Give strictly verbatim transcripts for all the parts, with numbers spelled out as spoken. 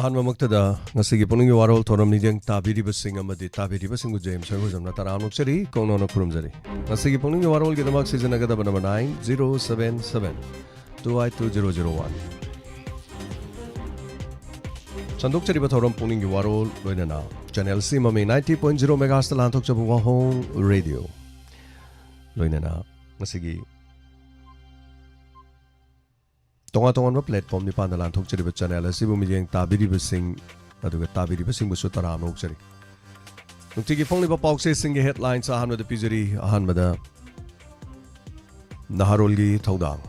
ꯑꯍꯥꯟꯕꯃꯛꯇꯗ ꯉꯁꯤꯒꯤ ꯄꯨꯛꯅꯤꯡꯒꯤ ꯋꯥꯔꯣꯜ ꯊꯧꯔꯝ ꯃꯤꯠꯌꯦꯡ ꯇꯥꯕꯤꯔꯤꯕꯁꯤꯡ ꯑꯃꯗꯤ ꯇꯥꯕꯤꯔꯤꯕꯁꯤꯡꯕꯨ ꯖꯦꯝꯁ ꯍꯣꯏ ꯍꯣꯏꯖꯝꯅ ꯇꯔꯥꯝꯅ ꯑꯣꯛꯆꯔꯤ, ꯀꯣꯡꯅꯣꯅ ꯈꯨꯔꯨꯝꯖꯔꯤ꯫ ꯉꯁꯤꯒꯤ ꯄꯨꯛꯅꯤꯡꯒꯤ ꯋꯥꯔꯣꯜꯒꯤꯗꯃꯛ ꯁꯤꯖꯤꯟꯅꯒꯗꯕ number nine zero seven seven two eight two zero zero one꯫ ꯁꯟꯗꯣꯛꯆꯔꯤꯕ ꯊꯧꯔꯝ ꯄꯨꯛꯅꯤꯡꯒꯤ ꯋꯥꯔꯣꯜ ꯂꯣꯏꯅꯅ ꯆꯦꯅꯦꯜ ꯁꯤ ꯃꯃꯤ ninety point zero megahertz ꯂꯥꯟꯊꯣꯛꯆꯕ ꯋꯥꯍꯣꯡ ꯔꯦꯗꯤꯑꯣ ꯂꯣꯏꯅꯅ ꯉꯁꯤꯒꯤ ꯇꯣꯉꯥꯟ ꯇꯣꯉꯥꯟꯕ ꯄ꯭ꯂꯦꯠꯐꯣꯝ ꯅꯤꯄꯥꯟꯗ ꯂꯥꯟꯊꯣꯛꯆꯔꯤꯕ ꯆꯦꯅꯦꯜ ꯑꯁꯤꯕꯨ ꯃꯤꯠꯌꯦꯡ ꯇꯥꯕꯤꯔꯤꯕꯁꯤꯡ ꯑꯗꯨꯒ ꯇꯥꯕꯤꯔꯤꯕꯁꯤꯡꯕꯨꯁꯨ ꯇꯔꯥꯝꯅ ꯑꯣꯛꯆꯔꯤ꯫ ꯅꯨꯡꯇꯤꯒꯤ ꯐꯣꯡꯂꯤꯕ ꯄꯥꯎꯆꯦꯁꯤꯡꯒꯤ ꯍꯦꯗꯂꯥꯏꯟꯁ ꯑꯍꯥꯟꯕꯗ ꯄꯤꯖꯔꯤ꯫ ꯑꯍꯥꯟꯕꯗ ꯅꯍꯥꯔꯣꯜꯒꯤ ꯊꯧꯗꯥꯡ꯫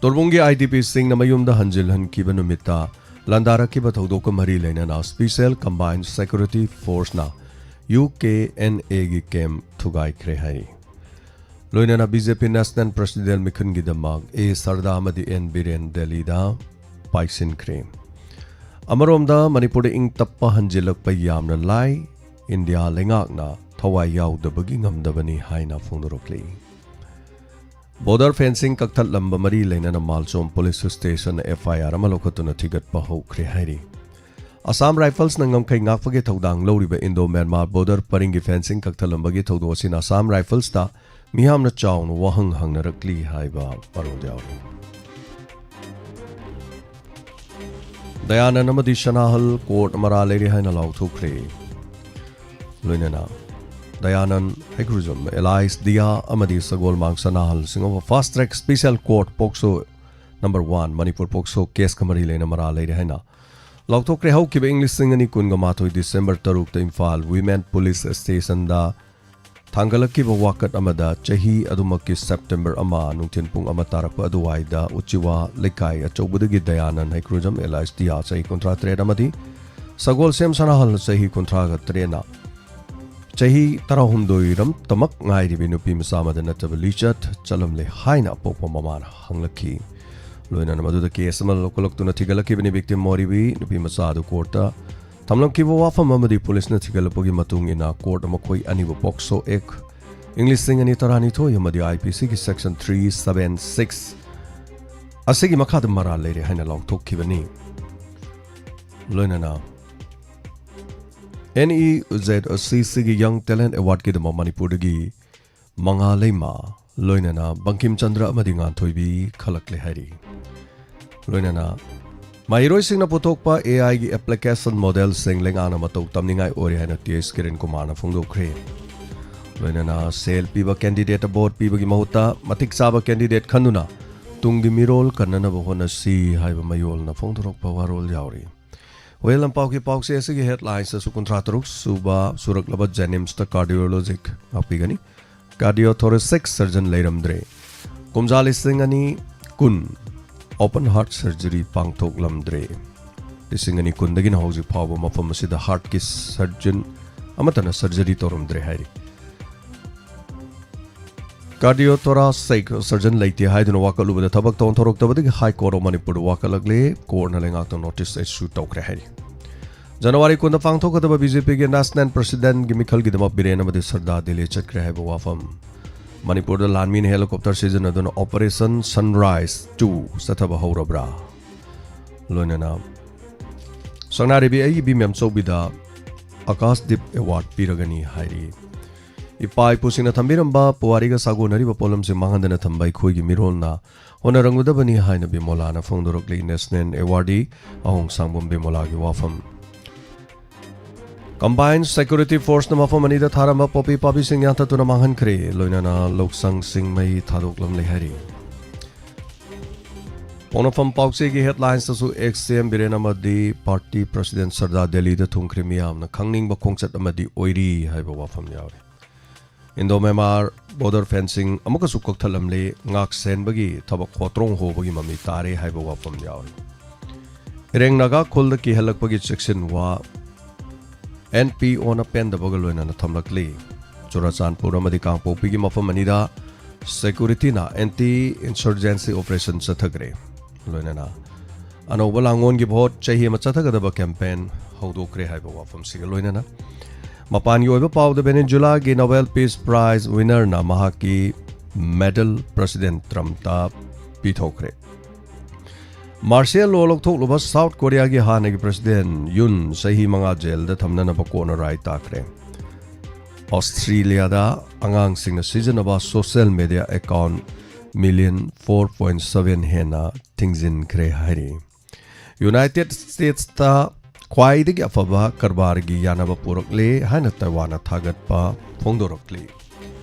ꯇꯣꯔꯕꯨꯡꯒꯤ IDPꯁꯤꯡꯅ ꯃꯌꯨꯝꯗ ꯍꯟꯖꯤꯜꯍꯟꯈꯤꯕ ꯅꯨꯃꯤꯠꯇ ꯂꯥꯟꯗꯥꯔꯛꯈꯤꯕ ꯊꯧꯗꯣꯛꯀ ꯃꯔꯤ ꯂꯩꯅꯅ Special Combined Security Forceꯅ UKNAꯒꯤ ꯀꯦꯝꯞ ꯊꯨꯒꯥꯏꯈ꯭ꯔꯦ ꯍꯥꯏꯔꯤ꯫ ꯂꯣꯏꯅꯅ BJP National Presidential ꯃꯤꯈꯜꯒꯤꯗꯃꯛ A ꯁꯔꯗꯥ ꯑꯃꯗꯤ N ꯕꯤꯔꯦꯟ ꯗꯦꯜꯂꯤꯗ ꯄꯥꯏꯁꯤꯟꯈ꯭ꯔꯦ꯫ ꯑꯃꯔꯣꯝꯗ ꯃꯅꯤꯄꯨꯔꯗ ꯏꯪ ꯇꯞꯄ ꯍꯟꯖꯤꯜꯂꯛꯄ ꯌꯥꯝꯅ ꯂꯥꯏ, ꯏꯟꯗꯤꯌꯥ ꯂꯩꯉꯥꯛꯅ ꯊꯋꯥꯏ ꯌꯥꯎꯗꯕꯒꯤ ꯉꯝꯗꯕꯅꯤ ꯍꯥꯏꯅ ꯐꯣꯡꯗꯣꯔꯛꯂꯤ꯫ ꯕꯣꯔꯗꯔ ꯐꯦꯟꯁꯤꯡ ꯀꯛꯊꯠꯂꯝꯕ ꯃꯔꯤ ꯂꯩꯅꯅ ꯃꯥꯜꯆꯣꯝ ꯄꯨꯂꯤꯁ ꯁ꯭ꯇꯦꯁꯟꯅ FIR ꯑꯃ ꯂꯧꯈꯠꯇꯨꯅ ꯊꯤꯒꯠꯄ ꯍꯧꯈ꯭ꯔꯦ ꯍꯥꯏꯔꯤ꯫ ꯑꯁꯥꯝ ꯔꯥꯏꯐꯜꯁꯅ ꯉꯝꯈꯩ ꯉꯥꯛꯄꯒꯤ ꯊꯧꯗꯥꯡ ꯂꯧꯔꯤꯕ ꯏꯟꯗꯣ ꯃ꯭ꯌꯥꯟꯃꯥꯔ ꯕꯣꯔꯗꯔ ꯄꯔꯤꯡꯒꯤ ꯐꯦꯟꯁꯤꯡ ꯀꯛꯊꯠꯂꯝꯕꯒꯤ ꯊꯧꯗꯣꯛ ꯑꯁꯤꯅ ꯑꯁꯥꯝ ꯔꯥꯏꯐꯜꯁꯇ ꯃꯤꯌꯥꯝꯅ ꯆꯥꯎꯅ ꯋꯥꯍꯪ ꯍꯪꯅꯔꯛꯂꯤ ꯍꯥꯏꯕ ꯃꯔꯣꯜ ꯌꯥꯎꯔꯤ꯫ ꯗꯌꯥꯅꯟ ꯑꯃꯗꯤ ꯁꯅꯥꯍꯜ ꯀꯣꯔꯠ ꯃꯔꯥꯜ ꯂꯩꯔꯦ ꯍꯥꯏꯅ ꯂꯥꯎꯊꯣꯛꯈ꯭ꯔꯦ꯫ ꯂꯣꯏꯅꯅ ꯗꯌꯥꯅꯟ ꯍꯩꯀ꯭ꯔꯨꯖꯝ, ꯑꯦꯂꯥꯏꯁ ꯗꯤꯌꯥ ꯑꯃꯗꯤ ꯁꯒꯣꯜꯃꯥꯡ ꯁꯅꯥꯍꯜ ꯁꯤꯡ of fast track special court POCSO number one Manipur POCSO ꯀꯦꯁꯀ ꯃꯔꯤ ꯂꯩꯅ ꯃꯔꯥꯜ ꯂꯩꯔꯦ ꯍꯥꯏꯅ ꯂꯥꯎꯊꯣꯛꯈ꯭ꯔꯦ꯫ ꯍꯧꯈꯤꯕ ꯏꯪ ꯂꯤꯁꯤꯡ ꯑꯅꯤ ꯀꯨꯟꯒ ꯃꯥꯊꯣꯏ ꯗꯤꯁꯦꯝꯕꯔ ꯇꯔꯨꯛꯇ ꯏꯝꯐꯥꯜ ꯋꯤꯃꯦꯟ ꯄꯨꯂꯤꯁ ꯁ꯭ꯇꯦꯁꯟꯗ ꯊꯥꯡꯒꯠꯂꯛꯈꯤꯕ ꯋꯥꯀꯠ ꯑꯃꯗ ꯆꯍꯤ ꯑꯗꯨꯃꯛꯀꯤ ꯁꯦꯞꯇꯦꯝꯕꯔ ꯑꯃ ꯅꯨꯡꯊꯤꯜ ꯄꯨꯡ ꯑꯃ ꯇꯥꯔꯛꯄ ꯑꯗꯨꯋꯥꯏꯗ ꯎꯆꯤꯋꯥ ꯂꯩꯀꯥꯏ ꯑꯆꯧꯕꯗꯒꯤ ꯗꯌꯥꯅꯟ ꯍꯩꯀ꯭ꯔꯨꯖꯝ ꯑꯦꯂꯥꯏꯁ ꯗꯤꯌꯥ ꯆꯍꯤ ꯀꯨꯟꯊ꯭ꯔꯥ ꯇꯔꯦꯠ ꯑꯃꯗꯤ ꯁꯒꯣꯜꯁꯦꯝ ꯁꯅꯥꯍꯜ ꯆꯍꯤ ꯀꯨꯟꯊ꯭ꯔꯥꯒ ꯇꯔꯦꯠꯅ ꯆꯍꯤ ꯇꯔꯥꯍꯨꯝꯗꯣꯏ ꯔꯝꯇꯃꯛ ꯉꯥꯏꯔꯤꯕꯤ ꯅꯨꯄꯤ ꯃꯆꯥ ꯑꯃꯗ ꯅꯠꯇꯕ ꯂꯤꯆꯠ ꯆꯠꯂꯝꯂꯦ ꯍꯥꯏꯅ ꯑꯄꯣꯛꯄ ꯃꯃꯥꯅ ꯍꯪꯂꯛꯈꯤ꯫ ꯂꯣꯏꯅꯅ ꯃꯗꯨꯗ ꯀꯦꯁ ꯑꯃ ꯂꯧꯈꯠꯂꯛꯇꯨꯅ ꯊꯤꯒꯠꯂꯛꯈꯤꯕꯅꯤ꯫ ꯚꯤꯛꯇꯤꯝ ꯑꯣꯏꯔꯤꯕꯤ ꯅꯨꯄꯤ ꯃꯆꯥ ꯑꯗꯨ ꯀꯣꯔꯠꯇ ꯊꯝꯂꯝꯈꯤꯕ ꯋꯥꯐꯝ ꯑꯃꯗꯤ ꯄꯨꯂꯤꯁꯅ ꯊꯤꯒꯠꯂꯛꯄꯒꯤ ꯃꯇꯨꯡ ꯏꯟꯅ ꯀꯣꯔꯠꯅ ꯃꯈꯣꯏ ꯑꯅꯤꯕꯨ ꯄꯣꯛꯁꯣ ꯑꯦꯛ ꯏꯪ ꯂꯤꯁꯤꯡ ꯑꯅꯤ ꯇꯔꯥꯅꯤꯊꯣꯏ ꯑꯃꯗꯤ IPCꯒꯤ section three seven six ꯑꯁꯤꯒꯤ ꯃꯈꯥꯗ ꯃꯔꯥꯜ ꯂꯩꯔꯦ ꯍꯥꯏꯅ ꯂꯥꯎꯊꯣꯛꯈꯤꯕꯅꯤ꯫ ꯂꯣꯏꯅꯅ ꯑꯦꯟ ꯏ ꯖꯦꯠ ꯁꯤ ꯁꯤꯒꯤ ꯌꯪ ꯇꯦꯂꯦꯟꯠ ꯑꯦꯋꯥꯔꯗꯀꯤꯗꯃꯛ ꯃꯅꯤꯄꯨꯔꯗꯒꯤ ꯃꯉꯥꯂꯩꯃ, ꯂꯣꯏꯅꯅ ꯕꯪꯀꯤꯝ ꯆꯟꯗ꯭ꯔ ꯑꯃꯗꯤ ꯉꯥꯟꯊꯣꯏꯕꯤ ꯈꯜꯂꯛꯂꯦ ꯍꯥꯏꯔꯤ꯫ ꯂꯣꯏꯅꯅ ꯃꯍꯩꯔꯣꯏꯁꯤꯡꯅ ꯄꯨꯊꯣꯛꯄ ꯑꯦ ꯑꯥꯏꯒꯤ ꯑꯦꯄ꯭ꯂꯤꯀꯦꯁꯟ ꯃꯣꯗꯦꯜꯁꯤꯡ ꯂꯩꯉꯥꯛꯅ ꯃꯇꯧ ꯇꯝꯅꯤꯡꯉꯥꯏ ꯑꯣꯏꯔꯦ ꯍꯥꯏꯅ ꯇꯤ ꯑꯦꯁ ꯀꯤꯔꯟ ꯀꯨꯃꯥꯔꯅ ꯐꯣꯡꯗꯣꯛꯈ꯭ꯔꯦ꯫ ꯂꯣꯏꯅꯅ ꯁꯦꯜ ꯄꯤꯕ ꯀꯦꯟꯗꯤꯗꯦꯠꯇ ꯚꯣꯠ ꯄꯤꯕꯒꯤ ꯃꯍꯨꯠꯇ ꯃꯇꯤꯛ ꯆꯥꯕ ꯀꯦꯟꯗꯤꯗꯦꯠ ꯈꯟꯗꯨꯅ ꯇꯨꯡꯒꯤ ꯃꯤꯔꯣꯜ ꯀꯟꯅꯅꯕ ꯍꯣꯠꯅꯁꯤ ꯍꯥꯏꯕ ꯃꯌꯣꯜꯅ ꯐꯣꯡꯗꯣꯔꯛꯄ ꯋꯥꯔꯣꯜ ꯌꯥꯎꯔꯤ꯫ ꯋꯦꯜ, ꯂꯝꯄꯥꯛꯀꯤ ꯄꯥꯎꯆꯦ ꯑꯁꯤꯒꯤ ꯍꯦꯗꯂꯥꯏꯟꯁꯇꯁꯨ ꯀꯨꯟꯊ꯭ꯔꯥ ꯇꯔꯨꯛ ꯁꯨꯕ ꯁꯨꯔꯛꯂꯕ ꯖꯦꯅꯤꯝꯁꯇ ꯀꯥꯔꯗꯤꯑꯣꯂꯣꯖꯤꯛ ꯉꯥꯛꯄꯤꯒꯅꯤ꯫ Cardio ꯊꯣꯔꯦꯁꯤꯛ surgeon ꯂꯩꯔꯝꯗ꯭ꯔꯦ꯫ ꯀꯨꯝꯖꯥ ꯂꯤꯁꯤꯡ ꯑꯅꯤ ꯀꯨꯟ ꯑꯣꯄꯟ ꯍꯥꯔꯠ ꯁꯔꯖꯔꯤ ꯄꯥꯡꯊꯣꯛꯂꯝꯗ꯭ꯔꯦ꯫ ꯂꯤꯁꯤꯡ ꯑꯅꯤ ꯀꯨꯟꯗꯒꯤꯅ ꯍꯧꯖꯤꯛ ꯐꯥꯎꯕ ꯃꯐꯝ ꯑꯁꯤꯗ ꯍꯥꯔꯠꯀꯤ ꯁꯔꯖꯟ ꯑꯃꯠꯇꯅ ꯁꯔꯖꯔꯤ ꯇꯧꯔꯝꯗ꯭ꯔꯦ ꯍꯥꯏꯔꯤ꯫ ꯀꯥꯔꯗꯤꯑꯣ ꯊꯣꯔꯥꯁꯤꯛ ꯁꯔꯖꯟ ꯂꯩꯇꯦ ꯍꯥꯏꯗꯨꯅ ꯋꯥꯀꯠꯂꯨꯕꯗ ꯊꯕꯛꯇ ꯑꯣꯟꯊꯣꯔꯛꯇꯕꯗꯒꯤ ꯍꯥꯏ ꯀꯣꯔꯠ ꯑꯣꯐ ꯃꯅꯤꯄꯨꯔꯗ ꯋꯥꯀꯠꯂꯛꯂꯦ꯫ ꯀꯣꯔꯠꯅ ꯂꯩꯉꯥꯛꯇ ꯅꯣꯇꯤꯁ ꯏꯁꯨ ꯇꯧꯈ꯭ꯔꯦ ꯍꯥꯏꯔꯤ꯫ ꯖꯅꯋꯥꯔꯤ ꯀꯨꯟꯗ ꯄꯥꯡꯊꯣꯛꯀꯗꯕ ꯕꯤ ꯖꯦ ꯄꯤꯒꯤ ꯅꯦꯁꯅꯦꯜ ꯄ꯭ꯔꯁꯤꯗꯦꯟꯒꯤ ꯃꯤꯈꯜꯒꯤꯗꯃꯛ ꯕꯤꯔꯦꯟ ꯑꯃꯗꯤ ꯁꯔꯗꯥ ꯗꯦꯜꯂꯤ ꯆꯠꯈ꯭ꯔꯦ ꯍꯥꯏꯕ ꯋꯥꯐꯝ꯫ ꯃꯅꯤꯄꯨꯔꯗ ꯂꯥꯟꯃꯤꯅ ꯍꯦꯂꯤꯀꯣꯞꯇꯔ ꯁꯤꯖꯤꯟꯅꯗꯨꯅ ꯑꯣꯄꯔꯦꯁꯟ ꯁꯟꯔꯥꯏꯖ ꯇꯨ ꯆꯠꯊꯕ ꯍꯧꯔꯕ꯭ꯔꯥ? ꯂꯣꯏꯅꯅ ꯁꯅꯥꯔꯩꯕꯤ ꯑꯩꯒꯤ ꯏꯕꯤ ꯃꯦꯝꯆꯧꯕꯤꯗ ꯑꯀꯥꯁꯗꯤꯞ ꯑꯦꯋꯥꯔꯗ ꯄꯤꯔꯒꯅꯤ ꯍꯥꯏꯔꯤ꯫ ꯏꯄꯥ ꯏꯄꯨꯁꯤꯡꯅ ꯊꯝꯕꯤꯔꯝꯕ ꯄꯨꯋꯥꯔꯤꯒ ꯁꯥꯒꯣꯟꯅꯔꯤꯕ ꯄꯣꯠꯂꯝꯁꯤꯡ ꯃꯥꯡꯍꯟꯗꯅ ꯊꯝꯕ ꯑꯩꯈꯣꯏꯒꯤ ꯃꯤꯔꯣꯜꯅ ꯍꯣꯠꯅꯔꯝꯒꯗꯕꯅꯤ ꯍꯥꯏꯅ ꯕꯤꯃꯣꯂꯥꯅ ꯐꯣꯡꯗꯣꯔꯛꯂꯤ꯫ ꯅꯦꯁꯅꯦꯜ ꯑꯦꯋꯥꯔꯗꯤ ꯑꯍꯣꯡ ꯁꯥꯡꯕꯝ ꯕꯤꯃꯣꯂꯥꯒꯤ ꯋꯥꯐꯝ꯫ ꯀꯝꯕꯥꯏꯟ ꯁꯦꯀ꯭ꯌꯨꯔꯤꯇꯤ ꯐꯣꯔꯁꯅ ꯃꯐꯝ ꯑꯅꯤꯗ ꯊꯥꯔꯝꯕ ꯄꯣꯄꯤ ꯄꯥꯝꯕꯤꯁꯤꯡ ꯌꯥꯟꯊꯠꯇꯨꯅ ꯃꯥꯡꯍꯟꯈ꯭ꯔꯦ꯫ ꯂꯣꯏꯅꯅ ꯂꯧꯁꯪꯁꯤꯡ ꯃꯩ ꯊꯥꯗꯣꯛꯂꯝꯂꯦ ꯍꯥꯏꯔꯤ꯫ ꯄꯣꯛꯅꯐꯝ ꯄꯥꯎꯆꯦꯒꯤ ꯍꯦꯗꯂꯥꯏꯟꯁꯇꯁꯨ ꯑꯦꯛꯁ ꯁꯤ ꯑꯦꯝ ꯕꯤꯔꯦꯟ ꯑꯃꯗꯤ ꯄꯥꯔꯇꯤ ꯄ꯭ꯔꯁꯤꯗꯦꯟ ꯁꯔꯗꯥ ꯗꯦꯜꯂꯤꯗ ꯊꯨꯡꯈ꯭ꯔꯦ, ꯃꯤꯌꯥꯝꯅ ꯈꯪꯅꯤꯡꯕ ꯈꯣꯡꯆꯠ ꯑꯃꯗꯤ ꯑꯣꯏꯔꯤ ꯍꯥꯏꯕ ꯋꯥꯐꯝ ꯌꯥꯎꯔꯤ꯫ ꯏꯟꯗꯣ ꯃꯦꯟꯃꯥꯔ ꯕꯣꯔꯗꯔ ꯐꯦꯟꯁꯤꯡ ꯑꯃꯨꯛꯀꯁꯨ ꯀꯛꯊꯠꯂꯝꯂꯦ, ꯉꯥꯛ ꯁꯦꯟꯕꯒꯤ ꯊꯕꯛ ꯍꯣꯇ꯭ꯔꯣꯡ ꯍꯣꯕꯒꯤ ꯃꯃꯤ ꯇꯥꯔꯦ ꯍꯥꯏꯕ ꯋꯥꯐꯝ ꯌꯥꯎꯔꯤ꯫ ꯏꯔꯦꯡ ꯅꯥꯒꯥ ꯈꯨꯜꯗ ꯀꯤꯍꯜꯂꯛꯄꯒꯤ ꯆꯦꯛꯁꯤꯟꯋꯥ ꯑꯦꯟ ꯄꯤ ꯑꯣꯅ ꯄꯦꯟꯗꯕꯒ ꯂꯣꯏꯅꯅ ꯊꯝꯂꯛꯂꯤ꯫ ꯆꯨꯔꯥꯆꯥꯟꯄꯨꯔ ꯑꯃꯗꯤ ꯀꯥꯡꯄꯣꯛꯄꯤꯒꯤ ꯃꯐꯝ ꯑꯅꯤꯗ ꯁꯦꯀ꯭ꯌꯨꯔꯤꯇꯤꯅ ꯑꯦꯟꯇꯤ ꯏꯟꯁꯔꯖꯦꯟꯁꯤ ꯑꯣꯄꯔꯦꯁꯟ ꯆꯠꯊꯈ꯭ꯔꯦ꯫ ꯂꯣꯏꯅꯅ ꯑꯅꯧꯕ ꯂꯥꯡꯑꯣꯟꯒꯤ ꯚꯣꯠ ꯆꯍꯤ ꯑꯃ ꯆꯠꯊꯒꯗꯕ ꯀꯦꯝꯄꯦꯟ ꯍꯧꯗꯣꯛꯈ꯭ꯔꯦ ꯍꯥꯏꯕ ꯋꯥꯐꯝꯁꯤꯒ ꯂꯣꯏꯅꯅ ꯃꯄꯥꯟꯒꯤ ꯑꯣꯏꯕ ꯄꯥꯎꯗ ꯚꯦꯅꯦꯖꯨꯂꯥꯒꯤ ꯅꯣꯕꯦꯜ ꯄꯤꯁ ꯄ꯭ꯔꯥꯏꯖ ꯋꯤꯅꯔꯅ ꯃꯍꯥꯛꯀꯤ ꯃꯦꯗꯜ ꯄ꯭ꯔꯁꯤꯗꯦꯟ ꯇ꯭ꯔꯝꯞꯇ ꯄꯤꯊꯣꯛꯈ꯭ꯔꯦ꯫ Martial law ꯂꯧꯊꯣꯛꯂꯨꯕ ꯁꯥꯎꯠ ꯀꯣꯔꯤꯌꯥꯒꯤ ꯍꯥꯟꯅꯒꯤ ꯄ꯭ꯔꯁꯤꯗꯦꯟ ꯌꯨꯟ ꯆꯍꯤ ꯃꯉꯥ ꯖꯦꯜꯗ ꯊꯝꯅꯅꯕ ꯀꯣꯔꯠꯅ ꯔꯥꯏ ꯇꯥꯈ꯭ꯔꯦ꯫ ꯑꯣꯁꯇ꯭ꯔꯦꯂꯤꯌꯥꯗ ꯑꯉꯥꯡꯁꯤꯡꯅ ꯁꯤꯖꯤꯟꯅꯕ social media account million four point seven ꯍꯦꯟꯅ ꯊꯤꯡꯖꯤꯟꯈ꯭ꯔꯦ ꯍꯥꯏꯔꯤ꯫ ꯌꯨꯅꯥꯏꯇꯦꯗ ꯁ꯭ꯇꯦꯠꯁꯇ ꯈ꯭ꯋꯥꯏꯗꯒꯤ ꯑꯐꯕ ꯀꯔꯕꯥꯔꯒꯤ ꯌꯥꯅꯕ ꯄꯨꯔꯛꯂꯦ ꯍꯥꯏꯅ ꯇꯥꯏꯋꯥꯟꯅ ꯊꯥꯒꯠꯄ ꯐꯣꯡꯗꯣꯔꯛꯂꯤ꯫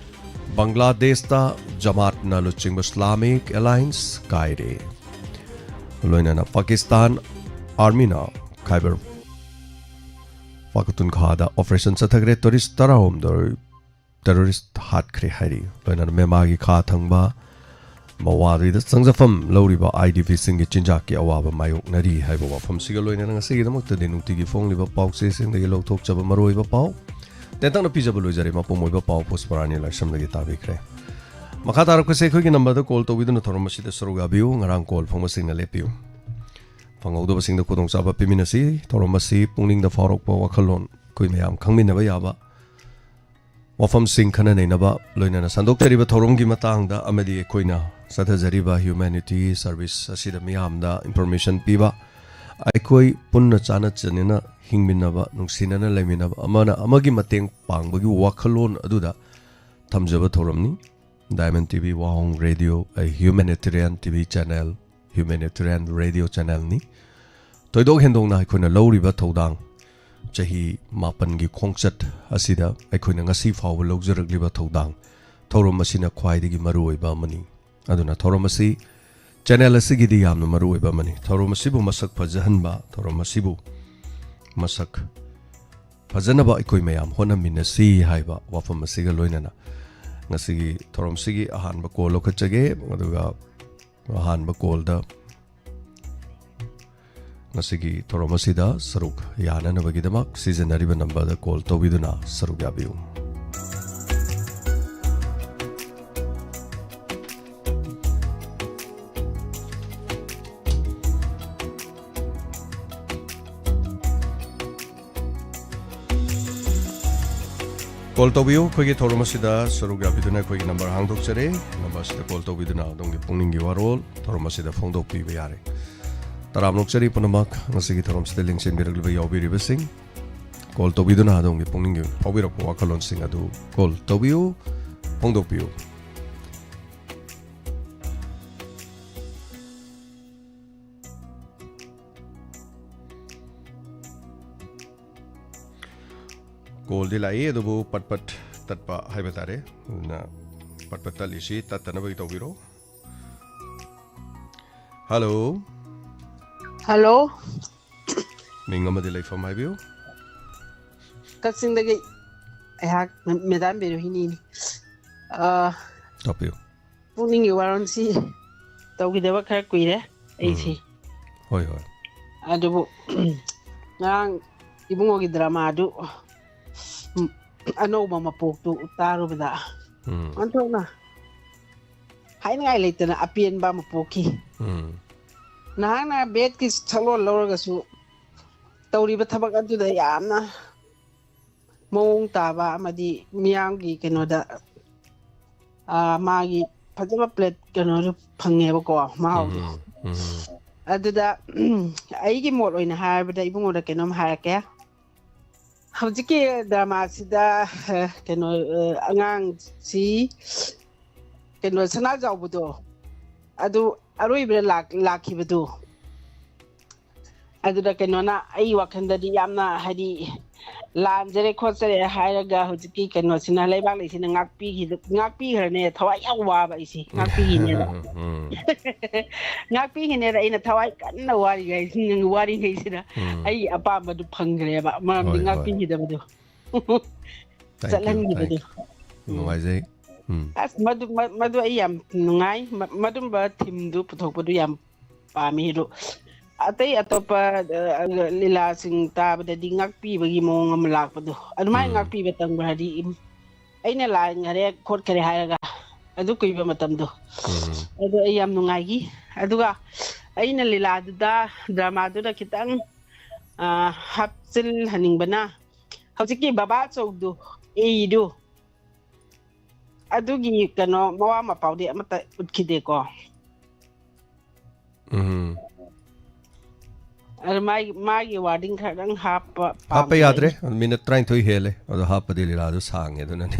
ꯕꯪꯒ꯭ꯂꯥꯗꯦꯁꯇ ꯖꯃꯥꯠꯅ ꯂꯨꯆꯤꯡꯕ ꯏꯁꯂꯥꯃꯤꯛ ꯑꯦꯂꯥꯏꯟꯁ ꯀꯥꯏꯔꯦ꯫ ꯂꯣꯏꯅꯅ ꯄꯥꯀꯤꯁꯇꯥꯟ ꯑꯥꯔꯃꯤꯅ ꯈꯥꯏꯕꯔ ꯄꯥꯈꯇꯨꯟꯈ꯭ꯋꯥꯗ ꯑꯣꯄꯔꯦꯁꯟ ꯆꯠꯊꯈ꯭ꯔꯦ꯫ ꯇꯨꯔꯤꯁ ꯇꯔꯥꯍꯨꯝꯗꯣꯏ ꯇꯦꯔꯣꯔꯤꯁ ꯍꯥꯠꯈ꯭ꯔꯦ ꯍꯥꯏꯔꯤ꯫ ꯂꯣꯏꯅꯅ ꯃꯦꯟꯃꯥꯔꯒꯤ ꯈꯥ ꯊꯪꯕ ꯃꯋꯥꯗꯨꯗ ꯆꯪꯖꯐꯝ ꯂꯧꯔꯤꯕ ꯑꯥꯏ ꯗꯤ ꯄꯤꯁꯤꯡꯒꯤ ꯆꯤꯟꯖꯥꯛꯀꯤ ꯑꯋꯥꯕ ꯃꯥꯌꯣꯛꯅꯔꯤ ꯍꯥꯏꯕ ꯋꯥꯐꯝꯁꯤꯒ ꯂꯣꯏꯅꯅ ꯉꯁꯤꯒꯤꯗꯃꯛꯇꯗꯤ ꯅꯨꯡꯇꯤꯒꯤ ꯐꯣꯡꯂꯤꯕ ꯄꯥꯎꯆꯦꯁꯤꯡꯗꯒꯤ ꯂꯧꯊꯣꯛꯆꯕ ꯃꯔꯨꯑꯣꯏꯕ ꯄꯥꯎ ꯇꯦꯟꯇꯛꯅ ꯄꯤꯖꯕ ꯂꯣꯏꯖꯔꯦ꯫ ꯃꯄꯨꯡ ꯑꯣꯏꯕ ꯄꯥꯎ ꯄꯨꯁꯄꯔꯥꯅꯤ ꯂꯥꯏꯁ꯭ꯔꯝꯗꯒꯤ ꯇꯥꯕꯤꯈ꯭ꯔꯦ꯫ ꯃꯈꯥ ꯇꯥꯔꯛꯄꯁꯦ ꯑꯩꯈꯣꯏꯒꯤ ꯅꯝꯕꯔꯗ ꯀꯣꯜ ꯇꯧꯕꯤꯗꯨꯅ ꯊꯧꯔꯝ ꯑꯁꯤꯗ ꯁꯔꯨꯛ ꯌꯥꯕꯤꯌꯨ꯫ ꯉꯔꯥꯡ ꯀꯣꯜ ꯐꯪꯕꯁꯤꯡꯅ ꯂꯦꯞꯄꯤꯌꯨ꯫ ꯐꯪꯍꯧꯗꯕꯁꯤꯡꯗ ꯈꯨꯗꯣꯡꯆꯥꯕ ꯄꯤꯃꯤꯟꯅꯁꯤ꯫ ꯊꯧꯔꯝ ꯑꯁꯤ ꯄꯨꯛꯅꯤꯡꯗ ꯐꯥꯎꯔꯛꯄ ꯋꯥꯈꯜꯂꯣꯟ ꯑꯩꯈꯣꯏ ꯃꯌꯥꯝ ꯈꯪꯃꯤꯟꯅꯕ ꯌꯥꯕ ꯋꯥꯐꯝꯁꯤꯡ ꯈꯟꯅ ꯅꯩꯅꯕ ꯂꯣꯏꯅꯅ ꯁꯟꯗꯣꯛꯆꯔꯤꯕ ꯊꯧꯔꯝꯒꯤ ꯃꯇꯥꯡꯗ ꯑꯃꯗꯤ ꯑꯩꯈꯣꯏꯅ ꯆꯠꯊꯖꯔꯤꯕ ꯍ꯭ꯌꯨꯃꯦꯅꯤꯇꯤ ꯁꯔꯚꯤꯁ ꯑꯁꯤꯗ ꯃꯤꯌꯥꯝꯗ ꯏꯟꯐꯣꯔꯃꯦꯁꯟ ꯄꯤꯕ, ꯑꯩꯈꯣꯏ ꯄꯨꯟꯅ ꯆꯥꯟꯅ ꯆꯠꯅꯅ ꯍꯤꯡꯃꯤꯟꯅꯕ, ꯅꯨꯡꯁꯤꯅꯅ ꯂꯩꯃꯤꯟꯅꯕ, ꯑꯃꯅ ꯑꯃꯒꯤ ꯃꯇꯦꯡ ꯄꯥꯡꯕꯒꯤ ꯋꯥꯈꯜꯂꯣꯟ ꯑꯗꯨꯗ ꯊꯝꯖꯕ ꯊꯧꯔꯝꯅꯤ꯫ ꯗꯥꯏꯃꯟ ꯇꯤ ꯚꯤ ꯋꯥꯍꯣꯡ radio, a humanitarian T V channel, humanitarian radio channelꯅꯤ꯫ ꯊꯣꯏꯗꯣꯛ ꯍꯦꯟꯗꯣꯛꯅ ꯑꯩꯈꯣꯏꯅ ꯂꯧꯔꯤꯕ ꯊꯧꯗꯥꯡ, ꯆꯍꯤ ꯃꯥꯄꯟꯒꯤ ꯈꯣꯡꯆꯠ ꯑꯁꯤꯗ ꯑꯩꯈꯣꯏꯅ ꯉꯁꯤ ꯐꯥꯎꯕ ꯂꯧꯖꯔꯛꯂꯤꯕ ꯊꯧꯗꯥꯡ, ꯊꯧꯔꯝ ꯑꯁꯤꯅ ꯈ꯭ꯋꯥꯏꯗꯒꯤ ꯃꯔꯨꯑꯣꯏꯕ ꯑꯃꯅꯤ꯫ ꯑꯗꯨꯅ ꯊꯧꯔꯝ ꯑꯁꯤ, ꯆꯦꯅꯦꯜ ꯑꯁꯤꯒꯤꯗꯤ ꯌꯥꯝꯅ ꯃꯔꯨꯑꯣꯏꯕ ꯑꯃꯅꯤ꯫ ꯊꯧꯔꯝ ꯑꯁꯤꯕꯨ ꯃꯁꯛ ꯐꯖꯍꯟꯕ, ꯊꯧꯔꯝ ꯑꯁꯤꯕꯨ ꯃꯁꯛ ꯐꯖꯅꯕ ꯑꯩꯈꯣꯏ ꯃꯌꯥꯝ ꯍꯣꯠꯅꯃꯤꯟꯅꯁꯤ ꯍꯥꯏꯕ ꯋꯥꯐꯝ ꯑꯁꯤꯒ ꯂꯣꯏꯅꯅ ꯉꯁꯤꯒꯤ ꯊꯧꯔꯝꯁꯤꯒꯤ ꯑꯍꯥꯟꯕ ꯀꯣꯜ ꯂꯧꯈꯠꯆꯒꯦ꯫ ꯑꯗꯨꯒ ꯑꯍꯥꯟꯕ ꯀꯣꯜꯗ ꯉꯁꯤꯒꯤ ꯊꯧꯔꯝ ꯑꯁꯤꯗ ꯁꯔꯨꯛ ꯌꯥꯅꯅꯕꯒꯤꯗꯃꯛ ꯁꯤꯖꯤꯟꯅꯔꯤꯕ ꯅꯝꯕꯔꯗ ꯀꯣꯜ ꯇꯧꯕꯤꯗꯨꯅ ꯁꯔꯨꯛ ꯌꯥꯕꯤꯌꯨ꯫ ꯀꯣꯜ ꯇꯧꯕꯤꯌꯨ꯫ ꯑꯩꯈꯣꯏꯒꯤ ꯊꯧꯔꯝ ꯑꯁꯤꯗ ꯁꯔꯨꯛ ꯌꯥꯕꯤꯗꯨꯅ ꯑꯩꯈꯣꯏꯒꯤ ꯅꯝꯕꯔ ꯍꯥꯡꯗꯣꯛꯆꯔꯦ꯫ ꯅꯝꯕꯔ ꯑꯁꯤꯗ ꯀꯣꯜ ꯇꯧꯕꯤꯗꯨꯅ ꯑꯗꯣꯝꯒꯤ ꯄꯨꯛꯅꯤꯡꯒꯤ ꯋꯥꯔꯣꯜ ꯊꯧꯔꯝ ꯑꯁꯤꯗ ꯐꯣꯡꯗꯣꯛꯄꯤꯕ ꯌꯥꯔꯦ꯫ ꯇꯔꯥꯝꯅ ꯑꯣꯛꯆꯔꯤ ꯄꯨꯝꯅꯃꯛ, ꯉꯁꯤꯒꯤ ꯊꯧꯔꯝꯁꯤꯗ ꯂꯦꯡꯁꯤꯟꯕꯤꯔꯛꯂꯤꯕ ꯌꯥꯎꯕꯤꯔꯤꯕꯁꯤꯡ꯫ ꯀꯣꯜ ꯇꯧꯕꯤꯗꯨꯅ ꯑꯗꯣꯝꯒꯤ ꯄꯨꯛꯅꯤꯡꯒꯤ ꯐꯥꯎꯕꯤꯔꯛꯄ ꯋꯥꯈꯜꯂꯣꯟꯁꯤꯡ ꯑꯗꯨ ꯀꯣꯜ ꯇꯧꯕꯤꯌꯨ, ꯐꯣꯡꯗꯣꯛꯄꯤꯌꯨ꯫ ꯀꯣꯜꯗꯤ ꯂꯥꯛꯏ, ꯑꯗꯨꯕꯨ ꯄꯠ ꯄꯠ ꯇꯠꯄ ꯍꯥꯏꯕ ꯇꯥꯔꯦ꯫ ꯑꯗꯨꯅ ꯄꯠ ꯄꯠ ꯇꯠꯂꯤꯁꯤ ꯇꯠꯇꯅꯕꯒꯤ ꯇꯧꯕꯤꯔꯣ꯫ ꯍꯜꯂꯣ꯫ ꯍꯜꯂꯣ꯫ ꯃꯤꯡ ꯑꯃꯗꯤ ꯂꯩꯐꯝ ꯍꯥꯏꯕꯤꯌꯨ꯫ ꯀꯛꯆꯤꯡꯗꯒꯤ ꯑꯩꯍꯥꯛ ꯃꯦꯗꯥꯝ ꯕꯤꯔꯣꯍꯤꯅꯤꯅꯤ꯫ ꯑ, ꯇꯥꯛꯄꯤꯌꯨ꯫ ꯄꯨꯛꯅꯤꯡꯒꯤ ꯋꯥꯔꯣꯜꯁꯤ ꯇꯧꯈꯤꯗꯕ ꯈꯔ ꯀꯨꯏꯔꯦ ꯑꯩꯁꯤ꯫ ꯎꯝ꯫ ꯍꯣꯏ, ꯍꯣꯏ꯫ ꯑꯗꯨꯕꯨ ꯉꯔꯥꯡ ꯏꯕꯨꯡꯉꯣꯒꯤ ꯗ꯭ꯔꯃꯥꯗꯨ, ꯎꯝ, ꯑꯅꯧꯕ ꯃꯄꯣꯛꯇꯨ ꯇꯥꯔꯨꯕꯗ ꯎꯝ꯫ ꯑꯣꯟꯊꯣꯛꯅ ꯍꯥꯏꯅꯤꯡꯉꯥꯏ ꯂꯩꯇꯅ ꯑꯄꯦꯟꯕ ꯑꯃ ꯄꯣꯛꯈꯤ꯫ ꯎꯝ꯫ ꯅꯍꯥꯛꯅ ꯕꯦꯠꯀꯤ ꯁꯛꯂꯣꯟ ꯂꯧꯔꯒꯁꯨ ꯇꯧꯔꯤꯕ ꯊꯕꯛ ꯑꯗꯨꯗ ꯌꯥꯝꯅ ꯃꯑꯣꯡ ꯇꯥꯕ ꯑꯃꯗꯤ ꯃꯤꯌꯥꯝꯒꯤ ꯀꯩꯅꯣꯗ, ꯑꯥ, ꯃꯥꯒꯤ ꯐꯖꯕ ꯄ꯭ꯂꯦꯠ ꯀꯩꯅꯣꯗꯨ ꯐꯪꯉꯦꯕꯀꯣ, ꯃꯍꯥꯎꯗꯣ꯫ ꯎꯝ, ꯎꯝ꯫ ꯑꯗꯨꯗ, ꯑꯩꯒꯤ ꯃꯣꯠ ꯑꯣꯏꯅ ꯍꯥꯏꯔꯕꯗ ꯏꯕꯨꯡꯉꯣꯗ ꯀꯩꯅꯣꯝ ꯍꯥꯏꯔꯛꯀꯦ꯫ ꯍꯧꯖꯤꯛꯀꯤ ꯗ꯭ꯔꯃꯥꯁꯤꯗ, ꯑ, ꯀꯩꯅꯣ, ꯑ, ꯑꯉꯥꯡꯁꯤ, ꯀꯩꯅꯣ, ꯁꯅꯥꯖꯥꯎꯕꯗꯣ, ꯑꯗꯨ ꯑꯔꯣꯏꯕꯗ ꯂꯥꯛ-, ꯂꯥꯛꯈꯤꯕꯗꯨ, ꯑꯗꯨꯗ ꯀꯩꯅꯣꯅ ꯑꯩ ꯋꯥꯈꯜꯗꯗꯤ ꯌꯥꯝꯅ, ꯍꯥꯏꯗꯤ, ꯂꯥꯟꯖꯔꯦ ꯈꯣꯠꯆꯔꯦ ꯍꯥꯏꯔꯒ ꯍꯧꯖꯤꯛꯀꯤ ꯀꯩꯅꯣꯁꯤꯅ, ꯂꯩꯕꯥꯛ ꯂꯩꯁꯤꯅ ꯉꯥꯛꯄꯤꯈꯤ-, ꯉꯥꯛꯄꯤꯈ꯭ꯔꯅꯦ, ꯊꯋꯥꯏ ꯌꯥꯝ ꯋꯥꯕ ꯑꯩꯁꯦ, ꯉꯥꯛꯄꯤꯈꯤꯅꯦꯅ꯫ ꯎꯝ꯫ ꯉꯥꯛꯄꯤꯈꯤꯅꯦꯅ ꯑꯩꯅ ꯊꯋꯥꯏ ꯀꯟꯅ ꯋꯥꯔꯤꯉꯩ-, ꯋꯥꯔꯤꯉꯩꯁꯤꯗ ꯎꯝ꯫ ꯑꯩꯒꯤ ꯑꯄꯥꯝꯕꯗꯨ ꯐꯪꯈ꯭ꯔꯦꯕ, ꯃꯔꯝꯗꯤ ꯍꯣꯏ, ꯍꯣꯏ꯫ ꯉꯥꯛꯄꯤꯈꯤꯗꯕꯗꯣ꯫ Thank you, ꯆꯠꯍꯟꯈꯤꯕꯗꯣ꯫ Thank you꯫ ꯎꯝ꯫ ꯅꯨꯡꯉꯥꯏꯖꯩ꯫ ꯎꯝ꯫ ꯑꯁ, ꯃꯗꯨ, ꯃ-, ꯃꯗꯨ ꯑꯩ ꯌꯥꯝ ꯅꯨꯡꯉꯥꯏ꯫ ꯃ-, ꯃꯗꯨꯝꯕ theme ꯗꯨ ꯄꯨꯊꯣꯛꯄꯗꯨ ꯌꯥꯝ ꯄꯥꯝꯃꯤ꯫ ꯑꯗꯨ ꯑꯇꯩ ꯑꯇꯣꯞꯄ, ꯑ, ꯑ, ꯂꯤꯂꯥꯁꯤꯡ ꯇꯥꯕꯗꯗꯤ ꯉꯥꯛꯄꯤꯕꯒꯤ ꯃꯑꯣꯡ ꯑꯃ ꯂꯥꯛꯄꯗꯣ, ꯑꯗꯨꯃꯥꯏꯅ ꯎꯝ꯫ ꯉꯥꯛꯄꯤꯕ ꯇꯪꯕ꯭ꯔꯗꯤ, ꯏꯝ, ꯑꯩꯅ ꯂꯥꯟꯈꯔꯦ ꯈꯣꯠꯈꯔꯦ ꯍꯥꯏꯔꯒ ꯑꯗꯨ ꯀꯨꯏꯕ ꯃꯇꯝꯗꯣ꯫ ꯎꯝ꯫ ꯑꯗꯣ ꯑꯩ ꯌꯥꯝ ꯅꯨꯡꯉꯥꯏꯈꯤ꯫ ꯑꯗꯨꯒ ꯑꯩꯅ ꯂꯤꯂꯥꯗꯨꯗ, ꯗ꯭ꯔꯃꯥꯗꯨꯗ ꯈꯤꯇꯪ, ꯑ, ꯍꯥꯞꯆꯤꯜꯍꯟꯅꯤꯡꯕꯅ, ꯍꯧꯖꯤꯛꯀꯤ ꯕꯕꯥ ꯆꯧꯗꯨ, ꯑꯩꯗꯨ, ꯑꯗꯨꯒꯤ ꯀꯩꯅꯣ ꯃꯋꯥ ꯃꯄꯥꯎꯗꯤ ꯑꯃꯠꯇ ꯎꯠꯈꯤꯗꯦꯀꯣ꯫ ꯎꯝ꯫ ꯑꯗꯨ ꯃꯥꯒꯤ ꯃꯥꯒꯤ ꯋꯥꯔꯗꯤꯡ ꯈꯔꯗꯪ ꯍꯥꯞꯄ ꯍꯥꯞꯄ ꯌꯥꯗ꯭ꯔꯦ꯫ ꯃꯤꯅꯠ ꯇꯔꯥꯅꯤꯊꯣꯏ ꯍꯦꯜꯂꯦ꯫ ꯑꯗꯣ ꯍꯥꯞꯄꯗꯤ ꯂꯤꯂꯥꯗꯣ ꯁꯥꯡꯉꯦ꯫ ꯑꯗꯨꯅꯅꯦ꯫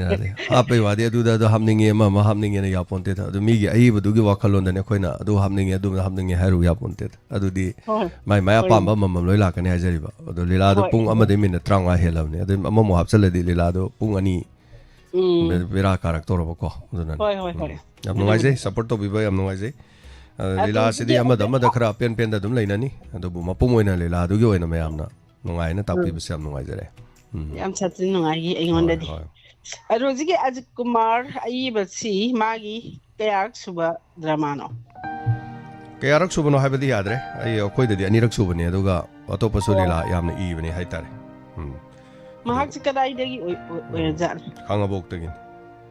ꯌꯥꯗꯦ꯫ ꯍꯥꯞꯄꯩ ꯋꯥꯗꯤ ꯑꯗꯨꯗ ꯑꯗꯨ ꯍꯥꯞꯅꯤꯡꯉꯦ, ꯑꯃ ꯑꯃ ꯍꯥꯞꯅꯤꯡꯉꯦꯅ ꯌꯥꯄꯣꯟꯇꯦꯗ꯫ ꯑꯗꯨ ꯃꯤꯒꯤ ꯑꯏꯕꯗꯨꯒꯤ ꯋꯥꯈꯜꯂꯣꯟꯗꯅꯦ ꯑꯩꯈꯣꯏꯅ ꯑꯗꯨ ꯍꯥꯞꯅꯤꯡꯉꯦ, ꯑꯗꯨ ꯍꯥꯞꯅꯤꯡꯉꯦ ꯍꯥꯏꯔꯨ ꯌꯥꯄꯣꯟꯇꯦꯗ꯫ ꯑꯗꯨꯗꯤ ꯍꯣꯏ꯫ ꯃꯥꯏ ꯃꯥꯏ ꯍꯣꯏ꯫ ꯑꯄꯥꯝꯕ ꯑꯃꯃꯝ ꯂꯣꯏ ꯂꯥꯛꯀꯅꯤ ꯍꯥꯏꯖꯔꯤꯕ꯫ ꯑꯗꯣ ꯂꯤꯂꯥꯗꯣ ꯍꯣꯏ, ꯄꯨꯡ ꯍꯣꯏ꯫ ꯑꯃꯗꯩ ꯃꯤꯅꯠ ꯇꯔꯥꯃꯉꯥ ꯍꯦꯜꯂꯕꯅꯦ꯫ ꯑꯗꯩ ꯑꯃꯃꯨꯛ ꯍꯥꯞꯆꯜꯂꯗꯤ ꯂꯤꯂꯥꯗꯣ ꯄꯨꯡ ꯑꯅꯤ ꯎꯝ꯫ ꯕꯦꯔꯥ ꯀꯥꯔꯛꯇꯧꯔꯕꯀꯣ꯫ ꯑꯗꯨꯅꯅꯦ꯫ ꯍꯣꯏ, ꯍꯣꯏ, ꯍꯣꯏ꯫ ꯎꯝ꯫ ꯌꯥꯝ ꯅꯨꯡꯉꯥꯏꯖꯩ꯫ ꯁꯞꯄꯣꯔꯠ ꯇꯧꯕꯤꯕ ꯌꯥꯝ ꯅꯨꯡꯉꯥꯏꯖꯩ꯫ ꯑ, ꯑꯗꯨ ꯂꯤꯂꯥꯁꯤꯗꯤ ꯁꯤꯗꯤ ꯑꯃꯗ ꯑꯃꯗ ꯈꯔ ꯑꯄꯦꯟ ꯄꯦꯟꯗ ꯑꯗꯨꯝ ꯂꯩꯅꯅꯤ꯫ ꯑꯗꯨꯕꯨ ꯃꯄꯨꯡ ꯑꯣꯏꯅ ꯂꯤꯂꯥꯗꯨꯒꯤ ꯑꯣꯏꯅ ꯃꯌꯥꯝꯅ ꯅꯨꯡꯉꯥꯏꯅ ꯇꯥꯛꯄꯤꯕꯁꯦ ꯌꯥꯝ ꯅꯨꯡꯉꯥꯏꯖꯔꯦ꯫ ꯎꯝ꯫ ꯌꯥꯝ ꯁꯥꯊꯤꯅ ꯅꯨꯡꯉꯥꯏꯈꯤ ꯑꯩꯉꯣꯟꯗꯗꯤ꯫ ꯍꯣꯏ, ꯍꯣꯏ꯫ ꯑꯗꯣ ꯍꯧꯖꯤꯛꯀꯤ ꯑꯖꯤꯠ ꯀꯨꯃꯥꯔ ꯑꯏꯕꯁꯤ ꯃꯥꯒꯤ ꯀꯌꯥꯔꯛ ꯁꯨꯕ ꯗ꯭ꯔꯃꯥꯅꯣ? ꯀꯌꯥꯔꯛ ꯁꯨꯕꯅꯣ ꯍꯥꯏꯕꯗꯤ ꯌꯥꯗ꯭ꯔꯦ꯫ ꯑꯩ, ꯑꯩꯈꯣꯏꯗꯗꯤ ꯑꯅꯤꯔꯛ ꯁꯨꯕꯅꯦ꯫ ꯑꯗꯨꯒ ꯑꯇꯣꯞꯄꯁꯨ ꯑꯣ꯫ ꯂꯤꯂꯥ ꯌꯥꯝꯅ ꯏꯕꯅꯦ ꯍꯥꯏꯇꯥꯔꯦ꯫ ꯎꯝ꯫ ꯃꯍꯥꯛꯁꯤ ꯀꯗꯥꯏꯗꯒꯤ ꯑꯣꯏ-, ꯑꯣꯏ-, ꯑꯣꯏꯔꯖꯥꯠꯅꯣ? ꯈꯥꯡꯉꯕꯣꯛꯇꯒꯤꯅꯤ꯫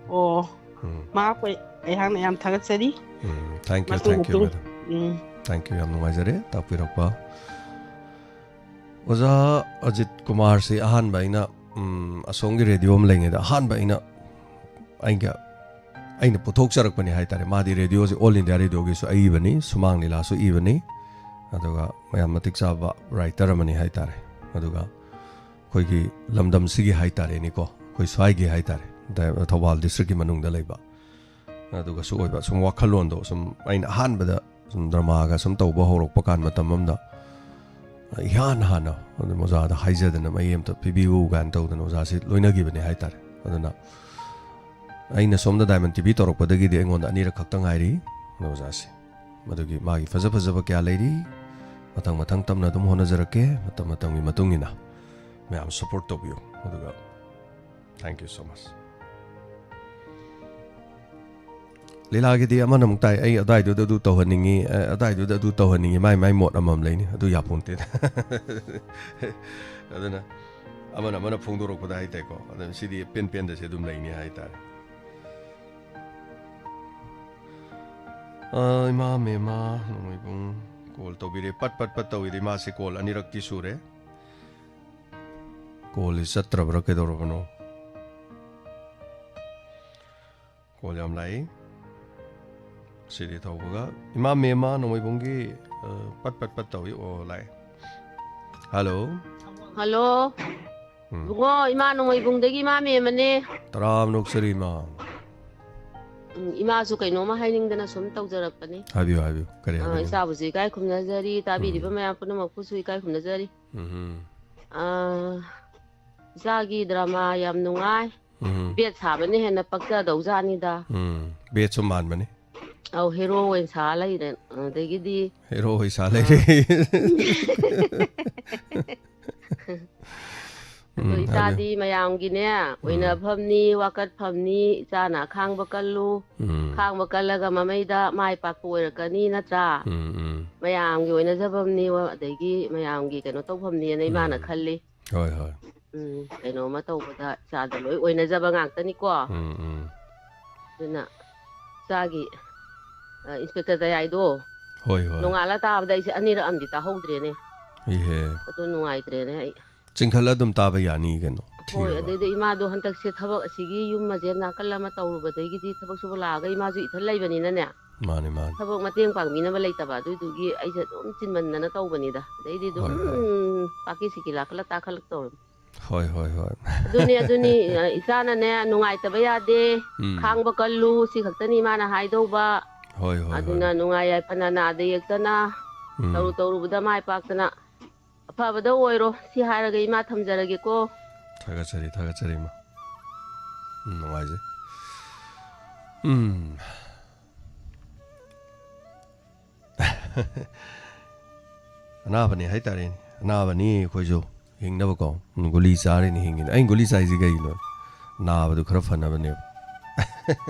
ꯑꯣ꯫ ꯎꯝ꯫ ꯃꯍꯥꯛꯄꯨ ꯑꯩꯍꯥꯛꯅ ꯌꯥꯝ ꯊꯥꯒꯠꯆꯔꯤ꯫ ꯎꯝ, thank you, ꯃꯇꯨꯡ thank you, ꯃꯇꯨꯡ꯫ madam꯫ ꯎꯝ꯫ Thank you, ꯌꯥꯝ ꯅꯨꯡꯉꯥꯏꯖꯔꯦ ꯇꯥꯛꯄꯤꯔꯛꯄ꯫ ꯑꯣꯖꯥ ꯑꯖꯤꯠ ꯀꯨꯃꯥꯔꯁꯤ ꯑꯍꯥꯟꯕ ꯑꯩꯅ, ꯎꯝ, ꯑꯁꯣꯝꯒꯤ ꯔꯦꯗꯤꯑꯣ ꯑꯃ ꯂꯩꯉꯩꯗ ꯑꯍꯥꯟꯕ ꯑꯩꯅ ꯑꯩꯒ, ꯑꯩꯅ ꯄꯨꯊꯣꯛꯆꯔꯛꯄꯅꯤ ꯍꯥꯏꯇꯥꯔꯦ꯫ ꯃꯥꯗꯤ ꯔꯦꯗꯤꯑꯣꯁꯤ All India Radioꯒꯤꯁꯨ ꯑꯏꯕꯅꯤ, ꯁꯨꯃꯥꯡ ꯂꯤꯂꯥꯁꯨ ꯏꯕꯅꯤ, ꯑꯗꯨꯒ ꯌꯥꯝ ꯃꯇꯤꯛ ꯆꯥꯕ writer ꯑꯃꯅꯤ ꯍꯥꯏꯇꯥꯔꯦ꯫ ꯑꯗꯨꯒ ꯑꯩꯈꯣꯏꯒꯤ ꯂꯝꯗꯝꯁꯤꯒꯤ ꯍꯥꯏꯇꯥꯔꯦꯅꯦꯀꯣ, ꯑꯩꯈꯣꯏ ꯁ꯭ꯋꯥꯏꯒꯤ ꯍꯥꯏꯇꯥꯔꯦ, ꯗ-, ꯊꯧꯕꯥꯜ districtꯀꯤ ꯃꯅꯨꯡꯗ ꯂꯩꯕ꯫ ꯑꯗꯨꯒꯁꯨ ꯑꯣꯏꯕ ꯁꯨꯝ ꯋꯥꯈꯜꯂꯣꯟꯗꯣ ꯁꯨꯝ ꯑꯩꯅ ꯑꯍꯥꯟꯕꯗ ꯁꯨꯝ ꯗ꯭ꯔꯃꯥꯒ ꯁꯨꯝ ꯇꯧꯕ ꯍꯧꯔꯛꯄ ꯀꯥꯟ ꯃꯇꯝ ꯑꯃꯗ ꯏꯍꯥꯟ ꯍꯥꯟꯅ ꯑꯗꯨꯝ ꯑꯣꯖꯥꯗ ꯍꯥꯏꯖꯗꯅ ꯃꯌꯦꯛ ꯑꯝꯇ ꯄꯤꯕꯤꯌꯨ ꯀꯥꯏꯅ ꯇꯧꯗꯅ ꯑꯣꯖꯥꯁꯤ ꯂꯣꯏꯅꯈꯤꯕꯅꯦ ꯍꯥꯏꯇꯥꯔꯦ꯫ ꯑꯗꯨꯅ ꯑꯩꯅ ꯁꯣꯝꯗ Diamond TV ꯇꯧꯔꯛꯄꯗꯒꯤꯗꯤ ꯑꯩꯉꯣꯟꯗ ꯑꯅꯤꯔꯛ ꯈꯛꯇ ꯉꯥꯏꯔꯤ ꯑꯣꯖꯥꯁꯦ꯫ ꯃꯗꯨꯒꯤ ꯃꯥꯒꯤ ꯐꯖ ꯐꯖꯕ ꯀꯌꯥ ꯂꯩꯔꯤ꯫ ꯃꯊꯪ ꯃꯊꯪ ꯇꯞꯅ ꯑꯗꯨꯝ ꯍꯣꯠꯅꯖꯔꯛꯀꯦ꯫ ꯃꯇꯝ ꯃꯇꯝꯒꯤ ꯃꯇꯨꯡ ꯏꯟꯅ ꯃꯌꯥꯝ support ꯇꯧꯕꯤꯌꯨ꯫ ꯑꯗꯨꯒ thank you so much꯫ ꯂꯤꯂꯥꯒꯤꯗꯤ ꯑꯃꯅ ꯑꯃꯨꯛ ꯇꯥꯏ, "ꯑꯩ ꯑꯗꯥꯏꯗꯨꯗ ꯑꯗꯨ ꯇꯧꯍꯟꯅꯤꯡꯉꯤ, ꯑ, ꯑꯗꯥꯏꯗꯨꯗ ꯑꯗꯨ ꯇꯧꯍꯟꯅꯤꯡꯉꯤ", ꯃꯥꯏ ꯃꯥꯏ ꯃꯣꯠ ꯑꯃꯃꯝ ꯂꯩꯅꯤ, ꯑꯗꯨ ꯌꯥꯄꯣꯟꯇꯦꯗ꯫ ꯑꯗꯨꯅ ꯑꯃꯅ ꯑꯃꯅ ꯐꯣꯡꯗꯣꯔꯛꯄꯗ ꯍꯥꯏꯇꯥꯔꯦꯀꯣ, ꯑꯗꯨꯅ ꯁꯤꯗꯤ ꯄꯦꯟ ꯄꯦꯟꯗꯁꯦ ꯑꯗꯨꯝ ꯂꯩꯅꯤ ꯍꯥꯏꯇꯥꯔꯦ꯫ ꯑ, ꯏꯃꯥ ꯃꯦꯃꯥ ꯅꯣꯡꯃꯩꯕꯨꯡ call ꯇꯧꯕꯤꯔꯦ, ꯄꯠ ꯄꯠ ꯄꯠ ꯇꯧꯏꯗꯤ, ꯃꯥꯁꯦ call ꯑꯅꯤꯔꯛꯇꯤ ꯁꯨꯔꯦ꯫ Callꯁꯤ ꯆꯠꯇ꯭ꯔꯕ꯭ꯔꯥ ꯀꯩꯗꯧꯔꯕꯅꯣ? Call ꯌꯥꯝ ꯂꯥꯛꯏ꯫ ꯁꯤꯗꯤ ꯇꯧꯕꯒ ꯏꯃꯥ ꯃꯦꯃꯥ ꯅꯣꯡꯃꯩꯕꯨꯡꯒꯤ ꯑ, ꯄꯠ ꯄꯠ ꯄꯠ ꯇꯧꯏ꯫ ꯑꯣ, ꯂꯥꯛꯑꯦ꯫ ꯍꯜꯂꯣ꯫ ꯍꯜꯂꯣ꯫ ꯎꯝ꯫ ꯏꯕꯨꯡꯉꯣ, ꯏꯃꯥ ꯅꯣꯡꯃꯩꯕꯨꯡꯗꯒꯤ ꯏꯃꯥ ꯃꯦꯝꯃꯅꯦ꯫ ꯇꯔꯥꯝ ꯅꯣꯛꯆꯔꯤ, ꯏꯃꯥ꯫ ꯎꯝ, ꯏꯃꯥꯁꯨ ꯀꯩꯅꯣꯝꯃ ꯍꯥꯏꯅꯤꯡꯗꯅ ꯁꯨꯝ ꯇꯧꯖꯔꯛꯄꯅꯤ꯫ ꯍꯥꯏꯕꯤꯌꯨ, ꯍꯥꯏꯕꯤꯌꯨ꯫ ꯀꯔꯤ ꯑ, ꯍꯥꯏꯕꯤꯅꯤꯡ-? ꯏꯆꯥꯕꯨꯁꯨ ꯏꯀꯥꯏ ꯈꯨꯝꯅꯖꯔꯤ, ꯇꯥꯕꯤꯔꯤꯕ ꯎꯝ꯫ ꯃꯌꯥꯝ ꯄꯨꯝꯅꯃꯛꯄꯨꯁꯨ ꯏꯀꯥꯏ ꯈꯨꯝꯅꯖꯔꯤ꯫ ꯎꯝ꯫ ꯑ, ꯏꯆꯥꯒꯤ ꯗ꯭ꯔꯃꯥ ꯌꯥꯝ ꯅꯨꯡꯉꯥꯏ꯫ ꯎꯝ꯫ ꯕꯦꯠ ꯁꯥꯕꯅ ꯍꯦꯟꯅ ꯄꯛꯆꯗꯧꯖꯥꯠꯅꯤꯗ꯫ ꯎꯝ꯫ ꯕꯦꯠꯁꯨ ꯃꯥꯟꯕꯅꯤ꯫ ꯑꯧ, ꯍꯦꯔꯣ ꯑꯣꯏꯅ ꯁꯥ ꯂꯩꯔꯦ꯫ ꯑꯗꯒꯤꯗꯤ ꯍꯦꯔꯣ ꯑꯣꯏ ꯁꯥ ꯂꯩꯔꯦ꯫ ꯑꯗꯣ ꯎꯝ, ꯍꯥꯏꯕꯤꯌꯨ꯫ ꯏꯆꯥꯗꯤ ꯃꯌꯥꯝꯒꯤꯅꯦ, ꯎꯝ꯫ ꯑꯣꯏꯅꯐꯝꯅꯤ, ꯋꯥꯀꯠꯐꯝꯅꯤ, ꯏꯆꯥꯅ ꯑꯈꯥꯡꯕ ꯀꯜꯂꯨ, ꯎꯝ꯫ ꯈꯥꯡꯕ ꯀꯜꯂꯒ ꯃꯃꯩꯗ ꯃꯥꯏ ꯄꯥꯛꯄ ꯑꯣꯏꯔꯛꯀꯅꯤ ꯅꯠꯇ꯭ꯔꯥ? ꯎꯝ, ꯎꯝ꯫ ꯃꯌꯥꯝꯒꯤ ꯑꯣꯏꯅꯖꯐꯝꯅꯤ, ꯑꯗꯒꯤ ꯃꯌꯥꯝꯒꯤ ꯀꯩꯅꯣ ꯇꯧꯐꯝꯅꯤꯅ ꯏꯃꯥꯅ ꯎꯝ꯫ ꯈꯜꯂꯤ꯫ ꯍꯣꯏ, ꯍꯣꯏ꯫ ꯎꯝ, ꯀꯩꯅꯣꯝꯃ ꯇꯧꯕꯗ ꯏꯆꯥꯗ ꯂꯣꯏ ꯑꯣꯏꯅꯖꯕ ꯉꯥꯛꯇꯅꯤꯀꯣ꯫ ꯎꯝ, ꯎꯝ꯫ ꯑꯗꯨꯅ ꯏꯆꯥꯒꯤ, ꯑ, ꯏꯟꯁꯄꯦꯛꯇꯔ ꯗꯌꯥꯏꯗꯣ ꯍꯣꯏ, ꯍꯣꯏ꯫ ꯅꯣꯡꯉꯥꯜꯂ ꯇꯥꯕꯗ ꯑꯩꯁꯦ ꯑꯅꯤꯔꯛ ꯑꯃꯗꯤ ꯇꯥꯍꯧꯗ꯭ꯔꯦꯅꯦ꯫ ꯏꯍꯦ꯫ ꯑꯗꯨ ꯅꯨꯡꯉꯥꯏꯇ꯭ꯔꯦꯅꯦ ꯑꯩ꯫ ꯆꯤꯡꯈꯠꯂ ꯑꯗꯨꯝ ꯇꯥꯕ ꯌꯥꯅꯤ ꯀꯩꯅꯣ, ꯍꯣꯏ, ꯊꯤꯔꯒ꯫ ꯑꯗꯩꯗ ꯏꯃꯥꯗꯣ ꯍꯟꯗꯛꯁꯦ ꯊꯕꯛ ꯑꯁꯤꯒꯤ ꯌꯨꯝ ꯃꯁꯦ ꯅꯥꯀꯜ ꯑꯃ ꯇꯧꯔꯨꯕꯗꯒꯤꯗꯤ ꯊꯕꯛ ꯁꯨꯕ ꯂꯥꯛꯑꯒ ꯏꯃꯥꯁꯨ ꯏꯊꯟ ꯂꯩꯕꯅꯤꯅꯅꯦ, ꯃꯥꯅꯤ, ꯃꯥꯅꯤ꯫ ꯊꯕꯛ ꯃꯇꯦꯡ ꯄꯥꯡꯕꯤꯅꯕ ꯂꯩꯇꯕ, ꯑꯗꯨꯏꯗꯨꯒꯤ ꯑꯩꯁꯦ ꯑꯗꯨꯝ ꯆꯤꯟꯃꯟꯗꯅ ꯇꯧꯕꯅꯤꯗ꯫ ꯑꯗꯩꯗꯤ ꯑꯗꯨꯝ ꯍꯣꯏ, ꯍꯣꯏ꯫ ꯄꯥꯀꯤ ꯁꯤꯀꯤ ꯂꯥꯛꯀꯂ ꯇꯥꯈꯠꯂꯛ ꯇꯧꯔꯦ꯫ ꯍꯣꯏ, ꯍꯣꯏ, ꯍꯣꯏ꯫ ꯑꯗꯨꯅꯤ, ꯑꯗꯨꯅꯤ, ꯑ, ꯏꯆꯥꯅꯅꯦ ꯅꯨꯡꯉꯥꯏꯇꯕ ꯌꯥꯗꯦ, ꯎꯝ꯫ ꯈꯥꯡꯕ ꯀꯜꯂꯨ, ꯁꯤ ꯈꯛꯇꯅꯤ ꯏꯃꯥꯅ ꯍꯥꯏꯗꯧꯕ꯫ ꯍꯣꯏ, ꯍꯣꯏ, ꯑꯗꯨꯅ ꯍꯣꯏ꯫ ꯅꯨꯡꯉꯥꯏ ꯌꯥꯏꯐꯅ ꯅꯥꯗ ꯌꯦꯛꯇꯅ ꯎꯝ꯫ ꯇꯧꯔꯨ ꯇꯧꯔꯨꯕꯗ ꯃꯥꯏ ꯄꯥꯛꯇꯅ ꯑꯐꯕꯗ ꯑꯣꯏꯔꯣ꯫ ꯁꯤ ꯍꯥꯏꯔꯒ ꯏꯃꯥ ꯊꯝꯖꯔꯒꯦꯀꯣ꯫ ꯊꯥꯒꯠꯆꯔꯤ, ꯊꯥꯒꯠꯆꯔꯤ, ꯏꯃꯥ꯫ ꯎꯝ, ꯅꯨꯡꯉꯥꯏꯖꯩ꯫ ꯎꯝ꯫ ꯑꯅꯥꯕꯅꯤ ꯍꯥꯏꯇꯥꯔꯦꯅꯦ꯫ ꯑꯅꯥꯕꯅꯤ ꯑꯩꯈꯣꯏꯁꯨ ꯍꯤꯡꯅꯕꯀꯣ꯫ ꯎꯝ, ꯒꯨꯂꯤ ꯆꯥꯔꯤꯅꯤ ꯍꯤꯡꯉꯤꯅꯤ꯫ ꯑꯩꯅ ꯒꯨꯂꯤ ꯆꯥꯏꯁꯤ ꯀꯩꯒꯤꯅꯣ? ꯅꯥꯕꯗꯨ ꯈꯔ ꯐꯅꯕꯅꯦꯕ꯫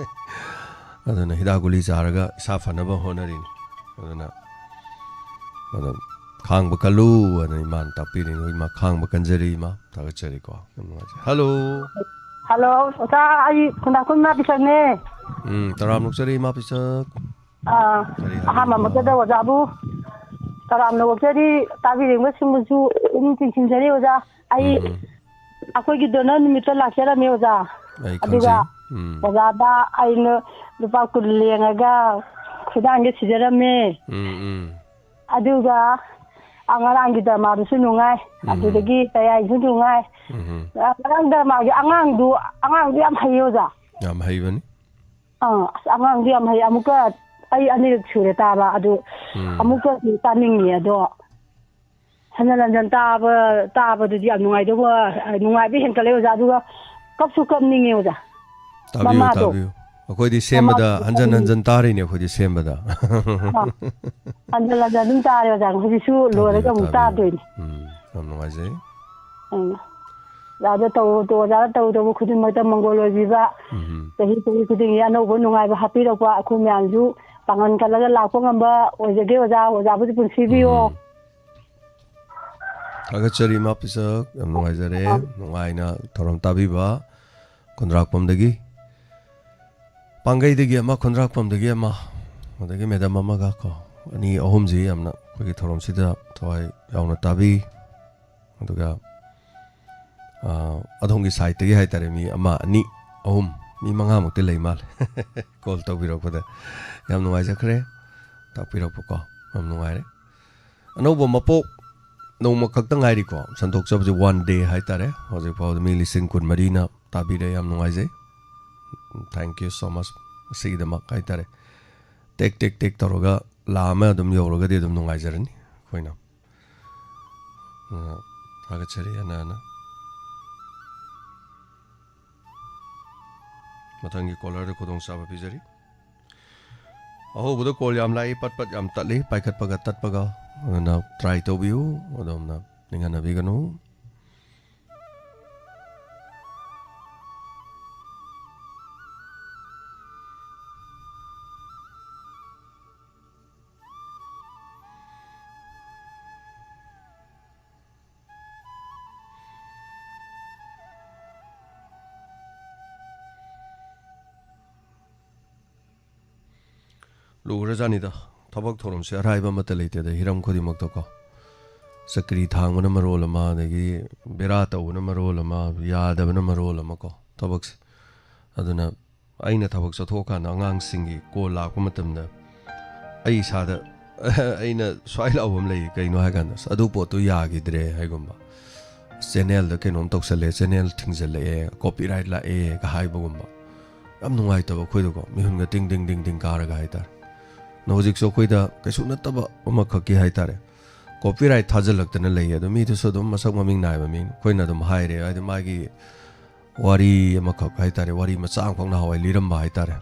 ꯑꯗꯨꯅ ꯍꯤꯗꯥꯛ ꯒꯨꯂꯤ ꯆꯥꯔꯒ ꯏꯁꯥ ꯐꯅꯕ ꯍꯣꯠꯅꯔꯤꯅꯤ꯫ ꯑꯗꯨꯅ ꯑꯗꯨꯝ ꯈꯥꯡꯕ ꯀꯜꯂꯨ ꯍꯥꯏꯅ ꯏꯃꯥꯅ ꯇꯥꯛꯄꯤꯔꯤꯅꯤ꯫ ꯏꯃꯥ ꯈꯥꯡꯕ ꯀꯟꯖꯔꯤ ꯏꯃꯥ꯫ ꯊꯥꯒꯠꯆꯔꯤꯀꯣ꯫ ꯌꯥꯝ ꯅꯨꯡꯉꯥꯏꯖꯩ꯫ ꯍꯜꯂꯣ꯫ ꯍꯜꯂꯣ, ꯑꯣꯖꯥ, ꯑꯩ ꯈꯨꯟꯗꯥꯛꯈꯨꯜ ꯏꯃꯥ ꯄꯤꯁꯛꯅꯦ꯫ ꯎꯝ, ꯇꯔꯥꯝ ꯅꯣꯛꯆꯔꯤ ꯏꯃꯥ ꯄꯤꯁꯛ꯫ ꯑꯥ, ꯀꯔꯤ ꯍꯥꯏꯕꯤꯅꯤꯡꯕ? ꯑꯍꯥꯟꯕꯃꯛꯇꯗ ꯑꯣꯖꯥꯕꯨ ꯇꯔꯥꯝꯅ ꯑꯣꯛꯆꯔꯤ, ꯇꯥꯕꯤꯔꯤꯕꯁꯤꯡꯕꯨꯁꯨ ꯑꯗꯨꯝ ꯆꯤꯡꯁꯤꯟꯖꯔꯤ ꯑꯣꯖꯥ꯫ ꯑꯩ ꯎꯝ, ꯎꯝ꯫ ꯑꯩꯈꯣꯏꯒꯤ ꯗꯣꯅꯔ ꯅꯨꯃꯤꯠꯇ ꯂꯥꯛꯆꯔꯝꯃꯤ ꯑꯣꯖꯥ꯫ ꯑꯩ ꯑꯗꯨꯒ ꯈꯪꯖꯩ꯫ ꯎꯝ꯫ ꯑꯣꯖꯥꯗ ꯑꯩꯅ ꯂꯨꯄꯥ ꯀꯨꯟ ꯂꯦꯡꯉꯒ ꯈꯨꯗꯥꯡꯁꯦ ꯁꯤꯖꯔꯝꯃꯦ꯫ ꯎꯝ, ꯎꯝ꯫ ꯑꯗꯨꯒ, ꯑ, ꯉꯔꯥꯡꯒꯤ ꯗ꯭ꯔꯃꯥꯗꯨꯁꯨ ꯅꯨꯡꯉꯥꯏ꯫ ꯎꯝ꯫ ꯑꯗꯨꯗꯒꯤ ꯇꯌꯥꯏꯁꯨ ꯅꯨꯡꯉꯥꯏ꯫ ꯎꯝ꯫ ꯑ, ꯉꯔꯥꯡ ꯗ꯭ꯔꯃꯥꯒꯤ ꯑꯉꯥꯡꯗꯨ, ꯑꯉꯥꯡꯗꯨ ꯌꯥꯝ ꯍꯩꯌꯦ, ꯑꯣꯖꯥ꯫ ꯌꯥꯝ ꯍꯩꯕꯅꯤ꯫ ꯑꯥ, ꯑꯁ, ꯑꯉꯥꯡꯗꯤ ꯌꯥꯝ ꯍꯩ꯫ ꯑꯃꯨꯛꯀ ꯑꯩ ꯑꯅꯤꯔꯛ ꯁꯨꯔꯦ ꯇꯥꯕ꯫ ꯑꯗꯨ ꯎꯝ꯫ ꯑꯃꯨꯛꯀꯁꯨ ꯇꯥꯅꯤꯡꯉꯤ꯫ ꯑꯗꯣ ꯍꯟꯖꯟ ꯍꯟꯖꯟ ꯇꯥꯕ, ꯇꯥꯕꯗꯨꯗꯤ ꯌꯥꯝ ꯅꯨꯡꯉꯥꯏꯗꯧꯕ, ꯅꯨꯡꯉꯥꯏꯕ ꯍꯦꯟꯀꯠꯂꯦ, ꯑꯣꯖꯥ꯫ ꯑꯗꯨꯒ ꯀꯞꯁꯨ ꯀꯞꯅꯤꯡꯉꯦ, ꯑꯣꯖꯥ꯫ ꯇꯥꯕꯤꯌꯨ, ꯃꯃꯥꯗꯣ꯫ ꯇꯥꯕꯤꯌꯨ꯫ ꯑꯩꯈꯣꯏꯗꯤ ꯁꯦꯝꯕꯗ ꯃꯃꯥꯗꯣ ꯍꯟꯖꯟ ꯀꯞꯅꯤꯡꯉꯦ꯫ ꯍꯟꯖꯟ ꯇꯥꯔꯤꯅꯦ, ꯑꯩꯈꯣꯏꯗꯤ ꯁꯦꯝꯕꯗ꯫ ꯑꯥ꯫ ꯍꯟꯖꯟ ꯍꯟꯖꯟ ꯑꯗꯨꯝ ꯇꯥꯔꯦ, ꯑꯣꯖꯥ꯫ ꯍꯧꯖꯤꯛꯁꯨ ꯂꯣꯏꯔꯒ ꯇꯥꯕꯤꯌꯨ, ꯑꯃꯨꯛ ꯇꯥꯕꯤꯌꯨ꯫ ꯇꯥꯗꯣꯏꯅꯦ꯫ ꯎꯝ, ꯌꯥꯝ ꯅꯨꯡꯉꯥꯏꯖꯩ꯫ ꯎꯝ꯫ ꯑꯣꯖꯥꯗ ꯇꯧ-, ꯑꯣꯖꯥꯗ ꯇꯧ ꯇꯧꯕ ꯈꯨꯗꯤꯡꯃꯛꯇ ꯃꯪꯒꯣꯜ ꯑꯣꯏꯕꯤꯕ, ꯎꯝ꯫ ꯆꯍꯤ ꯆꯍꯤ ꯈꯨꯗꯤꯡꯒꯤ ꯑꯅꯧꯕ ꯅꯨꯡꯉꯥꯏꯕ ꯍꯥꯞꯄꯤꯔꯛꯄ, ꯑꯩꯈꯣꯏ ꯃꯌꯥꯝꯁꯨ ꯄꯥꯡꯒꯜ ꯀꯜꯂꯒ ꯂꯥꯛꯄ ꯉꯝꯕ ꯑꯣꯏꯖꯒꯦ, ꯑꯣꯖꯥ꯫ ꯑꯣꯖꯥꯕꯨꯁꯨ ꯄꯨꯟꯁꯤꯕꯤꯌꯣ꯫ ꯎꯝ꯫ ꯊꯥꯒꯠꯆꯔꯤ, ꯏꯃꯥ ꯄꯤꯁꯛ꯫ ꯌꯥꯝ ꯅꯨꯡꯉꯥꯏꯖꯔꯦ꯫ ꯑꯥ꯫ ꯅꯨꯡꯉꯥꯏꯅ ꯊꯧꯔꯝ ꯇꯥꯕꯤꯕ꯫ ꯈꯨꯟꯗ꯭ꯔꯥꯛꯄꯝꯗꯒꯤ, ꯄꯥꯡꯒꯩꯗꯒꯤ ꯑꯃ, ꯈꯨꯟꯗ꯭ꯔꯥꯛꯄꯝꯗꯒꯤ ꯑꯃ, ꯑꯗꯒꯤ ꯃꯦꯗꯥꯝ ꯑꯃꯒ ꯀꯣ, ꯑꯅꯤ ꯑꯍꯨꯝꯁꯤ ꯌꯥꯝꯅ ꯑꯩꯈꯣꯏꯒꯤ ꯊꯧꯔꯝꯁꯤꯗ ꯊꯋꯥꯏ ꯌꯥꯎꯅ ꯇꯥꯕꯤ꯫ ꯑꯗꯨꯒ, ꯑ, ꯑꯗꯣꯝꯒꯤ ꯁꯥꯏꯠꯇꯒꯤ ꯍꯥꯏꯇꯥꯔꯦ, ꯃꯤ ꯑꯃ, ꯑꯅꯤ, ꯑꯍꯨꯝ, ꯃꯤ ꯃꯉꯥꯃꯨꯛꯇꯤ ꯂꯩ ꯃꯥꯜꯂꯦ꯫ ꯀꯣꯜ ꯇꯧꯕꯤꯔꯛꯄꯗ ꯌꯥꯝ ꯅꯨꯡꯉꯥꯏꯖꯈ꯭ꯔꯦ, ꯇꯥꯛꯄꯤꯔꯛꯄꯀꯣ, ꯌꯥꯝ ꯅꯨꯡꯉꯥꯏꯔꯦ꯫ ꯑꯅꯧꯕ ꯃꯄꯣꯛ ꯅꯣꯡꯃ ꯈꯛꯇ ꯉꯥꯏꯔꯤꯀꯣ, ꯁꯟꯗꯣꯛꯆꯕꯁꯦ, one day ꯍꯥꯏꯇꯥꯔꯦ꯫ ꯍꯧꯖꯤꯛ ꯐꯥꯎꯗ ꯃꯤ ꯂꯤꯁꯤꯡ ꯀꯨꯟꯃꯔꯤꯅ ꯇꯥꯕꯤꯔꯦ, ꯌꯥꯝ ꯅꯨꯡꯉꯥꯏꯖꯩ꯫ Thank you so much꯫ ꯑꯁꯤꯒꯤꯗꯃꯛ ꯍꯥꯏꯇꯥꯔꯦ, ꯇꯦꯛ ꯇꯦꯛ ꯇꯦꯛ ꯇꯧꯔꯒ ꯂꯥꯛ ꯑꯃ ꯑꯗꯨꯝ ꯌꯧꯔꯒꯗꯤ ꯑꯗꯨꯝ ꯅꯨꯡꯉꯥꯏꯖꯔꯅꯤ ꯑꯩꯈꯣꯏꯅ꯫ ꯑ, ꯊꯥꯒꯠꯆꯔꯤ ꯑꯅ ꯑꯅ꯫ ꯃꯊꯪꯒꯤ ꯀꯣꯂꯔꯗ ꯈꯨꯗꯣꯡꯆꯥꯕ ꯄꯤꯖꯔꯤ꯫ ꯑꯍꯧꯕꯗ ꯀꯣꯜ ꯌꯥꯝ ꯂꯥꯛꯏ, ꯄꯠ ꯄꯠ ꯌꯥꯝ ꯇꯠꯂꯤ, ꯄꯥꯏꯈꯠꯄꯒ ꯇꯠꯄꯒ꯫ ꯑꯗꯨꯅ ꯇ꯭ꯔꯥꯏ ꯇꯧꯕꯤꯌꯨ, ꯑꯗꯣꯝꯅ ꯅꯤꯡꯍꯟꯅꯕꯤꯒꯅꯨ꯫ ꯂꯨꯈ꯭ꯔꯖꯥꯠꯅꯤꯗ꯫ ꯊꯕꯛ ꯊꯧꯔꯝꯁꯦ ꯑꯔꯥꯏꯕ ꯑꯃꯠꯇ ꯂꯩꯇꯦꯗ, ꯍꯤꯔꯝ ꯈꯨꯗꯤꯡꯃꯛꯇꯀꯣ꯫ ꯆꯀ꯭ꯔꯤ ꯊꯥꯡꯕꯅ ꯃꯔꯣꯜ ꯑꯃ, ꯑꯗꯒꯤ ꯕꯦꯔꯥ ꯇꯧꯕꯅ ꯃꯔꯣꯜ ꯑꯃ, ꯌꯥꯗꯕꯅ ꯃꯔꯣꯜ ꯑꯃꯀꯣ, ꯊꯕꯛꯁꯦ꯫ ꯑꯗꯨꯅ ꯑꯩꯅ ꯊꯕꯛ ꯆꯠꯊꯣꯛꯑꯀꯥꯟꯗ ꯑꯉꯥꯡꯁꯤꯡꯒꯤ ꯀꯣꯜ ꯂꯥꯛꯄ ꯃꯇꯝꯗ ꯑꯩ ꯏꯁꯥꯗ ꯑꯩꯅ ꯁ꯭ꯋꯥꯏ ꯂꯥꯎꯕ ꯑꯃ ꯂꯩ, ꯀꯩꯅꯣ ꯍꯥꯏ ꯀꯥꯟꯗ, "ꯑꯁ, ꯑꯗꯨ ꯄꯣꯠꯇꯨ ꯌꯥꯈꯤꯗ꯭ꯔꯦ" ꯍꯥꯏꯒꯨꯝꯕ, "ꯆꯦꯅꯦꯜꯗ ꯀꯩꯅꯣꯝ ꯇꯧꯁꯜꯂꯦ, ꯆꯦꯅꯦꯜ ꯊꯤꯡꯖꯜꯂꯛꯑꯦ, ꯀꯣꯄꯤꯔꯥꯏꯠ ꯂꯥꯛꯑꯦꯒ" ꯍꯥꯏꯕꯒꯨꯝꯕ꯫ ꯌꯥꯝ ꯅꯨꯡꯉꯥꯏꯇꯕ ꯑꯩꯈꯣꯏꯗꯀꯣ, ꯃꯤꯍꯨꯟꯒ ꯇꯤꯡ ꯇꯤꯡ ꯇꯤꯡ ꯇꯤꯡ ꯀꯥꯔꯒ ꯍꯥꯏꯇꯥꯔꯦ꯫ ꯑꯗꯣ ꯍꯧꯖꯤꯛꯁꯨ ꯑꯩꯈꯣꯏꯗ ꯀꯩꯁꯨ ꯅꯠꯇꯕ ꯑꯃꯈꯛꯀꯤ ꯍꯥꯏꯇꯥꯔꯦ, ꯀꯣꯄꯤꯔꯥꯏꯠ ꯊꯥꯖꯤꯜꯂꯛꯇꯅ ꯂꯩꯌꯦ꯫ ꯑꯗꯣ ꯃꯤꯗꯨꯁꯨ ꯑꯗꯨꯝ ꯃꯁꯛ ꯃꯃꯤꯡ ꯅꯥꯏꯕ ꯃꯤꯅꯤ꯫ ꯑꯩꯈꯣꯏꯅ ꯑꯗꯨꯝ ꯍꯥꯏꯔꯦ, ꯍꯥꯏꯗꯤ ꯃꯥꯒꯤ ꯋꯥꯔꯤ ꯑꯃꯈꯛ ꯍꯥꯏꯇꯥꯔꯦ, ꯋꯥꯔꯤ ꯃꯆꯥ ꯑꯃꯈꯛ ꯅꯍꯥꯟꯋꯥꯏ ꯂꯤꯔꯝꯕ ꯍꯥꯏꯇꯥꯔꯦ꯫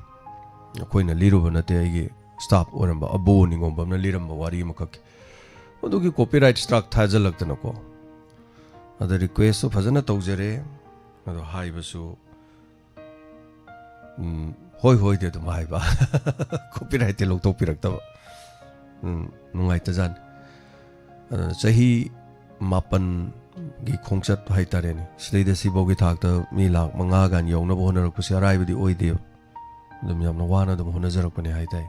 ꯑꯩꯈꯣꯏꯅ ꯂꯤꯔꯨꯕ ꯅꯠꯇꯦ, ꯑꯩꯒꯤ ꯁ꯭ꯇꯥꯐ ꯑꯣꯏꯔꯝꯕ ꯑꯕꯣ ꯅꯤꯉꯣꯝꯕꯝꯅ ꯂꯤꯔꯝꯕ ꯋꯥꯔꯤ ꯑꯃꯈꯛꯀꯤ꯫ ꯑꯗꯨꯒꯤ ꯀꯣꯄꯤꯔꯥꯏꯠ ꯁ꯭ꯇ꯭ꯔꯥꯏꯛ ꯊꯥꯖꯤꯜꯂꯛꯇꯅꯀꯣ꯫ ꯑꯗ ꯔꯤꯀ꯭ꯋꯦꯁꯁꯨ ꯐꯖꯅ ꯇꯧꯖꯔꯦ, ꯑꯗꯣ ꯍꯥꯏꯕꯁꯨ, ꯎꯝ, ꯍꯣꯏ ꯍꯣꯏꯗꯤ ꯑꯗꯨꯝ ꯍꯥꯏꯕ꯫ ꯀꯣꯄꯤꯔꯥꯏꯠꯇꯤ ꯂꯧꯊꯣꯛꯄꯤꯔꯛꯇꯕ꯫ ꯎꯝ, ꯅꯨꯡꯉꯥꯏꯇꯖꯥꯠꯅꯤ꯫ ꯑꯗꯨꯅ ꯆꯍꯤ ꯃꯥꯄꯟꯒꯤ ꯈꯣꯡꯆꯠ ꯍꯥꯏꯇꯥꯔꯦꯅꯦ, ꯁꯤꯗꯩꯗ ꯁꯤꯐꯥꯎꯒꯤ ꯊꯥꯛꯇ ꯃꯤ ꯂꯥꯈ ꯃꯉꯥ ꯒꯥꯟ ꯌꯧꯅꯕ ꯍꯣꯠꯅꯔꯛꯄꯁꯦ ꯑꯔꯥꯏꯕꯗꯤ ꯑꯣꯏꯗꯦꯕ꯫ ꯑꯗꯨꯝ ꯌꯥꯝꯅ ꯋꯥꯅ ꯑꯗꯨꯝ ꯍꯣꯠꯅꯖꯔꯛꯄꯅꯦ ꯍꯥꯏꯇꯥꯏ꯫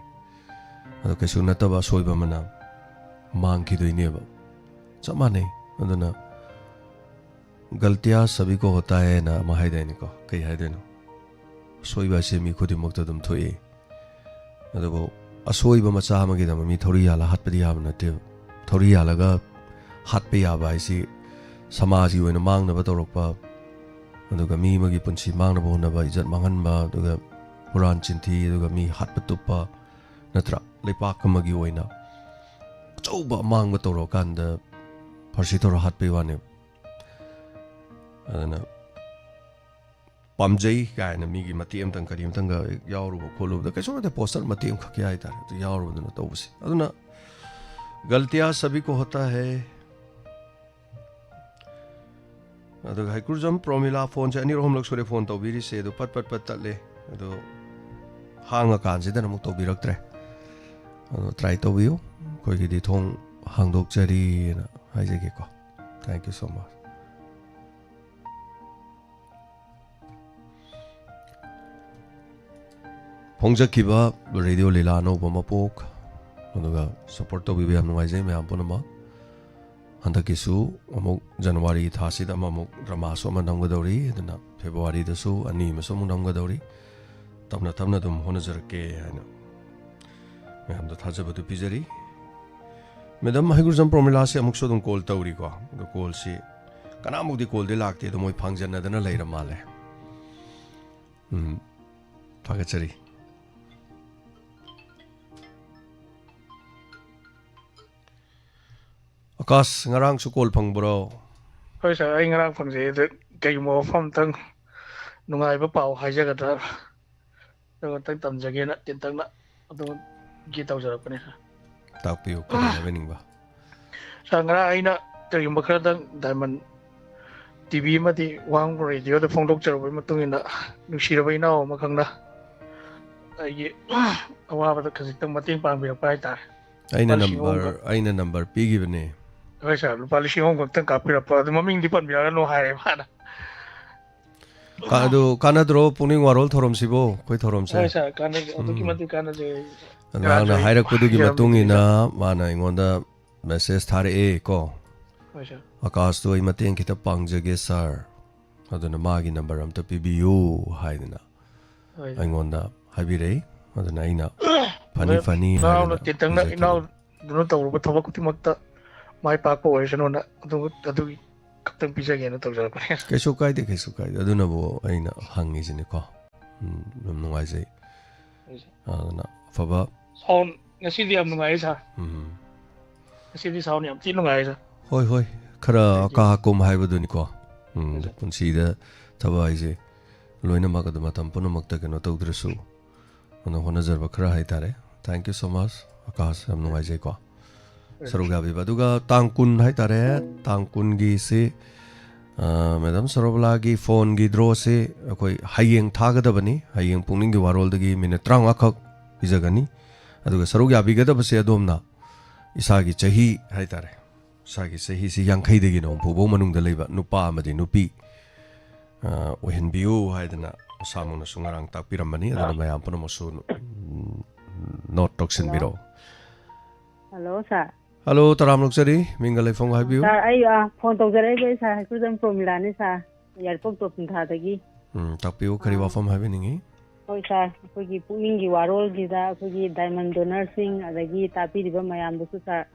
ꯑꯗꯣ ꯀꯩꯁꯨ ꯅꯠꯇꯕ ꯑꯁꯣꯏꯕ ꯑꯃꯅ ꯃꯥꯡꯈꯤꯗꯣꯏꯅꯦꯕ꯫ ꯆꯞ ꯃꯥꯟꯅꯩ꯫ ꯑꯗꯨꯅ "ꯒꯜꯇꯤꯌꯥ ꯁꯕꯤ ꯀꯣ ꯍꯣꯇꯥ ꯍꯦꯅ" ꯑꯃ ꯍꯥꯏꯗꯥꯏꯅꯦꯀꯣ? ꯀꯩ ꯍꯥꯏꯗꯣꯏꯅꯣ? ꯑꯁꯣꯏꯕ ꯍꯥꯏꯁꯦ ꯃꯤ ꯈꯨꯗꯤꯡꯃꯛꯇ ꯑꯗꯨꯝ ꯊꯣꯛꯏ꯫ ꯑꯗꯨꯕꯨ ꯑꯁꯣꯏꯕ ꯃꯆꯥ ꯑꯃꯒꯤꯗꯃꯛ ꯃꯤ ꯊꯧꯔꯤ ꯌꯥꯜꯂ ꯍꯥꯠꯄꯗꯤ ꯌꯥꯕ ꯅꯠꯇꯦꯕ꯫ ꯊꯧꯔꯤ ꯌꯥꯜꯂꯒ ꯍꯥꯠꯄ ꯌꯥꯕ ꯍꯥꯏꯁꯤ ꯁꯃꯥꯖꯒꯤ ꯑꯣꯏꯅ ꯃꯥꯡꯅꯕ ꯇꯧꯔꯛꯄ, ꯑꯗꯨꯒ ꯃꯤ ꯑꯃꯒꯤ ꯄꯨꯟꯁꯤ ꯃꯥꯡꯅꯕ ꯍꯣꯠꯅꯕ, ꯏꯖꯠ ꯃꯥꯡꯍꯟꯕ, ꯑꯗꯨꯒ ꯍꯨꯔꯥꯟ ꯆꯤꯟꯊꯤ, ꯑꯗꯨꯒ ꯃꯤ ꯍꯥꯠꯄ ꯇꯨꯞꯄ, ꯅꯠꯇ꯭ꯔꯥ? ꯂꯩꯄꯥꯛ ꯑꯃꯒꯤ ꯑꯣꯏꯅ ꯑꯆꯧꯕ ꯑꯃꯥꯡꯕ ꯇꯧꯔꯀꯥꯟꯗ ꯐꯥꯔꯁꯤ ꯇꯧꯔ ꯍꯥꯠꯄꯩ ꯋꯥꯅꯦꯕ꯫ ꯑꯗꯨꯅ ꯄꯥꯝꯖꯩ ꯀꯥꯏꯅ ꯃꯤꯒꯤ ꯃꯇꯦꯛ ꯑꯃꯇꯪ ꯀꯔꯤ ꯑꯃꯇꯪꯒ ꯌꯥꯎꯔꯨꯕ ꯈꯣꯠꯂꯨꯕꯗ ꯀꯩꯁꯨ ꯅꯠꯇꯦ, ꯄꯣꯁꯇꯔ ꯃꯇꯦꯛ ꯑꯃꯈꯛꯀꯤ ꯍꯥꯏꯇꯥꯔꯦ, ꯑꯗꯨ ꯌꯥꯎꯔꯨꯕꯗꯨꯅ ꯇꯧꯕꯁꯦ꯫ ꯑꯗꯨꯅ "ꯒꯜꯇꯤꯌꯥ ꯁꯕꯤ ꯀꯣ ꯍꯣꯇꯥ ꯍꯦ"꯫ ꯑꯗꯨꯒ ꯍꯩꯀ꯭ꯔꯨꯖꯝ ꯄ꯭ꯔꯣꯃꯤꯂꯥ ꯐꯣꯟꯁꯦ ꯑꯅꯤꯔꯛ ꯑꯍꯨꯝꯂꯛ ꯁꯨꯔꯦ ꯐꯣꯟ ꯇꯧꯕꯤꯔꯤꯁꯦ, ꯑꯗꯨ ꯄꯠ ꯄꯠ ꯄꯠ ꯇꯠꯂꯦ꯫ ꯑꯗꯣ ꯍꯥꯡꯉꯀꯥꯟꯁꯤꯗꯅ ꯑꯃꯨꯛ ꯇꯧꯕꯤꯔꯛꯇ꯭ꯔꯦ꯫ ꯑꯗꯣ ꯇ꯭ꯔꯥꯏ ꯇꯧꯕꯤꯌꯨ, ꯑꯩꯈꯣꯏꯒꯤꯗꯤ ꯊꯣꯡ ꯍꯥꯡꯗꯣꯛꯆꯔꯤꯅ ꯍꯥꯏꯖꯒꯦꯀꯣ꯫ Thank you so much꯫ ꯐꯣꯡꯖꯈꯤꯕ ꯔꯦꯗꯤꯑꯣ ꯂꯤꯂꯥ ꯑꯅꯧꯕ ꯃꯄꯣꯛ, ꯑꯗꯨꯒ ꯁꯄꯣꯔꯠ ꯇꯧꯕꯤꯕ ꯌꯥꯝ ꯅꯨꯡꯉꯥꯏꯖꯩ ꯃꯌꯥꯝ ꯄꯨꯝꯅꯃꯛ꯫ ꯍꯟꯗꯛꯀꯤꯁꯨ ꯑꯃꯨꯛ ꯖꯅꯋꯥꯔꯤ ꯊꯥꯁꯤꯗ ꯑꯃꯃꯨꯛ ꯗ꯭ꯔꯃꯥꯁꯨ ꯑꯃ ꯅꯝꯒꯗꯧꯔꯤ, ꯑꯗꯨꯅ ꯐꯦꯕꯋꯥꯔꯤꯗꯁꯨ ꯑꯅꯤ ꯑꯃꯁꯨ ꯑꯃꯨꯛ ꯅꯝꯒꯗꯧꯔꯤ꯫ ꯇꯞꯅ ꯇꯞꯅ ꯑꯗꯨꯝ ꯍꯣꯠꯅꯖꯔꯛꯀꯦ ꯍꯥꯏꯅ ꯃꯌꯥꯝꯗ ꯊꯥꯖꯕꯗꯨ ꯄꯤꯖꯔꯤ꯫ ꯃꯦꯗꯥꯝ ꯍꯩꯒ꯭ꯔꯨꯖꯝ ꯄ꯭ꯔꯣꯃꯤꯂꯥꯁꯦ ꯑꯃꯨꯛꯁꯨ ꯑꯗꯨꯝ ꯀꯣꯜ ꯇꯧꯔꯤꯀꯣ꯫ ꯑꯗꯣ ꯀꯣꯜꯁꯤ ꯀꯅꯥꯃꯨꯛꯇꯤ ꯀꯣꯜꯗꯤ ꯂꯥꯛꯇꯦ, ꯑꯗꯣ ꯃꯣꯏ ꯐꯥꯡꯖꯟꯅꯗꯅ ꯂꯩꯔ ꯃꯥꯜꯂꯦ꯫ ꯎꯝ, ꯊꯥꯒꯠꯆꯔꯤ꯫ ꯑꯀꯥꯁ, ꯉꯔꯥꯡꯁꯨ ꯀꯣꯜ ꯐꯪꯕ꯭ꯔꯣ? ꯍꯣꯏ ꯁꯥꯔ, ꯑꯩ ꯉꯔꯥꯡ ꯐꯪꯖꯩ꯫ ꯑꯗꯨ ꯀꯩꯒꯨꯝꯕ ꯋꯥꯐꯝ ꯑꯝꯇꯪ, ꯅꯨꯡꯉꯥꯏꯕ ꯄꯥꯎ ꯍꯥꯏꯖꯒꯗ꯭ꯔꯥ? ꯑꯗꯨ ꯑꯝꯇꯪ ꯇꯝꯖꯒꯦꯅ ꯇꯦꯟꯇꯛꯅ ꯑꯗꯨꯒꯤ ꯇꯧꯖꯔꯛꯄꯅꯤ ꯁꯥꯔ꯫ ꯇꯥꯛꯄꯤꯌꯨ, ꯀꯔꯤ ꯍꯥꯏꯕꯤꯅꯤꯡꯕ? ꯁꯥꯔ, ꯉꯔꯥꯡ ꯑꯩꯅ ꯀꯔꯤꯒꯨꯝꯕ ꯈꯔꯗꯪ ꯗꯥꯏꯃꯟ ꯇꯤ ꯚꯤ ꯑꯃꯗꯤ ꯋꯥꯡ ꯔꯦꯗꯤꯑꯣꯗ ꯐꯣꯡꯗꯣꯛꯆꯔꯨꯕꯒꯤ ꯃꯇꯨꯡ ꯏꯟꯅ, ꯅꯨꯡꯁꯤꯔꯕ ꯏꯅꯥꯎ ꯑꯃꯈꯛꯅ ꯑꯩꯒꯤ ꯑꯋꯥꯕꯗ ꯈꯖꯤꯛꯇꯪ ꯃꯇꯦꯡ ꯄꯥꯡꯕꯤꯔꯛꯄ ꯍꯥꯏꯇꯥꯔꯦ꯫ ꯑꯩꯅ ꯂꯨꯄꯥ ꯂꯤꯁꯤꯡ ꯑꯍꯨꯝ ꯅꯝꯕꯔ, ꯈꯛ꯫ ꯑꯩꯅ ꯅꯝꯕꯔ ꯄꯤꯈꯤꯕꯅꯦ꯫ ꯍꯣꯏ ꯁꯥꯔ, ꯂꯨꯄꯥ ꯂꯤꯁꯤꯡ ꯑꯍꯨꯝ ꯈꯛꯇꯪ ꯀꯥꯞꯄꯤꯔꯛꯄ꯫ ꯑꯗꯨ ꯃꯃꯤꯡꯗꯤ ꯄꯟꯕꯤꯔꯛꯑꯅꯨ ꯍꯥꯏꯔꯦ ꯃꯥꯅ꯫ ꯀꯥ-, ꯑꯗꯨ ꯀꯥꯟꯅꯗ꯭ꯔꯣ ꯄꯨꯛꯅꯤꯡ ꯋꯥꯔꯣꯜ ꯊꯧꯔꯝꯁꯤꯕꯣ? ꯑꯩꯈꯣꯏ ꯊꯧꯔꯝꯁꯦ꯫ ꯍꯣꯏ ꯁꯥꯔ, ꯀꯥꯟꯅꯖꯩ꯫ ꯑꯗꯨꯛꯀꯤ ꯎꯝ꯫ ꯃꯇꯤꯛ ꯀꯥꯟꯅꯖꯩ꯫ ꯑꯗꯨ ꯃꯍꯥꯛꯅ ꯀꯥꯟꯅꯖꯩ꯫ ꯍꯥꯏꯔꯛꯄꯗꯨꯒꯤ ꯌꯥꯝ ꯃꯇꯨꯡ ꯏꯟꯅ ꯅꯨꯡꯁꯤꯅ꯫ ꯃꯥꯅ ꯑꯩꯉꯣꯟꯗ ꯃꯦꯁꯦꯖ ꯊꯥꯔꯛꯑꯦ ꯀꯣ꯫ ꯍꯣꯏ ꯁꯥꯔ꯫ "ꯑꯀꯥꯁꯇꯣ ꯑꯩ ꯃꯇꯦꯡ ꯈꯤꯇ ꯄꯥꯡꯖꯒꯦ ꯁꯥꯔ꯫ ꯑꯗꯨꯅ ꯃꯥꯒꯤ ꯅꯝꯕꯔ ꯑꯝꯇ ꯄꯤꯕꯤꯌꯨ" ꯍꯥꯏꯗꯅ ꯍꯣꯏ ꯁꯥꯔ꯫ ꯑꯩꯉꯣꯟꯗ ꯍꯥꯏꯕꯤꯔꯛꯏ꯫ ꯑꯗꯨꯅ ꯑꯩꯅ ꯐꯅꯤ ꯑꯗ ꯐꯅꯤ ꯏꯅꯥꯎꯅ ꯍꯥꯏꯗꯅ ꯇꯦꯟꯇꯛꯅ ꯄꯤꯖꯈꯤꯕꯅꯤ꯫ ꯏꯅꯥꯎꯗꯨꯅ ꯇꯧꯔꯨꯕ ꯊꯕꯛ ꯈꯨꯗꯤꯡꯃꯛꯇ ꯃꯥꯏ ꯄꯥꯛꯄ ꯑꯣꯏꯔꯁꯅꯨꯅ ꯑꯗꯨ, ꯑꯗꯨꯒꯤ ꯈꯛꯇꯪ ꯄꯤꯖꯒꯦꯅ ꯇꯧꯖꯔꯛꯄꯅꯦ꯫ ꯀꯩꯁꯨ ꯀꯥꯏꯗꯦ, ꯀꯩꯁꯨ ꯀꯥꯏꯗꯦ꯫ ꯑꯗꯨꯅꯕꯨ ꯑꯩꯅ ꯍꯪꯉꯤꯁꯤꯅꯤꯀꯣ꯫ ꯎꯝ, ꯌꯥꯝ ꯅꯨꯡꯉꯥꯏꯖꯩ꯫ ꯍꯣꯏ ꯁꯥꯔ꯫ ꯑꯗꯨꯅ ꯑꯐꯕ꯫ ꯁꯥꯎꯟ ꯉꯁꯤꯗꯤ ꯌꯥꯝ ꯅꯨꯡꯉꯥꯏꯌꯦ ꯁꯥꯔ꯫ ꯎꯝ꯫ ꯉꯁꯤꯗꯤ ꯁꯥꯎꯟ ꯌꯥꯝ ꯊꯤ ꯅꯨꯡꯉꯥꯏꯌꯦ ꯁꯥꯔ꯫ ꯍꯣꯏ, ꯍꯣꯏ꯫ ꯈꯔ ꯇꯦꯟ ꯀ꯭ꯌꯨ꯫ ꯀꯥ ꯀꯨꯝ ꯍꯥꯏꯕꯗꯨꯅꯤꯀꯣ꯫ ꯎꯝ, ꯍꯣꯏ ꯁꯥꯔ꯫ ꯄꯨꯟꯁꯤꯗ ꯊꯕꯛ ꯍꯥꯏꯁꯦ ꯂꯣꯏꯅꯃꯛ ꯑꯗꯨ ꯃꯇꯝ ꯄꯨꯝꯅꯃꯛꯇ ꯀꯩꯅꯣ ꯇꯧꯗ꯭ꯔꯁꯨ, ꯑꯗꯨꯅ ꯍꯣꯠꯅꯖꯕ ꯈꯔ ꯍꯥꯏꯇꯥꯔꯦ꯫ Thank you so much, Akash, ꯌꯥꯝ ꯅꯨꯡꯉꯥꯏꯖꯩꯀꯣ꯫ ꯁꯔꯨꯛ ꯌꯥꯕꯤꯕ꯫ ꯑꯗꯨꯒ ꯇꯥꯡ ꯀꯨꯟ ꯍꯥꯏꯇꯥꯔꯦ, ꯇꯥꯡ ꯀꯨꯟꯒꯤꯁꯤ, ꯑ, ꯃꯦꯗꯥꯝ ꯁꯔꯣꯕꯂꯥꯒꯤ ꯐꯣꯟꯒꯤ ꯗ꯭ꯔꯣꯁꯤ ꯑꯩꯈꯣꯏ ꯍꯌꯦꯡ ꯊꯥꯒꯗꯕꯅꯤ꯫ ꯍꯌꯦꯡ ꯄꯨꯛꯅꯤꯡꯒꯤ ꯋꯥꯔꯣꯜꯗꯒꯤ ꯃꯤꯅꯤꯠ ꯇꯔꯥꯃꯉꯥ ꯈꯛ ꯄꯤꯖꯒꯅꯤ꯫ ꯑꯗꯨꯒ ꯁꯔꯨꯛ ꯌꯥꯕꯤꯒꯗꯕꯁꯦ ꯑꯗꯣꯝꯅ ꯏꯁꯥꯒꯤ ꯆꯍꯤ ꯍꯥꯏꯇꯥꯔꯦ, ꯏꯁꯥꯒꯤ ꯆꯍꯤꯁꯤ ꯌꯥꯡꯈꯩꯗꯒꯤꯅ ꯍꯨꯝꯐꯨ ꯐꯥꯎ ꯃꯅꯨꯡꯗ ꯂꯩꯕ ꯅꯨꯄꯥ ꯑꯃꯗꯤ ꯅꯨꯄꯤ, ꯑ, ꯑꯣꯏꯍꯟꯕꯤꯌꯨ ꯍꯥꯏꯗꯅ ꯃꯁꯥꯃꯛꯅꯁꯨ ꯉꯔꯥꯡ ꯇꯥꯛꯄꯤꯔꯝꯕꯅꯤ꯫ ꯑꯗꯨꯅ ꯃꯌꯥꯝ ꯄꯨꯝꯅꯃꯛꯁꯨ, ꯎꯝ, ꯅꯣꯠ ꯇꯧꯁꯤꯟꯕꯤꯔꯛꯑꯣ꯫ ꯍꯜꯂꯣ, ꯁꯥꯔ꯫ ꯍꯜꯂꯣ, ꯇꯔꯥꯝꯅ ꯑꯣꯛꯆꯔꯤ꯫ ꯃꯤꯡꯒ ꯂꯩꯐꯝꯒ ꯍꯥꯏꯕꯤꯌꯨ꯫ ꯁꯥꯔ, ꯑꯩ, ꯑ, ꯐꯣꯟ ꯇꯧꯖꯔꯛꯏꯁꯦ, ꯁꯥꯔ, ꯍꯩꯀ꯭ꯔꯨꯖꯝ ꯄ꯭ꯔꯣꯃꯤꯂꯥꯅꯤ, ꯁꯥꯔ, ꯌꯥꯏꯔꯤꯄꯣꯛ ꯇꯣꯞ ꯁꯤꯟꯊꯥꯗꯒꯤ꯫ ꯎꯝ, ꯇꯥꯛꯄꯤꯌꯨ, ꯀꯔꯤ ꯑ, ꯋꯥꯐꯝ ꯍꯥꯏꯕꯤꯅꯤꯡꯉꯤ? ꯍꯣꯏ, ꯁꯥꯔ, ꯑꯩꯈꯣꯏꯒꯤ ꯄꯨꯛꯅꯤꯡꯒꯤ ꯋꯥꯔꯣꯜꯒꯤꯗ ꯑꯩꯈꯣꯏꯒꯤ ꯗꯥꯏꯃꯟ ꯗꯣꯅꯔꯁꯤꯡ ꯑꯗꯒꯤ ꯇꯥꯕꯤꯔꯤꯕ ꯃꯌꯥꯝꯗꯁꯨ, ꯁꯥꯔ,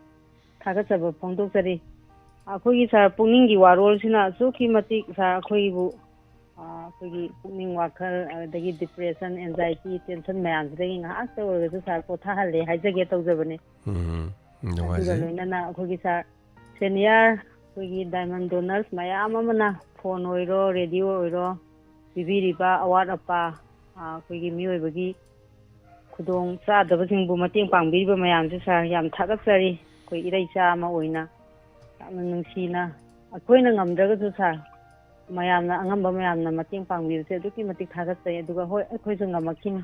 ꯊꯥꯒꯠꯆꯕ ꯐꯣꯡꯗꯣꯛꯆꯔꯤ꯫ ꯑꯩꯈꯣꯏꯒꯤ ꯁꯥꯔ ꯄꯨꯛꯅꯤꯡꯒꯤ ꯋꯥꯔꯣꯜꯁꯤꯅ ꯑꯁꯨꯛꯀꯤ ꯃꯇꯤꯛ ꯁꯥꯔ ꯑꯩꯈꯣꯏꯕꯨ, ꯑ, ꯑꯩꯈꯣꯏꯒꯤ ꯄꯨꯛꯅꯤꯡ ꯋꯥꯈꯜ, ꯑꯗꯒꯤ depression, anxiety, tension ꯃꯌꯥꯝꯁꯤꯗꯒꯤ ꯉꯥꯏꯍꯥꯛꯇ ꯑꯣꯏꯔꯒꯁꯨ ꯁꯥꯔ ꯄꯣꯊꯥꯍꯜꯂꯦ ꯍꯥꯏꯖꯒꯦ ꯇꯧꯖꯕꯅꯤ꯫ ꯎꯝ, ꯑꯗꯨꯒ ꯅꯨꯡꯉꯥꯏꯖꯩ꯫ ꯂꯣꯏꯅꯅ ꯑꯩꯈꯣꯏꯒꯤ ꯁꯥꯔ senior ꯑꯩꯈꯣꯏꯒꯤ diamond donors ꯃꯌꯥꯝ ꯑꯃꯅ phone ꯑꯣꯏꯔꯣ, radio ꯑꯣꯏꯔꯣ, ꯄꯤꯕꯤꯔꯤꯕ ꯑꯋꯥꯠ ꯑꯄꯥ, ꯑ, ꯑꯩꯈꯣꯏꯒꯤ ꯃꯤꯑꯣꯏꯕꯒꯤ ꯈꯨꯗꯣꯡ ꯆꯥꯗꯕꯁꯤꯡꯕꯨ ꯃꯇꯦꯡ ꯄꯥꯡꯕꯤꯔꯤꯕ ꯃꯌꯥꯝꯁꯦ ꯁꯥꯔ ꯌꯥꯝ ꯊꯥꯒꯠꯆꯔꯤ꯫ ꯑꯩꯈꯣꯏ ꯏꯔꯩꯆꯥ ꯑꯃ ꯑꯣꯏꯅ ꯌꯥꯝꯅ ꯅꯨꯡꯁꯤꯅ, ꯑꯩꯈꯣꯏꯅ ꯉꯝꯗ꯭ꯔꯒꯁꯨ ꯁꯥꯔ, ꯃꯌꯥꯝꯅ, ꯑꯉꯝꯕ ꯃꯌꯥꯝꯅ ꯃꯇꯦꯡ ꯄꯥꯡꯕꯤꯕꯁꯦ ꯑꯗꯨꯛꯀꯤ ꯃꯇꯤꯛ ꯊꯥꯒꯠꯆꯩ꯫ ꯑꯗꯨꯒ ꯍꯣꯏ, ꯑꯩꯈꯣꯏꯁꯨ ꯉꯝꯃꯛꯈꯤꯅꯤ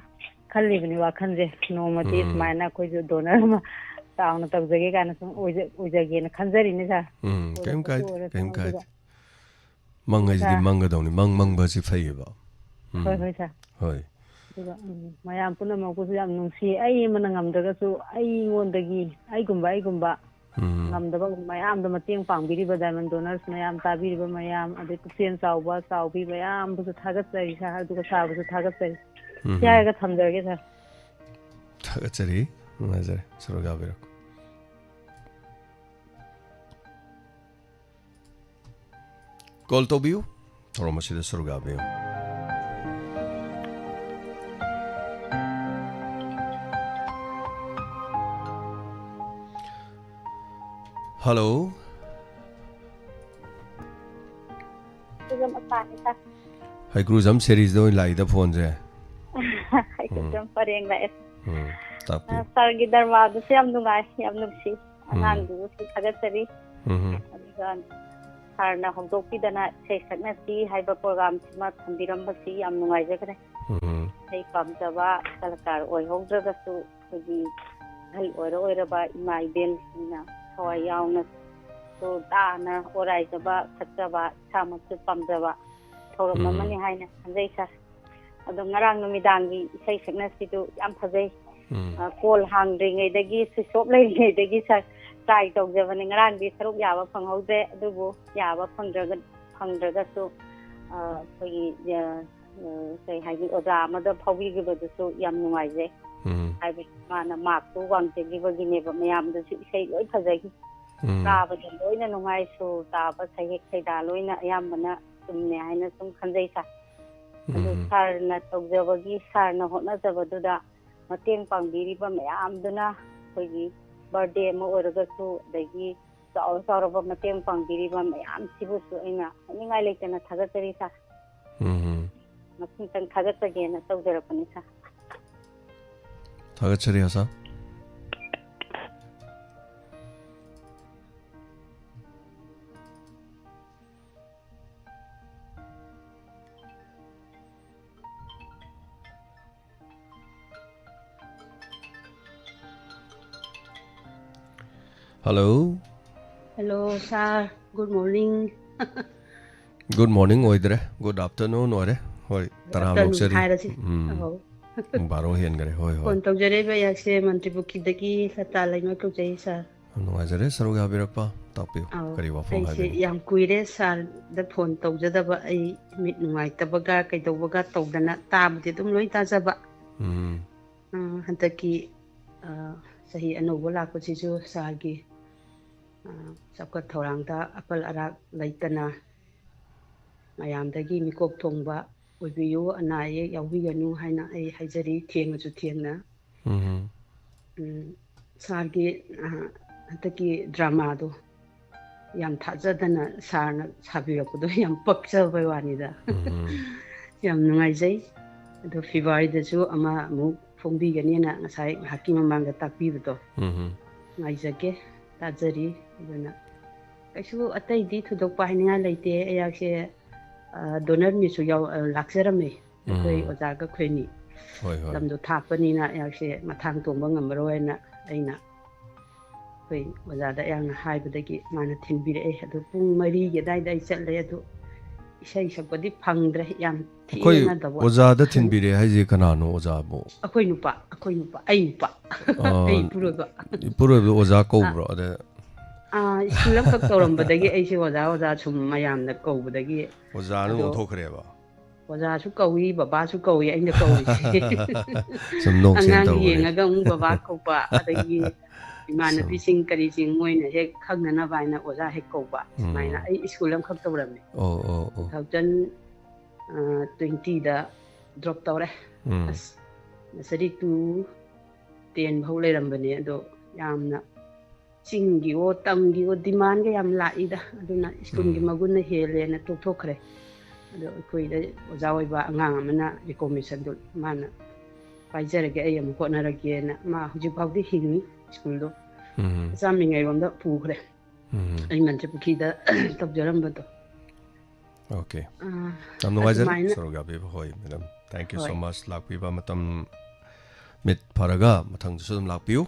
ꯈꯜꯂꯤꯕꯅꯤ ꯋꯥꯈꯜꯁꯦ, ꯅꯣꯡꯃꯗꯤ ꯎꯝ꯫ ꯁꯨꯃꯥꯏꯅ ꯑꯩꯈꯣꯏꯁꯨ donor ꯑꯃ ꯆꯥꯎꯅ ꯇꯧꯖꯒꯦ ꯀꯥꯏꯅ ꯁꯨꯝ ꯑꯣꯏꯖ-, ꯑꯣꯏꯖꯒꯦꯅ ꯈꯟꯖꯔꯤꯅꯦ ꯁꯥꯔ꯫ ꯎꯝ, ꯀꯩꯝ ꯑꯣꯏꯔꯛꯄꯁꯨ ꯀꯥꯏꯗꯦ, ꯑꯣꯏꯔꯁꯅꯨ꯫ ꯀꯩꯝ ꯑꯗꯨꯒ ꯀꯥꯏꯗꯦ꯫ ꯃꯪ ꯍꯥꯏꯁꯤꯗꯤ ꯁꯥꯔ꯫ ꯃꯪꯒꯗꯧꯅꯤ꯫ ꯃꯪ ꯃꯪꯕ ꯑꯁꯤ ꯐꯩꯌꯦꯕ꯫ ꯎꯝ꯫ ꯍꯣꯏ, ꯍꯣꯏ, ꯁꯥꯔ꯫ ꯍꯣꯏ꯫ ꯑꯗꯨꯒ, ꯎꯝ, ꯃꯌꯥꯝ ꯄꯨꯝꯅꯃꯛꯄꯨꯁꯨ ꯌꯥꯝ ꯅꯨꯡꯁꯤ꯫ ꯑꯩ ꯑꯃꯅ ꯉꯝꯗ꯭ꯔꯒꯁꯨ ꯑꯩꯉꯣꯟꯗꯒꯤ, ꯑꯩꯒꯨꯝꯕ, ꯑꯩꯒꯨꯝꯕ ꯎꯝ꯫ ꯉꯝꯗꯕ ꯃꯌꯥꯝꯗ ꯃꯇꯦꯡ ꯄꯥꯡꯕꯤꯔꯤꯕ diamond donors ꯃꯌꯥꯝ, ꯇꯥꯕꯤꯔꯤꯕ ꯃꯌꯥꯝ, ꯑꯗꯩ ꯄꯨꯛꯆꯦꯜ ꯆꯥꯎꯕ, ꯆꯥꯎꯕꯤ ꯃꯌꯥꯝꯕꯨꯁꯨ ꯊꯥꯒꯠꯆꯔꯤ, ꯁꯥꯔ꯫ ꯑꯗꯨꯒ ꯁꯥꯔꯕꯨꯁꯨ ꯊꯥꯒꯠꯆꯔꯤ꯫ ꯎꯝ꯫ ꯁꯤ ꯍꯥꯏꯔꯒ ꯊꯝꯖꯔꯒꯦ, ꯁꯥꯔ꯫ ꯊꯥꯒꯠꯆꯔꯤ꯫ ꯅꯨꯡꯉꯥꯏꯖꯔꯦ꯫ ꯁꯔꯨꯛ ꯌꯥꯕꯤꯔꯛꯄ꯫ Call ꯇꯧꯕꯤꯌꯨ꯫ ꯊꯧꯔꯝ ꯑꯁꯤꯗ ꯁꯔꯨꯛ ꯌꯥꯕꯤꯌꯨ꯫ Hello꯫ ꯍꯩꯀ꯭ꯔꯨꯖꯝ ꯑꯄꯥꯅꯤ, ꯁꯥꯔ꯫ ꯍꯩꯀ꯭ꯔꯨꯖꯝ series ꯗ ꯑꯣꯏꯅ ꯂꯥꯛꯏꯗ phone ꯁꯦ꯫ ꯍꯩꯀ꯭ꯔꯨꯖꯝ ꯎꯝ꯫ ꯄꯔꯦꯡ ꯂꯥꯛꯑꯦ꯫ ꯎꯝ, ꯇꯥꯛꯄꯤꯌꯨ꯫ ꯑ, ꯁꯥꯔꯒꯤ ꯗꯔꯕꯥꯔꯗꯨꯁꯨ ꯌꯥꯝ ꯅꯨꯡꯉꯥꯏ, ꯌꯥꯝ ꯅꯨꯡꯁꯤ꯫ ꯎꯝ꯫ ꯑꯉꯥꯡꯗꯨꯕꯨꯁꯨ ꯊꯥꯒꯠꯆꯔꯤ꯫ ꯎꯝ꯫ ꯑꯗꯨꯒ ꯁꯥꯔꯅ ꯍꯧꯗꯣꯛꯄꯤꯗꯅ ꯏꯁꯩ ꯁꯛꯅꯁꯤ ꯍꯥꯏꯕ program ꯁꯤꯃ ꯊꯝꯕꯤꯔꯝꯕꯁꯤ ꯌꯥꯝ ꯅꯨꯡꯉꯥꯏꯖꯈ꯭ꯔꯦ꯫ ꯎꯝ꯫ ꯏꯁꯩ ꯄꯥꯝꯖꯕ ꯀꯂꯥꯀꯥꯔ ꯑꯣꯏꯍꯧꯗ꯭ꯔꯒꯁꯨ ꯑꯩꯈꯣꯏꯒꯤ ꯑꯍꯜ ꯑꯣꯏꯔ ꯑꯣꯏꯔꯕ ꯏꯃꯥ ꯏꯕꯦꯜꯁꯤꯡꯅ ꯊꯋꯥꯏ ꯌꯥꯎꯅ ꯁꯨꯔ ꯇꯥꯅ ꯑꯣꯔꯥꯏꯖꯕ, ꯁꯛꯆꯕ, ꯏꯁꯥꯃꯛꯁꯨ ꯄꯥꯝꯖꯕ ꯊꯧꯔꯝ ꯎꯝ꯫ ꯑꯃꯅꯤ ꯍꯥꯏꯅ ꯈꯟꯖꯩ, ꯁꯥꯔ꯫ ꯑꯗꯣ ꯉꯔꯥꯡ ꯅꯨꯃꯤꯗꯥꯡꯒꯤ ꯏꯁꯩ ꯁꯛꯅꯁꯤꯗꯨ ꯌꯥꯝ ꯐꯖꯩ꯫ ꯎꯝ꯫ ꯑ, call ꯍꯥꯡꯗ꯭ꯔꯤꯉꯩꯗꯒꯤ, switch off ꯂꯩꯔꯤꯉꯩꯗꯒꯤ, ꯁꯥꯔ, try ꯇꯧꯖꯕꯅꯤ꯫ ꯉꯔꯥꯡꯗꯤ ꯁꯔꯨꯛ ꯌꯥꯕ ꯐꯪꯍꯧꯗ꯭ꯔꯦ, ꯑꯗꯨꯕꯨ ꯌꯥꯕ ꯐꯪꯗ꯭ꯔꯒ-, ꯐꯪꯗ꯭ꯔꯒꯁꯨ, ꯑ, ꯑꯩꯈꯣꯏꯒꯤ, ꯑ, ꯑ, ꯀꯩ ꯍꯥꯏꯅꯤ, ꯑꯣꯖꯥ ꯑꯃꯗ ꯐꯥꯎꯕꯤꯈꯤꯕꯗꯨꯁꯨ ꯌꯥꯝ ꯅꯨꯡꯉꯥꯏꯖꯩ꯫ ꯎꯝ꯫ ꯍꯥꯏꯕꯗꯤ ꯃꯥꯅ mark ꯇꯨ ꯋꯥꯡꯖꯈꯤꯕꯒꯤꯅꯦꯕ, ꯃꯌꯥꯝꯗꯁꯨ ꯏꯁꯩ ꯂꯣꯏ ꯐꯖꯈꯤ꯫ ꯎꯝ꯫ ꯇꯥꯕꯗ ꯂꯣꯏꯅ ꯅꯨꯡꯉꯥꯏ, ꯁꯨꯔ ꯇꯥꯕ, ꯁꯩꯍꯦꯛ ꯁꯩꯗꯥ ꯂꯣꯏꯅ ꯑꯌꯥꯝꯕꯅ ꯆꯨꯝꯃꯦ ꯍꯥꯏꯅ ꯁꯨꯝ ꯈꯟꯖꯩ ꯁꯥꯔ꯫ ꯑꯗꯨ ꯎꯝ꯫ ꯁꯥꯔꯅ ꯇꯧꯖꯕꯒꯤ, ꯁꯥꯔꯅ ꯍꯣꯠꯅꯖꯕꯗꯨꯗ ꯃꯇꯦꯡ ꯄꯥꯡꯕꯤꯔꯤꯕ ꯃꯌꯥꯝꯗꯨꯅ, ꯑꯩꯈꯣꯏꯒꯤ ꯕꯥꯔꯗꯦ ꯑꯃ ꯑꯣꯏꯔꯒꯁꯨ, ꯑꯗꯒꯤ ꯆꯥꯎꯔ ꯆꯥꯎꯔꯕ ꯃꯇꯦꯡ ꯄꯥꯡꯕꯤꯔꯤꯕ ꯃꯌꯥꯝꯁꯤꯕꯨꯁꯨ ꯑꯩꯅ ꯍꯥꯏꯅꯤꯡꯉꯥꯏ ꯂꯩꯇꯅ ꯊꯥꯒꯠꯆꯔꯤ ꯁꯥꯔ꯫ ꯎꯝ꯫ ꯃꯁꯤꯇꯪ ꯊꯥꯒꯠꯆꯒꯦꯅ ꯇꯧꯖꯔꯛꯄꯅꯤ ꯁꯥꯔ꯫ ꯊꯥꯒꯠꯆꯔꯤ ꯑꯁꯥ꯫ Hello꯫ Hello, sir. Good morning꯫ Good morning ꯑꯣꯏꯗ꯭ꯔꯦ, good afternoon ꯑꯣꯏꯔꯦ꯫ ꯍꯣꯏ, ꯇꯔꯥ afternoon ꯂꯧꯆꯔꯤ꯫ ꯍꯥꯏꯔꯁꯤ꯫ ꯎꯝ꯫ ꯑꯧ꯫ ꯄꯨꯡ ꯕꯥꯔꯣ ꯍꯦꯟꯈꯔꯦ꯫ ꯍꯣꯏ, ꯍꯣꯏ꯫ ꯐꯣꯟ ꯇꯧꯖꯔꯛꯏꯕ ꯑꯩꯍꯥꯛꯁꯦ ꯃꯟꯇ꯭ꯔꯤꯄꯨꯈ꯭ꯔꯤꯗꯒꯤ ꯂꯇꯥ ꯂꯩꯃ ꯀꯧꯖꯩ, ꯁꯥꯔ꯫ ꯌꯥꯝ ꯅꯨꯡꯉꯥꯏꯖꯔꯦ ꯁꯔꯨꯛ ꯌꯥꯕꯤꯔꯛꯄ꯫ ꯇꯥꯛꯄꯤꯌꯨ, ꯑꯧ, ꯀꯔꯤ ꯋꯥꯐꯝ ꯑꯩꯁꯦ ꯍꯥꯏꯕꯤꯅꯤꯡ? ꯌꯥꯝ ꯀꯨꯏꯔꯦ ꯁꯥꯔꯗ ꯐꯣꯟ ꯇꯧꯖꯗꯕ꯫ ꯑꯩ ꯃꯤꯠ ꯅꯨꯡꯉꯥꯏꯇꯕꯒ ꯀꯩꯗꯧꯕꯒ ꯇꯧꯗꯅ ꯇꯥꯕꯗꯤ ꯑꯗꯨꯝ ꯂꯣꯏ ꯇꯥꯖꯕ꯫ ꯎꯝ꯫ ꯑ, ꯍꯟꯗꯛꯀꯤ, ꯑ, ꯆꯍꯤ ꯑꯅꯧꯕ ꯂꯥꯛꯄꯁꯤꯁꯨ ꯁꯥꯔꯒꯤ, ꯑ, ꯆꯥꯎꯈꯠ ꯊꯧꯔꯥꯡꯗ ꯑꯄꯜ ꯑꯔꯥꯛ ꯂꯩꯇꯅ ꯃꯌꯥꯝꯗꯒꯤ ꯃꯤꯀꯣꯛ ꯊꯣꯡꯕ ꯑꯣꯏꯕꯤꯌꯨ, ꯑꯅꯥ ꯑꯌꯦꯛ ꯌꯥꯎꯕꯤꯒꯅꯨ ꯍꯥꯏꯅ ꯑꯩ ꯍꯥꯏꯖꯔꯤ, ꯊꯦꯡꯉꯁꯨ ꯊꯦꯡꯅ꯫ ꯎꯝ꯫ ꯎꯝ, ꯁꯥꯔꯒꯤ, ꯑ, ꯍꯟꯗꯛꯀꯤ ꯗ꯭ꯔꯃꯥꯗꯣ ꯌꯥꯝ ꯊꯥꯖꯗꯅ ꯁꯥꯔꯅ ꯁꯥꯕꯤꯔꯛꯄꯗꯣ ꯌꯥꯝ ꯄꯛꯆꯕꯩ ꯋꯥꯅꯤꯗ꯫ ꯎꯝ꯫ ꯌꯥꯝ ꯅꯨꯡꯉꯥꯏꯖꯩ꯫ ꯑꯗꯣ ꯐꯦꯕ꯭ꯔꯨꯋꯥꯔꯤꯗꯁꯨ ꯑꯃ ꯑꯃꯨꯛ ꯐꯣꯡꯕꯤꯒꯅꯦꯅ ꯉꯁꯥꯏ ꯉꯥꯏꯍꯥꯛꯀꯤ ꯃꯃꯥꯡꯗ ꯇꯥꯛꯄꯤꯕꯗꯣ꯫ ꯎꯝ꯫ ꯉꯥꯏꯖꯒꯦ, ꯇꯥꯖꯔꯤ꯫ ꯑꯗꯨꯅ ꯀꯩꯁꯨ ꯑꯇꯩꯗꯤ ꯊꯣꯏꯗꯣꯛꯄ ꯍꯥꯏꯅꯤꯡꯉꯥꯏ ꯂꯩꯇꯦ꯫ ꯑꯩꯍꯥꯛꯁꯦ, ꯑ, ꯗꯣꯅꯔ ꯃꯤꯠꯁꯨ ꯌꯥꯎ-, ꯑ, ꯂꯥꯛꯆꯔꯝꯃꯦ꯫ ꯑꯩꯈꯣꯏ ꯎꯝ꯫ ꯑꯣꯖꯥꯒ ꯑꯩꯈꯣꯏꯅꯤ꯫ ꯍꯣꯏ, ꯍꯣꯏ꯫ ꯂꯝꯗꯣ ꯊꯥꯞꯄꯅꯤꯅ ꯑꯩꯍꯥꯛꯁꯦ ꯃꯊꯥꯡ ꯇꯣꯡꯕ ꯉꯝꯃꯔꯣꯏꯅ ꯑꯩꯅ ꯑꯩꯈꯣꯏ ꯑꯣꯖꯥꯗ ꯑꯩꯍꯥꯛꯅ ꯍꯥꯏꯕꯗꯒꯤ ꯃꯥꯅ ꯊꯤꯟꯕꯤꯔꯛꯑꯦ꯫ ꯑꯗꯨ ꯄꯨꯡ ꯃꯔꯤꯒꯤ ꯑꯗꯥꯏꯗ ꯑꯩ ꯆꯠꯂꯦ꯫ ꯑꯗꯨ ꯏꯁꯩ ꯁꯛꯄꯗꯤ ꯐꯪꯗ꯭ꯔꯦ, ꯌꯥꯝ ꯑꯩꯈꯣꯏ ꯊꯦꯡꯅꯗꯕ꯫ ꯑꯣꯖꯥꯗ ꯊꯤꯟꯕꯤꯔꯛꯑꯦ ꯍꯥꯏꯁꯦ ꯀꯅꯥꯅꯣ ꯑꯣꯖꯥꯕꯨ? ꯑꯩꯈꯣꯏ ꯅꯨꯄꯥ, ꯑꯩꯈꯣꯏ ꯅꯨꯄꯥ, ꯑꯩ ꯅꯨꯄꯥ꯫ ꯑ, ꯑꯩ ꯏꯄꯨꯔꯣꯏꯕ꯫ ꯏꯄꯨꯔꯣꯏꯕ ꯑꯣꯖꯥ ꯑ, ꯀꯧꯕ꯭ꯔꯣ? ꯑꯗ ꯑꯥ, ꯁ꯭ꯀꯨꯜ ꯑꯃꯈꯛ ꯇꯧꯔꯝꯕꯗꯒꯤ ꯑꯩꯁꯦ ꯑꯣꯖꯥ, ꯑꯣꯖꯥ ꯁꯨꯝ ꯃꯌꯥꯝꯅ ꯀꯧꯕꯗꯒꯤ ꯑꯣꯖꯥ ꯑꯗꯨꯝ ꯑꯗꯣ ꯑꯣꯟꯊꯣꯛꯈ꯭ꯔꯦꯕ? ꯑꯣꯖꯥꯁꯨ ꯀꯧꯏ, ꯕꯕꯥꯁꯨ ꯀꯧꯏ, ꯑꯩꯅ ꯀꯧꯔꯤꯁꯦ꯫ ꯁꯨꯝ ꯅꯣꯛꯁꯦꯅ ꯑꯉꯥꯡ ꯇꯧꯕꯅꯦ꯫ ꯌꯦꯡꯉꯒ ꯑꯃꯨꯛ ꯕꯕꯥ ꯀꯧꯕ, ꯑꯗꯒꯤ ꯏꯃꯥꯟꯅꯕꯤꯁꯤꯡ ꯀꯔꯤꯁꯤꯡ ꯃꯣꯏꯅ ꯍꯦꯛ ꯈꯪꯅꯅꯕ ꯍꯥꯏꯅ ꯑꯣꯖꯥ ꯍꯦꯛ ꯀꯧꯕ, ꯁꯨꯃꯥꯏꯅ ꯑꯩ ꯁ꯭ꯀꯨꯜ ꯑꯃꯈꯛ ꯇꯧꯔꯝꯃꯦ꯫ ꯑꯣ ꯑꯣ ꯑꯣ ꯇꯨ ꯊꯥꯎꯖꯟ ꯇ꯭ꯋꯦꯟꯇꯤꯗ ꯗ꯭ꯔꯣꯞ ꯇꯧꯔꯦ꯫ ꯎꯝ ꯑꯁ, ꯅꯁꯔꯤ ꯇꯨ ꯇꯦꯟ ꯐꯥꯎ ꯂꯩꯔꯝꯕꯅꯦ, ꯑꯗꯣ ꯌꯥꯝꯅ ꯆꯤꯡꯒꯤꯑꯣ ꯇꯝꯒꯤꯑꯣ ꯗꯤꯃꯥꯟꯒ ꯌꯥꯝ ꯂꯥꯛꯏꯗ꯫ ꯑꯗꯨꯅ ꯁ꯭ꯀꯨꯜꯒꯤ ꯎꯝ ꯃꯒꯨꯟꯅ ꯍꯦꯜꯂꯦꯅ ꯇꯣꯛꯊꯣꯛꯈ꯭ꯔꯦ꯫ ꯑꯗꯣ ꯑꯩꯈꯣꯏꯗ ꯑꯣꯖꯥ ꯑꯣꯏꯕ ꯑꯉꯥꯡ ꯑꯃꯅ ꯔꯤꯀꯣꯃꯦꯟꯁꯟꯗꯣ ꯃꯥꯅ ꯄꯥꯏꯖꯔꯒꯦ, ꯑꯩ ꯑꯃꯨꯛ ꯍꯣꯠꯅꯔꯒꯦꯅ꯫ ꯃꯥ ꯍꯧꯖꯤꯛ ꯐꯥꯎꯗꯤ ꯍꯤꯡꯉꯤ ꯁ꯭ꯀꯨꯜꯗꯣ꯫ ꯎꯝ ꯃꯆꯥꯃꯤꯉꯩꯔꯣꯝꯗ ꯄꯨꯈ꯭ꯔꯦ꯫ ꯎꯝ ꯑꯩ ꯃꯟꯇ꯭ꯔꯤꯄꯨꯈ꯭ꯔꯤꯗ ꯇꯧꯖꯔꯝꯕꯗꯣ꯫ ꯑꯣꯀꯦ꯫ ꯑꯥ, ꯌꯥꯝ ꯅꯨꯡꯉꯥꯏꯖꯔꯦ ꯑꯗꯨꯃꯥꯏꯅ ꯁꯣꯔꯣꯛ ꯌꯥꯕꯤꯕ꯫ ꯍꯣꯏ ꯃꯦꯗꯥꯝ, thank you so ꯍꯣꯏ much ꯂꯥꯛꯄꯤꯕ꯫ ꯃꯇꯝ ꯃꯤꯠ ꯐꯔꯒ ꯃꯊꯪꯗꯁꯨ ꯑꯗꯨꯝ ꯂꯥꯛꯄꯤꯌꯨ꯫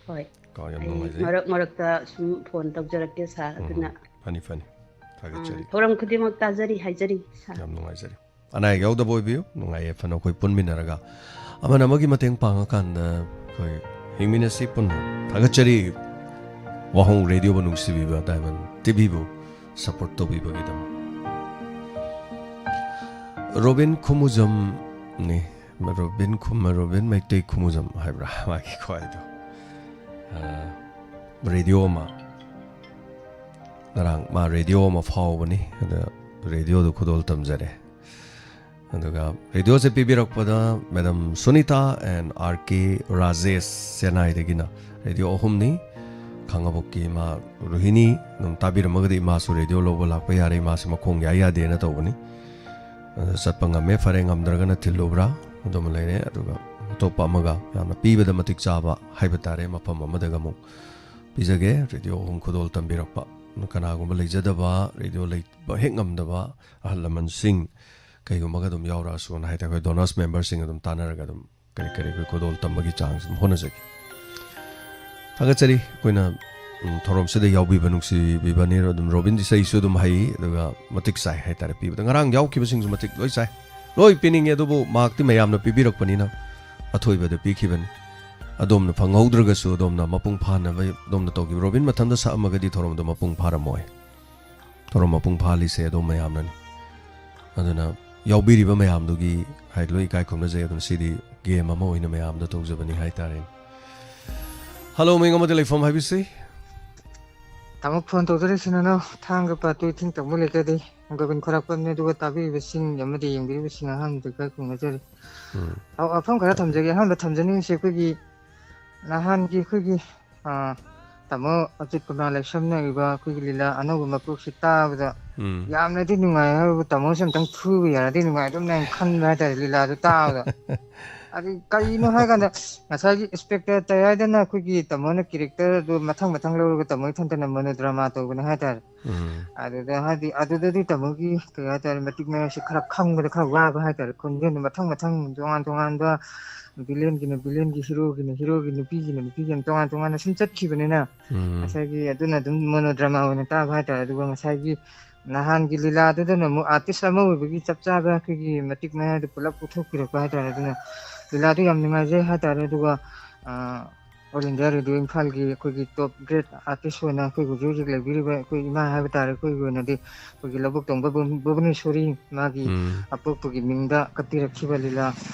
ꯍꯣꯏ꯫ ꯀꯣ, ꯌꯥꯝ ꯑꯩ ꯅꯨꯡꯉꯥꯏꯖꯩ꯫ ꯃꯔꯛ ꯃꯔꯛꯇ ꯁꯨꯝ ꯐꯣꯟ ꯇꯧꯖꯔꯛꯀꯦ ꯁꯥꯔ꯫ ꯎꯝ ꯑꯗꯨꯅ ꯐꯅꯤ ꯐꯅꯤ꯫ ꯑꯥ, ꯊꯥꯒꯠꯆꯔꯤ꯫ ꯊꯧꯔꯝ ꯈꯨꯗꯤꯡꯃꯛ ꯇꯥꯖꯔꯤ ꯍꯥꯏꯖꯔꯤ ꯁꯥꯔ꯫ ꯌꯥꯝ ꯅꯨꯡꯉꯥꯏꯖꯔꯦ꯫ ꯑꯅꯥ ꯑꯌꯦꯛ ꯌꯥꯎꯗꯕ ꯑꯣꯏꯕꯤꯌꯨ꯫ ꯅꯨꯡꯉꯥꯏ ꯌꯥꯏꯐꯅ ꯑꯩꯈꯣꯏ ꯄꯨꯟꯃꯤꯟꯅꯔꯒ ꯑꯃꯅ ꯑꯃꯒꯤ ꯃꯇꯦꯡ ꯄꯥꯡꯉꯀꯥꯟꯗ ꯑꯩꯈꯣꯏ ꯍꯤꯡꯃꯤꯟꯅꯁꯤ ꯄꯨꯟꯅ꯫ ꯊꯥꯒꯠꯆꯔꯤ꯫ ꯋꯥꯍꯣꯡ ꯔꯦꯗꯤꯑꯣꯕꯨ ꯅꯨꯡꯁꯤꯕꯤꯕ, ꯗꯥꯏꯃꯟ ꯇꯤꯚꯤꯕꯨ ꯁꯄꯣꯔꯠ ꯇꯧꯕꯤꯕꯒꯤꯗꯃꯛ꯫ ꯔꯣꯕꯤꯟ ꯈꯨꯃꯨꯖꯝꯅꯤ꯫ ꯔꯣꯕꯤꯟ ꯈꯨꯝ-, ꯔꯣꯕꯤꯟ ꯃꯩꯇꯩ ꯈꯨꯃꯨꯖꯝ ꯍꯥꯏꯕ꯭ꯔꯥ ꯃꯥꯒꯤ ꯈ꯭ꯋꯥꯏꯗꯣ? ꯑꯥ, ꯔꯦꯗꯤꯑꯣ ꯑꯃ, ꯉꯔꯥꯡ ꯃꯥ ꯔꯦꯗꯤꯑꯣ ꯑꯃ ꯐꯥꯎꯕꯅꯤ꯫ ꯑꯗ ꯔꯦꯗꯤꯑꯣꯗꯨ ꯈꯨꯗꯣꯜ ꯇꯝꯖꯔꯦ꯫ ꯑꯗꯨꯒ ꯔꯦꯗꯤꯑꯣꯁꯦ ꯄꯤꯕꯤꯔꯛꯄꯗ madam Sunita and R K Rajesh, ꯆꯦꯟꯅꯥꯏꯗꯒꯤꯅ ꯔꯦꯗꯤꯑꯣ ꯑꯍꯨꯝꯅꯤ꯫ ꯈꯥꯡꯉꯕꯣꯛꯀꯤ ꯏꯃꯥ ꯔꯣꯍꯤꯅꯤ ꯑꯗꯨꯝ ꯇꯥꯕꯤꯔꯝꯃꯒꯗꯤ ꯏꯃꯥꯁꯨ ꯔꯦꯗꯤꯑꯣ ꯂꯧꯕ ꯂꯥꯛꯄ ꯌꯥꯔꯦ, ꯏꯃꯥꯁꯤ ꯃꯈꯣꯡ ꯌꯥꯏ ꯌꯥꯗꯦꯅ ꯇꯧꯕꯅꯤ꯫ ꯑꯗꯨ ꯆꯠꯄ ꯉꯝꯃꯦ, ꯐꯔꯦ, ꯉꯝꯗ꯭ꯔꯒꯅ ꯊꯤꯜꯂꯨꯕ꯭ꯔꯥ ꯑꯗꯨꯃ ꯂꯩꯔꯦ꯫ ꯑꯗꯨꯒ ꯑꯇꯣꯞꯄ ꯑꯃꯒ ꯌꯥꯝꯅ ꯄꯤꯕꯗ ꯃꯇꯤꯛ ꯆꯥꯕ ꯍꯥꯏꯕ ꯇꯥꯔꯦ, ꯃꯐꯝ ꯑꯃꯗꯒ ꯑꯃꯨꯛ ꯄꯤꯖꯒꯦ꯫ ꯔꯦꯗꯤꯑꯣ ꯑꯍꯨꯝ ꯈꯨꯗꯣꯜ ꯇꯝꯕꯤꯔꯛꯄ, ꯀꯅꯥꯒꯨꯝꯕ ꯂꯩꯖꯗꯕ, ꯔꯦꯗꯤꯑꯣ ꯂꯩꯕ ꯍꯦꯛ ꯉꯝꯗꯕ ꯑꯍꯜ ꯂꯃꯟꯁꯤꯡ ꯀꯩꯒꯨꯝꯕꯒ ꯑꯗꯨꯝ ꯌꯥꯎꯔꯛꯑꯁꯨꯅ ꯍꯥꯏꯇꯥꯔꯦ, ꯑꯩꯈꯣꯏ ꯗꯣꯅꯔꯁ ꯃꯦꯝꯕꯔꯁꯤꯡ ꯑꯗꯨꯝ ꯇꯥꯟꯅꯔꯒ ꯑꯗꯨꯝ ꯀꯔꯤ ꯀꯔꯤ ꯑꯩꯈꯣꯏ ꯈꯨꯗꯣꯜ ꯇꯝꯕꯒꯤ ꯆꯥꯡꯁꯤ ꯑꯗꯨꯝ ꯍꯣꯠꯅꯖꯒꯦ꯫ ꯊꯥꯒꯠꯆꯔꯤ꯫ ꯑꯩꯈꯣꯏꯅ, ꯎꯝ, ꯊꯧꯔꯝꯁꯤꯗ ꯌꯥꯎꯕꯤꯕ ꯅꯨꯡꯁꯤꯕꯤꯕꯅꯤ꯫ ꯑꯗꯨꯝ ꯔꯣꯕꯤꯟ ꯏꯁꯩꯁꯨ ꯑꯗꯨꯝ ꯍꯩ, ꯑꯗꯨꯒ ꯃꯇꯤꯛ ꯆꯥꯏ ꯍꯥꯏꯇꯥꯔꯦ ꯄꯤꯕꯗ꯫ ꯉꯔꯥꯡ ꯌꯥꯎꯈꯤꯕꯁꯤꯡꯁꯨ ꯃꯇꯤꯛ ꯂꯣꯏ ꯆꯥꯏ, ꯂꯣꯏ ꯄꯤꯅꯤꯡꯉꯤ꯫ ꯑꯗꯨꯕꯨ ꯃꯥꯔꯛꯇꯤ ꯃꯌꯥꯝꯅ ꯄꯤꯕꯤꯔꯛꯄꯅꯤꯅ ꯑꯊꯣꯏꯕꯗ ꯄꯤꯈꯤꯕꯅꯤ꯫ ꯑꯗꯣꯝꯅ ꯐꯪꯍꯧꯗ꯭ꯔꯒꯁꯨ ꯑꯗꯣꯝꯅ ꯃꯄꯨꯡ ꯐꯥꯅꯕ ꯑꯗꯣꯝꯅ ꯇꯧꯈꯤꯕ꯫ ꯔꯣꯕꯤꯟ ꯃꯊꯟꯇ ꯁꯛꯑꯝꯃꯒꯗꯤ ꯊꯧꯔꯝꯗꯣ ꯃꯄꯨꯡ ꯐꯥꯔꯝꯃꯣꯏ꯫ ꯊꯧꯔꯝ ꯃꯄꯨꯡ ꯐꯥꯍꯜꯂꯤꯁꯦ ꯑꯗꯣꯝ ꯃꯌꯥꯝꯅꯅꯤ꯫ ꯑꯗꯨꯅ ꯌꯥꯎꯕꯤꯔꯤꯕ ꯃꯌꯥꯝꯗꯨꯒꯤ ꯍꯥꯏꯗꯤ ꯂꯣꯏ ꯏꯀꯥꯏ ꯈꯨꯝꯅꯖꯩ꯫ ꯑꯗꯨꯅ ꯁꯤꯗꯤ ꯒꯦꯝ ꯑꯃ ꯑꯣꯏꯅ ꯃꯌꯥꯝꯗ ꯇꯧꯖꯕꯅꯤ ꯍꯥꯏꯇꯥꯔꯦ꯫ ꯍꯜꯂꯣ, ꯃꯤꯡ ꯑꯃꯗꯤ ꯂꯩꯐꯝ ꯍꯥꯏꯕꯤꯁꯤ꯫ ꯇꯥꯃꯣ, ꯐꯣꯟ ꯇꯧꯖꯔꯛꯏꯁꯤꯅ ꯅꯅꯥꯎ ꯊꯥꯡꯒ ꯄꯥꯠꯇꯨ ꯏꯊꯤꯡ ꯇꯧꯕ ꯂꯩꯀꯥꯏꯗꯒꯤ ꯒꯣꯕꯤꯟ ꯈꯣꯔꯛꯄꯝꯅꯤ꯫ ꯑꯗꯨꯒ ꯇꯥꯕꯤꯔꯤꯕꯁꯤꯡ ꯑꯃꯗꯤ ꯌꯦꯡꯕꯤꯔꯤꯕꯁꯤꯡ ꯑꯍꯥꯟꯕꯗ ꯈꯔ ꯈꯨꯝꯅꯖꯔꯤ꯫ ꯎꯝ. ꯑꯧ, ꯋꯥꯐꯝ ꯈꯔ ꯊꯝꯖꯒꯦ꯫ ꯑꯍꯥꯟꯕ ꯊꯝꯖꯅꯤꯡꯉꯤꯁꯤ ꯑꯩꯈꯣꯏꯒꯤ ꯅꯍꯥꯟꯒꯤ ꯑꯩꯈꯣꯏꯒꯤ, ꯑ, ꯇꯥꯃꯣ ꯑꯖꯤꯠ ꯀꯨꯃꯥꯔ ꯂꯩꯁꯝꯅ ꯏꯕ ꯑꯩꯈꯣꯏꯒꯤ ꯂꯤꯂꯥ ꯑꯅꯧꯕ ꯃꯀꯣꯛꯁꯤ ꯇꯥꯕꯗ ꯎꯝ. ꯌꯥꯝꯅꯗꯤ ꯅꯨꯡꯉꯥꯏ ꯍꯥꯏꯕꯕꯨ ꯇꯥꯃꯣꯁꯦ ꯑꯝꯇꯪ ꯐꯨꯕ ꯌꯥꯔꯗꯤ ꯅꯨꯡꯉꯥꯏꯗꯧꯅꯦ ꯍꯥꯏꯅ ꯈꯟꯕ ꯍꯥꯏꯇꯥꯔꯦ, ꯂꯤꯂꯥꯗꯨ ꯇꯥꯕꯗ꯫ ꯑꯗꯨ ꯀꯔꯤꯅꯣ ꯍꯥꯏ ꯀꯥꯟꯗ ꯉꯁꯥꯏꯒꯤ ꯏꯟꯁꯄꯦꯛꯇꯔ ꯇꯌꯥꯏꯗꯅ ꯑꯩꯈꯣꯏꯒꯤ ꯇꯥꯃꯣꯅ ꯀꯦꯔꯦꯛꯇꯔ ꯑꯗꯨ ꯃꯊꯪ ꯃꯊꯪ ꯂꯧꯔꯒ ꯇꯥꯃꯣ ꯏꯊꯟꯇꯅ ꯃꯣꯅꯣꯗ꯭ꯔꯃꯥ ꯇꯧꯕꯅꯦ ꯍꯥꯏꯇꯥꯔꯦ꯫ ꯎꯝ. ꯑꯗꯨꯗ ꯍꯥꯏꯗꯤ ꯑꯗꯨꯗꯗꯤ ꯇꯥꯃꯣꯒꯤ ꯀꯩ ꯍꯥꯏꯇꯥꯔꯦ, ꯃꯇꯤꯛ ꯃꯌꯥꯏꯁꯦ ꯈꯔ ꯈꯪꯕꯗ ꯈꯔ ꯋꯥꯕ ꯍꯥꯏꯇꯥꯔꯦ꯫ ꯈꯣꯟꯖꯦꯜꯗꯣ ꯃꯊꯪ ꯃꯊꯪ ꯇꯣꯉꯥꯟ ꯇꯣꯉꯥꯟꯕ, ꯚꯤꯂꯦꯟꯒꯤꯅ ꯚꯤꯂꯦꯟꯒꯤ, ꯍꯤꯔꯣꯒꯤꯅ ꯍꯤꯔꯣꯒꯤꯅ, ꯅꯨꯄꯤꯒꯤꯅ ꯅꯨꯄꯤꯒꯤ, ꯌꯥꯝ ꯇꯣꯉꯥꯟ ꯇꯣꯉꯥꯟꯅ ꯁꯨꯝ ꯆꯠꯈꯤꯕꯅꯤꯅ ꯎꯝ. ꯉꯁꯥꯏꯒꯤ ꯑꯗꯨꯅ ꯑꯗꯨꯝ ꯃꯣꯅꯣꯗ꯭ꯔꯃꯥ ꯑꯣꯏꯅ ꯇꯥꯕ ꯍꯥꯏꯇꯥꯔꯦ꯫ ꯑꯗꯨꯒ ꯉꯁꯥꯏꯒꯤ ꯅꯍꯥꯟꯒꯤ ꯂꯤꯂꯥꯗꯨꯗꯅ ꯑꯃꯨꯛ ꯑꯥꯔꯇꯤꯁ ꯑꯃ ꯑꯣꯏꯕꯒꯤ ꯆꯞ ꯆꯥꯕ ꯑꯩꯈꯣꯏꯒꯤ ꯃꯇꯤꯛ ꯃꯌꯥꯏꯗ ꯄꯨꯂꯞ ꯄꯨꯊꯣꯛꯄꯤꯔꯛꯄ ꯍꯥꯏꯇꯥꯔꯦ꯫ ꯑꯗꯨꯅ ꯂꯤꯂꯥꯗꯨ ꯌꯥꯝ ꯅꯨꯡꯉꯥꯏꯖꯩ ꯍꯥꯏꯇꯥꯔꯦ꯫ ꯑꯗꯨꯒ, ꯑ, ꯑꯣꯜ ꯏꯟꯗꯤꯌꯥ ꯔꯦꯗꯤꯑꯣ ꯏꯝꯐꯥꯜꯒꯤ ꯑꯩꯈꯣꯏꯒꯤ ꯇꯣꯞ ꯒ꯭ꯔꯦꯠ ꯑꯥꯔꯇꯤꯁ ꯑꯣꯏꯅ ꯑꯩꯈꯣꯏ ꯍꯧꯖꯤꯛ ꯍꯧꯖꯤꯛ ꯂꯩꯕꯤꯔꯤꯕ ꯑꯩꯈꯣꯏ ꯏꯃꯥ ꯍꯥꯏꯕ ꯇꯥꯔꯦ, ꯑꯩꯈꯣꯏꯒꯤ ꯑꯣꯏꯅꯗꯤ ꯑꯩꯈꯣꯏꯒꯤ ꯂꯧꯕꯨꯛ ꯇꯣꯡꯕ ꯚꯨ-, ꯚꯨꯕꯅꯦꯁꯣꯔꯤ ꯃꯥꯒꯤ ꯎꯝ. ꯑꯄꯣꯛꯄꯒꯤ ꯃꯤꯡꯗ ꯀꯠꯄꯤꯔꯛꯈꯤꯕ ꯂꯤꯂꯥ,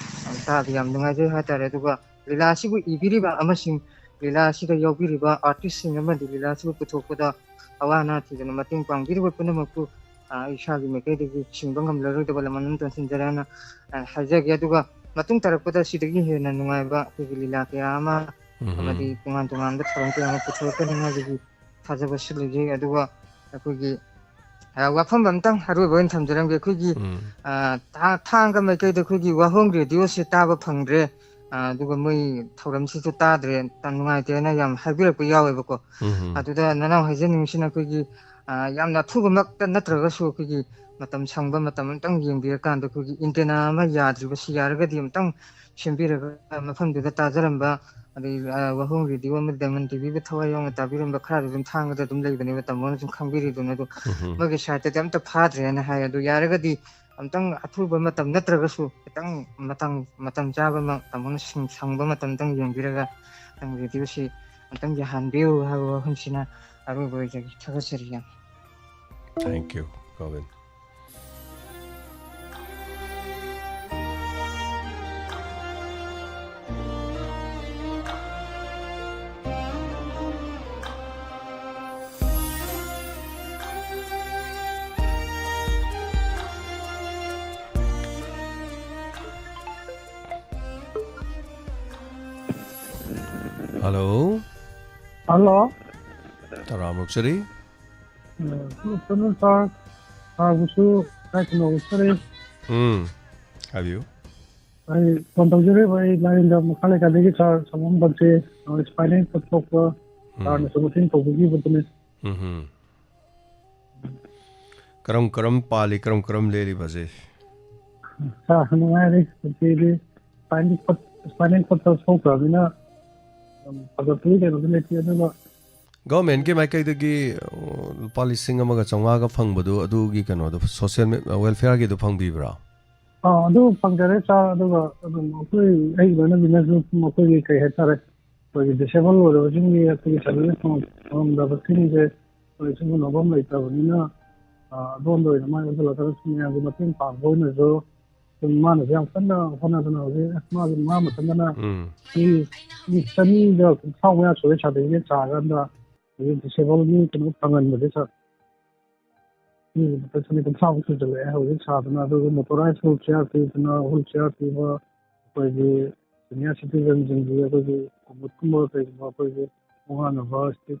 ꯑ, ꯇꯥꯕ ꯌꯥꯝ ꯅꯨꯡꯉꯥꯏꯖꯩ ꯍꯥꯏꯇꯥꯔꯦ꯫ ꯑꯗꯨꯒ ꯂꯤꯂꯥ ꯑꯁꯤꯕꯨ ꯏꯕꯤꯔꯤꯕ ꯑꯃꯁꯨꯡ ꯂꯤꯂꯥ ꯑꯁꯤꯗ ꯌꯥꯎꯕꯤꯔꯤꯕ ꯑꯥꯔꯇꯤꯁꯁꯤꯡ ꯑꯃꯗꯤ ꯂꯤꯂꯥ ꯑꯁꯤꯕꯨ ꯄꯨꯊꯣꯛꯄꯗ ꯑꯋꯥ ꯑꯅꯥ ꯊꯤꯗꯅ ꯃꯇꯦꯡ ꯄꯥꯡꯕꯤꯔꯤꯕ ꯄꯨꯝꯅꯃꯛꯄꯨ, ꯑ, ꯏꯁꯥꯒꯤ ꯃꯥꯏꯀꯩꯗꯒꯤ ꯁꯤꯡꯕ ꯉꯝꯂꯔꯣꯏꯗꯕ ꯂꯃꯟ ꯑꯃ ꯇꯣꯟꯁꯤꯟꯖꯔꯦ ꯍꯥꯏꯅ, ꯑ, ꯍꯥꯏꯖꯒꯦ꯫ ꯑꯗꯨꯒ ꯃꯇꯨꯡ ꯇꯥꯔꯛꯄꯗ ꯁꯤꯗꯒꯤ ꯍꯦꯟꯅ ꯅꯨꯡꯉꯥꯏꯕ ꯑꯩꯈꯣꯏꯒꯤ ꯂꯤꯂꯥ ꯀꯌꯥ ꯑꯃ ꯎꯝ. ꯑꯃꯗꯤ ꯇꯣꯉꯥꯟ ꯇꯣꯉꯥꯟꯕ ꯊꯧꯔꯝ ꯀꯌꯥ ꯑꯃ ꯄꯨꯊꯣꯔꯛꯀꯅꯤ ꯍꯥꯏꯕꯒꯤ ꯊꯥꯖꯕꯁꯨ ꯂꯩꯖꯩ꯫ ꯑꯗꯨꯒ ꯑꯩꯈꯣꯏꯒꯤ, ꯑ, ꯋꯥꯐꯝ ꯑꯝꯇꯪ ꯑꯔꯣꯏꯕ ꯑꯣꯏꯅ ꯊꯝꯖꯔꯝꯒꯦ꯫ ꯑꯩꯈꯣꯏꯒꯤ, ꯎꯝ. ꯑ, ꯊꯥ-, ꯊꯥꯡꯒ ꯃꯥꯏꯀꯩꯗ ꯑꯩꯈꯣꯏꯒꯤ ꯋꯥꯍꯣꯡ ꯔꯦꯗꯤꯑꯣꯁꯦ ꯇꯥꯕ ꯐꯪꯗ꯭ꯔꯦ, ꯑ, ꯑꯗꯨꯒ ꯃꯣꯏ ꯊꯧꯔꯝꯁꯤꯁꯨ ꯇꯥꯗ꯭ꯔꯦ, ꯌꯥꯝ ꯅꯨꯡꯉꯥꯏꯇꯦꯅ ꯌꯥꯝ ꯍꯥꯏꯕꯤꯔꯛꯄ ꯌꯥꯎꯋꯦꯕꯀꯣ꯫ ꯎꯝ. ꯑꯗꯨꯗ ꯅꯅꯥꯎ ꯍꯥꯏꯖꯅꯤꯡꯉꯤꯁꯤꯅ ꯑꯩꯈꯣꯏꯒꯤ, ꯑ, ꯌꯥꯝꯅ ꯑꯊꯨꯕꯃꯛꯇ ꯅꯠꯇ꯭ꯔꯒꯁꯨ ꯑꯩꯈꯣꯏꯒꯤ ꯃꯇꯝ ꯁꯪꯕ ꯃꯇꯝ ꯑꯝꯇꯪ ꯌꯦꯡꯕꯤꯔꯀꯥꯟꯗ ꯑꯩꯈꯣꯏꯒꯤ ꯑꯦꯟꯇꯦꯅꯥ ꯑꯃ ꯌꯥꯗ꯭ꯔꯤꯕꯁꯤ ꯌꯥꯔꯒꯗꯤ ꯑꯝꯇꯪ ꯁꯦꯝꯕꯤꯔꯒ ꯃꯐꯝꯗꯨꯗ ꯇꯥꯖꯔꯝꯕ, ꯑꯗꯩ, ꯑ, ꯋꯥꯍꯣꯡ ꯔꯦꯗꯤꯑꯣ ꯑꯃꯗꯤ ꯗꯥꯏꯃꯟ ꯇꯤꯚꯤꯕꯨ ꯊꯋꯥꯏ ꯌꯥꯎꯅ ꯇꯥꯕꯤꯔꯝꯕ ꯈꯔ ꯑꯗꯨꯝ ꯊꯥꯡꯒꯗ ꯑꯗꯨꯝ ꯂꯩꯕꯅꯦꯕ, ꯇꯥꯃꯣꯅ ꯁꯨꯝ ꯈꯪꯕꯤꯔꯤꯗꯨꯅ꯫ ꯑꯗꯣ ꯎꯝ. ꯃꯣꯏꯒꯤ ꯁꯥꯏꯠꯇꯗꯤ ꯑꯝꯇ ꯐꯥꯗ꯭ꯔꯦꯅ ꯍꯥꯏ꯫ ꯑꯗꯨ ꯌꯥꯔꯒꯗꯤ ꯑꯝꯇꯪ ꯑꯊꯨꯕ ꯃꯇꯝ ꯅꯠꯇ꯭ꯔꯒꯁꯨ ꯈꯤꯇꯪ ꯃꯇꯝ, ꯃꯇꯝ ꯆꯥꯕ ꯑꯃ ꯇꯥꯃꯣꯅ ꯁꯪ-, ꯁꯪꯕ ꯃꯇꯝꯗꯪ ꯌꯦꯡꯕꯤꯔꯒ ꯅꯪ ꯔꯦꯗꯤꯑꯣꯁꯤ ꯑꯝꯇꯪ ꯌꯥꯍꯟꯕꯤꯌꯨ ꯍꯥꯏꯕ ꯋꯥꯐꯝꯁꯤꯅ ꯑꯔꯣꯏꯕ ꯑꯣꯏꯖꯒꯦ꯫ ꯊꯥꯒꯠꯆꯔꯤ ꯌꯥꯝ꯫ Thank you, Govind. Hello. Hello. ꯇꯔꯥꯝ ꯑꯣꯛꯆꯔꯤ꯫ ꯁꯥꯔꯕꯨꯁꯨ ꯇꯥꯏ ꯀꯩꯅꯣ ꯑꯣꯛꯆꯔꯤ꯫ ꯎꯝ꯫ ꯍꯥꯏꯕꯤꯌꯨ꯫ ꯑꯩ ꯐꯣꯟ ꯇꯧꯖꯔꯤꯕ ꯑꯩ ꯂꯥꯏꯌꯦꯡꯗ ꯃꯈꯥ ꯂꯩꯀꯥꯏꯗꯒꯤ ꯁꯥꯔ ꯁꯥꯃꯨꯝ ꯕꯟꯁꯤ, ꯅꯣꯏ ꯁ꯭ꯄꯥꯏꯅꯦꯜ ꯀꯠ ꯁꯣꯛꯄ ꯁꯥꯔꯅꯁꯨ ꯃꯇꯦꯡ ꯇꯧꯕꯤꯈꯤꯕꯗꯨꯅꯤ꯫ ꯎꯝ꯫ ꯀꯔꯝ ꯀꯔꯝ ꯄꯥꯜꯂꯤ, ꯀꯔꯝ ꯀꯔꯝ ꯂꯦꯜꯂꯤꯕꯁꯦ? ꯁꯥꯔ ꯅꯨꯡꯉꯥꯏꯔꯤ꯫ ꯄꯨꯟꯁꯤꯗꯤ ꯁ꯭ꯄꯥꯏꯅꯦꯜ ꯀꯠ, ꯁ꯭ꯄꯥꯏꯅꯦꯜ ꯀꯠꯇ ꯁꯣꯛꯈ꯭ꯔꯕꯅꯤꯅ ꯐꯖꯕꯒꯤ ꯀꯩꯅꯣꯗꯤ ꯂꯩꯇꯦ꯫ ꯑꯗꯨꯒ ꯒꯚꯔꯟꯃꯦꯟꯠꯀꯤ ꯃꯥꯏꯀꯩꯗꯒꯤ, ꯑꯣ, ꯂꯨꯄꯥ ꯂꯤꯁꯤꯡ ꯑꯃꯒ ꯆꯥꯝꯃꯉꯥꯒ ꯐꯪꯕꯗꯨ, ꯑꯗꯨꯒꯤ ꯀꯩꯅꯣꯗꯣ, ꯁꯣꯁꯤꯌꯦꯜ ꯃꯦ-, ꯋꯦꯜꯐꯤꯌꯔꯒꯤꯗꯣ ꯐꯪꯕꯤꯕ꯭ꯔꯥ? ꯑꯥ, ꯑꯗꯨ ꯐꯪꯖꯔꯦ ꯁꯥꯔ꯫ ꯑꯗꯨꯒ ꯑꯗꯨꯝ ꯑꯩꯈꯣꯏ, ꯑꯩ ꯂꯣꯏꯅꯕꯤꯅꯁꯨ ꯑꯗꯨꯝ ꯑꯩꯈꯣꯏꯒꯤ ꯀꯩ ꯍꯥꯏꯇꯥꯔꯦ, ꯑꯩꯈꯣꯏꯒꯤ ꯗꯤꯁꯦꯕꯜ ꯑꯣꯏꯔꯕꯁꯤꯡꯒꯤ ꯑꯩꯈꯣꯏꯒꯤ ꯁꯥꯔꯚꯤꯁ ꯐꯪ-, ꯐꯪꯉꯝꯗꯕꯁꯤꯡꯁꯦ ꯑꯩꯈꯣꯏ ꯁꯤꯒꯨꯝꯕ ꯃꯐꯝ ꯂꯩꯇꯕꯅꯤꯅ, ꯑꯥ, ꯑꯗꯣꯝꯗ ꯑꯣꯏꯅ ꯃꯥꯏ ꯑꯣꯟꯁꯤꯜꯂꯒ ꯃꯌꯥꯝꯒꯤ ꯃꯇꯦꯡ ꯄꯥꯡꯕ ꯑꯣꯏꯅꯁꯨ ꯑꯗꯨꯝ ꯃꯥꯅꯁꯨ ꯌꯥꯝ ꯀꯟꯅ ꯍꯣꯠꯅꯗꯅ ꯍꯧꯖꯤꯛ, ꯑꯁ, ꯃꯥꯒꯤ, ꯃꯥ ꯃꯊꯟꯇꯅ ꯎꯝ꯫ ꯃꯤ, ꯃꯤ ꯆꯅꯤꯒ ꯀꯨꯟꯊ꯭ꯔꯥ ꯃꯌꯥ ꯁꯨꯔꯦ ꯁꯥꯔꯇꯤꯐꯤꯀꯦꯠ ꯁꯥꯔꯀꯥꯟꯗ ꯍꯧꯖꯤꯛ ꯗꯤꯁꯦꯕꯜꯒꯤ ꯀꯩꯅꯣ ꯐꯪꯍꯟꯕꯁꯦ ꯁꯥꯔ꯫ ꯃꯤ ꯂꯨꯄꯥ ꯆꯅꯤ ꯀꯨꯟꯊ꯭ꯔꯥꯃꯨꯛ ꯁꯨꯖꯜꯂꯛꯑꯦ ꯍꯧꯖꯤꯛ ꯁꯥꯗꯅ꯫ ꯑꯗꯨꯒ ꯃꯣꯇꯣꯔꯥꯏꯖ ꯍꯨꯏꯜ ꯆꯤꯌꯥꯔ ꯄꯤꯗꯅ, ꯍꯨꯏꯜ ꯆꯤꯌꯥꯔ ꯄꯤꯕ, ꯑꯩꯈꯣꯏꯒꯤ ꯁꯤꯅꯤꯌꯔ ꯁꯤꯇꯤꯖꯟꯁꯤꯡꯒꯤ ꯑꯩꯈꯣꯏꯒꯤ ꯀꯣꯃꯣꯗꯀꯨꯝꯕ ꯀꯩꯒꯨꯝꯕ ꯑꯩꯈꯣꯏꯒꯤ ꯈꯣꯡ ꯍꯥꯝꯅꯕ ꯁ꯭ꯇꯤꯛ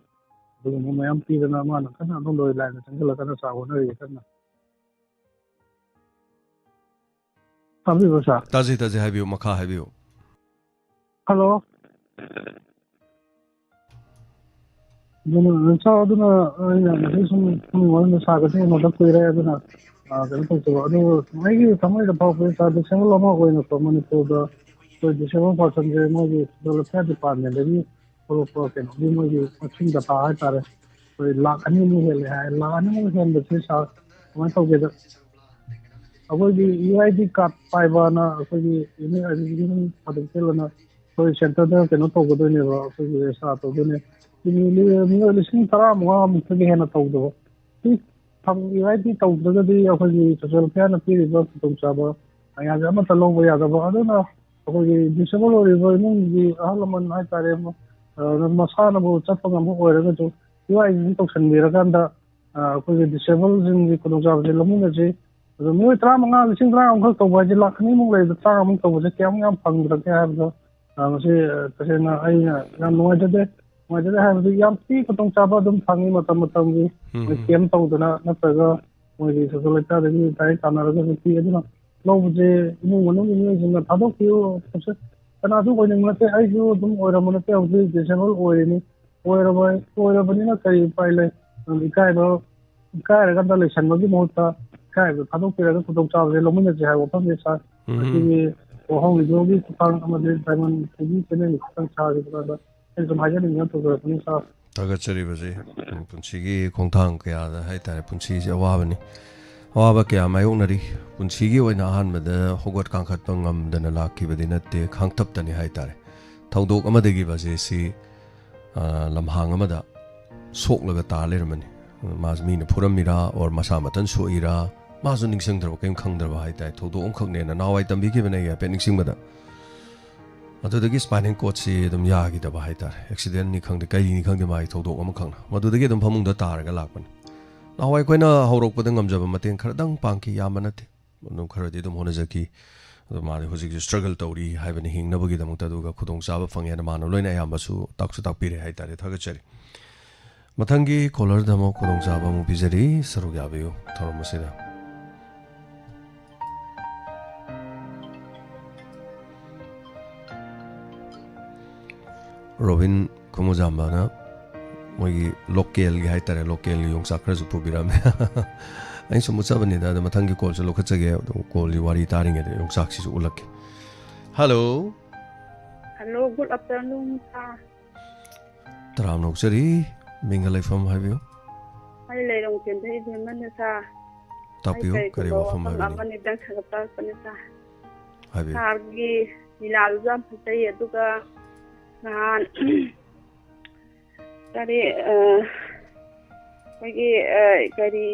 ꯑꯗꯨꯒꯨꯝꯕ ꯃꯌꯥꯝ ꯄꯤꯗꯅ ꯃꯥꯅ ꯀꯟꯅ ꯑꯗꯣꯝꯗ ꯂꯥꯏꯟꯗ ꯆꯪꯁꯤꯜꯂꯒ ꯀꯟꯅ ꯆꯥ ꯍꯣꯠꯅꯔꯤ ꯀꯟꯅ꯫ ꯇꯥꯕꯤꯕ꯭ꯔꯣ ꯁꯥꯔ? ꯇꯥꯖꯩ, ꯇꯥꯖꯩ, ꯍꯥꯏꯕꯤꯌꯨ, ꯃꯈꯥ ꯍꯥꯏꯕꯤꯌꯨ꯫ ꯍꯜꯂꯣ꯫ ꯑꯗꯨꯅ, ꯁꯥꯔ, ꯑꯗꯨꯅ ꯑꯩꯅ ꯉꯁꯤ ꯁꯨꯝ ꯁꯨꯝ ꯋꯥꯔꯤ ꯁꯥꯒꯗꯤ ꯎꯅꯗ ꯀꯨꯏꯔꯦ꯫ ꯑꯗꯨꯅ, ꯑ, ꯀꯩꯅꯣ ꯇꯧꯖꯕ꯫ ꯑꯗꯨ ꯑꯩꯒꯤ ꯊꯃꯣꯏꯗ ꯐꯥꯎꯕꯗꯤ ꯁꯥꯔ, ꯗꯤꯁꯦꯕꯜ ꯑꯃ ꯑꯣꯏꯅꯀꯣ ꯃꯅꯤꯄꯨꯔꯗ ꯑꯩꯈꯣꯏ ꯗꯤꯁꯦꯕꯜ ꯄꯥꯔꯁꯟꯁꯦ ꯃꯣꯏꯒꯤ ꯁꯣꯁꯤꯌꯦꯜ ꯋꯦꯜꯐꯤꯌꯥꯔ ꯗꯤꯄꯥꯔꯠꯃꯦꯟꯗꯒꯤ ꯊꯣꯛꯂꯛꯄ ꯀꯩꯅꯣꯒꯤ ꯃꯣꯏꯒꯤ ꯃꯁꯤꯡ ꯗꯇꯥ ꯍꯥꯏꯇꯥꯔꯦ꯫ ꯑꯩꯈꯣꯏ ꯂꯥꯈ ꯑꯅꯤꯃꯨꯛ ꯍꯦꯜꯂꯦ ꯍꯥꯏ꯫ ꯂꯥꯈ ꯑꯅꯤꯃꯨꯛ ꯍꯦꯟꯕꯁꯦ ꯁꯥꯔ, ꯀꯃꯥꯏꯅ ꯇꯧꯒꯦꯗ, ꯑꯩꯈꯣꯏꯒꯤ ꯌꯨ ꯑꯥꯏ ꯗꯤ ꯀꯥꯔꯗ ꯄꯥꯏꯕꯅ ꯑꯩꯈꯣꯏꯒꯤ ꯌꯨꯅꯤꯛ ꯑꯥꯏꯗꯦꯟꯇꯤꯐꯤꯀꯦꯁꯟ ꯁꯥꯔꯇꯤꯐꯤꯀꯦꯠ ꯑꯅ ꯑꯩꯈꯣꯏ ꯁꯦꯟꯇꯔꯗ ꯀꯩꯅꯣ ꯇꯧꯒꯗꯣꯏꯅꯦꯕ, ꯑꯩꯈꯣꯏꯒꯤ ꯔꯦꯖꯤꯁꯇꯥꯔ ꯇꯧꯗꯣꯏꯅꯦ꯫ ꯃꯤꯑꯣꯏ ꯂꯤꯁꯤꯡ ꯇꯔꯥꯃꯉꯥ ꯃꯨꯛꯇꯒꯤ ꯍꯦꯟꯅ ꯇꯧꯗꯕ꯫ ꯁꯤ ꯊꯝ-, ꯌꯨ ꯑꯥꯏ ꯗꯤ ꯇꯧꯗ꯭ꯔꯒꯗꯤ ꯑꯩꯈꯣꯏꯒꯤ ꯁꯣꯁꯤꯌꯦꯜ ꯋꯦꯜꯐꯤꯌꯥꯔꯅ ꯄꯤꯔꯤꯕ ꯈꯨꯗꯣꯡꯆꯥꯕ ꯃꯌꯥꯝꯁꯦ ꯑꯃꯠꯇ ꯂꯧꯕ ꯌꯥꯗꯕ꯫ ꯑꯗꯨꯅ ꯑꯩꯈꯣꯏꯒꯤ ꯗꯤꯁꯦꯕꯜ ꯑꯣꯏꯔꯤꯕ ꯏꯃꯨꯡꯒꯤ ꯑꯍꯜ ꯂꯃꯟ ꯍꯥꯏꯇꯥꯔꯦ, ꯑ, ꯃꯁꯥꯅꯕꯨ ꯆꯠꯄ ꯉꯝꯕ ꯑꯣꯏꯔꯒꯁꯨ ꯌꯨ ꯑꯥꯏ ꯗꯤ ꯇꯧꯁꯟꯕꯤꯔꯀꯥꯟꯗ, ꯑ, ꯑꯩꯈꯣꯏꯒꯤ ꯗꯤꯁꯦꯕꯜꯁꯤꯡꯒꯤ ꯈꯨꯗꯣꯡꯆꯥꯕꯁꯦ ꯂꯧꯃꯤꯟꯅꯁꯤ꯫ ꯑꯗꯣ ꯃꯤꯑꯣꯏ ꯇꯔꯥꯃꯉꯥ, ꯂꯤꯁꯤꯡ ꯇꯔꯥꯃꯉꯥꯈꯛ ꯇꯧꯕ ꯍꯥꯏꯁꯦ ꯂꯥꯈ ꯑꯅꯤꯃꯨꯛ ꯂꯩꯕꯗ ꯇꯔꯥꯃꯉꯥꯃꯨꯛ ꯇꯧꯕꯁꯦ ꯀꯌꯥꯃꯨꯛ ꯌꯥꯝ ꯐꯪꯗ꯭ꯔꯒꯦ ꯍꯥꯏꯕꯗꯣ ꯑ, ꯃꯁꯤ, ꯑ, ꯇꯁꯦꯡꯅ ꯑꯩꯅ ꯌꯥꯝ ꯅꯨꯡꯉꯥꯏꯖꯗꯦ꯫ ꯅꯨꯡꯉꯥꯏꯖꯗꯦ ꯍꯥꯏꯕꯗꯤ ꯌꯥꯝ ꯄꯤ ꯈꯨꯗꯣꯡꯆꯥꯕ ꯑꯗꯨꯝ ꯐꯪꯉꯤ ꯃꯇꯝ ꯃꯇꯝꯒꯤ꯫ ꯎꯝ, ꯃꯣꯏ ꯎꯝ꯫ ꯀꯦꯝ ꯇꯧꯗꯅ ꯅꯠꯇ꯭ꯔꯒ ꯃꯣꯏꯒꯤ ꯁꯣꯁꯤꯌꯦꯜ ꯋꯥꯔꯀꯔꯗꯒꯤ ꯗꯥꯏꯔꯦꯛ ꯇꯥꯟꯅꯔꯒꯁꯨ ꯄꯤ꯫ ꯑꯗꯨꯅ ꯂꯧꯕꯁꯦ ꯏꯃꯨꯡ ꯃꯅꯨꯡꯒꯤ ꯃꯤꯑꯣꯏꯁꯤꯡꯅ ꯊꯥꯗꯣꯛꯄꯤꯌꯨ꯫ ꯀꯅꯥꯁꯨ ꯑꯣꯏꯅꯤꯡꯕ ꯅꯠꯇꯦ, ꯑꯩꯁꯨ ꯑꯗꯨꯝ ꯑꯣꯏꯔꯝꯕ ꯅꯠꯇꯦ, ꯍꯧꯖꯤꯛ ꯗꯤꯁꯦꯕꯜ ꯑꯣꯏꯔꯤꯅꯤ꯫ ꯑꯣꯏꯔꯕ-, ꯑꯣꯏꯔꯕꯅꯤꯅ ꯀꯔꯤ ꯎꯄꯥꯏ ꯂꯩ? ꯏꯀꯥꯏꯕ, ꯏꯀꯥꯏꯔꯒ ꯑꯝꯇ ꯂꯩꯁꯟꯕꯒꯤ ꯃꯍꯨꯠꯇ ꯏꯀꯥꯏꯕꯗꯣ ꯊꯥꯗꯣꯛꯄꯤꯔꯒ ꯈꯨꯗꯣꯡꯆꯥꯕꯁꯦ ꯂꯧꯃꯤꯟꯅꯁꯦ ꯍꯥꯏꯕ ꯋꯥꯐꯝꯁꯦ, ꯁꯥꯔ꯫ ꯎꯝ꯫ ꯉꯁꯤꯒꯤ ꯋꯥꯍꯪ ꯂꯤꯖꯣꯒꯤ ꯈꯨꯠꯊꯥꯡ ꯑꯃꯗꯤ ꯗꯥꯏꯃꯟ ꯇꯤꯚꯤ ꯆꯦꯅꯦꯜꯒꯤ ꯈꯨꯠꯊꯥꯡ ꯁꯥꯔꯒꯤ ꯃꯇꯥꯡꯗ ꯑꯩ ꯁꯨꯝ ꯍꯥꯏꯖꯅꯤꯡꯗꯅ ꯇꯧꯖꯔꯛꯄꯅꯤ, ꯁꯥꯔ꯫ ꯊꯥꯒꯠꯆꯔꯤꯕꯁꯤ, ꯎꯝ, ꯄꯨꯟꯁꯤꯒꯤ ꯈꯣꯡꯊꯥꯡ ꯀꯌꯥꯗ ꯍꯥꯏꯇꯥꯔꯦ, ꯄꯨꯟꯁꯤꯁꯦ ꯑꯋꯥꯕꯅꯤ, ꯑꯋꯥꯕ ꯀꯌꯥ ꯃꯥꯌꯣꯛꯅꯔꯤ꯫ ꯄꯨꯟꯁꯤꯒꯤ ꯑꯣꯏꯅ ꯑꯍꯥꯟꯕꯗ ꯍꯧꯒꯠ ꯀꯥꯡꯈꯠꯄ ꯉꯝꯗꯅ ꯂꯥꯛꯈꯤꯕꯗꯤ ꯅꯠꯇꯦ, ꯈꯥꯡꯊꯞꯇꯅꯤ ꯍꯥꯏꯇꯥꯔꯦ꯫ ꯊꯧꯗꯣꯛ ꯑꯃꯗꯒꯤ ꯕꯁꯦ ꯁꯤ, ꯑ, ꯂꯝꯍꯥꯡ ꯑꯃꯗ ꯁꯣꯛꯂꯒ ꯇꯥ ꯂꯩꯔꯝꯕꯅꯤ꯫ ꯃꯥꯁꯨ ꯃꯤꯅ ꯐꯨꯔꯝꯃꯤꯔꯥ, or ꯃꯁꯥ ꯃꯊꯟ ꯁꯣꯛꯏꯔꯥ, ꯃꯥꯁꯨ ꯅꯤꯡꯁꯤꯡꯗ꯭ꯔꯕ, ꯀꯔꯤꯝ ꯈꯪꯗ꯭ꯔꯕ ꯍꯥꯏꯇꯥꯔꯦ꯫ ꯊꯧꯗꯣꯛ ꯑꯃꯈꯛꯅꯦꯅ ꯅꯍꯥꯟꯋꯥꯏ ꯇꯝꯕꯤꯈꯤꯕꯅꯦ ꯑꯩ ꯍꯥꯏꯐꯦꯠ ꯅꯤꯡꯁꯤꯡꯕꯗ꯫ ꯑꯗꯨꯗꯒꯤ ꯁ꯭ꯄꯥꯏꯅꯦꯜ ꯀꯣꯔꯗꯁꯤ ꯑꯗꯨꯝ ꯌꯥꯈꯤꯗꯕ ꯍꯥꯏꯇꯥꯔꯦ꯫ ꯑꯦꯛꯁꯤꯗꯦꯟꯅꯤ ꯈꯪꯗꯦ, ꯀꯔꯤꯅꯤ ꯈꯪꯗꯦ, ꯃꯥꯒꯤ ꯊꯧꯗꯣꯛ ꯑꯃꯈꯛꯅ꯫ ꯃꯗꯨꯗꯒꯤ ꯑꯗꯨꯝ ꯐꯃꯨꯡꯗ ꯇꯥꯔꯒ ꯂꯥꯛꯄꯅꯤ꯫ ꯅꯍꯥꯟꯋꯥꯏ ꯑꯩꯈꯣꯏꯅ ꯍꯧꯔꯛꯄꯗ ꯉꯝꯖꯕ ꯃꯇꯦꯡ ꯈꯔꯗꯪ ꯄꯥꯡꯈꯤ, ꯌꯥꯝꯕ ꯅꯠꯇꯦ꯫ ꯑꯗꯨꯝ ꯈꯔꯗꯤ ꯑꯗꯨꯝ ꯍꯣꯠꯅꯖꯈꯤ꯫ ꯑꯗꯣ ꯃꯥꯗꯤ ꯍꯧꯖꯤꯛꯁꯨ ꯁ꯭ꯇ꯭ꯔꯒꯜ ꯇꯧꯔꯤ ꯍꯥꯏꯕꯅꯤ ꯍꯤꯡꯅꯕꯒꯤꯗꯃꯛꯇ, ꯑꯗꯨꯒ ꯈꯨꯗꯣꯡꯆꯥꯕ ꯐꯪꯉꯦꯅ ꯃꯥꯅ ꯂꯣꯏꯅ ꯑꯌꯥꯝꯕꯁꯨ ꯇꯥꯛꯁꯨ ꯇꯥꯛꯄꯤꯔꯦ ꯍꯥꯏꯇꯥꯔꯦ꯫ ꯊꯥꯒꯠꯆꯔꯤ꯫ ꯃꯊꯪꯒꯤ ꯀꯣꯂꯔꯗ ꯑꯃꯨꯛ ꯈꯨꯗꯣꯡꯆꯥꯕ ꯑꯃꯨꯛ ꯄꯤꯖꯔꯤ, ꯁꯔꯨꯛ ꯌꯥꯕꯤꯌꯨ ꯊꯧꯔꯝ ꯑꯁꯤꯗ꯫ ꯔꯣꯕꯤꯟ ꯈꯨꯃꯨꯖꯥꯝꯕꯅ ꯃꯣꯏꯒꯤ ꯂꯣꯀꯦꯜꯒꯤ ꯍꯥꯏꯇꯥꯔꯦ, ꯂꯣꯀꯦꯜꯒꯤ ꯌꯣꯡꯆꯥꯛ ꯈꯔꯁꯨ ꯄꯨꯕꯤꯔꯛꯑꯝꯃꯦ꯫ ꯑꯩꯅ ꯁꯨꯝ ꯎꯠꯆꯕꯅꯤꯗ, ꯑꯗꯣ ꯃꯊꯪꯒꯤ ꯀꯣꯜꯁꯨ ꯂꯧꯈꯠꯆꯒꯦ꯫ ꯑꯗꯨ ꯀꯣꯜꯒꯤ ꯋꯥꯔꯤ ꯇꯥꯔꯤꯉꯩꯗ ꯌꯣꯡꯆꯥꯛꯁꯤꯁꯨ ꯎꯠꯂꯛꯀꯦ꯫ Hello. Hello, good afternoon, sir꯫ ꯇꯔꯥꯝꯅ ꯑꯣꯛꯆꯔꯤ꯫ ꯃꯤꯡꯒ ꯂꯩꯐꯝ ꯍꯥꯏꯕꯤꯌꯨ꯫ ꯑꯩ ꯂꯩꯔꯣꯡ ꯆꯦꯟꯊ ꯏꯕꯦꯝꯃꯅꯦ, ꯁꯥꯔ꯫ ꯇꯥꯛꯄꯤꯌꯨ, ꯑꯩ ꯀꯔꯤ ꯀꯔꯤꯒꯨꯝꯕ ꯋꯥꯐꯝ ꯋꯥꯐꯝ ꯍꯥꯏꯕꯤꯅꯤꯡ-? ꯑꯃꯅꯤꯗꯪ ꯊꯥꯒꯠꯆꯔꯛꯄꯅꯦ, ꯁꯥꯔ꯫ ꯍꯥꯏꯕꯤꯌꯨ꯫ ꯁꯥꯔꯒꯤ ꯂꯤꯂꯥꯗꯨꯁꯨ ꯌꯥꯝ ꯐꯖꯩ, ꯑꯗꯨꯒ ꯅꯍꯥꯟ ꯀꯔꯤ, ꯑ, ꯑꯩꯈꯣꯏꯒꯤ, ꯑ, ꯀꯔꯤ,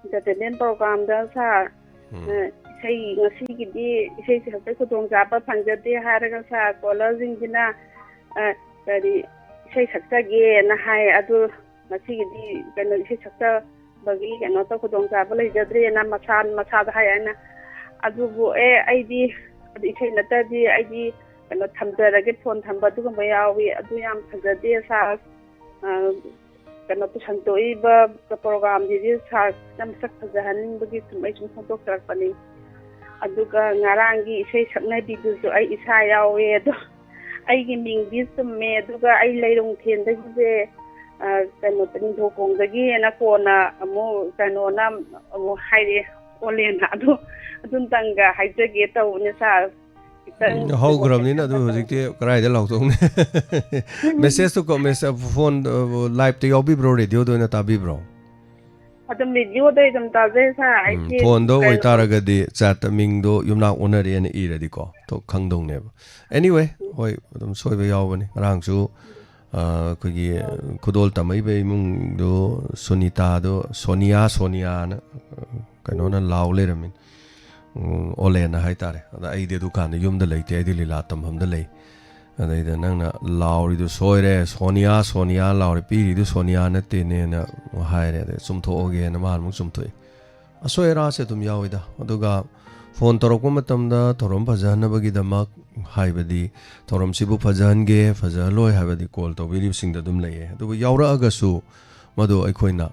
entertainment programꯗ, ꯁꯥꯔ, ꯎꯝ꯫ ꯑ, ꯏꯁꯩ, ꯉꯁꯤꯒꯤꯗꯤ ꯏꯁꯩ ꯁꯛꯄꯩ ꯈꯨꯗꯣꯡꯆꯥꯕ ꯐꯪꯖꯗꯦ ꯍꯥꯏꯔꯒ, ꯁꯥꯔ, ꯀꯣꯂꯔꯁꯤꯡꯁꯤꯅ, ꯑ, ꯀꯔꯤ, ꯏꯁꯩ ꯁꯛꯆꯒꯦꯅ ꯍꯥꯏ꯫ ꯑꯗꯨ ꯉꯁꯤꯒꯤꯗꯤ ꯀꯩꯅꯣ, ꯏꯁꯩ ꯁꯛꯆꯕꯒꯤ ꯀꯩꯅꯣ ꯇꯧ-, ꯈꯨꯗꯣꯡꯆꯥꯕ ꯂꯩꯖꯗ꯭ꯔꯦꯅ ꯃꯁꯥ, ꯃꯁꯥꯗ ꯍꯥꯏ ꯍꯥꯏꯅ꯫ ꯑꯗꯨꯕꯨ ꯑꯦ, ꯑꯩꯗꯤ ꯑꯗꯨ ꯏꯁꯩ ꯅꯠꯇ꯭ꯔꯗꯤ ꯑꯩꯗꯤ ꯀꯩꯅꯣ ꯊꯝꯖꯔꯒꯦ, ꯐꯣꯟ ꯊꯝꯕ ꯑꯗꯨꯒꯨꯝꯕ ꯌꯥꯎꯏ꯫ ꯑꯗꯨ ꯌꯥꯝ ꯐꯖꯗꯦ ꯁꯥꯔ꯫ ꯑ, ꯀꯩꯅꯣ ꯁꯟꯗꯣꯛꯏꯕ ꯄ꯭ꯔꯣꯒ꯭ꯔꯥꯝꯁꯤꯗꯤ ꯁꯥꯔ ꯈꯤꯇꯪ ꯃꯁꯛ ꯐꯖꯍꯟꯅꯤꯡꯕꯒꯤ ꯁꯨꯝ ꯑꯩ ꯁꯨꯝ ꯐꯣꯡꯗꯣꯛꯆꯔꯛꯄꯅꯤ꯫ ꯑꯗꯨꯒ ꯉꯔꯥꯡꯒꯤ ꯏꯁꯩ ꯁꯛꯅꯕꯤꯗꯨꯁꯨ ꯑꯩ ꯏꯁꯥ ꯌꯥꯎꯋꯦ꯫ ꯑꯗꯣ ꯑꯩꯒꯤ ꯃꯤꯡꯗꯤ ꯆꯨꯝꯃꯦ꯫ ꯑꯗꯨꯒ ꯑꯩ ꯂꯩꯔꯣꯡꯊꯦꯟꯗꯒꯤꯁꯦ, ꯑ, ꯀꯩꯅꯣ, ꯅꯤꯡꯊꯧꯈꯣꯡꯗꯒꯤꯅ ꯀꯣꯟꯅ ꯑꯃꯨꯛ ꯀꯩꯅꯣꯅ ꯑꯃꯨꯛ ꯍꯥꯏꯔꯛꯑꯦ, ꯑꯣꯂꯦꯟꯅ꯫ ꯑꯗꯨ ꯑꯗꯨꯝꯇꯪꯒ ꯍꯥꯏꯖꯒꯦ ꯇꯧꯕꯅꯦ ꯁꯥꯔ꯫ ꯈꯤꯇꯪ ꯎꯝ, ꯍꯧꯈ꯭ꯔꯕꯅꯤꯅ ꯑꯗꯨ ꯍꯧꯖꯤꯛꯇꯤ ꯀꯗꯥꯏꯗ ꯂꯥꯎꯊꯣꯛꯅꯤ? ꯃꯦꯁꯦꯖꯇꯨ ꯀꯣ-, ꯃꯦꯁ-, ꯐꯣꯟ, ꯑ, ꯂꯥꯏꯞꯇ ꯌꯥꯎꯕꯤꯕ꯭ꯔꯣ? ꯔꯦꯗꯤꯑꯣꯗ ꯑꯣꯏꯅ ꯇꯥꯕꯤꯕ꯭ꯔꯣ? ꯑꯗꯨꯝ ꯔꯦꯗꯤꯑꯣꯗ ꯑꯗꯨꯝ ꯇꯥꯖꯩ ꯁꯥꯔ꯫ ꯎꯝ, ꯑꯩꯁꯦ ꯐꯣꯟꯗ ꯀꯩꯅꯣ ꯑꯣꯏꯇꯥꯔꯒꯗꯤ ꯆꯥꯠꯇ ꯃꯤꯡꯗꯣ ꯌꯨꯝꯅꯥꯛ ꯑꯣꯟꯅꯔꯦꯅ ꯏꯔꯗꯤꯀꯣ, ꯊꯣꯛ-, ꯈꯪꯗꯧꯅꯦꯕ꯫ Anyway, ꯍꯣꯏ, ꯑꯗꯨꯝ ꯁꯣꯏꯕ ꯌꯥꯎꯕꯅꯤ꯫ ꯉꯔꯥꯡꯁꯨ, ꯑ, ꯑꯩꯈꯣꯏꯒꯤ ꯈꯨꯗꯣꯜ ꯇꯝꯃꯛꯏꯕ ꯏꯃꯨꯡꯗꯨ ꯁꯨꯅꯤꯇꯥꯗꯣ ꯁꯣꯅꯤꯌꯥ, ꯁꯣꯅꯤꯌꯥꯅ, ꯑ, ꯀꯩꯅꯣꯅ ꯂꯥꯎ ꯂꯩꯔꯝꯃꯤꯅꯤ꯫ ꯎꯝ, ꯑꯣꯂꯦꯟꯅ ꯍꯥꯏꯇꯥꯔꯦ꯫ ꯑꯗ ꯑꯩꯗꯤ ꯑꯗꯨꯀꯥꯟꯗ ꯌꯨꯝꯗ ꯂꯩꯇꯦ, ꯑꯩꯗꯤ ꯂꯤꯂꯥ ꯇꯝꯐꯝꯗ ꯂꯩ꯫ ꯑꯗꯩꯗ ꯅꯪꯅ ꯂꯥꯎꯔꯤꯗꯨ ꯁꯣꯏꯔꯦ, "ꯁꯣꯅꯤꯌꯥ, ꯁꯣꯅꯤꯌꯥ" ꯂꯥꯎꯔꯦ, ꯄꯤꯔꯤꯗꯨ ꯁꯣꯅꯤꯌꯥ ꯅꯠꯇꯦꯅꯦꯅ ꯍꯥꯏꯔꯦ꯫ ꯑꯗꯩ ꯆꯨꯝꯊꯣꯛꯑꯒꯦꯅ ꯃꯥꯅ ꯑꯃꯨꯛ ꯆꯨꯝꯊꯣꯛꯑꯦ꯫ ꯑꯁꯣꯏ ꯑꯔꯥꯁꯦ ꯑꯗꯨꯝ ꯌꯥꯎꯋꯤꯗ꯫ ꯑꯗꯨꯒ ꯐꯣꯟ ꯇꯧꯔꯛꯄ ꯃꯇꯝꯗ ꯊꯧꯔꯝ ꯐꯖꯍꯟꯅꯕꯒꯤꯗꯃꯛ, ꯍꯥꯏꯕꯗꯤ ꯊꯧꯔꯝꯁꯤꯕꯨ ꯐꯖꯍꯟꯒꯦ, ꯐꯖꯍꯜꯂꯣꯏ ꯍꯥꯏꯕꯗꯤ ꯀꯣꯜ ꯇꯧꯕꯤꯔꯤꯕꯁꯤꯡꯗ ꯑꯗꯨꯝ ꯂꯩꯌꯦ꯫ ꯑꯗꯨꯕꯨ ꯌꯥꯎꯔꯛꯑꯒꯁꯨ ꯃꯗꯨ ꯑꯩꯈꯣꯏꯅ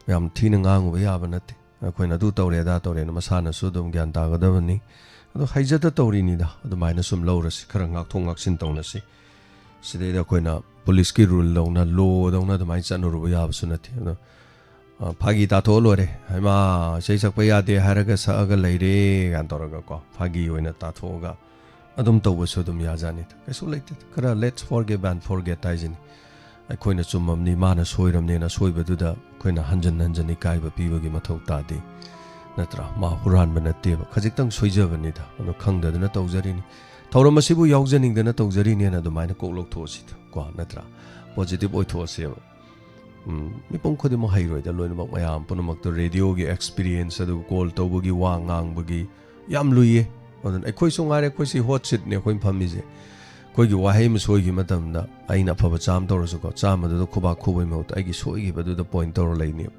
ꯌꯥꯝ ꯊꯤꯅ ꯉꯥꯡꯉꯨꯕ ꯌꯥꯕ ꯅꯠꯇꯦ꯫ ꯑꯩꯈꯣꯏꯅ ꯑꯗꯨ ꯇꯧꯔꯦ, ꯑꯗꯥ ꯇꯧꯔꯦꯅ ꯃꯁꯥꯅꯁꯨ ꯑꯗꯨꯝ ꯒ꯭ꯌꯥꯟ ꯇꯥꯒꯗꯕꯅꯤ꯫ ꯑꯗꯣ ꯍꯩꯖꯗ ꯇꯧꯔꯤꯅꯤꯗ, ꯑꯗꯨꯃꯥꯏꯅ ꯁꯨꯝ ꯂꯧꯔꯁꯤ, ꯈꯔ ꯉꯥꯛꯊꯣꯛ ꯉꯥꯛꯁꯤꯟ ꯇꯧꯅꯁꯤ꯫ ꯁꯤꯗꯩꯗ ꯑꯩꯈꯣꯏꯅ ꯄꯨꯂꯤꯁꯀꯤ ꯔꯨꯜꯗꯧꯅ, ꯂꯣꯗꯧꯅ ꯑꯗꯨꯃꯥꯏꯅ ꯆꯠꯅꯔꯨꯕ ꯌꯥꯕꯁꯨ ꯅꯠꯇꯦ꯫ ꯑꯗꯣ, ꯑ, ꯐꯥꯒꯤ ꯇꯥꯊꯣꯛꯑ ꯂꯣꯏꯔꯦ꯫ ꯍꯩꯃꯥ, ꯏꯁꯩ ꯁꯛꯄ ꯌꯥꯗꯦ ꯍꯥꯏꯔꯒ ꯁꯛꯑꯒ ꯂꯩꯔꯦ ꯀꯥꯏꯅ ꯇꯧꯔꯒꯀꯣ, ꯐꯥꯒꯤ ꯑꯣꯏꯅ ꯇꯥꯊꯣꯛꯑꯒ ꯑꯗꯨꯝ ꯇꯧꯕꯁꯨ ꯑꯗꯨꯝ ꯌꯥꯖꯥꯠꯅꯤ꯫ ꯀꯩꯁꯨ ꯂꯩꯇꯦ꯫ ꯈꯔ let's forgive and forget ꯍꯥꯏꯁꯤꯅꯤ꯫ ꯑꯩꯈꯣꯏꯅ ꯆꯨꯝꯃꯝꯅꯤ, ꯃꯥꯅ ꯁꯣꯏꯔꯝꯅꯦꯅ ꯑꯁꯣꯏꯕꯗꯨꯗ ꯑꯩꯈꯣꯏꯅ ꯍꯟꯖꯟ ꯍꯟꯖꯟ ꯏꯀꯥꯏꯕ ꯄꯤꯕꯒꯤ ꯃꯊꯧ ꯇꯥꯗꯦ, ꯅꯠꯇ꯭ꯔꯥ? ꯃꯥ ꯍꯨꯔꯥꯟꯕ ꯅꯠꯇꯦꯕ, ꯈꯖꯤꯛꯇꯪ ꯁꯣꯏꯖꯕꯅꯤꯗ, ꯑꯗꯣ ꯈꯪꯗꯗꯅ ꯇꯧꯖꯔꯤꯅꯤ꯫ ꯊꯧꯔꯝ ꯑꯁꯤꯕꯨ ꯌꯥꯎꯖꯅꯤꯡꯗꯅ ꯇꯧꯖꯔꯤꯅꯦꯅ ꯑꯗꯨꯃꯥꯏꯅ ꯀꯣꯛ ꯂꯧꯊꯣꯛꯑꯁꯤꯗ ꯀꯣ, ꯅꯠꯇ꯭ꯔꯥ? ꯄꯣꯖꯤꯇꯤꯚ ꯑꯣꯏꯊꯣꯛꯑꯁꯦꯕ꯫ ꯎꯝ, ꯃꯤꯄꯨꯝ ꯈꯨꯗꯤꯡꯃꯛ ꯍꯩꯔꯣꯏꯗ, ꯂꯣꯏꯅꯃꯛ ꯃꯌꯥꯝ ꯄꯨꯝꯅꯃꯛꯇꯣ ꯔꯦꯗꯤꯑꯣꯒꯤ ꯑꯦꯛꯁꯄꯤꯔꯤꯌꯦꯟꯁ, ꯑꯗꯨꯒ ꯀꯣꯜ ꯇꯧꯕꯒꯤ, ꯋꯥ ꯉꯥꯡꯕꯒꯤ, ꯌꯥꯝ ꯂꯨꯏꯌꯦ꯫ ꯑꯗꯨꯅ ꯑꯩꯈꯣꯏꯁꯨ ꯉꯥꯏꯔꯦ, ꯑꯩꯈꯣꯏꯁꯤ ꯍꯣꯠ ꯁꯤꯠꯅꯦ ꯑꯩꯈꯣꯏꯅ ꯐꯝꯃꯤꯁꯦ꯫ ꯑꯩꯈꯣꯏꯒꯤ ꯋꯥꯍꯩ ꯑꯃ ꯁꯣꯏꯈꯤꯕ ꯃꯇꯝꯗ ꯑꯩꯅ ꯑꯐꯕ ꯆꯥꯝꯃ ꯇꯧꯔꯁꯨꯀꯣ, ꯆꯥꯝꯃꯗꯨꯗ ꯈꯨꯕꯥꯛ ꯈꯨꯕꯩ ꯃꯍꯨꯠꯇ ꯑꯩꯒꯤ ꯁꯣꯏꯈꯤꯕꯗꯨꯗ ꯄꯣꯏꯟ ꯇꯧꯔ ꯂꯩꯅꯦꯕ꯫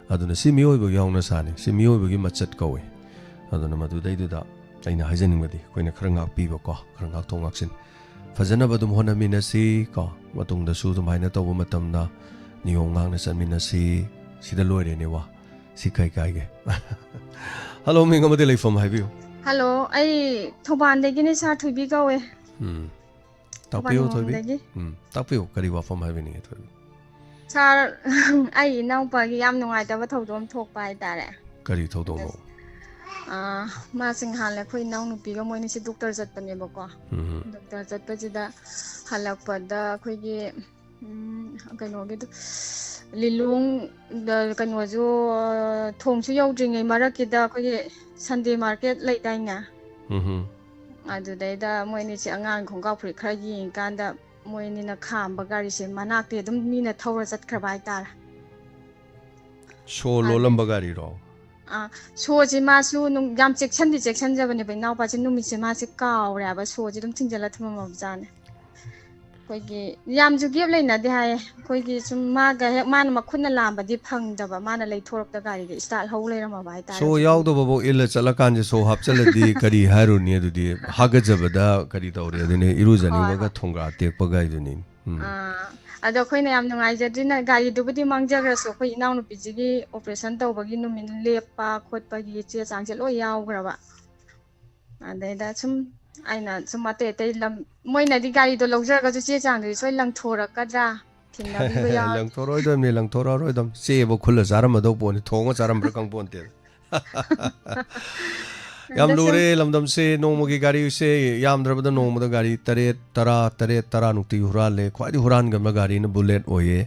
ꯑꯗꯨꯅ ꯁꯤ ꯃꯤꯑꯣꯏꯕꯒꯤ ꯍꯧꯅꯁꯥꯅꯤ, ꯁꯤ ꯃꯤꯑꯣꯏꯕꯒꯤ ꯃꯆꯠ ꯀꯧꯏ꯫ ꯑꯗꯨꯅ ꯃꯗꯨꯗꯩꯗꯨꯗ ꯑꯩꯅ ꯍꯥꯏꯖꯅꯤꯡꯕꯗꯤ ꯑꯩꯈꯣꯏꯅ ꯈꯔ ꯉꯥꯛꯄꯤꯕꯀꯣ, ꯈꯔ ꯉꯥꯛꯊꯣꯛ ꯉꯥꯛꯁꯤꯟ ꯐꯖꯅꯕ ꯑꯗꯨꯝ ꯍꯣꯠꯅꯃꯤꯟꯅꯁꯤ ꯀꯣ, ꯃꯇꯨꯡꯗꯁꯨ ꯑꯗꯨꯃꯥꯏꯅ ꯇꯧꯕ ꯃꯇꯝꯗ ꯅꯤꯌꯣꯝ ꯉꯥꯛꯅ ꯆꯠꯃꯤꯟꯅꯁꯤ꯫ ꯁꯤꯗ ꯂꯣꯏꯔꯦꯅꯦ ꯋꯥ꯫ ꯁꯤ ꯀꯩ ꯀꯥꯏꯒꯦ? ꯍꯜꯂꯣ, ꯃꯤꯡ ꯑꯃꯗꯤ ꯂꯩꯐꯝ ꯍꯥꯏꯕꯤꯌꯨ꯫ ꯍꯜꯂꯣ, ꯑꯩ ꯊꯧꯕꯥꯜꯗꯒꯤꯅꯦ, ꯁꯥꯔ ꯊꯣꯏꯕꯤ ꯀꯧꯋꯦ꯫ ꯎꯝ꯫ ꯇꯥꯛꯄꯤꯌꯨ, ꯊꯣꯏꯕꯤ꯫ ꯊꯧꯕꯥꯜꯂꯣꯝꯗꯒꯤ꯫ ꯎꯝ, ꯇꯥꯛꯄꯤꯌꯨ, ꯀꯔꯤ ꯋꯥꯐꯝ ꯍꯥꯏꯕꯤꯅꯤꯡꯉꯤ, ꯊꯣꯏꯕꯤ? ꯁꯥꯔ, ꯑꯩ ꯏꯅꯥꯎꯄꯥꯒꯤ ꯌꯥꯝ ꯅꯨꯡꯉꯥꯏꯇꯕ ꯊꯧꯗꯣꯛ ꯑꯃ ꯊꯣꯛꯄ ꯍꯥꯏꯇꯥꯔꯦ꯫ ꯀꯔꯤ ꯊꯧꯗꯣꯛꯅꯣ? ꯑꯥ, ꯃꯥꯁꯦ ꯉꯍꯥꯟ ꯑꯩꯈꯣꯏ ꯏꯅꯥꯎꯅꯨꯄꯤꯒ ꯃꯣꯏꯅꯤꯁꯦ ꯗꯣꯛꯇꯔ ꯆꯠꯄꯅꯦꯕꯀꯣ꯫ ꯎꯝ꯫ ꯗꯣꯛꯇꯔ ꯆꯠꯄꯁꯤꯗ ꯍꯜꯂꯛꯄꯗ ꯑꯩꯈꯣꯏꯒꯤ, ꯎꯝ, ꯀꯩꯅꯣꯒꯤꯗꯣ, ꯂꯤꯂꯣꯡ, ꯗ, ꯀꯩꯅꯣꯁꯨ, ꯊꯣꯡꯁꯨ ꯌꯧꯗ꯭ꯔꯤꯉꯩ ꯃꯔꯛꯀꯤꯗ ꯑꯩꯈꯣꯏꯒꯤ ꯁꯟꯗꯦ ꯃꯥꯔꯀꯦꯠ ꯂꯩꯗꯥꯏꯅꯦ? ꯎꯝ꯫ ꯑꯗꯨꯗꯩꯗ ꯃꯣꯏ ꯑꯅꯤꯁꯦ ꯑꯉꯥꯡ ꯈꯣꯡꯒ꯭ꯔꯥꯎ ꯐꯨꯔꯤꯠ ꯈꯔ ꯌꯦꯡꯉꯤꯀꯥꯟꯗ ꯃꯣꯏ ꯑꯅꯤꯅ ꯈꯥꯝꯕ ꯒꯥꯔꯤꯁꯦ ꯃꯅꯥꯛꯇꯩ ꯑꯗꯨꯝ ꯃꯤꯅ ꯊꯧꯔ ꯆꯠꯈ꯭ꯔꯕ ꯍꯥꯏꯇꯥꯔꯦ꯫ ꯁꯣ ꯑꯗꯨ ꯂꯣꯜꯂꯝꯕ ꯒꯥꯔꯤꯔꯣ? ꯑꯥ, ꯁꯣꯁꯦ ꯃꯥꯁꯨ ꯅꯨꯡ-, ꯌꯥꯝ ꯆꯦꯛꯁꯤꯟꯗꯤ ꯆꯦꯛꯁꯤꯟꯖꯕꯅꯦꯕ ꯏꯅꯥꯎꯄꯥꯁꯦ, ꯅꯨꯃꯤꯠꯁꯦ ꯃꯥꯁꯦ ꯀꯥꯎꯔꯦ ꯍꯥꯏꯕ, ꯁꯣꯁꯦ ꯑꯗꯨꯝ ꯊꯤꯡꯖꯤꯜꯂ ꯊꯝꯃꯝꯃꯕꯖꯥꯠꯅꯦ꯫ ꯑꯩꯈꯣꯏꯒꯤ ꯌꯥꯝꯁꯨ ꯒꯦꯞ ꯂꯩꯅꯗꯦ ꯍꯥꯏꯌꯦ꯫ ꯑꯩꯈꯣꯏꯒꯤ ꯁꯨꯝ ꯃꯥꯒ ꯍꯦꯛ ꯃꯥꯅ ꯃꯈꯨꯠꯅ ꯂꯥꯝꯕꯗꯤ ꯐꯪꯗꯕ, ꯃꯥꯅ ꯂꯩꯊꯣꯔꯛꯇ ꯒꯥꯔꯤꯗ ꯏꯁꯇꯥꯔꯠ ꯍꯧ ꯂꯩꯔꯝꯃꯕ ꯍꯥꯏꯇꯥꯔꯦ ꯁꯣ ꯍꯧꯖꯤꯛꯀꯤ꯫ ꯌꯥꯎꯗꯕꯐꯥꯎ ꯏꯜꯂ ꯆꯠꯂꯀꯥꯟꯁꯦ ꯁꯣ ꯍꯥꯞꯆꯜꯂꯗꯤ ꯀꯔꯤ ꯍꯥꯏꯔꯨꯅꯤ? ꯑꯗꯨꯗꯤ ꯍꯥꯒꯠꯆꯕꯗ ꯀꯔꯤ ꯇꯧꯔꯦ? ꯑꯗꯨꯅꯦ ꯍꯣꯏ, ꯏꯔꯨꯖꯅꯤꯡꯕꯒ ꯍꯣꯏ꯫ ꯊꯣꯡꯒ꯭ꯔꯥ ꯇꯦꯛꯄ ꯒꯥꯏꯗꯨꯅꯤ꯫ ꯎꯝ꯫ ꯑꯥ, ꯑꯗꯣ ꯑꯩꯈꯣꯏꯅ ꯌꯥꯝ ꯅꯨꯡꯉꯥꯏꯖꯗ꯭ꯔꯤꯅ ꯒꯥꯔꯤꯗꯨꯕꯨꯗꯤ ꯃꯥꯡꯖꯈ꯭ꯔꯁꯨ ꯑꯩꯈꯣꯏ ꯏꯅꯥꯎꯅꯨꯄꯤꯁꯤꯒꯤ ꯑꯣꯄꯔꯦꯁꯟ ꯇꯧꯕꯒꯤ ꯅꯨꯃꯤꯠ ꯂꯦꯞꯄ ꯈꯣꯠꯄꯒꯤ ꯆꯦ ꯆꯥꯡꯁꯦ ꯂꯣꯏ ꯌꯥꯎꯈ꯭ꯔꯕ꯫ ꯑꯗꯩꯗ ꯁꯨꯝ ꯑꯩꯅ ꯁꯨꯝ ꯑꯇꯩ ꯑꯇꯩ ꯂꯝ, ꯃꯣꯏꯅꯗꯤ ꯒꯥꯔꯤꯗꯣ ꯂꯧꯖꯔꯒꯁꯨ ꯆꯦ ꯆꯥꯡꯗꯨꯗꯤ ꯁꯣꯏ ꯂꯪꯊꯣꯔꯛꯀꯗ꯭ꯔꯥ? ꯊꯦꯡꯅꯕꯤꯕ ꯌꯥꯎ- ꯂꯪꯊꯣꯔꯛꯑꯣꯏꯗꯕꯅꯤ, ꯂꯪꯊꯣꯔꯛꯑꯔꯣꯏꯗꯕꯅꯤ꯫ ꯆꯦꯕꯨ ꯈꯨꯜꯂ ꯆꯥꯔꯝꯃꯗꯧ ꯄꯣꯠꯅꯤ, ꯊꯣꯡꯉ ꯆꯥꯔꯝꯕ꯭ꯔꯥ ꯈꯪꯄꯣꯟꯇꯦꯗ꯫ ꯌꯥꯝ ꯑꯗ ꯁꯨꯝ ꯂꯨꯔꯦ ꯂꯝꯗꯝꯁꯦ, ꯅꯣꯡꯃꯒꯤ ꯒꯥꯔꯤꯁꯦ ꯌꯥꯝꯗ꯭ꯔꯕꯗ ꯅꯣꯡꯃꯗ ꯒꯥꯔꯤ ꯇꯔꯦꯠ, ꯇꯔꯥ, ꯇꯔꯦꯠ, ꯇꯔꯥ ꯃꯨꯛꯇꯤ ꯍꯨꯔꯥꯜꯂꯦ꯫ ꯈ꯭ꯋꯥꯏꯗꯒꯤ ꯍꯨꯔꯥꯟꯒꯟꯕ ꯒꯥꯔꯤꯅ ꯕꯨꯂꯦꯠ ꯑꯣꯏꯌꯦ꯫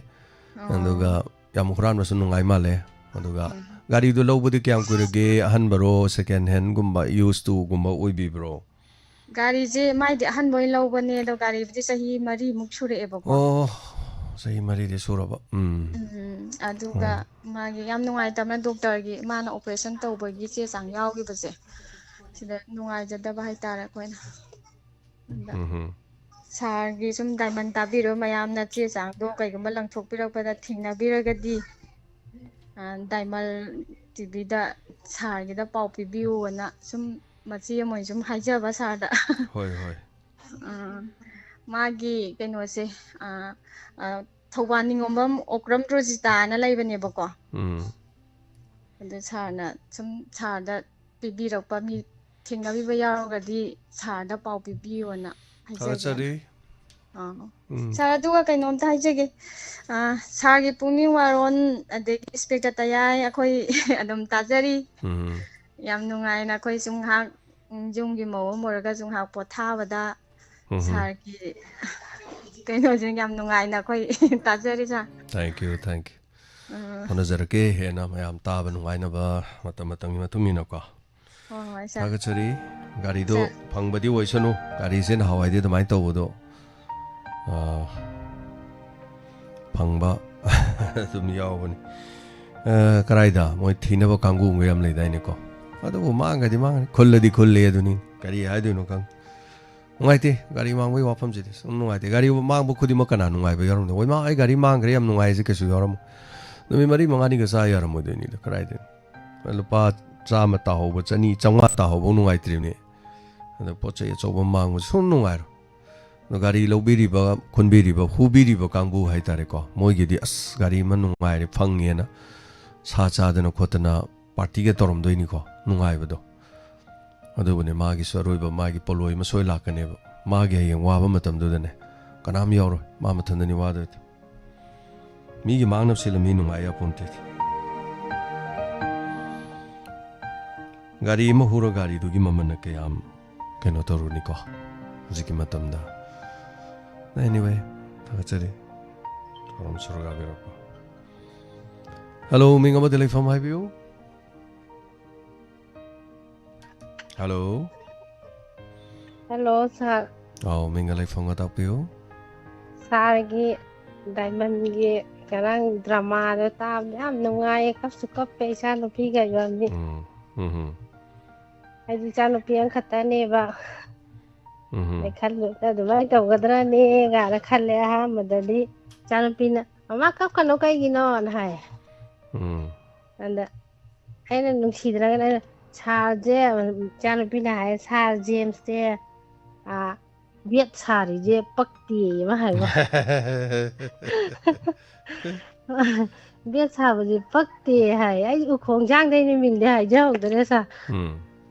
ꯑꯣ꯫ ꯑꯗꯨꯒ ꯌꯥꯝ ꯍꯨꯔꯥꯟꯕꯁꯨ ꯅꯨꯡꯉꯥꯏ ꯃꯥꯜꯂꯦ꯫ ꯑꯗꯨꯒ ꯎꯝ꯫ ꯒꯥꯔꯤꯗꯨ ꯂꯧꯕꯗꯤ ꯀꯌꯥꯝ ꯀꯨꯏꯔꯒꯦ? ꯑꯍꯟꯕꯔꯣ, ꯁꯦꯀꯦꯟ ꯍꯦꯟꯒꯨꯝꯕ, ꯌꯨꯁꯇꯨꯒꯨꯝꯕ ꯑꯣꯏꯕꯤꯕ꯭ꯔꯣ? ꯒꯥꯔꯤꯁꯦ ꯃꯥꯏꯗꯤ ꯑꯍꯟꯕ ꯑꯣꯏꯅ ꯂꯧꯕꯅꯦ, ꯑꯗꯣ ꯒꯥꯔꯤꯕꯨꯗꯤ ꯆꯍꯤ ꯃꯔꯤꯃꯨꯛ ꯁꯨꯔꯛꯑꯦꯕꯀꯣ꯫ ꯑꯣ, ꯆꯍꯤ ꯃꯔꯤꯗꯤ ꯁꯨꯔꯕ꯫ ꯎꯝ꯫ ꯎꯝ, ꯑꯗꯨꯒ ꯑꯣ꯫ ꯃꯥꯒꯤ ꯌꯥꯝ ꯅꯨꯡꯉꯥꯏꯇꯕꯅ ꯗꯣꯛꯇꯔꯒꯤ ꯃꯥꯅ ꯑꯣꯄꯔꯦꯁꯟ ꯇꯧꯕꯒꯤ ꯆꯦ ꯆꯥꯡ ꯌꯥꯎꯈꯤꯕꯁꯦ, ꯁꯤꯗ ꯅꯨꯡꯉꯥꯏꯖꯗꯕ ꯍꯥꯏꯇꯥꯔꯦ ꯑꯩꯈꯣꯏꯅ꯫ ꯑꯗ ꯎꯝ ꯍꯝ꯫ ꯁꯥꯔꯒꯤ ꯁꯨꯝ ꯗꯥꯏꯃꯟ ꯇꯥꯕꯤꯔꯣ, ꯃꯌꯥꯝꯅ ꯆꯦ ꯆꯥꯡꯗꯣ ꯀꯩꯒꯨꯝꯕ ꯂꯪꯊꯣꯛꯄꯤꯔꯛꯄꯗ ꯊꯦꯡꯅꯕꯤꯔꯒꯗꯤ, ꯑ, ꯗꯥꯏꯃꯟ ꯇꯤꯚꯤꯗ ꯁꯥꯔꯒꯤꯗ ꯄꯥꯎ ꯄꯤꯕꯤꯌꯨꯅ ꯁꯨꯝ ꯃꯆꯦ ꯑꯃ ꯑꯣꯏꯅ ꯁꯨꯝ ꯍꯥꯏꯖꯕ ꯁꯥꯔꯗ꯫ ꯍꯣꯏ, ꯍꯣꯏ꯫ ꯑ, ꯃꯥꯒꯤ ꯀꯩꯅꯣꯁꯦ, ꯑ, ꯑ, ꯊꯧꯕꯥꯜ ꯅꯤꯉꯣꯝꯕꯝ ꯑꯣꯀ꯭ꯔꯝ ꯔꯣꯖꯤꯇꯥꯅ ꯂꯩꯕꯅꯦꯕꯀꯣ꯫ ꯎꯝ꯫ ꯑꯗꯨ ꯁꯥꯔꯅ ꯁꯨꯝ ꯁꯥꯔꯗ ꯄꯤꯕꯤꯔꯛꯄ ꯃꯤ ꯊꯦꯡꯅꯕꯤꯕ ꯌꯥꯎꯔꯒꯗꯤ ꯁꯥꯔꯗ ꯄꯥꯎ ꯄꯤꯕꯤꯌꯣꯅ ꯍꯥꯏꯖꯒꯦ꯫ ꯊꯥꯒꯠꯆꯔꯤ꯫ ꯑꯥ꯫ ꯎꯝ꯫ ꯁꯥꯔ, ꯑꯗꯨꯒ ꯀꯩꯅꯣꯝꯇ ꯍꯥꯏꯖꯒꯦ꯫ ꯑꯥ, ꯁꯥꯔꯒꯤ ꯄꯨꯛꯅꯤꯡ ꯋꯥꯔꯣꯟ, ꯑꯗꯒꯤ ꯏꯟꯁꯄꯦꯛꯇꯔ ꯇꯌꯥꯏ, ꯑꯩꯈꯣꯏ ꯑꯗꯨꯝ ꯇꯥꯖꯔꯤ꯫ ꯎꯝ꯫ ꯌꯥꯝ ꯅꯨꯡꯉꯥꯏꯅ ꯑꯩꯈꯣꯏꯁꯨ ꯉꯥꯏꯍꯥꯛ, ꯎꯝ, ꯌꯨꯝꯒꯤ ꯃꯧ ꯑꯃ ꯑꯣꯏꯔꯒꯁꯨ ꯉꯥꯏꯍꯥꯛ ꯄꯣꯊꯥꯕꯗ ꯎꯝ꯫ ꯁꯥꯔꯒꯤ ꯀꯩꯅꯣꯁꯦ ꯌꯥꯝ ꯅꯨꯡꯉꯥꯏꯅ ꯑꯩꯈꯣꯏ ꯇꯥꯖꯔꯤ, ꯁꯥꯔ꯫ Thank you, thank you. ꯎꯝ꯫ ꯍꯣꯠꯅꯖꯔꯛꯀꯦ ꯍꯦꯟꯅ ꯃꯌꯥꯝ ꯇꯥꯕ ꯅꯨꯡꯉꯥꯏꯅꯕ, ꯃꯇꯝ ꯃꯇꯝꯒꯤ ꯃꯇꯨꯡ ꯏꯟꯅꯀꯣ꯫ ꯍꯣꯏ, ꯍꯣꯏ, ꯁꯥꯔ꯫ ꯊꯥꯒꯠꯆꯔꯤ꯫ ꯒꯥꯔꯤꯗꯣ ꯁꯥꯔ꯫ ꯐꯪꯕꯗꯤ ꯑꯣꯏꯁꯅꯨ꯫ ꯒꯥꯔꯤꯁꯦ ꯅꯍꯥꯟꯋꯥꯏꯗꯤ ꯑꯗꯨꯃꯥꯏꯅ ꯇꯧꯕꯗꯣ, ꯑꯥ, ꯐꯪꯕ ꯑꯗꯨꯝ ꯌꯥꯎꯕꯅꯤ꯫ ꯑꯥ, ꯀꯔꯥꯏꯗ ꯃꯣꯏ ꯊꯤꯅꯕ ꯀꯥꯡꯕꯨ ꯑꯃꯒ ꯌꯥꯝ ꯂꯩꯗꯥꯏꯅꯦꯀꯣ? ꯑꯗꯨꯕꯨ ꯃꯥꯡꯒꯗꯤ ꯃꯥꯡꯒꯅꯤ, ꯈꯨꯜꯂꯗꯤ ꯈꯨꯜꯂꯦ ꯑꯗꯨꯅꯤ꯫ ꯀꯔꯤ ꯍꯥꯏꯗꯣꯏꯅꯣ ꯈꯪꯗꯦ꯫ ꯅꯨꯡꯉꯥꯏꯇꯦ, ꯒꯥꯔꯤ ꯃꯥꯡꯕꯒꯤ ꯋꯥꯐꯝꯁꯤꯗꯤ ꯁꯨꯝ ꯅꯨꯡꯉꯥꯏꯇꯦ꯫ ꯒꯥꯔꯤ ꯃꯥꯡꯕ ꯈꯨꯗꯤꯡꯃꯛ ꯀꯅꯥ ꯅꯨꯡꯉꯥꯏꯕ ꯌꯥꯎꯔꯝꯗꯣꯏ? "ꯍꯣꯏ, ꯃꯥ, ꯑꯩ ꯒꯥꯔꯤ ꯃꯥꯡꯈ꯭ꯔꯦ, ꯌꯥꯝ ꯅꯨꯡꯉꯥꯏ" ꯍꯥꯏꯁꯦ ꯀꯩꯁꯨ ꯌꯥꯎꯔꯝꯃꯣꯏ꯫ ꯅꯨꯃꯤꯠ ꯃꯔꯤ ꯃꯉꯥꯅꯤꯒ ꯆꯥ ꯌꯥꯔꯝꯃꯣꯏꯗꯣꯏꯅꯤꯗ, ꯀꯗꯥꯏꯗꯩꯅꯣ? ꯂꯨꯄꯥ ꯆꯥꯝꯃ ꯇꯥꯍꯧꯕ, ꯆꯅꯤ, ꯆꯥꯝꯃꯉꯥ ꯇꯥꯍꯧꯕ ꯅꯨꯡꯉꯥꯏꯇ꯭ꯔꯤꯕꯅꯦ꯫ ꯑꯗ ꯄꯣꯠ ꯆꯩ ꯑꯆꯧꯕ ꯃꯥꯡꯕꯁꯨ ꯁꯨꯝ ꯅꯨꯡꯉꯥꯏꯔꯣꯏ꯫ ꯑꯗꯣ ꯒꯥꯔꯤ ꯂꯧꯕꯤꯔꯤꯕ, ꯈꯨꯟꯕꯤꯔꯤꯕ, ꯍꯨꯕꯤꯔꯤꯕ ꯀꯥꯡꯕꯨ ꯍꯥꯏꯇꯥꯔꯦꯀꯣ, ꯃꯣꯏꯒꯤꯗꯤ "ꯑꯁ, ꯒꯥꯔꯤ ꯑꯃ ꯅꯨꯡꯉꯥꯏꯔꯦ, ꯐꯪꯉꯦꯅ" ꯁꯥ ꯆꯥꯗꯅ ꯈꯣꯠꯇꯅ ꯄꯥꯔꯇꯤꯒ ꯇꯧꯔꯝꯗꯣꯏꯅꯤꯀꯣ, ꯅꯨꯡꯉꯥꯏꯕꯗꯣ꯫ ꯑꯗꯨꯕꯨꯅꯦ, ꯃꯥꯒꯤꯁꯨ ꯑꯔꯣꯏꯕ, ꯃꯥꯒꯤ ꯄꯣꯠꯂꯣꯏ ꯑꯃ ꯁꯣꯏ ꯂꯥꯛꯀꯅꯦꯕ꯫ ꯃꯥꯒꯤ ꯍꯌꯦꯡ ꯋꯥꯕ ꯃꯇꯝꯗꯨꯗꯅꯦ, ꯀꯅꯥꯝ ꯌꯥꯎꯔꯣꯏ, ꯃꯥ ꯃꯊꯟꯗꯅꯤ ꯋꯥꯗꯣꯏꯗꯤ꯫ ꯃꯤꯒꯤ ꯃꯥꯡꯅꯕ ꯁꯤꯜꯂ ꯃꯤ ꯅꯨꯡꯉꯥꯏ ꯌꯥꯄꯣꯟꯇꯦꯗꯤ꯫ ꯒꯥꯔꯤ ꯑꯃ ꯍꯨꯔ ꯒꯥꯔꯤꯗꯨꯒꯤ ꯃꯃꯜꯅ ꯀꯌꯥꯝ ꯀꯩꯅꯣ ꯇꯧꯔꯨꯅꯤꯀꯣ ꯍꯧꯖꯤꯛꯀꯤ ꯃꯇꯝꯗ? Anyway, ꯊꯥꯒꯠꯆꯔꯤ꯫ ꯊꯧꯔꯝ ꯁꯔꯨꯛ ꯌꯥꯕꯤꯔꯛꯄ꯫ Hello, ꯃꯤꯡ ꯑꯃꯗꯤ ꯂꯩꯐꯝ ꯍꯥꯏꯕꯤꯌꯨ꯫ Hello꯫ ꯍꯜꯂꯣ, ꯁꯥꯔ꯫ ꯑꯥꯎ, ꯃꯤꯡꯒ ꯂꯩꯐꯝꯒ ꯇꯥꯛꯄꯤꯌꯨ꯫ ꯁꯥꯔꯒꯤ ꯗꯥꯏꯃꯟꯒꯤ ꯉꯔꯥꯡ ꯗ꯭ꯔꯃꯥꯗꯣ ꯇꯥꯕꯗ ꯌꯥꯝ ꯅꯨꯡꯉꯥꯏꯌꯦ꯫ ꯀꯞꯁꯨ ꯀꯞꯄꯦ ꯏꯆꯥ ꯅꯨꯄꯤꯒ ꯏꯕꯥꯅꯤ꯫ ꯎꯝ, ꯎꯝ, ꯑꯩꯗꯤ ꯏꯆꯥ ꯅꯨꯄꯤ ꯑꯃꯈꯛꯇꯅꯦꯕ꯫ ꯎꯝ, ꯑꯩ ꯈꯜꯂꯨꯕꯗ ꯑꯗꯨꯃꯥꯏꯅ ꯇꯧꯒꯗ꯭ꯔꯅꯦ ꯀꯥꯏꯅ ꯈꯜꯂꯦ ꯑꯍꯥꯟꯕꯗꯗꯤ꯫ ꯏꯆꯥ ꯅꯨꯄꯤꯅ, "ꯃꯃꯥ ꯀꯞꯀꯅꯣ, ꯀꯩꯒꯤꯅꯣꯅ?" ꯍꯥꯏ꯫ ꯎꯝ꯫ ꯑꯗ ꯑꯩꯅ ꯅꯨꯡꯁꯤꯗ꯭ꯔꯒꯅ ꯑꯩꯅ, ꯁꯥꯔꯁꯦ, ꯏꯆꯥꯅꯨꯄꯤꯅ ꯍꯥꯏ, "ꯁꯥꯔ ꯖꯦꯝꯁꯁꯦ, ꯑꯥ, ꯕꯦꯠ ꯁꯥꯔꯤꯁꯦ ꯄꯛꯇꯦ" ꯑꯃ ꯍꯥꯏꯕ꯫ "ꯕꯦꯠ ꯁꯥꯕꯁꯦ ꯄꯛꯇꯦ" ꯍꯥꯏ꯫ ꯑꯩ ꯎꯈꯣꯡꯖꯥꯡꯗꯩꯅꯦ, ꯃꯤꯡꯗꯤ ꯍꯥꯏꯖꯍꯧꯗ꯭ꯔꯦ ꯁꯥꯔ꯫ ꯎꯝ꯫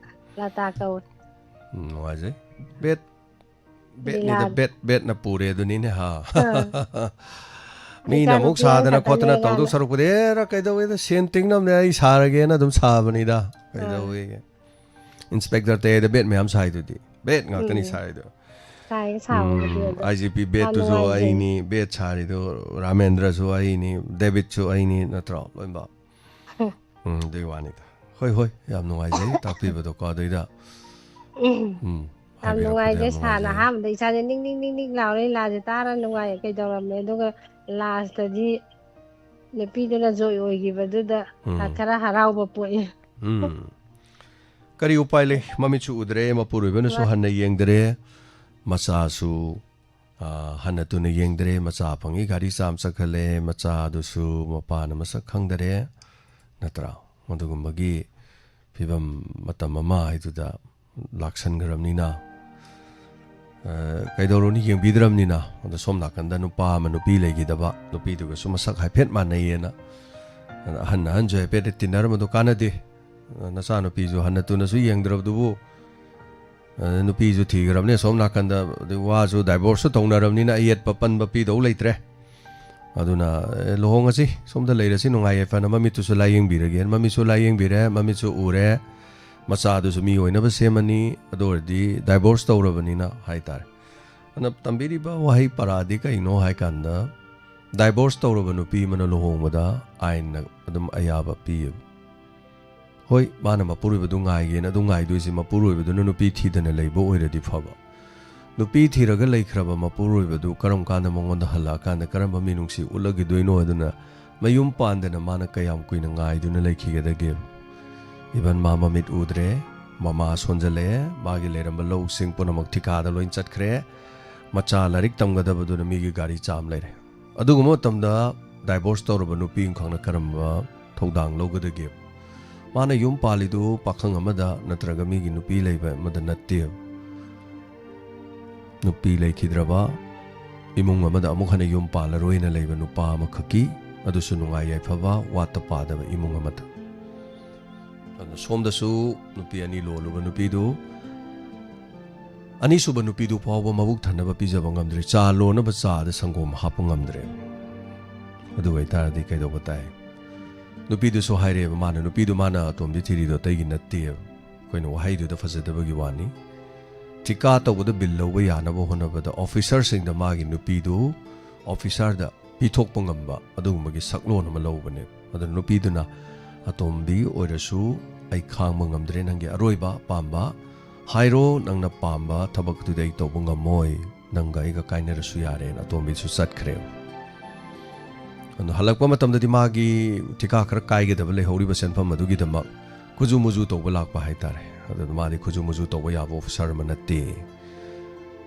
ꯂꯇꯥ ꯀꯧꯋꯦ꯫ ꯎꯝ, ꯅꯨꯡꯉꯥꯏꯖꯩ꯫ ꯕꯦꯠ, ꯕꯦꯠꯅꯤꯗ, ꯂꯤꯂꯥ꯫ ꯕꯦꯠ, ꯕꯦꯠꯅ ꯄꯨꯔꯦ ꯑꯗꯨꯅꯤꯅꯦ, ꯍꯥ? ꯑꯥ꯫ ꯃꯤꯅ ꯑꯃꯨꯛ ꯏꯆꯥꯅꯨꯄꯤ ꯁꯥꯗꯅ ꯑꯃꯈꯛꯇꯅꯦ ꯈꯣꯠꯇꯅ ꯇꯧꯗꯧ ꯀꯥꯏꯅ꯫ ꯁꯔꯨꯛꯄꯨꯗꯤ, "ꯑꯦꯔ, ꯀꯩꯗꯧꯋꯦꯗ, ꯁꯦꯟ ꯇꯤꯡꯅꯕꯅꯦ, ꯑꯩ ꯁꯥꯔꯒꯦꯅ" ꯑꯗꯨꯝ ꯁꯥꯕꯅꯤꯗ꯫ ꯑꯥ꯫ ꯀꯩꯗꯧꯋꯦꯒꯦ? ꯏꯟꯁꯄꯦꯛꯇꯔ ꯇꯌꯥꯏꯗ ꯕꯦꯠ ꯃꯌꯥꯝ ꯁꯥꯏꯗꯨꯗꯤ꯫ ꯕꯦꯠ ꯉꯥꯛꯇꯅꯤ ꯎꯝ꯫ ꯁꯥꯏꯗꯣ꯫ ꯁꯥꯏ, ꯁꯥꯕꯕꯨꯗꯤ ꯎꯝ, ꯑꯗꯣ ꯑꯥꯏ ꯖꯤ ꯄꯤ ꯌꯥꯝ ꯕꯦꯠꯇꯨꯁꯨ ꯅꯨꯡꯉꯥꯏꯖꯩ꯫ ꯑꯩꯅꯤ, ꯕꯦꯠ ꯁꯥꯔꯤꯗꯣ ꯔꯥꯃꯦꯟꯗ꯭ꯔꯁꯨ ꯑꯩꯅꯤ, ꯗꯦꯕꯤꯠꯁꯨ ꯑꯩꯅꯤ, ꯅꯠꯇ꯭ꯔꯣ? ꯂꯣꯏꯅꯃꯛ꯫ ꯎꯝ, ꯑꯗꯨꯒꯤ ꯋꯥꯅꯤꯗ꯫ ꯍꯣꯏ, ꯍꯣꯏ, ꯌꯥꯝ ꯅꯨꯡꯉꯥꯏꯖꯩ ꯇꯥꯛꯄꯤꯕꯗꯣ ꯀꯣ, ꯑꯗꯨꯏꯗ꯫ ꯎꯝ꯫ ꯎꯝ, ꯌꯥꯝ ꯍꯥꯏꯕꯤꯔꯛꯄꯗ ꯅꯨꯡꯉꯥꯏꯖꯩ ꯌꯥꯝ ꯁꯥꯔꯅ ꯅꯨꯡꯉꯥꯏꯖꯩ꯫ ꯑꯍꯥꯟꯕꯗ ꯏꯁꯥꯁꯦ ꯅꯤꯛ ꯅꯤꯛ ꯅꯤꯛ ꯅꯤꯛ ꯂꯥꯎꯔꯦ, ꯂꯥꯁꯦ ꯇꯥꯔ ꯅꯨꯡꯉꯥꯏ ꯀꯩꯗꯧꯔꯝꯃꯦ, ꯑꯗꯨꯒ ꯂꯥꯁꯇꯗꯤ ꯅꯨꯄꯤꯗꯨꯅ ꯖꯣꯏ ꯑꯣꯏꯈꯤꯕꯗꯨꯗ ꯎꯝ꯫ ꯈꯔ ꯍꯔꯥꯎꯕ ꯄꯣꯛꯑꯦ꯫ ꯎꯝ꯫ ꯀꯔꯤ ꯎꯄꯥꯏ ꯂꯩ? ꯃꯃꯤꯠꯁꯨ ꯎꯗ꯭ꯔꯦ, ꯃꯄꯨꯔꯣꯏꯕꯅꯁꯨ ꯃꯥ- ꯍꯟꯅ ꯌꯦꯡꯗ꯭ꯔꯦ, ꯃꯆꯥꯁꯨ, ꯑ, ꯍꯟꯅ ꯇꯨꯅ ꯌꯦꯡꯗ꯭ꯔꯦ, ꯃꯆꯥ ꯐꯪꯉꯤ, ꯒꯥꯔꯤ ꯆꯥꯝ ꯆꯠꯈ꯭ꯔꯂꯦ, ꯃꯆꯥꯗꯨꯁꯨ ꯃꯄꯥꯅ ꯃꯁꯛ ꯈꯪꯗꯔꯦ, ꯅꯠꯇ꯭ꯔꯥ? ꯃꯗꯨꯒꯨꯝꯕꯒꯤ ꯐꯤꯕꯝ ꯃꯇꯝ ꯑꯃ ꯍꯥꯏꯗꯨꯗ ꯂꯥꯛꯁꯟꯈ꯭ꯔꯕꯅꯤꯅ, ꯑ, ꯀꯩꯗꯧꯔꯨꯅꯤ, ꯌꯦꯡꯕꯤꯗ꯭ꯔꯕꯅꯤꯅ꯫ ꯑꯗꯣ ꯁꯣꯝ ꯅꯥꯀꯟꯗ ꯅꯨꯄꯥ ꯑꯃ ꯅꯨꯄꯤ ꯂꯩꯈꯤꯗꯕ, ꯅꯨꯄꯤꯗꯨꯒꯁꯨ ꯃꯁꯛ ꯍꯥꯏꯐꯦꯠ ꯃꯥꯟꯅꯩꯌꯦꯅ꯫ ꯑꯗ ꯑꯍꯟ ꯑꯍꯟꯁꯨ ꯍꯥꯏꯐꯦꯠ ꯇꯤꯟꯅꯔꯝꯕꯗꯣ ꯀꯥꯟꯅꯗꯦ꯫ ꯅꯆꯥꯅꯨꯄꯤꯁꯨ ꯍꯟꯅ ꯇꯨꯅꯁꯨ ꯌꯦꯡꯗ꯭ꯔꯕꯗꯨꯕꯨ, ꯑ, ꯅꯨꯄꯤꯁꯨ ꯊꯤꯈ꯭ꯔꯕꯅꯦ ꯁꯣꯝ ꯅꯥꯀꯟꯗ, ꯑꯗꯩ ꯋꯥꯁꯨ ꯗꯥꯏꯚꯣꯔꯁꯁꯨ ꯇꯧꯅꯔꯕꯅꯤꯅ ꯑꯌꯦꯠꯄ ꯄꯟꯕ ꯄꯤꯗꯧ ꯂꯩꯇ꯭ꯔꯦ꯫ ꯑꯗꯨꯅ, ꯑꯦ, ꯂꯨꯍꯣꯡꯉꯁꯤ, ꯁꯣꯝꯗ ꯂꯩꯔꯁꯤ, ꯅꯨꯡꯉꯥꯏ ꯌꯥꯏꯐꯅ ꯃꯃꯤꯠꯇꯨꯁꯨ ꯂꯥꯏꯌꯦꯡꯕꯤꯔꯒꯦ, ꯃꯃꯤꯠꯁꯨ ꯂꯥꯏꯌꯦꯡꯕꯤꯔꯦ, ꯃꯃꯤꯠꯁꯨ ꯎꯔꯦ, ꯃꯆꯥꯗꯨꯁꯨ ꯃꯤ ꯑꯣꯏꯅꯕ ꯁꯦꯝꯃꯅꯤ, ꯑꯗꯨ ꯑꯣꯏꯔꯗꯤ ꯗꯥꯏꯚꯣꯔꯁ ꯇꯧꯔꯕꯅꯤꯅ ꯍꯥꯏꯇꯥꯔꯦ꯫ ꯑꯗꯨꯅ ꯇꯝꯕꯤꯔꯤꯕ ꯋꯥꯍꯩ ꯄꯔꯥꯗꯤ ꯀꯩꯅꯣ ꯍꯥꯏ ꯀꯥꯟꯗ, ꯗꯥꯏꯚꯣꯔꯁ ꯇꯧꯔꯕ ꯅꯨꯄꯤ ꯑꯃꯅ ꯂꯨꯍꯣꯡꯕꯗ ꯑꯥꯏꯟꯅ ꯑꯗꯨꯝ ꯑꯌꯥꯕ ꯄꯤꯌꯦꯕ꯫ ꯍꯣꯏ, ꯃꯥꯅ ꯃꯄꯨꯔꯣꯏꯕꯗꯨ ꯉꯥꯏꯒꯦꯅ ꯑꯗꯨ ꯉꯥꯏꯗꯣꯏꯁꯦ, ꯃꯄꯨꯔꯣꯏꯕꯗꯨꯅ ꯅꯨꯄꯤ ꯊꯤꯗꯅ ꯂꯩꯕ ꯑꯣꯏꯔꯗꯤ ꯐꯕ꯫ ꯅꯨꯄꯤ ꯊꯤꯔꯒ ꯂꯩꯈ꯭ꯔꯕ ꯃꯄꯨꯔꯣꯏꯕꯗꯨ ꯀꯔꯝ ꯀꯥꯟꯗ ꯃꯉꯣꯟꯗ ꯍꯜꯂꯛꯑꯀꯥꯟꯗ ꯀꯔꯝꯕ ꯃꯤꯅꯨꯡꯁꯤ ꯎꯠꯂꯛꯈꯤꯗꯣꯏꯅꯣ ꯍꯥꯏꯗꯨꯅ ꯃꯌꯨꯝ ꯄꯥꯟꯗꯅ ꯃꯥꯅ ꯀꯌꯥꯝ ꯀꯨꯏꯅ ꯉꯥꯏꯗꯨꯅ ꯂꯩꯈꯤꯒꯗꯒꯦ? ꯏꯚꯟ ꯃꯥ ꯃꯃꯤꯠ ꯎꯗ꯭ꯔꯦ, ꯃꯃꯥ ꯁꯣꯟꯖꯜꯂꯛꯑꯦ, ꯃꯥꯒꯤ ꯂꯩꯔꯝꯕ ꯂꯧꯁꯤꯡ ꯄꯨꯝꯅꯃꯛ ꯊꯤꯀꯥꯗ ꯂꯣꯏ ꯆꯠꯈ꯭ꯔꯦ, ꯃꯆꯥ ꯂꯥꯏꯔꯤꯛ ꯇꯝꯒꯗꯕꯗꯨꯅ ꯃꯤꯒꯤ ꯒꯥꯔꯤ ꯆꯥꯝ ꯂꯩꯔꯦ꯫ ꯑꯗꯨꯒꯨꯝꯕ ꯃꯇꯝꯗ ꯗꯥꯏꯚꯣꯔꯁ ꯇꯧꯔꯕ ꯅꯨꯄꯤ ꯑꯃꯈꯛꯅ ꯀꯔꯝꯕ ꯊꯧꯗꯥꯡ ꯂꯧꯒꯗꯒꯦ? ꯃꯥꯅ ꯌꯨꯝ ꯄꯥꯜꯂꯤꯗꯨ ꯄꯥꯈꯪ ꯑꯃꯗ ꯅꯠꯇ꯭ꯔꯒ ꯃꯤꯒꯤ ꯅꯨꯄꯤ ꯂꯩꯕ ꯑꯃꯗ ꯅꯠꯇꯦꯕ꯫ ꯅꯨꯄꯤ ꯂꯩꯈꯤꯗ꯭ꯔꯕ ꯏꯃꯨꯡ ꯑꯃꯗ ꯑꯃꯨꯛ ꯍꯟꯅ ꯌꯨꯝ ꯄꯥꯜꯂꯔꯣꯏꯅ ꯂꯩꯕ ꯅꯨꯄꯥ ꯑꯃꯈꯛꯀꯤ, ꯑꯗꯨꯁꯨ ꯅꯨꯡꯉꯥꯏ ꯌꯥꯏꯐꯕ, ꯋꯥꯠꯇ ꯄꯥꯗꯕ ꯏꯃꯨꯡ ꯑꯃꯗ꯫ ꯑꯗꯨꯅ ꯁꯣꯝꯗꯁꯨ ꯅꯨꯄꯤ ꯑꯅꯤ ꯂꯣꯜꯂꯨꯕ ꯅꯨꯄꯤꯗꯨ, ꯑꯅꯤꯁꯨꯕ ꯅꯨꯄꯤꯗꯨ ꯐꯥꯎꯕ ꯃꯕꯨꯛ ꯊꯟꯅꯕ ꯄꯤꯖꯕ ꯉꯝꯗ꯭ꯔꯦ, ꯆꯥ ꯂꯣꯟꯅꯕ ꯆꯥꯗ ꯁꯪꯒꯣꯝ ꯍꯥꯞꯄ ꯉꯝꯗ꯭ꯔꯦ꯫ ꯑꯗꯨ ꯑꯣꯏꯇꯥꯔꯗꯤ ꯀꯩꯗꯧꯕ ꯇꯥꯏ? ꯅꯨꯄꯤꯗꯨꯁꯨ ꯍꯥꯏꯔꯛꯑꯦꯕ, ꯃꯥꯅ, ꯅꯨꯄꯤꯗꯨ ꯃꯥꯅ ꯑꯇꯣꯝꯕꯤ ꯊꯤꯔꯤꯗꯣ ꯑꯇꯩꯒꯤ ꯅꯠꯇꯦꯕ, ꯑꯩꯈꯣꯏꯅ ꯋꯥꯍꯩꯗꯨꯗ ꯐꯖꯗꯕꯒꯤ ꯋꯥꯅꯤ꯫ ꯊꯤꯀꯥ ꯇꯧꯕꯗ ꯕꯤꯜ ꯂꯧꯕ ꯌꯥꯅꯕ ꯍꯣꯠꯅꯕꯗ ꯑꯣꯐꯤꯁꯥꯔꯁꯤꯡꯗ ꯃꯥꯒꯤ ꯅꯨꯄꯤꯗꯨ ꯑꯣꯐꯤꯁꯥꯔꯗ ꯄꯤꯊꯣꯛꯄ ꯉꯝꯕ ꯑꯗꯨꯒꯨꯝꯕꯒꯤ ꯁꯛꯂꯣꯟ ꯑꯃ ꯂꯧꯕꯅꯦ꯫ ꯑꯗꯨ ꯅꯨꯄꯤꯗꯨꯅ, "ꯑꯇꯣꯝꯕꯤ ꯑꯣꯏꯔꯁꯨ ꯑꯩ ꯈꯥꯡꯕ ꯉꯝꯗ꯭ꯔꯦ, ꯅꯪꯒꯤ ꯑꯔꯣꯏꯕ ꯑꯄꯥꯝꯕ ꯍꯥꯏꯔꯣ, ꯅꯪꯅ ꯄꯥꯝꯕ ꯊꯕꯛꯇꯨꯗꯤ ꯑꯩ ꯇꯧꯕ ꯉꯝꯃꯣꯏ, ꯅꯪꯒ ꯑꯩꯒ ꯀꯥꯏꯅꯔꯁꯨ ꯌꯥꯔꯦꯅ" ꯑꯇꯣꯝꯕꯤꯁꯨ ꯆꯠꯈ꯭ꯔꯦ꯫ ꯑꯗꯣ ꯍꯜꯂꯛꯄ ꯃꯇꯝꯗꯗꯤ ꯃꯥꯒꯤ ꯊꯤꯀꯥ ꯈꯔ ꯀꯥꯏꯒꯗꯕ ꯂꯩꯍꯧꯔꯤꯕ ꯁꯦꯟꯐꯝ ꯑꯗꯨꯒꯤꯗꯃꯛ ꯈꯨꯖꯨ ꯃꯨꯖꯨ ꯇꯧꯕ ꯂꯥꯛꯄ ꯍꯥꯏꯇꯥꯔꯦ꯫ ꯑꯗꯨꯅ ꯃꯥꯗꯤ ꯈꯨꯖꯨ ꯃꯨꯖꯨ ꯇꯧꯕ ꯌꯥꯕ ꯑꯣꯐꯤꯁꯥꯔ ꯑꯃ ꯅꯠꯇꯦ꯫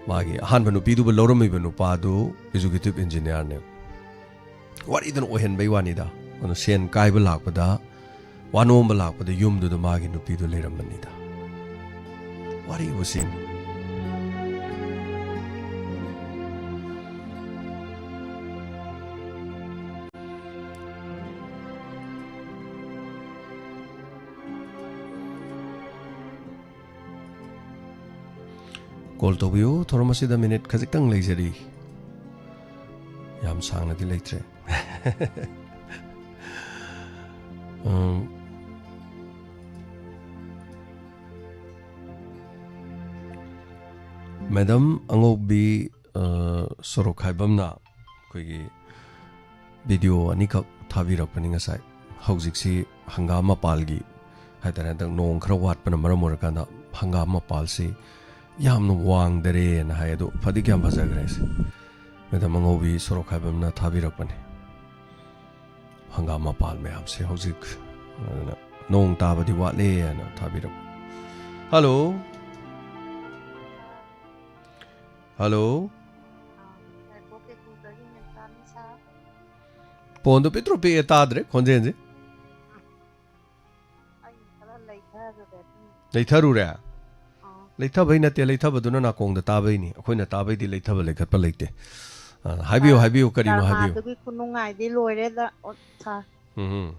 ꯃꯥꯒꯤ ꯑꯍꯥꯟꯕ ꯅꯨꯄꯤꯗꯨꯕꯨ ꯂꯧꯔꯝꯃꯤꯕ ꯅꯨꯄꯥꯗꯨ ꯑꯦꯖꯨꯀꯦꯇꯤꯚ ꯏꯟꯖꯤꯅꯤꯌꯥꯔꯅꯦ꯫ ꯋꯥꯔꯤꯗꯨꯅ ꯑꯣꯏꯍꯟꯕꯩ ꯋꯥꯅꯤꯗ꯫ ꯑꯗꯨꯅ ꯁꯦꯟ ꯀꯥꯏꯕ ꯂꯥꯛꯄꯗ, ꯋꯥꯅꯣꯝꯕ ꯂꯥꯛꯄꯗ ꯌꯨꯝꯗꯨꯗ ꯃꯥꯒꯤ ꯅꯨꯄꯤꯗꯨ ꯂꯩꯔꯝꯕꯅꯤꯗ꯫ ꯋꯥꯔꯤꯕꯨ ꯁꯤꯅꯤ꯫ ꯀꯣꯜ ꯇꯧꯕꯤꯌꯨ꯫ ꯊꯧꯔꯝ ꯑꯁꯤꯗ ꯃꯤꯅꯤꯠ ꯈꯖꯤꯛꯇꯪ ꯂꯩꯖꯔꯤ, ꯌꯥꯝ ꯁꯥꯡꯅꯗꯤ ꯂꯩꯇ꯭ꯔꯦ꯫ ꯎꯝ, ꯃꯦꯗꯥꯝ ꯑꯉꯧꯕꯤ, ꯑ, ꯁꯣꯔꯣꯛꯈꯥꯏꯕꯝꯅ ꯑꯩꯈꯣꯏꯒꯤ ꯚꯤꯗꯤꯑꯣ ꯑꯅꯤꯈꯛ ꯊꯥꯕꯤꯔꯛꯄꯅꯤ ꯉꯁꯥꯏ꯫ ꯍꯧꯖꯤꯛꯁꯤ ꯍꯪꯒꯥꯝ ꯃꯄꯥꯜꯒꯤ ꯍꯥꯏꯇꯥꯔꯦ, ꯍꯟꯗꯛ ꯅꯣꯡ ꯈꯔ ꯋꯥꯠꯄꯅ ꯃꯔꯝ ꯑꯣꯏꯔꯀꯥꯟꯗ ꯍꯪꯒꯥꯝ ꯃꯄꯥꯜꯁꯤ ꯌꯥꯝꯅ ꯋꯥꯡꯗꯔꯦꯅ ꯍꯥꯏ꯫ ꯑꯗꯣ ꯐꯗꯤ ꯀꯌꯥꯝ ꯐꯖꯈ꯭ꯔꯦ ꯁꯦ꯫ ꯃꯦꯗꯥꯝ ꯑꯉꯧꯕꯤ ꯁꯣꯔꯣꯛꯈꯥꯏꯕꯝꯅ ꯊꯥꯕꯤꯔꯛꯄꯅꯤ꯫ ꯍꯪꯒꯥꯝ ꯃꯄꯥꯜ ꯃꯌꯥꯝꯁꯦ ꯍꯧꯖꯤꯛ, ꯑꯗꯨꯅ ꯅꯣꯡ ꯇꯥꯕꯗꯤ ꯋꯥꯠꯂꯦ ꯍꯥꯏꯅ ꯊꯥꯕꯤꯔꯛꯄ꯫ ꯍꯜꯂꯣ꯫ ꯍꯜꯂꯣ꯫ ꯐꯣꯟꯗꯣ ꯄꯤꯛꯇ꯭ꯔꯨ ꯄꯤꯛꯑꯦ, ꯇꯥꯗ꯭ꯔꯦ ꯈꯣꯟꯖꯦꯜꯁꯦ꯫ ꯂꯩꯊꯔꯨꯔꯦ? ꯂꯩꯊꯕꯩ ꯅꯠꯇꯦ, ꯂꯩꯊꯕꯗꯨꯅ ꯅꯥꯀꯣꯡꯗ ꯇꯥꯕꯩꯅꯤ, ꯑꯩꯈꯣꯏꯅ ꯇꯥꯕꯩꯗꯤ ꯂꯩꯊꯕ ꯂꯩꯈꯠꯄ ꯂꯩꯇꯦ꯫ ꯑ, ꯍꯥꯏꯕꯤꯌꯨ, ꯍꯥꯏꯕꯤꯌꯨ, ꯀꯔꯤꯅꯣ ꯍꯥꯏꯕꯤꯌꯨ꯫ ꯗ꯭ꯔꯃꯥꯗꯨꯒꯤ ꯈꯨꯅꯨꯡꯉꯥꯏꯗꯤ ꯂꯣꯏꯔꯦꯗ, ꯑꯣ, ꯁꯥꯔ꯫ ꯎꯝ꯫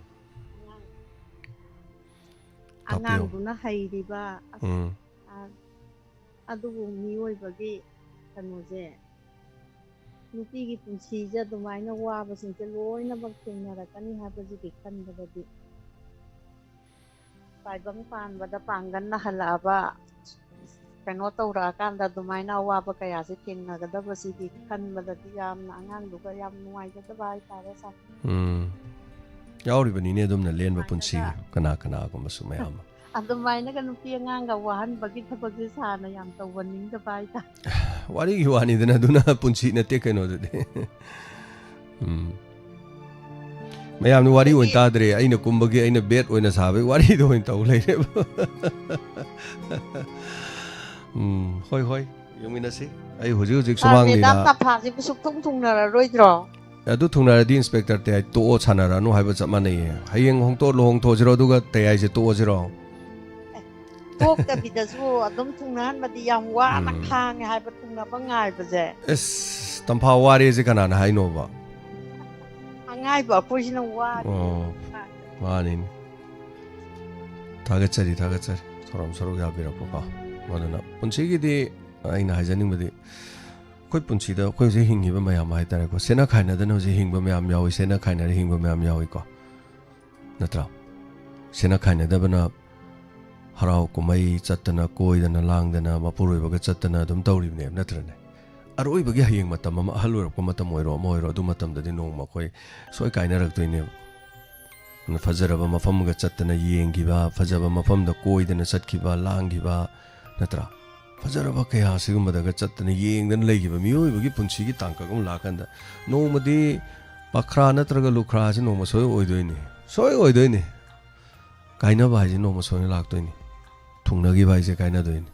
ꯇꯥꯛꯄꯤꯌꯨ꯫ ꯑꯉꯥꯡꯗꯨꯅ ꯍꯩꯔꯤꯕ, ꯑꯁ, ꯎꯝ꯫ ꯑ, ꯑꯗꯨꯕꯨ ꯃꯤꯑꯣꯏꯕꯒꯤ ꯀꯩꯅꯣꯁꯦ, ꯅꯨꯄꯤꯒꯤ ꯄꯨꯟꯁꯤꯁꯦ ꯑꯗꯨꯃꯥꯏꯅ ꯋꯥꯕꯁꯤꯡꯁꯦ ꯂꯣꯏꯅꯃꯛ ꯊꯦꯡꯅꯔꯛꯀꯅꯤ ꯍꯥꯏꯕꯁꯤꯒꯤ ꯈꯟꯕꯗꯗꯤ, ꯇꯥꯏꯕꯪ ꯄꯥꯟꯕꯗ ꯄꯥꯡꯒꯜ ꯅꯥꯍꯜꯂꯛꯑꯕ, ꯀꯩꯅꯣ ꯇꯧꯔꯛꯑꯀꯥꯟꯗ ꯑꯗꯨꯃꯥꯏꯅ ꯑꯋꯥꯕ ꯀꯌꯥꯁꯦ ꯊꯦꯡꯅꯒꯗꯕꯁꯤꯗꯤ ꯈꯟꯕꯗꯗꯤ ꯌꯥꯝꯅ ꯑꯉꯥꯡꯗꯨꯒ ꯌꯥꯝ ꯅꯨꯡꯉꯥꯏꯖꯗꯕ ꯍꯥꯏꯇꯥꯔꯦ, ꯁꯥꯔ꯫ ꯎꯝ꯫ ꯌꯥꯎꯔꯤꯕꯅꯤꯅꯦ ꯑꯗꯨꯝꯅ ꯂꯦꯟꯕ ꯄꯨꯟꯁꯤ, ꯑꯗꯨꯃꯥꯏꯅꯒ ꯀꯅꯥ ꯀꯅꯥꯒꯨꯝꯕꯁꯨ ꯃꯌꯥꯝ ꯑꯃ꯫ ꯑꯗꯨꯃꯥꯏꯅꯒ ꯅꯨꯄꯤ ꯑꯉꯥꯡꯒ ꯋꯥꯍꯟꯕꯒꯤ ꯊꯕꯛꯁꯦ ꯁꯥꯔꯅ ꯌꯥꯝ ꯇꯧꯍꯟꯅꯤꯡꯗꯕ ꯍꯥꯏꯇꯥꯔꯦ꯫ ꯋꯥꯔꯤꯒꯤ ꯋꯥꯅꯤꯗꯅ, ꯑꯗꯨꯅ ꯄꯨꯟꯁꯤ ꯅꯠꯇꯦ ꯀꯩꯅꯣꯗꯨꯗꯤ꯫ ꯎꯝ꯫ ꯃꯌꯥꯝꯅ ꯋꯥꯔꯤ ꯑꯣꯏꯅ ꯑꯗꯒꯤ ꯇꯥꯗ꯭ꯔꯦ, ꯑꯩꯅ ꯀꯨꯝꯕꯒꯤ, ꯑꯩꯅ ꯕꯦꯠ ꯑꯣꯏꯅ ꯁꯥꯕꯒꯤ ꯋꯥꯔꯤꯗꯣ ꯑꯣꯏꯅ ꯇꯧ ꯂꯩꯔꯦꯕ꯫ ꯎꯝ, ꯍꯣꯏ, ꯍꯣꯏ, ꯌꯦꯡꯃꯤꯟꯅꯁꯤ꯫ ꯑꯩ ꯍꯧꯖꯤꯛ ꯍꯧꯖꯤꯛ ꯁꯥꯔ, ꯁꯨꯃꯥꯡ ꯃꯦꯗꯥꯝ ꯂꯤꯂꯥ ꯇꯝꯐꯥꯁꯤꯕꯨ ꯁꯨꯛꯊꯨꯡ ꯊꯨꯡꯅꯔꯔꯣꯏꯗ꯭ꯔꯣ? ꯑꯗꯨ ꯊꯨꯡꯅꯔꯗꯤ ꯏꯟꯁꯄꯦꯛꯇꯔ ꯇꯌꯥꯏ ꯇꯣꯛꯑꯣ, ꯁꯥꯟꯅꯔꯅꯨ ꯍꯥꯏꯕ ꯆꯞ ꯃꯥꯟꯅꯩꯌꯦ꯫ ꯍꯌꯦꯡ ꯍꯣꯡꯇꯣꯛ-, ꯂꯨꯍꯣꯡꯊꯣꯛꯑꯁꯤꯔꯣ, ꯑꯗꯨꯒ ꯇꯌꯥꯏꯁꯦ ꯇꯣꯛꯑꯁꯤꯔꯣ? ꯇꯣꯛꯇꯕꯤꯗꯁꯨ ꯑꯗꯨꯝ ꯊꯨꯡꯅꯍꯟꯕꯗꯤ ꯌꯥꯝ ꯋꯥꯅ ꯎꯝ꯫ ꯈꯥꯡꯉꯦ ꯍꯥꯏꯕ ꯊꯨꯡꯅꯕ ꯉꯥꯏꯕꯁꯦ꯫ ꯑꯁ, ꯇꯝꯐꯥ ꯋꯥꯔꯦꯁꯦ ꯀꯅꯥꯅ ꯍꯥꯏꯅꯣꯕ? ꯑꯉꯥꯏꯕ ꯑꯩꯈꯣꯏꯁꯤꯅ ꯋꯥꯔꯦ꯫ ꯑꯣ, ꯃꯥꯅꯤꯅꯦ꯫ ꯊꯥꯒꯠꯆꯔꯤ, ꯊꯥꯒꯠꯆꯔꯤ꯫ ꯊꯧꯔꯝ ꯁꯔꯨꯛ ꯌꯥꯕꯤꯔꯛꯄꯀꯣ꯫ ꯑꯗꯨꯅ ꯄꯨꯟꯁꯤꯒꯤꯗꯤ ꯑꯩꯅ ꯍꯥꯏꯖꯅꯤꯡꯕꯗꯤ, ꯑꯩꯈꯣꯏ ꯄꯨꯟꯁꯤꯗ ꯑꯩꯈꯣꯏ ꯍꯧꯖꯤꯛ ꯍꯤꯡꯉꯤꯕ ꯃꯌꯥꯝ ꯍꯥꯏꯇꯥꯔꯦꯀꯣ, ꯁꯦꯠꯅ ꯈꯥꯏꯅꯗꯅ ꯍꯧꯖꯤꯛ ꯍꯤꯡꯕ ꯃꯌꯥꯝ ꯌꯥꯎꯏ, ꯁꯦꯠꯅ ꯈꯥꯏꯅꯔ ꯍꯤꯡꯕ ꯃꯌꯥꯝ ꯌꯥꯎꯏꯀꯣ, ꯅꯠꯇ꯭ꯔꯥ? ꯁꯦꯠꯅ ꯈꯥꯏꯅꯗꯕꯅ ꯍꯔꯥꯎ ꯀꯨꯝꯍꯩ ꯆꯠꯇꯅ, ꯀꯣꯏꯗꯅ, ꯂꯥꯡꯗꯅ, ꯃꯄꯨꯔꯣꯏꯕꯒ ꯆꯠꯇꯅ ꯑꯗꯨꯝ ꯇꯧꯔꯤꯕꯅꯦꯕ, ꯅꯠꯇ꯭ꯔꯅꯦ? ꯑꯔꯣꯏꯕꯒꯤ ꯍꯌꯦꯡ ꯃꯇꯝ ꯑꯃ, ꯑꯍꯜ ꯑꯣꯏꯔꯛꯄ ꯃꯇꯝ ꯑꯣꯏꯔꯣ, ꯑꯃ ꯑꯣꯏꯔꯣ, ꯑꯗꯨ ꯃꯇꯝꯗꯗꯤ ꯅꯣꯡꯃ ꯑꯩꯈꯣꯏ ꯁꯣꯏ ꯀꯥꯏꯅꯔꯛꯇꯣꯏꯅꯦꯕ꯫ ꯑꯗꯨꯅ ꯐꯖꯔꯕ ꯃꯐꯝꯒ ꯆꯠꯇꯅ ꯌꯦꯡꯈꯤꯕ, ꯐꯖꯕ ꯃꯐꯝꯗ ꯀꯣꯏꯗꯅ ꯆꯠꯈꯤꯕ, ꯂꯥꯡꯈꯤꯕ, ꯅꯠꯇ꯭ꯔꯥ? ꯐꯖꯔꯕ ꯀꯌꯥ ꯁꯤꯒꯨꯝꯕꯗꯒ ꯆꯠꯇꯅ ꯌꯦꯡꯗꯅ ꯂꯩꯈꯤꯕ ꯃꯤꯑꯣꯏꯕꯒꯤ ꯄꯨꯟꯁꯤꯒꯤ ꯇꯥꯡꯀꯛ ꯑꯃ ꯂꯥꯛꯀꯥꯟꯗ ꯅꯣꯡꯃꯗꯤ ꯄꯈ꯭ꯔꯥ ꯅꯠꯇ꯭ꯔꯒ ꯂꯨꯈ꯭ꯔꯥꯁꯤ ꯅꯣꯡꯃ ꯁꯣꯏ ꯑꯣꯏꯗꯣꯏꯅꯤ꯫ ꯁꯣꯏ ꯑꯣꯏꯗꯣꯏꯅꯤ꯫ ꯀꯥꯏꯅꯕ ꯍꯥꯏꯁꯦ ꯅꯣꯡꯃ ꯁꯣꯏꯅ ꯂꯥꯛꯇꯣꯏꯅꯤ꯫ ꯊꯨꯡꯅꯈꯤꯕ ꯍꯥꯏꯁꯦ ꯀꯥꯏꯅꯗꯣꯏꯅꯤ꯫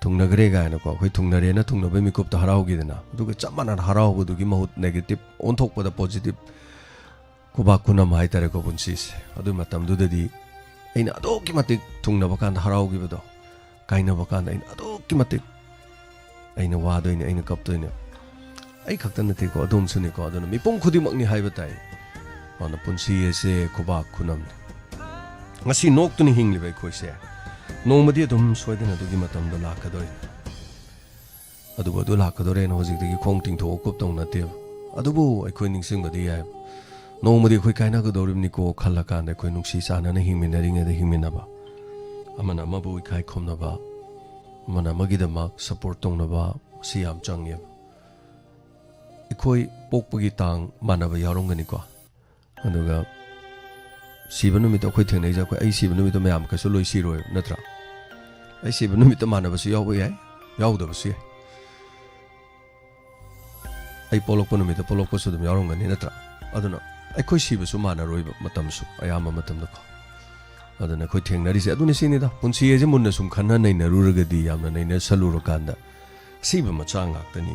ꯊꯨꯡꯅꯈ꯭ꯔꯦ ꯀꯥꯏꯅꯀꯣ, ꯑꯩꯈꯣꯏ ꯊꯨꯡꯅꯔꯦꯅ ꯊꯨꯡꯅꯕꯩ ꯃꯤꯀꯨꯞꯇ ꯍꯔꯥꯎꯈꯤꯗꯅ, ꯑꯗꯨꯒ ꯆꯞ ꯃꯥꯟꯅꯅ ꯍꯔꯥꯎꯕꯗꯨꯒꯤ ꯃꯍꯨꯠ negative ꯑꯣꯟꯊꯣꯛꯄꯗ positive ꯈꯨꯕꯥꯛ ꯈꯨꯅꯝ ꯍꯥꯏꯇꯥꯔꯦꯀꯣ ꯄꯨꯟꯁꯤꯁꯦ꯫ ꯑꯗꯨꯒꯤ ꯃꯇꯝꯗꯨꯗꯗꯤ ꯑꯩꯅ ꯑꯗꯨꯛꯀꯤ ꯃꯇꯤꯛ ꯊꯨꯡꯅꯕ ꯀꯥꯟꯗ ꯍꯔꯥꯎꯈꯤꯕꯗꯣ, ꯀꯥꯏꯅꯕ ꯀꯥꯟꯗ ꯑꯩꯅ ꯑꯗꯨꯛꯀꯤ ꯃꯇꯤꯛ ꯑꯩꯅ ꯋꯥꯗꯣꯏꯅꯦ, ꯑꯩꯅ ꯀꯞꯇꯣꯏꯅꯦ꯫ ꯑꯩ ꯈꯛꯇ ꯅꯠꯇꯦꯀꯣ, ꯑꯗꯣꯝꯁꯨꯅꯤꯀꯣ꯫ ꯑꯗꯨꯅ ꯃꯤꯄꯨꯝ ꯈꯨꯗꯤꯡꯃꯛꯅꯤ ꯍꯥꯏꯕ ꯇꯥꯏ꯫ ꯃꯥꯅ ꯄꯨꯟꯁꯤ ꯑꯁꯦ ꯈꯨꯕꯥꯛ ꯈꯨꯅꯝꯅꯤ꯫ ꯉꯁꯤ ꯅꯣꯛꯇꯨꯅ ꯍꯤꯡꯂꯤꯕ ꯑꯩꯈꯣꯏꯁꯦ ꯅꯣꯡꯃꯗꯤ ꯑꯗꯨꯝ ꯁꯣꯏꯗꯅ ꯑꯗꯨꯒꯤ ꯃꯇꯝꯗꯣ ꯂꯥꯛꯀꯗꯣꯔꯤꯅꯤ꯫ ꯑꯗꯨꯕꯨ ꯑꯗꯨ ꯂꯥꯛꯀꯗꯣꯔꯦꯅ ꯍꯧꯖꯤꯛꯇꯒꯤ ꯈꯣꯡ ꯇꯤꯡꯊꯣꯛꯑ ꯀꯨꯞꯇꯧ ꯅꯠꯇꯦꯕ꯫ ꯑꯗꯨꯕꯨ ꯑꯩꯈꯣꯏ ꯅꯤꯡꯁꯤꯡꯕꯗꯤ ꯌꯥꯏꯕ꯫ ꯅꯣꯡꯃꯗꯤ ꯑꯩꯈꯣꯏ ꯀꯥꯏꯅꯒꯗꯧꯔꯤꯕꯅꯤꯀꯣ ꯈꯜꯂꯀꯥꯟꯗ ꯑꯩꯈꯣꯏ ꯅꯨꯡꯁꯤ ꯆꯥꯟꯅꯅ ꯍꯤꯡꯃꯤꯟꯅꯔꯤꯉꯩꯗ ꯍꯤꯡꯃꯤꯟꯅꯕ, ꯑꯃꯅ ꯑꯃꯕꯨ ꯏꯀꯥꯏ ꯈꯨꯝꯅꯕ, ꯑꯃꯅ ꯑꯃꯒꯤꯗꯃꯛ ꯁꯞꯄꯣꯔꯠ ꯇꯧꯅꯕ, ꯁꯤ ꯌꯥꯝ ꯆꯪꯉꯦꯕ꯫ ꯑꯩꯈꯣꯏ ꯄꯣꯛꯄꯒꯤ ꯇꯥꯡ ꯃꯥꯟꯅꯕ ꯌꯥꯎꯔꯝꯒꯅꯤꯀꯣ꯫ ꯑꯗꯨꯒ ꯁꯤꯕ ꯅꯨꯃꯤꯠꯇ ꯑꯩꯈꯣꯏ ꯊꯦꯡꯅꯩꯁꯦ, ꯑꯩꯈꯣꯏ, ꯑꯩ ꯁꯤꯕ ꯅꯨꯃꯤꯠꯇ ꯃꯌꯥꯝ ꯀꯩꯁꯨ ꯂꯣꯏ ꯁꯤꯔꯣꯏꯕ, ꯅꯠꯇ꯭ꯔꯥ? ꯑꯩ ꯁꯤꯕ ꯅꯨꯃꯤꯠꯇ ꯃꯥꯟꯅꯕꯁꯨ ꯌꯥꯎꯕ ꯌꯥꯏ, ꯌꯥꯎꯗꯕꯁꯨ ꯌꯥꯏ꯫ ꯑꯩ ꯄꯣꯛꯂꯛꯄ ꯅꯨꯃꯤꯠꯇ ꯄꯣꯛꯂꯛꯄꯁꯨ ꯑꯗꯨꯝ ꯌꯥꯎꯔꯝꯒꯅꯤ, ꯅꯠꯇ꯭ꯔꯥ? ꯑꯗꯨꯅ ꯑꯩꯈꯣꯏ ꯁꯤꯕꯁꯨ ꯃꯥꯟꯅꯔꯣꯏꯕ ꯃꯇꯝꯁꯨ ꯑꯌꯥꯝꯕ ꯃꯇꯝꯗꯀꯣ꯫ ꯑꯗꯨꯅ ꯑꯩꯈꯣꯏ ꯊꯦꯡꯅꯔꯤꯁꯦ ꯑꯗꯨꯅꯤ, ꯁꯤꯅꯤꯗ꯫ ꯄꯨꯟꯁꯤ ꯍꯥꯏꯁꯦ ꯃꯨꯟꯅ ꯁꯨꯝ ꯈꯟꯅ ꯅꯩꯅꯔꯨꯔꯒꯗꯤ, ꯌꯥꯝꯅ ꯅꯩꯅꯁꯜꯂꯨꯔꯀꯥꯟꯗ ꯑꯁꯤꯕ ꯃꯆꯥ ꯉꯥꯛꯇꯅꯤ꯫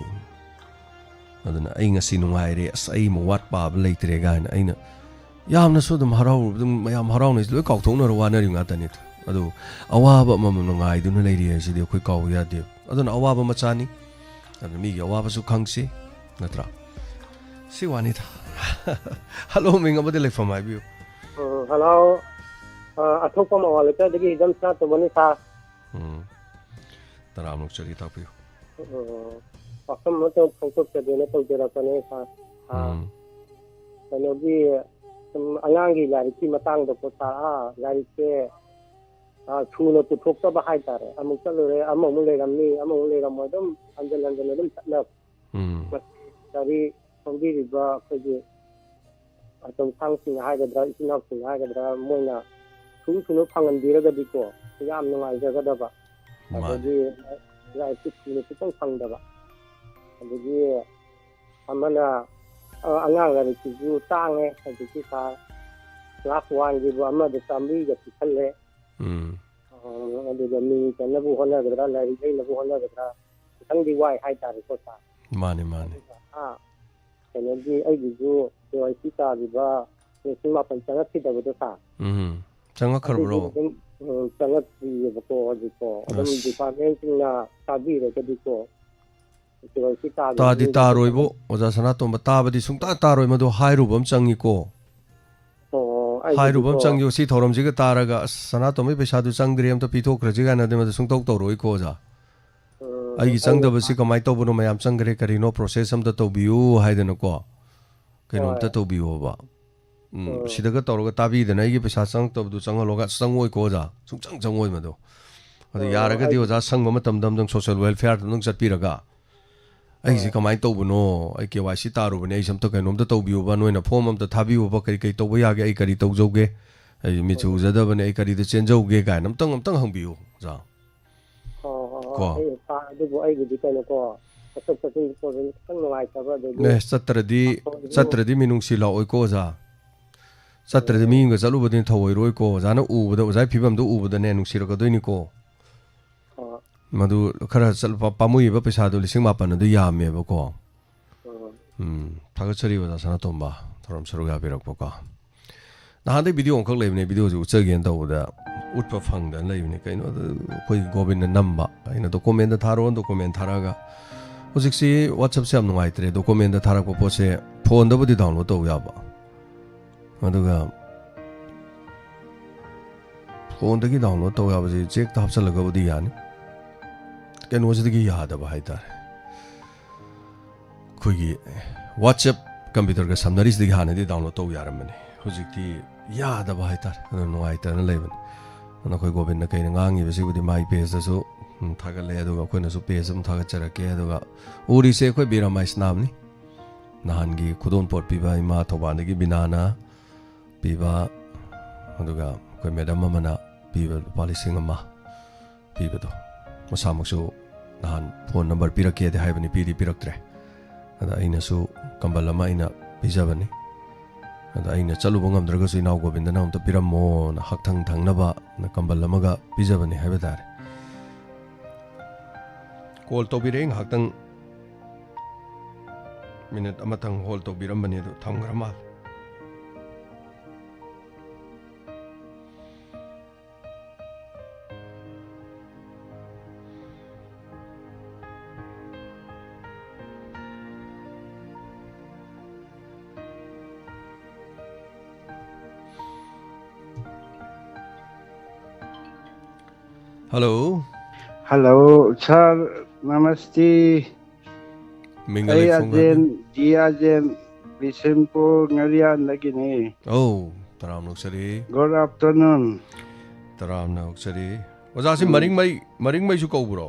ꯑꯗꯨꯅ ꯑꯩ ꯉꯁꯤ ꯅꯨꯡꯉꯥꯏꯔꯦ, ꯑꯁ, ꯑꯩ ꯑꯃꯨꯛ ꯋꯥꯠ ꯄꯥꯕ ꯂꯩꯇ꯭ꯔꯦ ꯀꯥꯏꯅ ꯑꯩꯅ ꯌꯥꯝꯅꯁꯨ ꯑꯗꯨꯝ ꯍꯔꯥꯎꯔꯨꯕ, ꯑꯗꯨꯝ ꯃꯌꯥꯝ ꯍꯔꯥꯎꯅꯩꯁꯦ, ꯂꯣꯏ ꯀꯥꯎꯊꯣꯛꯅꯔ ꯋꯥꯅꯔꯤ ꯉꯥꯛꯇꯅꯤ꯫ ꯑꯗꯨ ꯑꯋꯥꯕ ꯑꯃꯃꯝꯅ ꯉꯥꯏꯗꯨꯅ ꯂꯩꯔꯤ ꯍꯥꯏꯁꯤꯗꯤ ꯑꯩꯈꯣꯏ ꯀꯥꯎꯕ ꯌꯥꯗꯦ꯫ ꯑꯗꯨꯅ ꯑꯋꯥꯕ ꯃꯆꯥꯅꯤ, ꯑꯗꯨ ꯃꯤꯒꯤ ꯑꯋꯥꯕꯁꯨ ꯈꯪꯁꯤ, ꯅꯠꯇ꯭ꯔꯥ? ꯁꯤ ꯋꯥꯅꯤꯗ꯫ ꯍꯜꯂꯣ, ꯃꯤꯡ ꯑꯃꯗꯤ ꯂꯩꯐꯝ ꯍꯥꯏꯕꯤꯌꯨ꯫ ꯎꯝ, ꯍꯜꯂꯣ꯫ ꯑ, ꯑꯊꯣꯛꯄ ꯃꯋꯥ ꯂꯩꯀꯥꯏꯗꯒꯤ ꯏꯆꯝ ꯁꯅꯥꯇꯣꯝꯕꯅꯤ, ꯁꯥꯔ꯫ ꯎꯝ꯫ ꯇꯔꯥꯃꯨꯛ ꯆꯠꯂꯤ ꯇꯥꯛꯄꯤꯌꯨ꯫ ꯎꯝ, ꯋꯥꯐꯝ ꯑꯃꯇ ꯐꯣꯡꯗꯣꯛꯆꯒꯦꯅ ꯇꯧꯖꯔꯛꯄꯅꯦ, ꯁꯥꯔ꯫ ꯑꯥ, ꯎꯝ꯫ ꯀꯩꯅꯣꯒꯤ, ꯁꯨꯝ ꯑꯉꯥꯡꯒꯤ ꯂꯥꯏꯔꯤꯛꯀꯤ ꯃꯇꯥꯡꯗꯀꯣ, ꯁꯥꯔ, ꯑꯥ, ꯂꯥꯏꯔꯤꯛꯁꯦ, ꯑꯥ, ꯁꯨꯅ ꯄꯨꯊꯣꯛꯇꯕ ꯍꯥꯏꯇꯥꯔꯦ꯫ ꯑꯃꯨꯛ ꯆꯠꯂꯨꯔꯦ, ꯑꯃꯃꯨꯛ ꯂꯩꯔꯝꯃꯤ, ꯑꯃꯃꯨꯛ ꯂꯩꯔꯝꯃꯣꯏ, ꯑꯗꯨꯝ ꯍꯟꯖꯤꯟ ꯍꯟꯖꯤꯟ ꯑꯗꯨꯝ ꯆꯠꯅꯕ꯫ ꯎꯝ꯫ ꯃꯁꯤ ꯂꯥꯏꯔꯤꯛ ꯐꯣꯡꯕꯤꯔꯤꯕ ꯑꯩꯈꯣꯏꯒꯤ ꯑꯆꯧꯁꯥꯡꯁꯤꯡ ꯍꯥꯏꯒꯗ꯭ꯔꯥ, ꯏꯆꯤꯟ ꯏꯅꯥꯎꯁꯤꯡ ꯍꯥꯏꯒꯗ꯭ꯔꯥ, ꯃꯣꯏꯅ ꯊꯨ ꯊꯨꯅ ꯐꯪꯍꯟꯕꯤꯔꯒꯗꯤꯀꯣ, ꯌꯥꯝ ꯅꯨꯡꯉꯥꯏꯖꯒꯗꯕ꯫ ꯃꯥꯅꯦ꯫ ꯑꯗꯒꯤ ꯂꯥꯏꯔꯤꯛꯁꯨ ꯊꯨꯅ ꯈꯤꯇꯪ ꯐꯪꯗꯕ꯫ ꯑꯗꯒꯤ ꯑꯃꯅ, ꯑ, ꯑꯉꯥꯡ ꯂꯥꯏꯔꯤꯛꯁꯤꯁꯨ ꯇꯥꯡꯉꯦ ꯍꯧꯖꯤꯛꯇꯤ, ꯁꯥꯔ꯫ ꯀ꯭ꯂꯥꯁ ꯋꯥꯟꯒꯤꯕꯨ ꯑꯃꯗ ꯆꯥꯝꯃꯔꯤꯒ ꯄꯤꯁꯜꯂꯦ꯫ ꯎꯝ꯫ ꯑ, ꯑꯗꯨꯒ ꯃꯤꯡ ꯆꯟꯅꯕ ꯍꯣꯠꯅꯒꯗ꯭ꯔꯥ, ꯂꯥꯏꯔꯤꯛ ꯂꯩꯅꯕ ꯍꯣꯠꯅꯒꯗ꯭ꯔꯥ, ꯈꯤꯇꯪꯗꯤ ꯋꯥꯏ ꯍꯥꯏꯇꯥꯔꯦꯀꯣ, ꯁꯥꯔ꯫ ꯃꯥꯅꯦ, ꯃꯥꯅꯦ꯫ ꯑꯗꯨꯒ, ꯑꯥ, ꯀꯩꯅꯣꯒꯤ ꯑꯩꯒꯤꯁꯨ ꯀꯦ ꯋꯥꯏ ꯁꯤ ꯇꯥꯈꯤꯕ ꯂꯤꯁꯤꯡ ꯃꯥꯄꯟ ꯆꯪꯉꯛꯈꯤꯗꯕꯗꯣ, ꯁꯥꯔ꯫ ꯎꯝ꯫ ꯆꯪꯉꯛꯈ꯭ꯔꯕ꯭ꯔꯣ? ꯑꯗꯨꯝ ꯎꯝ, ꯆꯪꯉꯛꯇ꯭ꯔꯤꯑꯕꯀꯣ ꯍꯧꯖꯤꯛꯐꯥꯎ꯫ ꯑꯗꯨꯝ ꯑꯁ꯫ ꯗꯤꯄꯥꯔꯠꯃꯦꯟꯁꯤꯡꯅ ꯇꯥꯕꯤꯔꯒꯗꯤꯀꯣ, ꯀꯦ ꯋꯥꯏ ꯁꯤ ꯇꯥꯗꯤ ꯇꯥꯔꯣꯏꯕꯣ ꯑꯣꯖꯥ ꯁꯅꯥꯇꯣꯝꯕ, ꯇꯥꯕꯗꯤ ꯁꯨꯡꯇꯥ ꯇꯥꯔꯣꯏ꯫ ꯃꯗꯨ ꯍꯥꯏꯔꯨꯕ ꯑꯃ ꯆꯪꯉꯤꯀꯣ꯫ ꯑꯣ, ꯍꯥꯏꯔꯨꯕ ꯑꯃ ꯑꯩꯒꯤꯗꯤꯀꯣ ꯆꯪꯉꯤ꯫ ꯁꯤ ꯊꯧꯔꯝꯁꯤꯒ ꯇꯥꯔꯒ, "ꯑꯁ, ꯁꯅꯥꯇꯣꯝꯕꯒꯤ ꯄꯩꯁꯥꯗꯨ ꯆꯪꯗ꯭ꯔꯦ, ꯑꯝꯇ ꯄꯤꯊꯣꯛꯈ꯭ꯔꯁꯤ" ꯀꯥꯏꯅꯗꯤ ꯃꯗꯨ ꯁꯨꯡꯇꯧ ꯇꯧꯔꯣꯏꯀꯣ ꯑꯣꯖꯥ꯫ ꯎꯝ, "ꯑꯩꯒꯤ ꯑꯩꯅ ꯆꯪꯗꯕꯁꯤ ꯀꯃꯥꯏꯅ ꯇꯧꯕꯅꯣ, ꯃꯌꯥꯝ ꯆꯪꯈ꯭ꯔꯦ, ꯀꯔꯤꯅꯣ ꯄ꯭ꯔꯣꯁꯦꯁ ꯑꯝꯇ ꯇꯧꯕꯤꯌꯨ" ꯍꯥꯏꯗꯅꯀꯣ, ꯀꯩꯅꯣꯝꯇ ꯍꯣꯏ꯫ ꯇꯧꯕꯤꯌꯣꯕ꯫ ꯎꯝ, ꯎꯝ꯫ ꯁꯤꯗꯒ ꯇꯧꯔꯒ ꯇꯥꯕꯤꯗꯅ, "ꯑꯩꯒꯤ ꯄꯩꯁꯥ ꯆꯪꯉꯛꯇꯕꯗꯨ ꯆꯪꯍꯜꯂꯣꯒ" ꯆꯪꯉꯣꯏꯀꯣ ꯑꯣꯖꯥ, ꯁꯨꯡꯆꯪ ꯆꯪꯉꯣꯏ ꯃꯗꯨ꯫ ꯑꯗꯨ ꯑꯣ, ꯌꯥꯔꯒꯗꯤ ꯑꯩ ꯑꯣꯖꯥ, ꯁꯪꯕ ꯃꯇꯝꯗ ꯑꯝꯇꯪ ꯁꯣꯁꯦꯜ ꯋꯦꯜꯐꯤꯌꯥꯔꯗ ꯑꯝꯇꯪ ꯆꯠꯄꯤꯔꯒ, "ꯑꯩꯁꯤ ꯍꯣꯏ꯫ ꯀꯃꯥꯏꯅ ꯇꯧꯕꯅꯣ, ꯑꯩ ꯀꯦ ꯋꯥꯏ ꯁꯤ ꯇꯥꯔꯨꯕꯅꯦ, ꯑꯩꯁꯦ ꯑꯝꯇ ꯀꯩꯅꯣꯝꯇ ꯇꯧꯕꯤꯌꯣꯕ, ꯅꯣꯏꯅ ꯐꯣꯝ ꯑꯝꯇ ꯊꯥꯕꯤꯌꯣꯕ, ꯀꯔꯤ ꯀꯔꯤ ꯇꯧꯕ ꯌꯥꯒꯦ, ꯑꯩ ꯀꯔꯤ ꯇꯧꯖꯧꯒꯦ, ꯑꯩ ꯃꯤꯠꯁꯨ ꯎꯖꯗꯕꯅꯦ, ꯑꯩ ꯀꯔꯤꯗ ꯆꯦꯟꯖꯧꯒꯦ" ꯀꯥꯏꯅ ꯑꯝꯇꯪ, ꯑꯝꯇꯪ ꯍꯪꯕꯤꯌꯨ ꯑꯣꯖꯥ꯫ ꯍꯣꯏ, ꯍꯣꯏ, ꯍꯣꯏ꯫ ꯀꯣ꯫ ꯑꯩ ꯇꯥ-, ꯑꯗꯨꯕꯨ ꯑꯩꯒꯤꯗꯤ ꯀꯩꯅꯣꯀꯣ, ꯆꯠꯊꯣꯛ ꯆꯠꯁꯤꯟ ꯈꯣꯠꯄꯁꯤ ꯈꯤꯇꯪ ꯅꯨꯡꯉꯥꯏꯇꯕ, ꯑꯗꯒꯤ ꯑꯦ, ꯆꯠꯇ꯭ꯔꯗꯤ, ꯄꯥꯐꯣꯔꯁꯨ ꯆꯠꯇ꯭ꯔꯗꯤ ꯃꯤꯅꯨꯡꯁꯤ ꯂꯥꯛꯑꯣꯏꯀꯣ ꯑꯣꯖꯥ꯫ ꯆꯠꯇ꯭ꯔꯗꯤ ꯎꯝ꯫ ꯃꯤꯒ ꯆꯠꯂꯨꯕꯗꯤ ꯊꯧꯑꯣꯏꯔꯣꯏꯀꯣ꯫ ꯑꯣꯖꯥꯅ ꯎꯕꯗ, ꯑꯣꯖꯥꯒꯤ ꯐꯤꯕꯝꯗꯣ ꯎꯕꯗꯅꯦ ꯅꯨꯡꯁꯤꯔꯛꯀꯗꯣꯏꯅꯤꯀꯣ꯫ ꯍꯣꯏ꯫ ꯃꯗꯨ ꯈꯔ ꯆꯠꯂꯨ-, ꯄꯥ-, ꯄꯥꯝꯃꯨꯏꯕ ꯄꯩꯁꯥꯗꯣ ꯂꯤꯁꯤꯡ ꯃꯥꯄꯟ ꯑꯗꯨ ꯌꯥꯝꯃꯦꯕꯀꯣ꯫ ꯎꯝ꯫ ꯎꯝ, ꯊꯥꯒꯠꯆꯔꯤ ꯑꯣꯖꯥ ꯁꯅꯥꯇꯣꯝꯕ, ꯊꯧꯔꯝ ꯁꯔꯨꯛ ꯌꯥꯕꯤꯔꯛꯄꯀꯣ꯫ ꯅꯍꯥꯟꯗꯩ ꯚꯤꯗꯤꯑꯣ ꯑꯃꯈꯛ ꯂꯩꯕꯅꯦ, ꯚꯤꯗꯤꯑꯣꯁꯦ ꯎꯠꯆꯒꯦꯅ ꯇꯧꯕꯗ ꯎꯠꯄ ꯐꯪꯗꯅ ꯂꯩꯕꯅꯦ꯫ ꯀꯩꯅꯣ ꯑꯗꯨ ꯑꯩꯈꯣꯏ ꯒꯣꯕꯤꯟꯗ ꯅꯝꯕ, ꯑꯩꯅ ꯗꯣꯀꯨꯃꯦꯟꯗ ꯊꯥꯔꯛꯑꯣ, ꯗꯣꯀꯨꯃꯦꯟ ꯊꯥꯔꯛꯑꯒ, ꯍꯧꯖꯤꯛꯁꯤ WhatsAppꯁꯦ ꯌꯥꯝ ꯅꯨꯡꯉꯥꯏꯇ꯭ꯔꯦ, ꯗꯣꯀꯨꯃꯦꯟꯗ ꯊꯥꯔꯛꯄ ꯄꯣꯠꯁꯦ ꯐꯣꯟꯗꯕꯨꯗꯤ ꯗꯥꯎꯟꯂꯣꯗ ꯇꯧ ꯌꯥꯕ, ꯑꯗꯨꯒ ꯐꯣꯟꯗꯒꯤ ꯗꯥꯎꯟꯂꯣꯗ ꯇꯧ ꯌꯥꯕꯁꯦ ꯆꯦꯛꯇ ꯍꯥꯞꯆꯜꯂꯒꯕꯨꯗꯤ ꯌꯥꯅꯤ, ꯀꯩꯅꯣꯁꯤꯗꯒꯤ ꯌꯥꯗꯕ ꯍꯥꯏꯇꯥꯔꯦ꯫ ꯑꯩꯈꯣꯏꯒꯤ WhatsApp ꯀꯝꯄ꯭ꯌꯨꯇꯔꯒ ꯁꯝꯅꯔꯤꯁꯤꯗꯒꯤ ꯍꯥꯟꯅꯗꯤ ꯗꯥꯎꯟꯂꯣꯗ ꯇꯧ ꯌꯥꯔꯝꯕꯅꯤ, ꯍꯧꯖꯤꯛꯇꯤ ꯌꯥꯗꯕ ꯍꯥꯏꯇꯥꯔꯦ꯫ ꯑꯗꯨꯅ ꯅꯨꯡꯉꯥꯏꯇꯅ ꯂꯩꯕꯅꯤ꯫ ꯑꯗꯨꯅ ꯑꯩꯈꯣꯏ ꯒꯣꯕꯤꯟꯗ ꯀꯩꯅ ꯉꯥꯡꯉꯤꯕꯁꯤꯕꯨꯗꯤ ꯃꯥꯒꯤ ꯄꯦꯖꯇꯁꯨ, ꯎꯝ, ꯊꯥꯒꯠꯂꯦ, ꯑꯗꯨꯒ ꯑꯩꯈꯣꯏꯅꯁꯨ ꯄꯦꯖ ꯑꯃ ꯊꯥꯒꯠꯆꯔꯛꯀꯦ꯫ ꯑꯗꯨꯒ ꯎꯔꯤꯁꯦ ꯑꯩꯈꯣꯏ ꯕꯤꯔꯥꯃꯥꯏ ꯁꯅꯥꯝꯅꯤ꯫ ꯅꯍꯥꯟꯒꯤ ꯈꯨꯗꯣꯜꯄꯣꯠ ꯄꯤꯕ ꯏꯃꯥ ꯊꯧꯕꯥꯜꯗꯒꯤ ꯕꯤꯅꯥꯅ ꯄꯤꯕ, ꯑꯗꯨꯒ ꯑꯩꯈꯣꯏ ꯃꯦꯗꯝ ꯑꯃꯅ ꯄꯤꯕ ꯂꯨꯄꯥ ꯂꯤꯁꯤꯡ ꯑꯃ ꯄꯤꯕꯗꯣ, ꯃꯁꯥꯃꯛꯁꯨ ꯅꯍꯥꯟ ꯐꯣꯟ ꯅꯝꯕꯔ ꯄꯤꯔꯛꯀꯦꯗꯤ ꯍꯥꯏꯕꯅꯤ, ꯄꯤꯗꯤ ꯄꯤꯔꯛꯇ꯭ꯔꯦ꯫ ꯑꯗ ꯑꯩꯅꯁꯨ ꯀꯝꯕꯜ ꯑꯃ ꯑꯩꯅ ꯄꯤꯖꯕꯅꯤ꯫ ꯑꯗ ꯑꯩꯅ ꯆꯠꯂꯨꯕ ꯉꯝꯗ꯭ꯔꯒꯁꯨ ꯏꯅꯥꯎ ꯒꯣꯕꯤꯟꯗꯅ ꯑꯝꯇ ꯄꯤꯔꯝꯃꯣꯅ ꯍꯛꯊꯪ ꯊꯪꯅꯕ ꯀꯝꯕꯜ ꯑꯃꯒ ꯄꯤꯖꯕꯅꯤ ꯍꯥꯏꯕ ꯇꯥꯔꯦ꯫ ꯀꯣꯜ ꯇꯧꯕꯤꯔꯛꯑꯦ ꯉꯥꯏꯍꯥꯛꯇꯪ, ꯃꯤꯅꯤꯠ ꯑꯃꯇꯪ ꯍꯣꯜ ꯇꯧꯕꯤꯔꯝꯕꯅꯤ, ꯑꯗꯨ ꯊꯝꯈ꯭ꯔ ꯃꯥꯜꯂꯦ꯫ Hello. Hello, sir. Namaste. ꯃꯤꯡꯒ ꯑꯩ ꯂꯩꯐꯝꯒ ꯑꯖꯦꯟ, ꯗꯤ ꯑꯖꯦꯟ, ꯕꯤꯁꯦꯝꯄꯨꯔ ꯉꯥꯔꯤꯌꯥꯟꯗꯒꯤꯅꯤ꯫ ꯑꯧ, ꯇꯔꯥꯝꯅ ꯑꯣꯛꯆꯔꯤ꯫ Good afternoon. ꯇꯔꯥꯝꯅ ꯑꯣꯛꯆꯔꯤ꯫ ꯑꯣꯖꯥꯁꯤ ꯎꯝ꯫ ꯃꯔꯤꯡꯃꯩ, ꯃꯔꯤꯡꯃꯩꯁꯨ ꯀꯧꯕ꯭ꯔꯣ?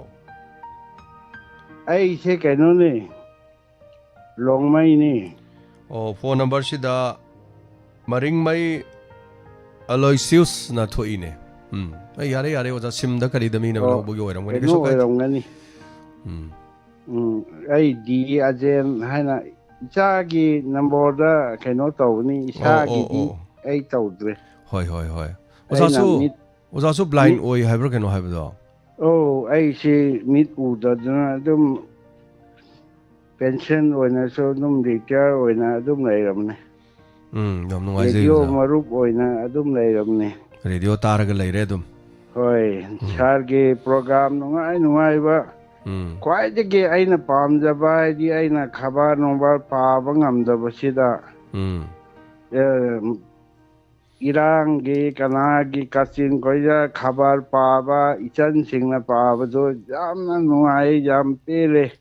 ꯑꯩꯁꯦ ꯀꯩꯅꯣꯅꯦ, ꯂꯣꯡꯃꯩꯅꯤ꯫ ꯑꯣ, phone numberꯁꯤꯗ ꯃꯔꯤꯡꯃꯩ ꯑꯂꯣꯏꯁꯤꯌꯁꯅ ꯊꯣꯛꯏꯅꯦ꯫ ꯎꯝ꯫ ꯑꯩ ꯌꯥꯔꯦ, ꯌꯥꯔꯦ, ꯑꯣꯖꯥ, ꯁꯤꯝꯗ ꯀꯔꯤꯗ ꯃꯤꯅ ꯑꯣ, ꯂꯧꯕꯒꯤ ꯑꯣꯏꯔꯝꯒꯅꯤ, ꯀꯩꯅꯣ ꯀꯩꯁꯨ ꯀꯥꯏꯗꯦ꯫ ꯑꯣꯏꯔꯝꯒꯅꯤ꯫ ꯎꯝ꯫ ꯎꯝ, ꯑꯩ ꯗꯤ ꯑꯖꯦꯟ ꯍꯥꯏꯅ ꯏꯆꯥꯒꯤ ꯅꯝꯕꯔꯗ ꯀꯩꯅꯣ ꯇꯧꯕꯅꯤ, ꯑꯣ, ꯑꯣ, ꯏꯁꯥꯒꯤꯗꯤ ꯑꯣ꯫ ꯑꯩ ꯇꯧꯗ꯭ꯔꯦ꯫ ꯍꯣꯏ, ꯍꯣꯏ, ꯍꯣꯏ꯫ ꯑꯩꯅ ꯑꯣꯖꯥꯁꯨ, ꯃꯤꯠ, ꯑꯣꯖꯥꯁꯨ blind ꯃꯤꯠ ꯑꯣꯏ ꯍꯥꯏꯕ꯭ꯔꯥ ꯀꯩꯅꯣ ꯍꯥꯏꯕꯗꯣ? ꯑꯧ, ꯑꯩꯁꯤ ꯃꯤꯠ ꯎꯗꯗꯅ ꯑꯗꯨꯝ pension ꯑꯣꯏꯅꯁꯨ ꯑꯗꯨꯝ retire ꯑꯣꯏꯅ ꯑꯗꯨꯝ ꯂꯩꯔꯕꯅꯦ꯫ ꯎꯝ, ꯌꯥꯝ ꯅꯨꯡꯉꯥꯏꯖꯩ, radio ꯑꯣꯖꯥ꯫ ꯃꯔꯨꯞ ꯑꯣꯏꯅ ꯑꯗꯨꯝ ꯂꯩꯔꯕꯅꯦ꯫ Radio ꯇꯥꯔꯒ ꯂꯩꯔꯦ ꯑꯗꯨꯝ꯫ ꯍꯣꯏ, ꯎꯝ꯫ Sirꯒꯤ program ꯅꯨꯡꯉꯥꯏ ꯅꯨꯡꯉꯥꯏꯕ꯫ ꯎꯝ꯫ ꯈ꯭ꯋꯥꯏꯗꯒꯤ ꯑꯩꯅ ꯄꯥꯝꯖꯕ ꯍꯥꯏꯗꯤ ꯑꯩꯅ ꯈꯕꯔ ꯅꯨꯡꯕꯔ ꯄꯥꯕ ꯉꯝꯗꯕꯁꯤꯗ, ꯎꯝ꯫ ꯑꯦ, ꯏꯔꯥꯡꯒꯤ ꯀꯅꯥꯒꯤ ꯀꯥꯆꯤꯟ ꯀꯣꯏꯌꯥ ꯈꯕꯔ ꯄꯥꯕ, ꯏꯆꯟꯁꯤꯡꯅ ꯄꯥꯕꯗꯨ ꯌꯥꯝꯅ ꯅꯨꯡꯉꯥꯏ, ꯌꯥꯝ ꯄꯦꯜꯂꯦ꯫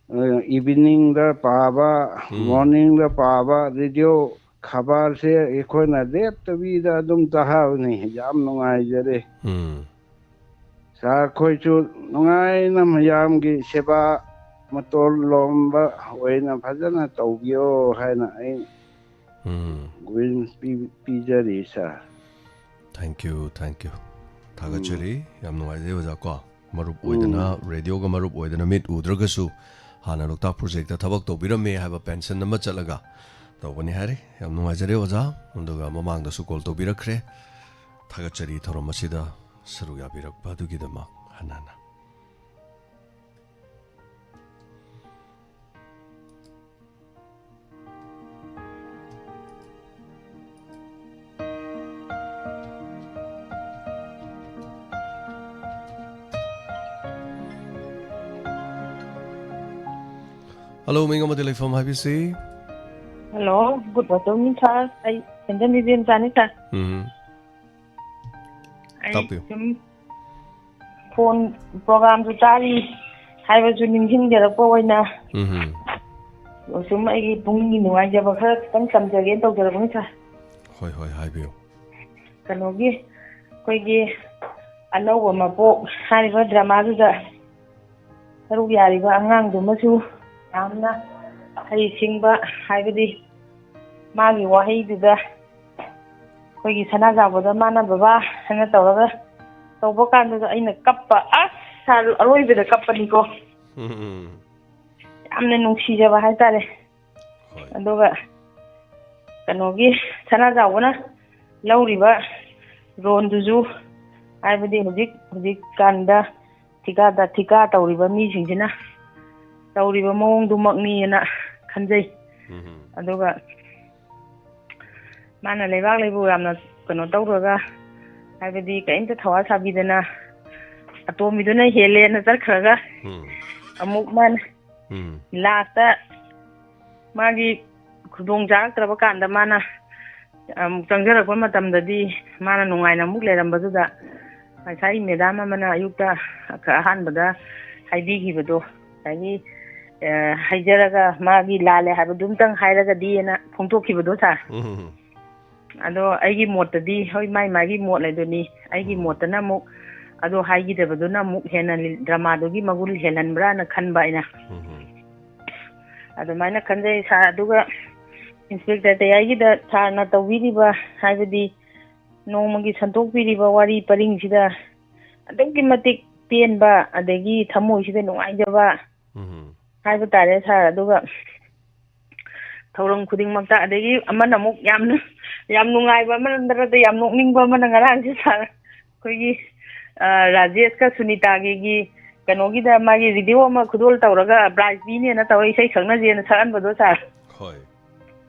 ꯑ, eveningꯗ ꯄꯥꯕ, ꯎꯝ꯫ Morningꯗ ꯄꯥꯕ, radio ꯈꯕꯔꯁꯦ ꯑꯩꯈꯣꯏꯅ ꯂꯦꯞꯇꯕꯤꯗ ꯑꯗꯨꯝ ꯇꯥꯕꯅꯤ꯫ ꯌꯥꯝ ꯅꯨꯡꯉꯥꯏꯖꯔꯦ꯫ ꯎꯝ꯫ Sir ꯈꯣꯏꯁꯨ ꯅꯨꯡꯉꯥꯏꯅ ꯃꯌꯥꯝꯒꯤ ꯁꯦꯕꯥ ꯃꯇꯣꯜ ꯂꯣꯝꯕ ꯑꯣꯏꯅ ꯐꯖꯅ ꯇꯧꯕꯤꯌꯣ ꯍꯥꯏꯅ ꯑꯩ ꯎꯝ꯫ wish P-, ꯄꯤꯖꯔꯤ, sir꯫ Thank you, thank you꯫ ꯊꯥꯒꯠꯆꯔꯤ꯫ ꯎꯝ꯫ ꯌꯥꯝ ꯅꯨꯡꯉꯥꯏꯖꯩ, ꯑꯣꯖꯥ, ꯀꯣ꯫ ꯃꯔꯨꯞ ꯑꯣꯏꯗꯅ, ꯎꯝ꯫ Radioꯒ ꯃꯔꯨꯞ ꯑꯣꯏꯗꯅ ꯃꯤꯠ ꯎꯗ꯭ꯔꯒꯁꯨ ꯍꯥꯟꯅ ꯂꯣꯛꯇꯥꯛ projectꯇ ꯊꯕꯛ ꯇꯧꯕꯤꯔꯝꯃꯦ ꯍꯥꯏꯕ pension ꯑꯃ ꯆꯠꯂꯒ ꯇꯧꯕꯅꯤ ꯍꯥꯏꯔꯤ꯫ ꯌꯥꯝ ꯅꯨꯡꯉꯥꯏꯖꯔꯦ, ꯑꯣꯖꯥ꯫ ꯑꯗꯨꯒ ꯃꯃꯥꯡꯗꯁꯨ call ꯇꯧꯕꯤꯔꯛꯈ꯭ꯔꯦ꯫ ꯊꯥꯒꯠꯆꯔꯤ ꯊꯧꯔꯝ ꯑꯁꯤꯗ ꯁꯔꯨꯛ ꯌꯥꯕꯤꯔꯛꯄ ꯑꯗꯨꯒꯤꯗꯃꯛ ꯍꯟꯅ ꯍꯟꯅ꯫ Hello, ꯃꯤꯡ ꯑꯃꯗꯤ ꯂꯩꯐꯝ ꯍꯥꯏꯕꯤꯁꯤ꯫ Hello, good afternoon, sir꯫ ꯑꯩ ꯁꯦꯟꯖꯝ ꯏꯕꯦꯝꯆꯥꯅꯤ, sir꯫ ꯎꯝ꯫ ꯑꯩ ꯇꯥꯛꯄꯤꯌꯨ꯫ ꯁꯨꯝ ꯐꯣꯟ ꯄ꯭ꯔꯣꯒ꯭ꯔꯥꯝꯁꯨ ꯇꯥꯔꯤ ꯍꯥꯏꯕꯁꯨ ꯅꯤꯡꯁꯤꯡꯖꯔꯛꯄ ꯑꯣꯏꯅ ꯎꯝ꯫ ꯁꯨꯝ ꯑꯩꯒꯤ ꯄꯨꯛꯅꯤꯡꯒꯤ ꯅꯨꯡꯉꯥꯏꯖꯕ ꯈꯔ ꯈꯤꯇꯪ ꯇꯝꯖꯒꯦꯅ ꯇꯧꯖꯔꯛꯄꯅꯤ, ꯁꯥꯔ꯫ ꯍꯣꯏ, ꯍꯣꯏ, ꯍꯥꯏꯕꯤꯌꯨ꯫ ꯀꯩꯅꯣꯒꯤ, ꯑꯩꯈꯣꯏꯒꯤ ꯑꯅꯧꯕ ꯃꯄꯣꯛ ꯍꯥꯏꯔꯤꯕ ꯗ꯭ꯔꯃꯥꯗꯨꯗ ꯁꯔꯨꯛ ꯌꯥꯔꯤꯕ ꯑꯉꯥꯡꯗꯨꯃꯁꯨ ꯌꯥꯝꯅ ꯍꯩꯁꯤꯡꯕ, ꯍꯥꯏꯕꯗꯤ ꯃꯥꯒꯤ ꯋꯥꯍꯩꯗꯨꯗ ꯑꯩꯈꯣꯏꯒꯤ ꯁꯅꯥꯖꯥꯎꯕꯗ ꯃꯥꯅ "ꯕꯕꯥ" ꯍꯥꯏꯅ ꯇꯧꯔꯒ ꯇꯧꯕ ꯀꯥꯟꯗꯨꯗ ꯑꯩꯅ ꯀꯞꯄ, ꯑꯁ, ꯁꯥꯔ, ꯑꯔꯣꯏꯕꯗ ꯀꯞꯄꯅꯤꯀꯣ꯫ ꯎꯝ, ꯎꯝ꯫ ꯌꯥꯝꯅ ꯅꯨꯡꯁꯤꯖꯕ ꯍꯥꯏꯇꯥꯔꯦ꯫ ꯍꯣꯏ꯫ ꯑꯗꯨꯒ ꯀꯩꯅꯣꯒꯤ ꯁꯅꯥꯖꯥꯎꯕꯅ ꯂꯧꯔꯤꯕ ꯔꯣꯜꯗꯨꯁꯨ, ꯍꯥꯏꯕꯗꯤ ꯍꯧꯖꯤꯛ, ꯍꯧꯖꯤꯛꯀꯥꯟꯗ ꯊꯤꯀꯥꯗ-, ꯊꯤꯀꯥ ꯇꯧꯔꯤꯕ ꯃꯤꯁꯤꯡꯁꯤꯅ ꯇꯧꯔꯤꯕ ꯃꯑꯣꯡꯗꯨꯃꯛꯅꯤꯅ ꯈꯟꯖꯩ꯫ ꯎꯝ꯫ ꯑꯗꯨꯒ ꯃꯥꯅ ꯂꯩꯕꯥꯛ ꯂꯩꯕꯨ ꯌꯥꯝꯅ ꯀꯩꯅꯣ ꯇꯧꯔꯒ, ꯍꯥꯏꯕꯗꯤ ꯀꯔꯤꯝꯇ ꯊꯋꯥ ꯁꯥꯕꯤꯗꯅ ꯑꯇꯣꯝꯕꯤꯗꯨꯅ ꯍꯦꯜꯂꯦꯅ ꯆꯠꯈ꯭ꯔꯒ ꯎꯝ꯫ ꯑꯃꯨꯛ ꯃꯥꯅ ꯎꯝ꯫ ꯂꯥꯁꯇ ꯃꯥꯒꯤ ꯈꯨꯗꯣꯡ ꯆꯥꯔꯛꯇ꯭ꯔꯕ ꯀꯥꯟꯗ ꯃꯥꯅ ꯑꯃꯨꯛ ꯆꯪꯖꯔꯛꯄ ꯃꯇꯝꯗꯗꯤ ꯃꯥꯅ ꯅꯨꯡꯉꯥꯏꯅ ꯑꯃꯨꯛ ꯂꯩꯔꯝꯕꯗꯨꯗ ꯉꯁꯥꯏ ꯃꯦꯗꯥꯝ ꯑꯃꯅ ꯑꯌꯨꯛꯇ ꯑꯍꯥꯟꯕꯗ ꯍꯥꯏꯕꯤꯈꯤꯕꯗꯣ, ꯉꯁꯥꯏꯒꯤ, ꯑ, ꯍꯥꯏꯖꯔꯒ ꯃꯥꯒꯤ ꯂꯥꯜꯂꯦ ꯍꯥꯏꯕꯗꯨꯝꯇꯪ ꯍꯥꯏꯔꯒꯗꯤꯅ ꯐꯣꯡꯗꯣꯛꯈꯤꯕꯗꯣ, ꯁꯥꯔ꯫ ꯎꯝ꯫ ꯑꯗꯣ ꯑꯩꯒꯤ ꯃꯣꯠꯇꯗꯤ, ꯍꯣꯏ, ꯃꯥꯏ ꯃꯥꯒꯤ ꯃꯣꯠ ꯂꯩꯗꯨꯅꯤ꯫ ꯑꯩꯒꯤ ꯎꯝ꯫ ꯃꯣꯠꯇꯅ ꯑꯃꯨꯛ ꯑꯗꯣ ꯍꯥꯏꯈꯤꯗꯕꯗꯨꯅ ꯑꯃꯨꯛ ꯍꯦꯟꯅ ꯂꯤ-, ꯗ꯭ꯔꯃꯥꯗꯨꯒꯤ ꯃꯒꯨꯟ ꯍꯦꯜꯍꯟꯕ꯭ꯔꯥꯅ ꯈꯟꯕ ꯑꯩꯅ꯫ ꯎꯝ꯫ ꯑꯗꯨꯃꯥꯏꯅ ꯈꯟꯖꯩ, ꯁꯥꯔ꯫ ꯑꯗꯨꯒ ꯏꯟꯁꯄꯦꯛꯇꯔ ꯇꯌꯥꯏꯒꯤꯗ ꯁꯥꯔꯅ ꯇꯧꯕꯤꯔꯤꯕ, ꯍꯥꯏꯕꯗꯤ ꯅꯣꯡꯃꯒꯤ ꯁꯟꯗꯣꯛꯄꯤꯔꯤꯕ ꯋꯥꯔꯤ ꯄꯔꯤꯡꯁꯤꯗ ꯑꯗꯨꯛꯀꯤ ꯃꯇꯤꯛ ꯄꯦꯟꯕ, ꯑꯗꯒꯤ ꯊꯃꯣꯏꯁꯤꯗ ꯅꯨꯡꯉꯥꯏꯖꯕ ꯎꯝ꯫ ꯍꯥꯏꯕ ꯇꯥꯔꯦ, ꯁꯥꯔ꯫ ꯑꯗꯨꯒ ꯊꯧꯔꯝ ꯈꯨꯗꯤꯡꯃꯛꯇ, ꯑꯗꯒꯤ ꯑꯃꯅ ꯑꯃꯨꯛ ꯌꯥꯝꯅ, ꯌꯥꯝ ꯅꯨꯡꯉꯥꯏꯕ ꯑꯃꯅ ꯅꯠꯇ꯭ꯔꯒ ꯌꯥꯝ ꯅꯣꯛꯅꯤꯡꯕ ꯑꯃꯅ ꯉꯔꯥꯡꯁꯦ, ꯁꯥꯔ, ꯑꯩꯈꯣꯏꯒꯤ, ꯑ, ꯔꯥꯖꯦꯁꯀ ꯁꯨꯅꯤꯇꯥꯒꯤꯒꯤ ꯀꯩꯅꯣꯒꯤꯗ ꯃꯥꯒꯤ ꯔꯦꯗꯤꯑꯣ ꯑꯃ ꯈꯨꯗꯣꯜ ꯇꯧꯔꯒ ꯄ꯭ꯔꯥꯏꯖ ꯄꯤꯅꯦꯅ ꯇꯧꯔ ꯏꯁꯩ ꯁꯛꯅꯁꯦꯅ ꯁꯛꯍꯟꯕꯗꯣ, ꯁꯥꯔ꯫ ꯍꯣꯏ꯫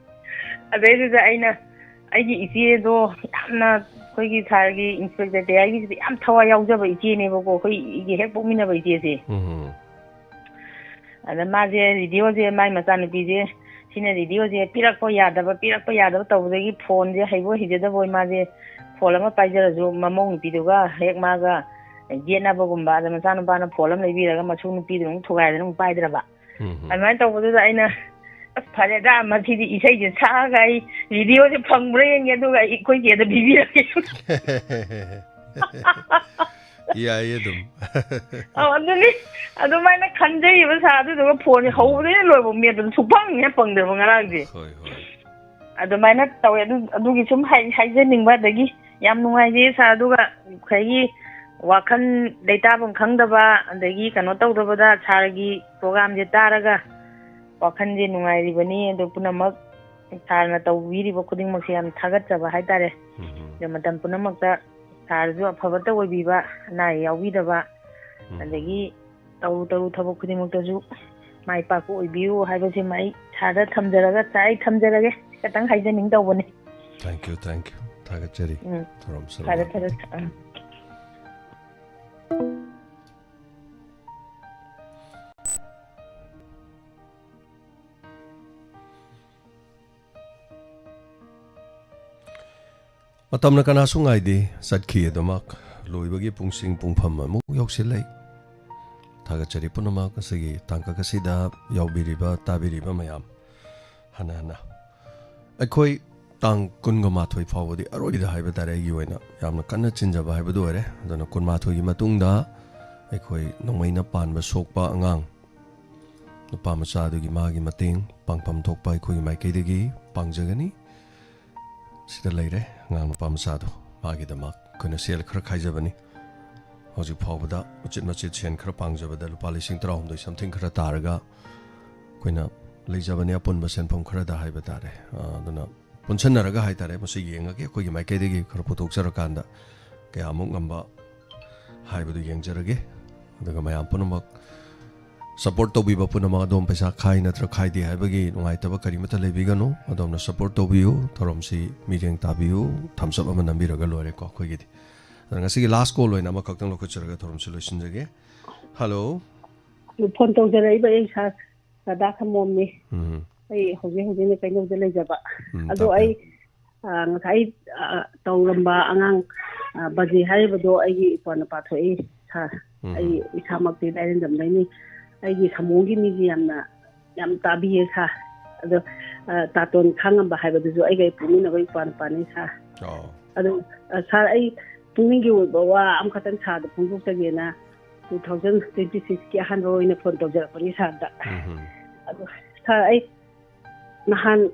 ꯑꯗꯩꯗꯨꯗ ꯑꯩꯅ ꯑꯩꯒꯤ ꯏꯆꯦꯗꯣ ꯌꯥꯝꯅ, ꯑꯩꯈꯣꯏꯒꯤ ꯁꯥꯔꯒꯤ ꯏꯟꯁꯄꯦꯛꯇꯔ ꯇꯌꯥꯏꯒꯤꯁꯤꯗꯤ ꯌꯥꯝ ꯊꯋꯥꯏ ꯌꯥꯎꯖꯕ ꯏꯆꯦꯅꯦꯕꯀꯣ, ꯑꯩꯈꯣꯏꯒꯤ ꯍꯦꯛ ꯄꯣꯛꯃꯤꯟꯅꯕ ꯏꯆꯦꯁꯦ꯫ ꯎꯝ꯫ ꯑꯗ ꯃꯥꯁꯦ ꯔꯦꯗꯤꯑꯣꯁꯦ, ꯃꯥꯏ ꯃꯆꯥꯅꯨꯄꯤꯁꯦ, ꯁꯤꯅ ꯔꯦꯗꯤꯑꯣꯁꯦ ꯄꯤꯔꯛꯄ ꯌꯥꯗꯕ, ꯄꯤꯔꯛꯄ ꯌꯥꯗꯕ ꯇꯧꯕꯗꯒꯤ ꯐꯣꯟꯁꯦ ꯍꯩꯕꯣꯏ ꯍꯩꯖꯗꯕꯣꯏ ꯃꯥꯁꯦ ꯐꯣꯟ ꯑꯃ ꯄꯥꯏꯖꯔꯁꯨ, ꯃꯃꯧ ꯅꯨꯄꯤꯗꯨꯒ ꯍꯦꯛ ꯃꯥꯒ ꯌꯦꯠꯅꯕꯒꯨꯝꯕ, ꯑꯗ ꯃꯆꯥꯅꯨꯄꯥꯅ ꯐꯣꯟ ꯑꯃ ꯂꯩꯕꯤꯔꯒ ꯃꯁꯨ ꯅꯨꯄꯤꯗꯨꯅ ꯑꯃꯨꯛ ꯊꯨꯒꯥꯏꯗꯅ ꯑꯃꯨꯛ ꯄꯥꯏꯗ꯭ꯔꯕ꯫ ꯎꯝ ꯍꯝ꯫ ꯑꯗꯨꯃꯥꯏꯅ ꯇꯧꯕꯗꯨꯗ ꯑꯩꯅ, "ꯑꯁ, ꯐꯔꯦꯗ, ꯃꯁꯤꯗꯤ ꯏꯁꯩꯁꯦ ꯁꯛꯑꯒ ꯑꯩ ꯚꯤꯗꯤꯑꯣꯁꯦ ꯐꯪꯕ꯭ꯔꯥ ꯌꯦꯡꯒꯦ, ꯑꯗꯨꯒ ꯑꯩ ꯑꯩꯈꯣꯏ ꯆꯦꯗ ꯄꯤꯕꯤꯔꯒꯦ"꯫ ꯌꯥꯏꯌꯦ ꯑꯗꯨꯝ꯫ ꯑꯧ, ꯑꯗꯨꯅꯤ꯫ ꯑꯗꯨꯃꯥꯏꯅ ꯈꯟꯖꯩꯕ ꯁꯥꯔ, ꯑꯗꯨꯗꯨꯒ ꯐꯣꯟꯁꯦ ꯍꯧꯕꯗꯒꯤ ꯂꯣꯏꯕ ꯃꯦꯠꯄꯗ ꯁꯨꯛꯐꯪ ꯍꯦꯛ ꯐꯪꯗ꯭ꯔꯕ ꯉꯔꯥꯡꯁꯦ꯫ ꯍꯣꯏ, ꯍꯣꯏ꯫ ꯑꯗꯨꯃꯥꯏꯅ ꯇꯧꯋꯦ꯫ ꯑꯗꯨ, ꯑꯗꯨꯒꯤ ꯁꯨꯝ ꯍꯥꯏ-, ꯍꯥꯏꯖꯅꯤꯡꯕ, ꯑꯗꯒꯤ ꯌꯥꯝ ꯅꯨꯡꯉꯥꯏꯖꯩ ꯁꯥꯔ꯫ ꯑꯗꯨꯒ ꯉꯁꯥꯏꯒꯤ ꯋꯥꯈꯜ ꯂꯩꯇꯥꯐꯝ ꯈꯪꯗꯕ, ꯑꯗꯒꯤ ꯀꯩꯅꯣ ꯇꯧꯗꯕꯗ ꯁꯥꯔꯒꯤ ꯄ꯭ꯔꯣꯒꯥꯝꯁꯦ ꯇꯥꯔꯒ ꯋꯥꯈꯜꯁꯦ ꯅꯨꯡꯉꯥꯏꯔꯤꯕꯅꯤ꯫ ꯑꯗꯣ ꯄꯨꯝꯅꯃꯛ ꯁꯥꯔꯅ ꯇꯧꯕꯤꯔꯤꯕ ꯈꯨꯗꯤꯡꯃꯛꯁꯦ ꯌꯥꯝ ꯊꯥꯒꯠꯆꯕ ꯍꯥꯏꯇꯥꯔꯦ꯫ ꯎꯝ꯫ ꯑꯗꯣ ꯃꯇꯝ ꯄꯨꯝꯅꯃꯛꯇ ꯁꯥꯔꯁꯨ ꯑꯐꯕꯇ ꯑꯣꯏꯕꯤꯕ, ꯑꯅꯥ ꯑꯌꯦꯛ ꯌꯥꯎꯕꯤꯗꯕ, ꯎꯝ꯫ ꯑꯗꯒꯤ ꯇꯧꯔꯨ ꯇꯧꯔꯨ ꯊꯕꯛ ꯈꯨꯗꯤꯡꯃꯛꯇꯁꯨ ꯃꯥꯏ ꯄꯥꯛꯄ ꯑꯣꯏꯕꯤꯌꯨ ꯍꯥꯏꯕꯁꯤꯃ ꯑꯩ ꯁꯥꯔꯗ ꯊꯝꯖꯔꯒ, ꯁꯥꯔ, ꯑꯩ ꯊꯝꯖꯔꯒꯦ꯫ ꯈꯤꯇꯪ ꯍꯥꯏꯖꯅꯤꯡ ꯇꯧꯕꯅꯤ꯫ Thank you, thank you꯫ ꯊꯥꯒꯠꯆꯔꯤ꯫ ꯎꯝ꯫ ꯊꯧꯔꯝ ꯁꯔꯨꯛ ꯐꯔꯦ, ꯌꯥꯕꯤꯕ꯫ ꯐꯔꯦ, ꯁꯥꯔ꯫ ꯎꯝ꯫ ꯃꯇꯝꯅ ꯀꯅꯥꯁꯨ ꯉꯥꯏꯗꯦ, ꯆꯠꯈꯤ ꯑꯗꯨꯃꯛ꯫ ꯂꯣꯏꯕꯒꯤ ꯄꯨꯡꯁꯤꯡ ꯄꯨꯡꯐꯝ ꯑꯃꯨꯛ ꯌꯧꯁꯤꯜꯂꯛꯏ꯫ ꯊꯥꯒꯠꯆꯔꯤ ꯄꯨꯝꯅꯃꯛ ꯉꯁꯤꯒꯤ ꯇꯥꯡꯀꯛ ꯑꯁꯤꯗ ꯌꯥꯎꯕꯤꯔꯤꯕ, ꯇꯥꯕꯤꯔꯤꯕ ꯃꯌꯥꯝ꯫ ꯍꯟꯅ ꯍꯟꯅ ꯑꯩꯈꯣꯏ ꯇꯥꯡ ꯀꯨꯟꯒ ꯃꯥꯊꯣꯏ ꯐꯥꯎꯕꯗꯤ ꯑꯔꯣꯏꯕꯗ ꯍꯥꯏꯕ ꯇꯥꯔꯦ, ꯑꯩꯒꯤ ꯑꯣꯏꯅ ꯌꯥꯝꯅ ꯀꯟꯅ ꯆꯤꯟꯖꯕ ꯍꯥꯏꯕꯗꯨ ꯑꯣꯏꯔꯦ꯫ ꯑꯗꯨꯅ ꯀꯨꯟꯃꯥꯊꯣꯏꯒꯤ ꯃꯇꯨꯡꯗ ꯑꯩꯈꯣꯏ ꯅꯣꯡꯃꯩꯅ ꯄꯥꯟꯕ ꯁꯣꯛꯄ ꯑꯉꯥꯡ ꯅꯨꯄꯥ ꯃꯆꯥ ꯑꯗꯨꯒꯤ ꯃꯥꯒꯤ ꯃꯇꯦꯡ ꯄꯥꯡꯐꯝ ꯊꯣꯛꯄ ꯑꯩꯈꯣꯏꯒꯤ ꯃꯥꯏꯀꯩꯗꯒꯤ ꯄꯥꯡꯖꯒꯅꯤ꯫ ꯁꯤꯗ ꯂꯩꯔꯦ ꯑꯉꯥꯡ ꯅꯨꯄꯥ ꯃꯆꯥꯗꯣ, ꯃꯥꯒꯤꯗꯃꯛ ꯑꯩꯈꯣꯏꯅ ꯁꯦꯜ ꯈꯔ ꯈꯥꯏꯖꯕꯅꯤ꯫ ꯍꯧꯖꯤꯛ ꯐꯥꯎꯕꯗ ꯃꯆꯤꯠ ꯃꯆꯤꯠ ꯁꯦꯟ ꯈꯔ ꯄꯥꯡꯖꯕꯗ ꯂꯨꯄꯥ ꯂꯤꯁꯤꯡ ꯇꯔꯥꯍꯨꯝꯗꯣꯏ something ꯈꯔ ꯇꯥꯔꯒ ꯑꯩꯈꯣꯏꯅ ꯂꯩꯖꯕꯅꯤ ꯑꯄꯨꯟꯕ ꯁꯦꯟꯐꯝ ꯈꯔꯗ ꯍꯥꯏꯕ ꯇꯥꯔꯦ꯫ ꯑ, ꯑꯗꯨꯅ ꯄꯨꯟꯁꯟꯅꯔꯒ ꯍꯥꯏ ꯇꯥꯔꯦ, ꯃꯁꯤ ꯌꯦꯡꯉꯒꯦ, ꯑꯩꯈꯣꯏꯒꯤ ꯃꯥꯏꯀꯩꯗꯒꯤ ꯈꯔ ꯄꯨꯊꯣꯛꯆꯔꯀꯥꯟꯗ ꯀꯌꯥꯃꯨꯛ ꯉꯝꯕ ꯍꯥꯏꯕꯗꯨ ꯌꯦꯡꯖꯔꯒꯦ꯫ ꯑꯗꯨꯒ ꯃꯌꯥꯝ ꯄꯨꯝꯅꯃꯛ support ꯇꯧꯕꯤꯕ ꯄꯨꯝꯅꯃꯛ, ꯑꯗꯣꯝ ꯄꯩꯁꯥ ꯈꯥꯏ ꯅꯠꯇ꯭ꯔ ꯈꯥꯏꯗꯦ ꯍꯥꯏꯕꯒꯤ ꯅꯨꯡꯉꯥꯏꯇꯕ ꯀꯔꯤꯃꯠꯇ ꯂꯩꯕꯤꯒꯅꯨ꯫ ꯑꯗꯣꯝꯅ support ꯇꯧꯕꯤꯌꯨ, ꯊꯧꯔꯝꯁꯤ ꯃꯤꯠꯌꯦꯡ ꯇꯥꯕꯤꯌꯨ, thumbs up ꯑꯃ ꯅꯝꯕꯤꯔꯒ ꯂꯣꯏꯔꯦꯀꯣ ꯑꯩꯈꯣꯏꯒꯤꯗꯤ꯫ ꯑꯗꯨꯅ ꯉꯁꯤꯒꯤ last call ꯑꯣꯏꯅ ꯑꯃꯈꯛꯇꯪ ꯂꯧꯈꯠꯆꯔꯒ ꯊꯧꯔꯝꯁꯤ ꯂꯣꯏꯁꯤꯟꯖꯒꯦ꯫ Hello꯫ ꯐꯣꯟ ꯇꯧꯖꯔꯛꯏꯕ ꯑꯩ ꯁꯥꯔ ꯔꯥꯙꯥ ꯁꯃꯣꯝꯅꯤ꯫ ꯎꯝ꯫ ꯑꯩ ꯍꯧꯖꯤꯛ ꯍꯧꯖꯤꯛꯅ ꯀꯩꯅꯧꯗ ꯂꯩꯖꯕ꯫ ꯎꯝ, ꯑꯗꯣ ꯇꯥꯛꯄꯤꯌꯨ꯫ ꯑꯩ ꯑ, ꯉꯁꯥꯏ, ꯑ, ꯇꯧꯔꯝꯕ ꯑꯉꯥꯡ, ꯑ, ꯕꯖꯦ ꯍꯥꯏꯔꯤꯕꯗꯣ ꯑꯩꯒꯤ ꯏꯄ꯭ꯋꯥ ꯅꯨꯄꯥ ꯊꯣꯛꯏ, ꯁꯥꯔ꯫ ꯎꯝ꯫ ꯑꯩ ꯏꯁꯥꯃꯛꯇꯤ ꯂꯥꯏꯔꯦꯟꯗꯝꯗꯩꯅꯤ꯫ ꯑꯩꯒꯤ ꯁꯥꯃꯣꯝꯒꯤ ꯃꯤꯁꯦ ꯌꯥꯝꯅ, ꯌꯥꯝ ꯇꯥꯕꯤꯌꯦ, ꯁꯥꯔ꯫ ꯑꯗꯣ, ꯑ, ꯇꯥꯇꯣꯟ ꯈꯥꯡꯉꯝꯕ ꯍꯥꯏꯕꯗꯨꯁꯨ ꯑꯩꯒ ꯍꯦꯛ ꯄꯣꯛꯃꯤꯟꯅꯕ ꯏꯄ꯭ꯋꯥ ꯅꯨꯄꯥꯅꯤ, ꯁꯥꯔ꯫ ꯑꯣ꯫ ꯑꯗꯣ, ꯑ, ꯁꯥꯔ, ꯑꯩ ꯄꯨꯛꯅꯤꯡꯒꯤ ꯑꯣꯏꯕ ꯋꯥ ꯑꯃꯈꯛꯇꯪ ꯁꯥꯔꯗ ꯐꯣꯡꯗꯣꯛꯆꯒꯦꯅ two thousand twenty six ꯀꯤ ꯑꯍꯥꯟꯕ ꯑꯣꯏꯅ ꯐꯣꯟ ꯇꯧꯖꯔꯛꯄꯅꯤ ꯁꯥꯔꯗ꯫ ꯎꯝ꯫ ꯑꯗꯣ, ꯁꯥꯔ, ꯑꯩ ꯅꯍꯥꯟ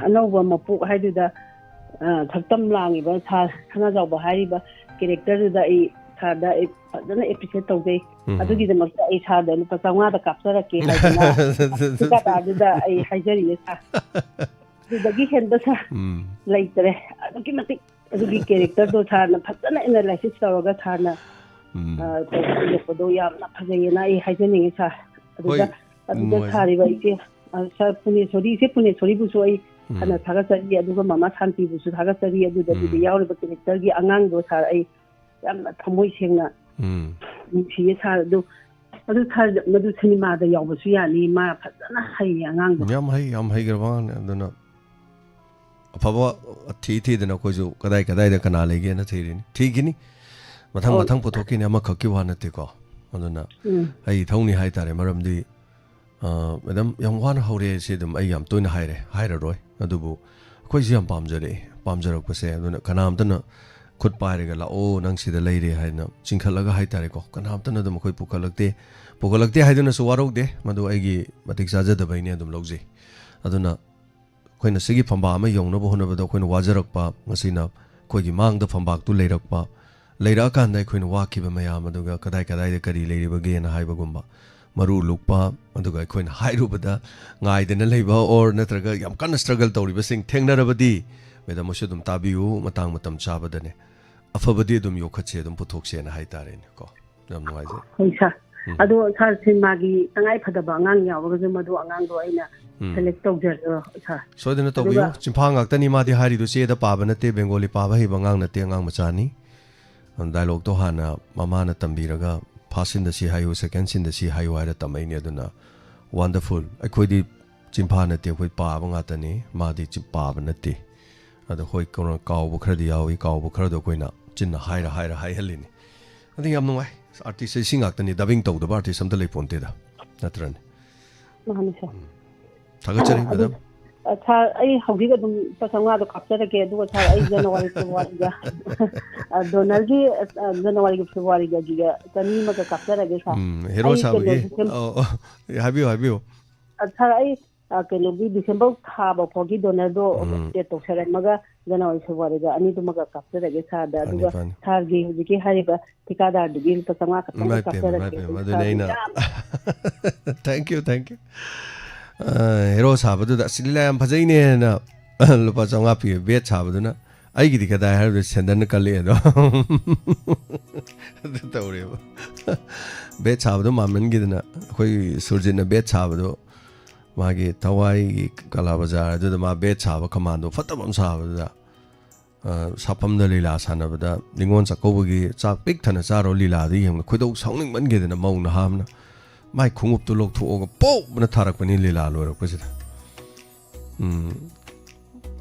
ꯑꯅꯧꯕ ꯃꯄꯣꯛ ꯍꯥꯏꯗꯨꯗ, ꯑ, ꯁꯛꯇꯝ ꯂꯥꯡꯉꯤꯕ ꯁꯥꯔ ꯁꯅꯥꯖꯥꯎꯕ ꯍꯥꯏꯔꯤꯕ ꯀꯦꯔꯦꯛꯇꯔꯗꯨꯗ ꯑꯩ ꯁꯥꯔꯗ ꯑꯩ ꯐꯖꯅ ꯑꯦꯄ꯭ꯔꯤꯁꯤꯌꯦꯠ ꯇꯧꯖꯩ꯫ ꯎꯝ꯫ ꯑꯗꯨꯒꯤꯗꯃꯛꯇ ꯑꯩ ꯁꯥꯔꯗ ꯂꯨꯄꯥ ꯆꯥꯝꯃꯉꯥꯗ ꯀꯥꯞꯆꯔꯛꯀꯦ ꯍꯥꯏꯗꯅ ꯊꯤꯀꯥꯗꯥꯔꯗꯨꯗ ꯑꯩ ꯍꯥꯏꯖꯔꯤꯌꯦ ꯁꯥꯔ꯫ ꯑꯗꯨꯗꯒꯤ ꯍꯦꯟꯕ ꯁꯥꯔ ꯎꯝ꯫ ꯂꯩꯇ꯭ꯔꯦ꯫ ꯑꯗꯨꯛꯀꯤ ꯃꯇꯤꯛ ꯑꯗꯨꯒꯤ ꯀꯦꯔꯦꯛꯇꯔꯗꯣ ꯁꯥꯔꯅ ꯐꯖꯅ ꯑꯦꯅꯥꯂꯥꯏꯁꯤꯁ ꯇꯧꯔꯒ ꯁꯥꯔꯅ, ꯎꯝ꯫ ꯑ, ꯇꯧꯕꯤꯔꯛꯄꯗꯣ ꯌꯥꯝꯅ ꯐꯖꯩꯌꯦꯅ ꯑꯩ ꯍꯥꯏꯖꯅꯤꯡꯉꯤ ꯁꯥꯔ꯫ ꯑꯗꯨꯗ, ꯍꯣꯏ, ꯑꯗꯨꯗ ꯅꯨꯡꯉꯥꯏꯖꯩ꯫ ꯁꯥꯔꯤꯕ ꯏꯆꯦ, ꯑ, ꯁꯥꯔ ꯄꯨꯅꯦꯁꯣꯔꯤ, ꯏꯆꯦ ꯄꯨꯅꯦꯁꯣꯔꯤꯕꯨꯁꯨ ꯑꯩ ꯎꯝ꯫ ꯍꯥꯟꯅ ꯊꯥꯒꯠꯆꯔꯤ, ꯑꯗꯨꯒ ꯃꯃꯥ ꯁꯥꯟꯇꯤꯕꯨꯁꯨ ꯊꯥꯒꯠꯆꯔꯤ꯫ ꯑꯗꯨꯗ, ꯑꯗꯨꯗ ꯎꯝ꯫ ꯌꯥꯎꯔꯤꯕ ꯀꯦꯔꯦꯛꯇꯔꯒꯤ ꯑꯉꯥꯡꯗꯣ ꯁꯥꯔ ꯑꯩ ꯌꯥꯝꯅ ꯊꯃꯣꯏ ꯁꯦꯡꯅ ꯎꯝ꯫ ꯅꯨꯡꯁꯤꯌꯦ ꯁꯥꯔ꯫ ꯑꯗꯨ, ꯑꯗꯨ ꯁꯥꯔ, ꯃꯗꯨ ꯁꯤꯅꯦꯃꯥꯗ ꯌꯥꯎꯕꯁꯨ ꯌꯥꯅꯤ, ꯃꯥ ꯐꯖꯅ ꯍꯩꯌꯦ ꯑꯉꯥꯡꯗꯣ꯫ ꯌꯥꯝ ꯍꯩ, ꯌꯥꯝ ꯍꯩꯈ꯭ꯔꯕ ꯑꯉꯥꯡꯅꯦ꯫ ꯑꯗꯨꯅ ꯑꯐꯕ ꯊꯤ ꯊꯤꯗꯅ ꯑꯩꯈꯣꯏꯁꯨ ꯀꯗꯥꯏ ꯀꯗꯥꯏꯗ ꯀꯅꯥ ꯂꯩꯒꯦꯅ ꯊꯤꯔꯤꯅꯤ꯫ ꯊꯤꯈꯤꯅꯤ꯫ ꯃꯊꯪ ꯑꯣ꯫ ꯃꯊꯪ ꯄꯨꯊꯣꯛꯈꯤꯅꯤ, ꯑꯃꯈꯛꯀꯤ ꯋꯥ ꯅꯠꯇꯦꯀꯣ꯫ ꯑꯗꯨꯅ ꯎꯝ꯫ ꯑꯩ ꯏꯊꯧꯅꯤ ꯍꯥꯏꯇꯥꯔꯦ꯫ ꯃꯔꯝꯗꯤ, ꯑ, ꯃꯦꯗꯥꯝ, ꯌꯥꯝ ꯋꯥꯅ ꯍꯧꯔꯦ, ꯁꯤ ꯑꯗꯨꯝ ꯑꯩ ꯌꯥꯝ ꯇꯣꯏꯅ ꯍꯥꯏꯔꯦ, ꯍꯥꯏꯔꯔꯣꯏ꯫ ꯑꯗꯨꯕꯨ ꯑꯩꯈꯣꯏꯁꯨ ꯌꯥꯝ ꯄꯥꯝꯖꯔꯛꯑꯦ, ꯄꯥꯝꯖꯔꯛꯄꯁꯦ꯫ ꯑꯗꯨꯅ ꯀꯅꯥꯝꯇꯅ ꯈꯨꯠ ꯄꯥꯏꯔꯒ "ꯂꯥꯛꯑꯣ, ꯅꯪ ꯁꯤꯗ ꯂꯩꯔꯦ" ꯍꯥꯏꯅ ꯆꯤꯡꯈꯠꯂꯒ ꯍꯥꯏꯇꯥꯔꯦꯀꯣ, ꯀꯅꯥꯝꯇꯅ ꯑꯗꯨꯝ ꯑꯩꯈꯣꯏ ꯄꯨꯈꯠꯂꯛꯇꯦ꯫ ꯄꯨꯈꯠꯂꯛꯇꯦ ꯍꯥꯏꯗꯨꯅꯁꯨ ꯋꯥꯔꯧꯗꯦ, ꯃꯗꯨ ꯑꯩꯒꯤ ꯃꯇꯤꯛ ꯆꯥꯖꯗꯕꯩꯅꯦ ꯑꯗꯨꯝ ꯂꯧꯖꯩ꯫ ꯑꯗꯨꯅ ꯑꯩꯈꯣꯏꯅ ꯁꯤꯒꯤ ꯐꯝꯕꯥꯛ ꯑꯃ ꯌꯧꯅꯕ ꯍꯣꯠꯅꯕꯗ ꯑꯩꯈꯣꯏꯅ ꯋꯥꯖꯔꯛꯄ, ꯉꯁꯤꯅ ꯑꯩꯈꯣꯏꯒꯤ ꯃꯥꯡꯗ ꯐꯝꯕꯥꯛꯇꯨ ꯂꯩꯔꯛꯄ, ꯂꯩꯔꯛꯑꯀꯥꯟꯗ ꯑꯩꯈꯣꯏꯅ ꯋꯥꯈꯤꯕ ꯃꯌꯥꯝ, ꯑꯗꯨꯒ ꯀꯗꯥꯏ ꯀꯗꯥꯏꯗ ꯀꯔꯤ ꯂꯩꯔꯤꯕꯒꯦꯅ ꯍꯥꯏꯕꯒꯨꯝꯕ, ꯃꯔꯨ ꯂꯨꯛꯄ, ꯑꯗꯨꯒ ꯑꯩꯈꯣꯏꯅ ꯍꯥꯏꯔꯨꯕꯗ ꯉꯥꯏꯗꯅ ꯂꯩꯕ, or ꯅꯠꯇ꯭ꯔꯒ ꯌꯥꯝ ꯀꯟꯅ struggle ꯇꯧꯔꯤꯕꯁꯤꯡ ꯊꯦꯡꯅꯔꯕꯗꯤ, ꯃꯦꯗꯥꯝ ꯍꯣꯏꯁꯨ ꯑꯗꯨꯝ ꯇꯥꯕꯤꯌꯨ, ꯃꯇꯥꯡ ꯃꯇꯝ ꯆꯥꯕꯗꯅꯦ꯫ ꯑꯐꯕꯗꯤ ꯑꯗꯨꯝ ꯌꯣꯛꯈꯠꯁꯦ, ꯑꯗꯨꯝ ꯄꯨꯊꯣꯛꯁꯦꯅ ꯍꯥꯏꯇꯥꯔꯦꯅꯦꯀꯣ꯫ ꯌꯥꯝ ꯅꯨꯡꯉꯥꯏꯖꯩ꯫ ꯍꯣꯏ ꯁꯥꯔ꯫ ꯎꯝ꯫ ꯑꯗꯣ ꯁꯥꯔ, ꯁꯤꯅꯦꯃꯥꯒꯤ ꯇꯉꯥꯏ ꯐꯗꯕ ꯑꯉꯥꯡ ꯌꯥꯎꯔꯒꯁꯨ ꯃꯗꯨ ꯑꯉꯥꯡꯗꯣ ꯑꯩꯅ ꯎꯝ꯫ ꯁꯦꯂꯦꯛ ꯇꯧꯖꯔꯣ ꯁꯥꯔ꯫ ꯁꯣꯏꯗꯅ ꯇꯧꯕꯤꯌꯨ꯫ ꯑꯗꯨꯒ ꯆꯤꯝꯐꯥ ꯉꯥꯛꯇꯅꯤ ꯃꯥꯗꯤ ꯍꯥꯏꯔꯤꯗꯣ, ꯆꯦꯗ ꯄꯥꯕ ꯅꯠꯇꯦ, ꯕꯦꯡꯒꯣꯂꯤ ꯄꯥꯕ ꯍꯩꯕ ꯑꯉꯥꯡ ꯅꯠꯇꯦ, ꯑꯉꯥꯡ ꯃꯆꯥꯅꯤ꯫ ꯗꯥꯏꯂꯣꯛꯇꯣ ꯍꯥꯟꯅ ꯃꯃꯥꯅ ꯇꯝꯕꯤꯔꯒ, first scene ꯗ ꯁꯤ ꯍꯥꯏꯌꯨ, second scene ꯗ ꯁꯤ ꯍꯥꯏꯌꯨ ꯍꯥꯏꯔ ꯇꯝꯃꯛꯏꯅꯦ꯫ ꯑꯗꯨꯅ wonderful꯫ ꯑꯩꯈꯣꯏꯗꯤ ꯆꯤꯝꯐꯥ ꯅꯠꯇꯦ, ꯑꯩꯈꯣꯏ ꯄꯥꯕ ꯉꯥꯛꯇꯅꯤ, ꯃꯥꯗꯤ ꯆꯤ-, ꯄꯥꯕ ꯅꯠꯇꯦ꯫ ꯑꯗꯣ ꯍꯣꯏ, ꯀꯩꯅꯣ, ꯀꯥꯎꯕ ꯈꯔꯗꯤ ꯌꯥꯎꯏ, ꯀꯥꯎꯕ ꯈꯔꯗꯣ ꯑꯩꯈꯣꯏꯅ ꯆꯤꯟꯅ ꯍꯥꯏꯔ ꯍꯥꯏꯔ ꯍꯥꯏꯍꯜꯂꯤꯅꯤ꯫ ꯑꯗꯨ ꯌꯥꯝ ꯅꯨꯡꯉꯥꯏ꯫ ꯑꯥꯔꯇꯤꯁꯁꯦ ꯁꯤ ꯉꯥꯛꯇꯅꯤ, ꯗꯕꯤꯡ ꯇꯧꯗꯕ ꯑꯥꯔꯇꯤꯁ ꯑꯝꯇ ꯂꯩ ꯄꯣꯟꯇꯦꯗ, ꯅꯠꯇ꯭ꯔꯅꯦ? ꯃꯥꯅꯤ ꯁꯥꯔ꯫ ꯊꯥꯒꯠꯆꯔꯤ, ꯑꯗꯨ, ꯃꯦꯗꯥꯝ꯫ ꯑ, ꯁꯥꯔ, ꯑꯩ ꯍꯧꯖꯤꯛ ꯑꯗꯨꯝ ꯂꯨꯄꯥ ꯆꯥꯝꯃꯉꯥꯗꯣ ꯀꯥꯞꯆꯔꯒꯦ, ꯑꯗꯨꯒ ꯁꯥꯔ, ꯑꯩ ꯖꯅꯋꯥꯔꯤ ꯐꯦꯕꯋꯥꯔꯤꯒ, ꯑ, ꯗꯣꯅꯔꯒꯤ, ꯑ, ꯖꯅꯋꯥꯔꯤꯒ ꯐꯦꯕꯋꯥꯔꯤꯒꯒꯤꯒ ꯆꯅꯤ ꯑꯃꯒ ꯀꯥꯞꯆꯔꯒꯦ ꯁꯥꯔ꯫ ꯎꯝ, ꯍꯦꯔꯣ ꯑꯩ ꯁꯥꯕꯒꯤ, ꯀꯩꯅꯣ, ꯗꯤꯁꯦꯝ-, ꯑꯣ, ꯑꯣ, ꯍꯥꯏꯕꯤꯌꯨ, ꯍꯥꯏꯕꯤꯌꯨ꯫ ꯑ, ꯁꯥꯔ, ꯑꯩ, ꯑ, ꯀꯩꯅꯣꯒꯤ ꯗꯤꯁꯦꯝꯕꯔ ꯊꯥꯕ ꯐꯥꯎꯒꯤ ꯗꯣꯅꯔꯗꯣ ꯎꯝ꯫ ꯄꯦꯠ ꯇꯧꯁꯔꯝꯃꯒ ꯖꯅꯋꯥꯔꯤ ꯐꯦꯕꯋꯥꯔꯤꯒ ꯑꯅꯤꯗꯨꯃꯒ ꯀꯥꯞꯆꯔꯒꯦ ꯁꯥꯔꯗ꯫ ꯐꯅꯤ, ꯑꯗꯨꯒ ꯐꯅꯤ꯫ ꯁꯥꯔꯒꯤ ꯍꯧꯖꯤꯛꯀꯤ ꯍꯥꯏꯔꯤꯕ ꯊꯤꯀꯥꯗꯥꯔꯗꯨꯒꯤ ꯂꯨꯄꯥ ꯆꯥꯝꯃꯉꯥ ꯈꯛꯇꯪꯒ ꯏꯃꯥꯏ ꯄꯦꯝꯃ, ꯀꯥꯞꯆꯔꯒꯦ꯫ ꯏꯃꯥꯏ ꯄꯦꯝꯃ, ꯑꯗꯨ ꯑꯗꯨꯅꯦ ꯁꯥꯔꯒꯤ ꯑꯩꯅ ꯌꯥꯝ Thank you, thank you. ꯑ, ꯍꯦꯔꯣ ꯁꯥꯕꯗꯨꯗ "ꯑꯁ, ꯂꯤꯂꯥ ꯌꯥꯝ ꯐꯖꯩꯅꯦꯅ" ꯂꯨꯄꯥ ꯆꯥꯝꯃꯉꯥ ꯄꯤꯕ ꯕꯦꯠ ꯁꯥꯕꯗꯨꯅ, ꯑꯩꯒꯤꯗꯤ ꯀꯗꯥꯏ ꯍꯥꯏꯔꯕꯗ ꯁꯦꯟꯗꯟꯅ ꯀꯜꯂꯛꯑꯦ ꯑꯗꯣ꯫ ꯑꯗꯨ ꯇꯧꯔꯦꯕ꯫ ꯕꯦꯠ ꯁꯥꯕꯗꯣ ꯃꯥꯟꯃꯟꯈꯤꯗꯅ, ꯑꯩꯈꯣꯏ ꯁꯨꯔꯖꯤꯠꯅ ꯕꯦꯠ ꯁꯥꯕꯗꯣ, ꯃꯥꯒꯤ ꯊꯋꯥꯏꯒꯤ ꯀꯂꯥ ꯕꯖꯥꯔ ꯑꯗꯨꯗ ꯃꯥ ꯕꯦꯠ ꯁꯥꯕ ꯀꯃꯥꯟꯗꯣ ꯐꯠꯇꯕ ꯑꯃ ꯁꯥꯕꯗꯨꯗ, ꯑ, ꯁꯥꯐꯝꯗ ꯂꯤꯂꯥ ꯁꯥꯟꯅꯕꯗ ꯅꯤꯉꯣꯜ ꯆꯥꯛꯀꯧꯕꯒꯤ ꯆꯥꯛ ꯄꯤꯛ ꯊꯟꯅ ꯆꯥꯔꯣ ꯂꯤꯂꯥꯗꯨ ꯌꯦꯡꯕꯗ ꯈꯣꯏꯗꯧ ꯁꯥꯎꯅꯤꯡꯃꯟꯈꯤꯗꯅ ꯃꯧ ꯅꯍꯥ ꯑꯃꯅ ꯃꯥꯏ ꯈꯣꯡꯎꯞꯇꯨ ꯂꯧꯊꯣꯛꯑꯒ ꯄꯣꯞꯅ ꯊꯥꯔꯛꯄꯅꯤ ꯂꯤꯂꯥ ꯂꯣꯏꯔꯛꯄꯁꯤꯗ꯫ ꯎꯝ,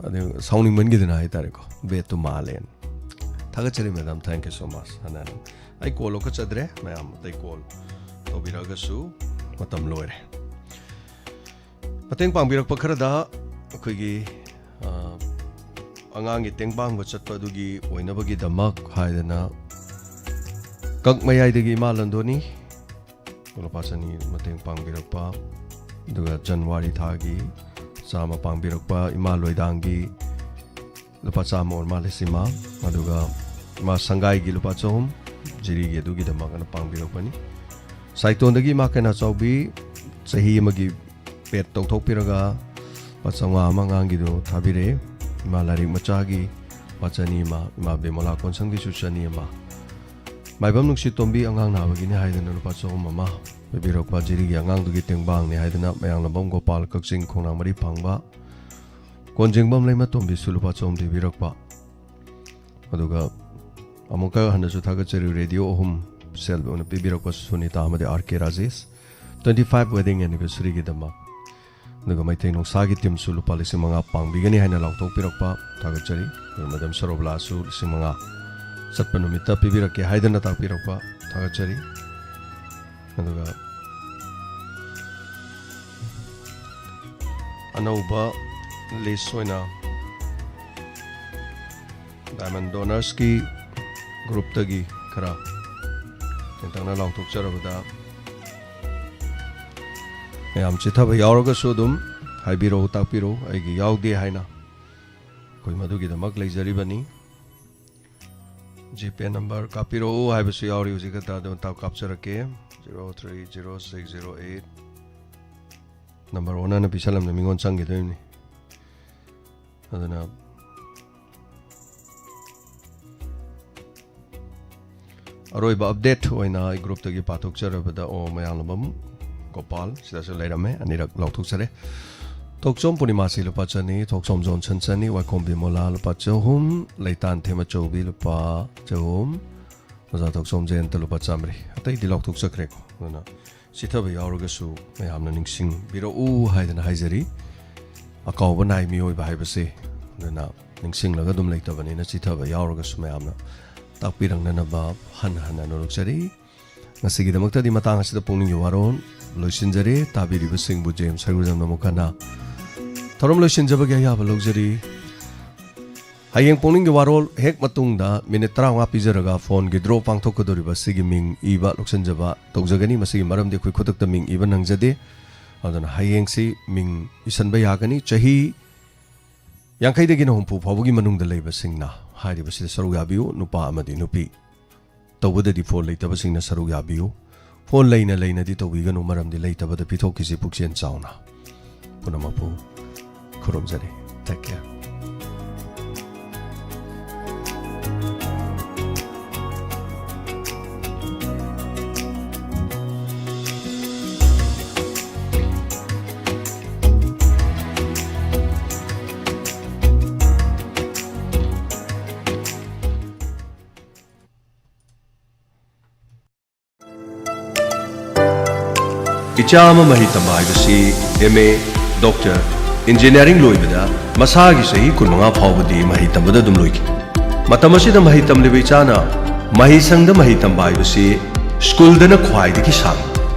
ꯑꯗꯨ ꯁꯥꯎꯅꯤꯡꯃꯟꯈꯤꯗꯅ ꯍꯥꯏꯇꯥꯔꯦꯀꯣ, ꯕꯦꯠꯇꯨ ꯃꯥꯜꯂꯦꯅ꯫ ꯊꯥꯒꯠꯆꯔꯤ madam, thank you so much꯫ ꯑꯅ ꯑꯩ ꯀꯣꯜ ꯂꯧꯈꯠꯆꯗ꯭ꯔꯦ, ꯃꯌꯥꯝ ꯑꯇꯩ ꯀꯣꯜ ꯇꯧꯕꯤꯔꯛꯑꯒꯁꯨ ꯃꯇꯝ ꯂꯣꯏꯔꯦ꯫ ꯃꯇꯦꯡ ꯄꯥꯡꯕꯤꯔꯛꯄ ꯈꯔꯗ ꯑꯩꯈꯣꯏꯒꯤ, ꯑ, ꯑꯉꯥꯡꯒꯤ ꯇꯦꯡꯕꯥꯡꯕ ꯆꯠꯄ ꯑꯗꯨꯒꯤ ꯑꯣꯏꯅꯕꯒꯤꯗꯃꯛ ꯍꯥꯏꯗꯅ ꯀꯛ ꯃꯌꯥꯏꯗꯒꯤ ꯏꯃꯥ ꯂꯟꯗꯣꯅꯤ ꯂꯨꯄꯥ ꯆꯅꯤ ꯃꯇꯦꯡ ꯄꯥꯡꯕꯤꯔꯛꯄ, ꯑꯗꯨꯒ ꯖꯅꯋꯥꯔꯤ ꯊꯥꯒꯤ ꯆꯥꯝꯃ ꯄꯥꯡꯕꯤꯔꯛꯄ ꯏꯃꯥ ꯂꯣꯏꯗꯥꯡꯒꯤ ꯂꯨꯄꯥ ꯆꯥꯝꯃ ꯑꯣꯏꯔ ꯃꯥꯜꯂꯦ ꯁꯤꯃ, ꯑꯗꯨꯒ ꯏꯃꯥ ꯁꯪꯒꯥꯏꯒꯤ ꯂꯨꯄꯥ ꯆꯍꯨꯝ, ꯖꯤꯔꯤꯒꯤ ꯑꯗꯨꯒꯤꯗꯃꯛ ꯑꯅ ꯄꯥꯡꯕꯤꯔꯛꯄꯅꯤ꯫ ꯁꯥꯏꯇꯣꯟꯗꯒꯤ ꯏꯃꯥ ꯀꯩꯅꯥ ꯆꯥꯎꯕꯤ ꯆꯍꯤ ꯑꯃꯒꯤ ꯄꯦꯠ ꯇꯧꯊꯣꯛꯄꯤꯔꯒ ꯂꯨꯄꯥ ꯆꯥꯝꯃꯉꯥ ꯑꯃ ꯑꯉꯥꯡꯒꯤꯗꯣ ꯊꯥꯕꯤꯔꯛꯑꯦ꯫ ꯏꯃꯥ ꯂꯥꯏꯔꯤꯛ ꯃꯆꯥꯒꯤ ꯂꯨꯄꯥ ꯆꯅꯤ ꯑꯃ, ꯏꯃꯥ ꯕꯦꯃꯣꯂꯥ ꯀꯣꯟꯁꯪꯒꯤꯁꯨ ꯆꯅꯤ ꯑꯃ, ꯃꯥꯏꯕꯝ ꯅꯨꯡꯁꯤꯇꯣꯝꯕꯤ ꯑꯉꯥꯡ ꯅꯥꯕꯒꯤꯅꯤ ꯍꯥꯏꯗꯅ ꯂꯨꯄꯥ ꯆꯍꯨꯝ ꯑꯃ ꯄꯤꯕꯤꯔꯛꯄ, ꯖꯤꯔꯤꯒꯤ ꯑꯉꯥꯡꯗꯨꯒꯤ ꯇꯦꯡꯕꯥꯡꯅꯤ ꯍꯥꯏꯗꯅ ꯃꯌꯥꯡꯂꯝꯕꯝ ꯒꯣꯄꯥꯜ, ꯀꯛꯆꯤꯡ ꯈꯣꯡꯅꯥꯡ ꯃꯔꯤ ꯐꯥꯡꯕ, ꯀꯣꯟꯖꯦꯡꯕꯝ ꯂꯩꯃꯇꯣꯝꯕꯤꯁꯨ ꯂꯨꯄꯥ ꯆꯍꯨꯝ ꯄꯤꯕꯤꯔꯛꯄ꯫ ꯑꯗꯨꯒ ꯑꯃꯨꯛꯀ ꯍꯟꯅꯁꯨ ꯊꯥꯒꯠꯆꯔꯤ, ꯔꯦꯗꯤꯑꯣ ꯑꯍꯨꯝ ꯁꯦꯜ ꯑꯣꯏꯅ ꯄꯤꯕꯤꯔꯛꯄ ꯁꯨꯅꯤꯇꯥ ꯑꯃꯗꯤ R K Rajesh, twenty five wedding anniversary ꯒꯤꯗꯃꯛ꯫ ꯑꯗꯨꯒ ꯃꯩꯇꯩ ꯅꯣꯡꯁꯥꯒꯤ ꯇꯤꯝꯁꯨ ꯂꯨꯄꯥ ꯂꯤꯁꯤꯡ ꯃꯉꯥ ꯄꯥꯡꯕꯤꯒꯅꯤ ꯍꯥꯏꯅ ꯂꯥꯎꯊꯣꯛꯄꯤꯔꯛꯄ ꯊꯥꯒꯠꯆꯔꯤ꯫ ꯑꯗꯨꯒ ꯃꯦꯗꯥꯝ ꯁꯔꯣꯕꯂꯥꯁꯨ ꯂꯤꯁꯤꯡ ꯃꯉꯥ ꯆꯠꯄ ꯅꯨꯃꯤꯠꯇ ꯄꯤꯕꯤꯔꯛꯀꯦ ꯍꯥꯏꯗꯅ ꯇꯥꯛꯄꯤꯔꯛꯄ ꯊꯥꯒꯠꯆꯔꯤ꯫ ꯑꯗꯨꯒ ꯑꯅꯧꯕ ꯂꯤꯁ ꯑꯣꯏꯅ ꯗꯥꯏꯃꯟ ꯗꯣꯅꯔꯁꯀꯤ ꯒ꯭ꯔꯨꯞꯇꯒꯤ ꯈꯔ ꯇꯦꯟꯇꯛꯅ ꯂꯥꯎꯊꯣꯛꯆꯔꯕꯗ, ꯃꯌꯥꯝ ꯆꯤꯊꯕ ꯌꯥꯎꯔꯒꯁꯨ ꯑꯗꯨꯝ ꯍꯥꯏꯕꯤꯔꯛꯎ, ꯇꯥꯛꯄꯤꯔꯛꯎ, ꯑꯩꯒꯤ ꯌꯥꯎꯗꯦ ꯍꯥꯏꯅ꯫ ꯑꯩꯈꯣꯏ ꯃꯗꯨꯒꯤꯗꯃꯛ ꯂꯩꯖꯔꯤꯕꯅꯤ꯫ ꯖꯤꯄꯦ ꯅꯝꯕꯔ ꯀꯥꯞꯄꯤꯔꯛꯎ ꯍꯥꯏꯕꯁꯨ ꯌꯥꯎꯔꯤ, ꯍꯧꯖꯤꯛ ꯈꯛꯇ ꯑꯗꯨꯝ ꯇꯥꯛ ꯀꯥꯞꯆꯔꯛꯀꯦ꯫ Zero three zero six zero eight꯫ Number ꯑꯣꯟꯅꯅ ꯄꯤꯁꯜꯂꯝꯗ ꯃꯤꯉꯣꯟ ꯆꯪꯈꯤꯗꯣꯏꯅꯤ꯫ ꯑꯗꯨꯅ ꯑꯔꯣꯏꯕ ꯑꯞꯗꯦꯠ ꯑꯣꯏꯅ ꯑꯩ ꯒ꯭ꯔꯨꯞꯇꯒꯤ ꯄꯥꯊꯣꯛꯆꯔꯕꯗ, ꯑꯣ, ꯃꯌꯥꯝꯂꯝꯕꯝ ꯒꯣꯄꯥꯜ ꯁꯤꯗꯁꯨ ꯂꯩꯔꯝꯃꯦ, ꯑꯅꯤꯔꯛ ꯂꯥꯎꯊꯣꯛꯆꯔꯦ꯫ ꯊꯣꯛꯆꯣꯝ ꯄꯨꯔꯅꯤꯃꯥꯁꯤ ꯂꯨꯄꯥ ꯆꯅꯤ, ꯊꯣꯛꯆꯣꯝ ꯖꯣꯟꯁꯟ ꯆꯅꯤ, ꯋꯥꯏꯈꯣꯝ ꯕꯤꯃꯣꯂꯥ ꯂꯨꯄꯥ ꯆꯍꯨꯝ, ꯂꯩꯇꯥꯟ ꯊꯦꯝ ꯑꯆꯧꯕꯤ ꯂꯨꯄꯥ ꯆꯍꯨꯝ, ꯑꯣꯖꯥ ꯊꯣꯛꯆꯣꯝ ꯖꯌꯟꯇ ꯂꯨꯄꯥ ꯆꯥꯃꯔꯤ꯫ ꯑꯇꯩꯗꯤ ꯂꯥꯎꯊꯣꯛꯆꯈ꯭ꯔꯦꯀꯣ꯫ ꯑꯗꯨꯅ ꯆꯤꯊꯕ ꯌꯥꯎꯔꯒꯁꯨ ꯃꯌꯥꯝꯅ ꯅꯤꯡꯁꯤꯡꯕꯤꯔꯛꯎ ꯍꯥꯏꯗꯅ ꯍꯥꯏꯖꯔꯤ꯫ ꯑꯀꯥꯎꯕ ꯅꯥꯏ ꯃꯤꯑꯣꯏꯕ ꯍꯥꯏꯕꯁꯦ꯫ ꯑꯗꯨꯅ ꯅꯤꯡꯁꯤꯡꯂꯒ ꯑꯗꯨꯝ ꯂꯩꯇꯕꯅꯤꯅ ꯆꯤꯊꯕ ꯌꯥꯎꯔꯒꯁꯨ ꯃꯌꯥꯝꯅ ꯇꯥꯛꯄꯤꯔꯛꯅꯅꯕ ꯍꯟꯅ ꯍꯟꯅ ꯅꯣꯂꯨꯛꯆꯔꯤ꯫ ꯉꯁꯤꯒꯤꯗꯃꯛꯇꯗꯤ ꯃꯇꯥꯡ ꯑꯁꯤꯗ ꯄꯨꯛꯅꯤꯡꯒꯤ ꯋꯥꯔꯣꯜ ꯂꯣꯏꯁꯤꯟꯖꯔꯦ꯫ ꯇꯥꯕꯤꯔꯤꯕꯁꯤꯡꯕꯨ ꯖꯦꯝꯁ ꯍꯩꯒ꯭ꯔꯨꯖꯝꯅ ꯑꯃꯨꯛ ꯍꯟꯅ ꯊꯧꯔꯝ ꯂꯣꯏꯁꯤꯟꯖꯕꯒꯤ ꯑꯌꯥꯕ ꯂꯧꯖꯔꯤ꯫ ꯍꯌꯦꯡ ꯄꯨꯛꯅꯤꯡꯒꯤ ꯋꯥꯔꯣꯜ ꯍꯦꯛ ꯃꯇꯨꯡꯗ ꯃꯤꯅꯤꯠ ꯇꯔꯥꯃꯉꯥ ꯄꯤꯖꯔꯒ ꯐꯣꯟꯒꯤ ꯗ꯭ꯔꯣ ꯄꯥꯡꯊꯣꯛꯀꯗꯧꯔꯤꯕ ꯑꯁꯤꯒꯤ ꯃꯤꯡ ꯏꯕ ꯂꯧꯁꯤꯟꯖꯕ ꯇꯧꯖꯒꯅꯤ꯫ ꯃꯁꯤꯒꯤ ꯃꯔꯝꯗꯤ ꯑꯩꯈꯣꯏ ꯈꯨꯗꯛꯇ ꯃꯤꯡ ꯏꯕ ꯅꯪꯖꯗꯦ꯫ ꯑꯗꯨꯅ ꯍꯌꯦꯡꯁꯤ ꯃꯤꯡ ꯏꯁꯟꯕ ꯌꯥꯒꯅꯤ꯫ ꯆꯍꯤ ꯌꯥꯡꯈꯩꯗꯒꯤꯅ ꯍꯨꯝꯐꯨ ꯐꯥꯎꯕꯒꯤ ꯃꯅꯨꯡꯗ ꯂꯩꯕꯁꯤꯡꯅ ꯍꯥꯏꯔꯤꯕꯁꯤꯗ ꯁꯔꯨꯛ ꯌꯥꯕꯤꯌꯨ, ꯅꯨꯄꯥ ꯑꯃꯗꯤ ꯅꯨꯄꯤ꯫ ꯇꯧꯕꯗꯗꯤ ꯐꯣꯟ ꯂꯩꯇꯕꯁꯤꯡꯅ ꯁꯔꯨꯛ ꯌꯥꯕꯤꯌꯨ꯫ ꯐꯣꯟ ꯂꯩꯅ ꯂꯩꯅꯗꯤ ꯇꯧꯕꯤꯒꯅꯨ, ꯃꯔꯝꯗꯤ ꯂꯩꯇꯕꯗ ꯄꯤꯊꯣꯛꯈꯤꯁꯤ ꯄꯨꯛꯆꯦꯜ ꯆꯥꯎꯅ꯫ ꯄꯨꯝꯅꯃꯛꯄꯨ ꯈꯨꯔꯨꯝꯖꯔꯤ꯫ Take care. ꯏꯆꯥ ꯑꯃ ꯃꯍꯩ ꯇꯝꯕ ꯍꯥꯏꯕꯁꯤ ꯑꯦꯝ ꯑꯦ, ꯗꯣꯛꯇꯔ, ꯏꯟꯖꯤꯅꯤꯌꯥꯔꯤꯡ ꯂꯣꯏꯕꯗ ꯃꯁꯥꯒꯤ ꯆꯍꯤ ꯀꯨꯟꯃꯉꯥ ꯐꯥꯎꯕꯗꯤ ꯃꯍꯩ ꯇꯝꯕꯗ ꯑꯗꯨꯝ ꯂꯣꯏꯈꯤ꯫ ꯃꯇꯝ ꯑꯁꯤꯗ ꯃꯍꯩ ꯇꯝꯂꯤꯕ ꯏꯆꯥꯅ ꯃꯍꯩꯁꯪꯗ ꯃꯍꯩ ꯇꯝꯕ ꯍꯥꯏꯕꯁꯤ ꯁ꯭ꯀꯨꯜꯗꯅ ꯈ꯭ꯋꯥꯏꯗꯒꯤ ꯁꯥꯡꯏ꯫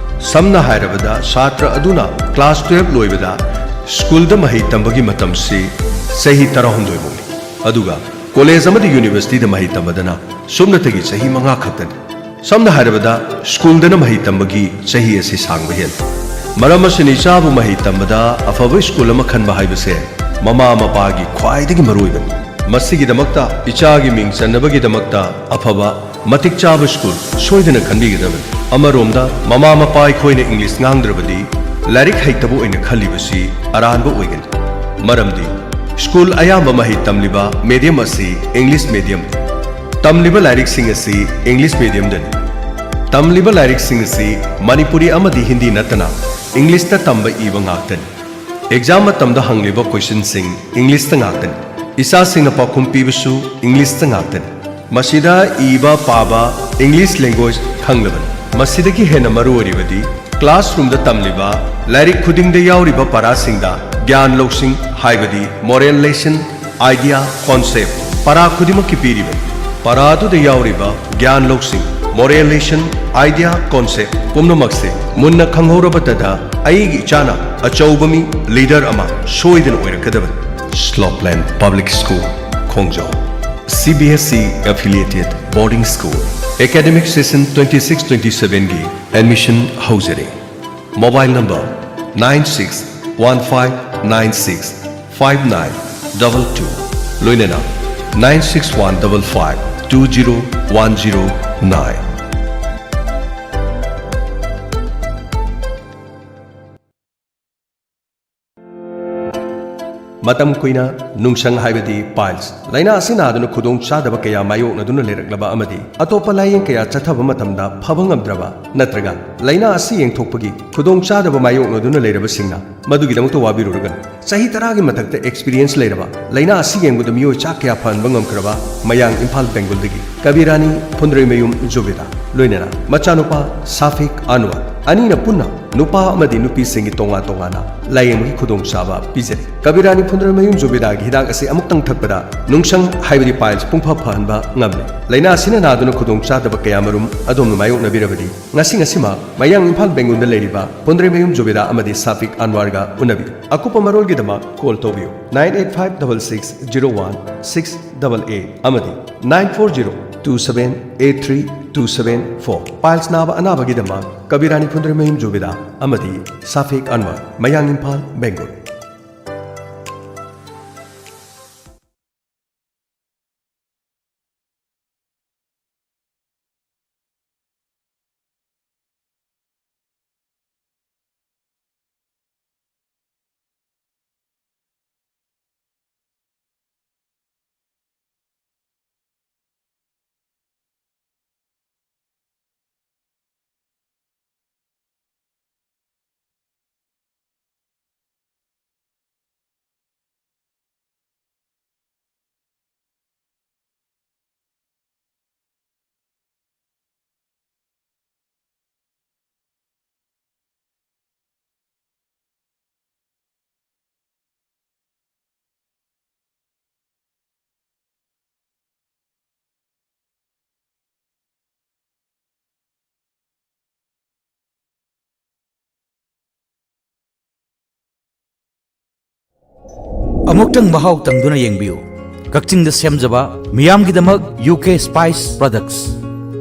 ꯁꯝꯅ ꯍꯥꯏꯔꯕꯗ, ꯁꯥꯇ꯭ꯔ ꯑꯗꯨꯅ ꯀ꯭ꯂꯥꯁ ꯇꯨꯌꯦꯜꯞ ꯂꯣꯏꯕꯗ ꯁ꯭ꯀꯨꯜꯗ ꯃꯍꯩ ꯇꯝꯕꯒꯤ ꯃꯇꯝꯁꯤ ꯆꯍꯤ ꯇꯔꯥꯍꯨꯝꯗꯣꯏ ꯐꯥꯎꯅꯤ, ꯑꯗꯨꯒ ꯀꯣꯂꯦꯖ ꯑꯃꯗꯤ ꯌꯨꯅꯤꯚꯔꯁꯤꯇꯤꯗ ꯃꯍꯩ ꯇꯝꯕꯗꯅ ꯁꯨꯞꯅꯇꯒꯤ ꯆꯍꯤ ꯃꯉꯥ ꯈꯛꯇꯅꯤ꯫ ꯁꯝꯅ ꯍꯥꯏꯔꯕꯗ, ꯁ꯭ꯀꯨꯜꯗꯅ ꯃꯍꯩ ꯇꯝꯕꯒꯤ ꯆꯍꯤ ꯑꯁꯤ ꯁꯥꯡꯕ ꯍꯦꯜꯂꯤ꯫ ꯃꯔꯝ ꯑꯁꯤꯅ, ꯏꯆꯥꯕꯨ ꯃꯍꯩ ꯇꯝꯕꯗ ꯑꯐꯕ ꯁ꯭ꯀꯨꯜ ꯑꯃ ꯈꯟꯕ ꯍꯥꯏꯕꯁꯦ ꯃꯃꯥ ꯃꯄꯥꯒꯤ ꯈ꯭ꯋꯥꯏꯗꯒꯤ ꯃꯔꯨꯑꯣꯏꯕꯅꯤ꯫ ꯃꯁꯤꯒꯤꯗꯃꯛꯇ ꯏꯆꯥꯒꯤ ꯃꯤꯡ ꯆꯟꯅꯕꯒꯤꯗꯃꯛꯇ ꯑꯐꯕ, ꯃꯇꯤꯛ ꯆꯥꯕ ꯁ꯭ꯀꯨꯜ ꯁꯣꯏꯗꯅ ꯈꯟꯕꯤꯒꯗꯕꯅꯤ꯫ ꯑꯃꯔꯣꯝꯗ, ꯃꯃꯥ ꯃꯄꯥ ꯑꯩꯈꯣꯏꯅ ꯏꯪꯂꯤꯁ ꯉꯥꯡꯗ꯭ꯔꯕꯗꯤ ꯂꯥꯏꯔꯤꯛ ꯍꯩꯇꯕ ꯑꯣꯏꯅ ꯈꯜꯂꯤꯕꯁꯤ ꯑꯔꯥꯟꯕ ꯑꯣꯏꯒꯅꯤ꯫ ꯃꯔꯝꯗꯤ, ꯁ꯭ꯀꯨꯜ ꯑꯌꯥꯝꯕ ꯃꯍꯩ ꯇꯝꯂꯤꯕ ꯃꯦꯗꯤꯌꯝ ꯑꯁꯤ ꯏꯪꯂꯤꯁ ꯃꯦꯗꯤꯌꯝ, ꯇꯝꯂꯤꯕ ꯂꯥꯏꯔꯤꯛꯁꯤꯡ ꯑꯁꯤ ꯏꯪꯂꯤꯁ ꯃꯦꯗꯤꯌꯝꯗꯅꯤ꯫ ꯇꯝꯂꯤꯕ ꯂꯥꯏꯔꯤꯛꯁꯤꯡ ꯑꯁꯤ ꯃꯅꯤꯄꯨꯔꯤ ꯑꯃꯗꯤ ꯍꯤꯟꯗꯤ ꯅꯠꯇꯅ ꯏꯪꯂꯤꯁꯇ ꯇꯝꯕ ꯏꯕ ꯉꯥꯛꯇꯅꯤ꯫ ꯑꯦꯛꯖꯥꯝ ꯃꯇꯝꯗ ꯍꯪꯂꯤꯕ ꯀꯣꯏꯁꯟꯁꯤꯡ ꯏꯪꯂꯤꯁꯇ ꯉꯥꯛꯇꯅꯤ꯫ ꯏꯆꯥꯁꯤꯡꯅ ꯄꯥꯎꯈꯨꯝ ꯄꯤꯕꯁꯨ ꯏꯪꯂꯤꯁꯇ ꯉꯥꯛꯇꯅꯤ꯫ ꯃꯁꯤꯗ ꯏꯕ ꯄꯥꯕ ꯏꯪꯂꯤꯁ ꯂꯦꯡꯒ꯭ꯋꯦꯖ ꯈꯪꯂꯕꯅꯤ꯫ ꯃꯁꯤꯗꯒꯤ ꯍꯦꯟꯅ ꯃꯔꯨ ꯑꯣꯏꯔꯤꯕꯗꯤ, ꯀ꯭ꯂꯥꯁꯔꯨꯝꯗ ꯇꯝꯂꯤꯕ ꯂꯥꯏꯔꯤꯛ ꯈꯨꯗꯤꯡꯗ ꯌꯥꯎꯔꯤꯕ ꯄꯔꯥꯁꯤꯡꯗ ꯒ꯭ꯌꯥꯟ ꯂꯧꯁꯤꯡ, ꯍꯥꯏꯕꯗꯤ ꯃꯣꯔꯦꯜ ꯂꯦꯁꯟ, ꯑꯥꯏꯗꯤꯌꯥ, ꯀꯣꯟꯁꯦꯞ, ꯄꯔꯥ ꯈꯨꯗꯤꯡꯃꯛꯀꯤ ꯄꯤꯔꯤꯕꯅꯤ꯫ ꯄꯔꯥ ꯑꯗꯨꯗ ꯌꯥꯎꯔꯤꯕ ꯒ꯭ꯌꯥꯟ ꯂꯧꯁꯤꯡ, ꯃꯣꯔꯦꯜ ꯂꯦꯁꯟ, ꯑꯥꯏꯗꯤꯌꯥ, ꯀꯣꯟꯁꯦꯞ ꯄꯨꯝꯅꯃꯛꯁꯦ ꯃꯨꯟꯅ ꯈꯪꯍꯧꯔꯕꯗꯇ ꯑꯩꯒꯤ ꯏꯆꯥꯅ ꯑꯆꯧꯕ ꯃꯤ, ꯂꯤꯗꯔ ꯑꯃ ꯁꯣꯏꯗꯅ ꯑꯣꯏꯔꯛꯀꯗꯕꯅꯤ꯫ ꯁ꯭ꯂꯣꯞꯂꯦꯟ ꯄꯕ꯭ꯂꯤꯛ ꯁ꯭ꯀꯨꯜ, ꯈꯣꯡꯖꯣꯝ꯫ C B S E affiliated boarding school. Academic session twenty six twenty seven ꯒꯤ admission ꯍꯧꯖꯔꯤ꯫ Mobile number nine six one five nine six five nine double two, ꯂꯣꯏꯅꯅ nine six one double five two zero one zero nine. ꯃꯇꯝ ꯀꯨꯏꯅ ꯅꯨꯡꯁꯪ, ꯍꯥꯏꯕꯗꯤ piles, ꯂꯥꯏꯅꯥ ꯑꯁꯤ ꯅꯥꯗꯨꯅ ꯈꯨꯗꯣꯡ ꯆꯥꯗꯕ ꯀꯌꯥ ꯃꯥꯌꯣꯛꯅꯗꯨꯅ ꯂꯩꯔꯛꯂꯕ ꯑꯃꯗꯤ ꯑꯇꯣꯞꯄ ꯂꯥꯏꯌꯦꯡ ꯀꯌꯥ ꯆꯠꯊꯕ ꯃꯇꯝꯗ ꯐꯕ ꯉꯝꯗ꯭ꯔꯕ, ꯅꯠꯇ꯭ꯔꯒ ꯂꯥꯏꯅꯥ ꯑꯁꯤ ꯌꯦꯡꯊꯣꯛꯄꯒꯤ ꯈꯨꯗꯣꯡ ꯆꯥꯗꯕ ꯃꯥꯌꯣꯛꯅꯗꯨꯅ ꯂꯩꯔꯕꯁꯤꯡꯅ ꯃꯗꯨꯒꯤꯗꯃꯛꯇ ꯋꯥꯕꯤꯔꯨꯔꯒꯅꯨ꯫ ꯆꯍꯤ ꯇꯔꯥꯒꯤ ꯃꯊꯛꯇ experience ꯂꯩꯔꯕ, ꯂꯥꯏꯅꯥ ꯑꯁꯤ ꯌꯦꯡꯕꯗ ꯃꯤꯑꯣꯏ ꯆꯥ ꯀꯌꯥ ꯐꯍꯟꯕ ꯉꯝꯈ꯭ꯔꯕ ꯃꯌꯥꯡ, ꯏꯝꯐꯥꯜ, ꯕꯦꯡꯒꯣꯜꯗꯒꯤ ꯀꯕꯤꯔꯥꯅꯤ ꯐꯨꯟꯗ꯭ꯔꯩꯃꯌꯨꯝ ꯖꯨꯕꯦꯗꯥ, ꯂꯣꯏꯅꯅ ꯃꯆꯥꯅꯨꯄꯥ ꯁꯥꯐꯤꯛ ꯑꯟꯋꯔ, ꯑꯅꯤꯅ ꯄꯨꯟꯅ ꯅꯨꯄꯥ ꯑꯃꯗꯤ ꯅꯨꯄꯤꯁꯤꯡꯒꯤ ꯇꯣꯉꯥꯟ ꯇꯣꯉꯥꯟꯅ ꯂꯥꯌꯦꯡꯕꯒꯤ ꯈꯨꯗꯣꯡꯆꯥꯕ ꯄꯤꯖꯔꯤ꯫ ꯀꯕꯤꯔꯥꯅꯤ ꯐꯨꯟꯗ꯭ꯔꯩꯃꯌꯨꯝ ꯖꯨꯕꯤꯗꯥꯒꯤ ꯍꯤꯗꯥꯛ ꯑꯁꯤ ꯑꯃꯨꯛꯇꯪ ꯊꯛꯄꯗ ꯅꯨꯡꯁꯪ ꯍꯥꯏꯕꯗꯤ piles ꯄꯨꯡꯐ ꯐꯍꯟꯕ ꯉꯝꯂꯦ꯫ ꯂꯥꯏꯅꯥ ꯑꯁꯤꯅ ꯅꯥꯗꯨꯅ ꯈꯨꯗꯣꯡꯆꯥꯗꯕ ꯀꯌꯥꯃꯔꯨꯝ ꯑꯗꯣꯝꯅ ꯃꯥꯌꯣꯛꯅꯕꯤꯔꯕꯗꯤ ꯉꯁꯤ ꯉꯁꯤꯃꯛ ꯃꯌꯥꯡ ꯏꯝꯐꯥꯜ ꯕꯦꯡꯒꯨꯜꯗ ꯂꯩꯔꯤꯕ ꯐꯨꯟꯗ꯭ꯔꯩꯃꯌꯨꯝ ꯖꯨꯕꯤꯗꯥ ꯑꯃꯗꯤ ꯁꯥꯐꯤꯛ ꯑꯟꯋꯥꯔꯒ ꯎꯅꯕꯤꯌꯨ꯫ ꯑꯀꯨꯞꯄ ꯃꯔꯣꯜꯒꯤꯗꯃꯛ call ꯇꯧꯕꯤꯌꯨ nine eight five double six zero one six double eight ꯑꯃꯗꯤ nine four zero two seven eight three two seven four꯫ Piles ꯅꯥꯕ ꯑꯅꯥꯕꯒꯤꯗꯃꯛ ꯀꯕꯤꯔꯥꯅꯤ ꯐꯨꯟꯗ꯭ꯔꯩꯃꯌꯨꯝ ꯖꯨꯕꯤꯗꯥ ꯑꯃꯗꯤ ꯁꯥꯐꯤꯛ ꯑꯟꯋꯔ, ꯃꯌꯥꯡ ꯏꯝꯐꯥꯜ, ꯕꯦꯡꯒꯨꯜ꯫ ꯑꯃꯨꯛꯇꯪ ꯃꯍꯥꯎ ꯇꯪꯗꯨꯅ ꯌꯦꯡꯕꯤꯌꯨ꯫ ꯀꯛꯆꯤꯡꯗ ꯁꯦꯝꯖꯕ ꯃꯤꯌꯥꯝꯒꯤꯗꯃꯛ U K Spice Products꯫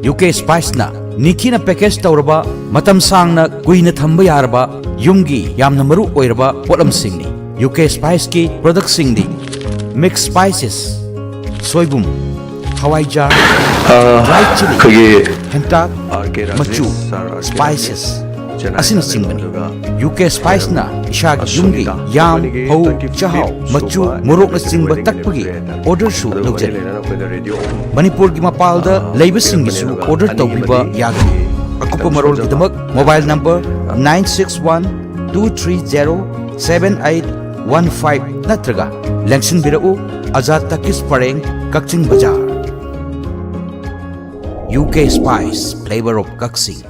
U K Spiceꯅ ꯅꯤꯡꯊꯤꯅ package ꯇꯧꯔꯕ, ꯃꯇꯝ ꯁꯥꯡꯅ ꯀꯨꯏꯅ ꯊꯝꯕ ꯌꯥꯔꯕ ꯌꯨꯝꯒꯤ ꯌꯥꯝꯅ ꯃꯔꯨ ꯑꯣꯏꯔꯕ ꯄꯣꯠꯂꯝꯁꯤꯡꯅꯤ꯫ U K Spiceꯀꯤ productꯁꯤꯡꯗꯤ mix spices, ꯁꯣꯏꯕꯨꯝ, ꯍꯋꯥꯏꯖꯥꯔ, ꯑ, dry chili, ꯑꯩꯈꯣꯏꯒꯤ ꯍꯦꯟꯇꯥꯛ, ꯑꯥꯔ ꯀꯦ ꯔꯥꯖꯦꯁ ꯃꯆꯨ, ꯁꯥꯔ ꯑꯥꯔ ꯀꯦ spices ꯔꯥꯖꯦꯁ ꯆꯦꯟꯅꯥꯏ ꯑꯁꯤꯅꯆꯤꯡꯕꯅꯤ꯫ ꯑꯗꯨꯒ U K Spiceꯅ ꯏꯁꯥꯒꯤ ꯌꯨꯝꯒꯤ ꯑꯁꯨꯅꯤꯇꯥ ꯌꯥꯝ, ꯃꯅꯤꯒꯤ ꯐꯧ, twenty fifth ꯆꯥꯛꯍꯥꯎ, ꯁꯨꯕ ꯃꯣꯔꯣꯛꯅꯆꯤꯡꯕ ꯇꯛꯄꯒꯤ orderꯁꯨ ꯑꯗꯨꯒ ꯂꯧꯖꯔꯤ꯫ ꯃꯔꯤ ꯂꯩꯅꯅ ꯑꯩꯈꯣꯏꯗ ꯔꯦꯗꯤꯑꯣ ꯃꯅꯤꯄꯨꯔꯒꯤ ꯃꯄꯥꯜꯗ ꯂꯩꯕꯁꯤꯡꯒꯤꯁꯨ order ꯇꯧꯕꯤꯕ ꯌꯥꯒꯅꯤ꯫ ꯑꯀꯨꯞꯄ ꯃꯔꯣꯜꯒꯤꯗꯃꯛ mobile number nine six one two three zero seven eight one five ꯅꯠꯇ꯭ꯔꯒ ꯂꯦꯡꯁꯤꯟꯕꯤꯔꯛꯎ, ꯑꯖꯥꯗ ꯇꯀꯤꯁ ꯄꯔꯦꯡ, ꯀꯛꯆꯤꯡ ꯕꯖꯥꯔ꯫ U K Spice, flavor of Kakching.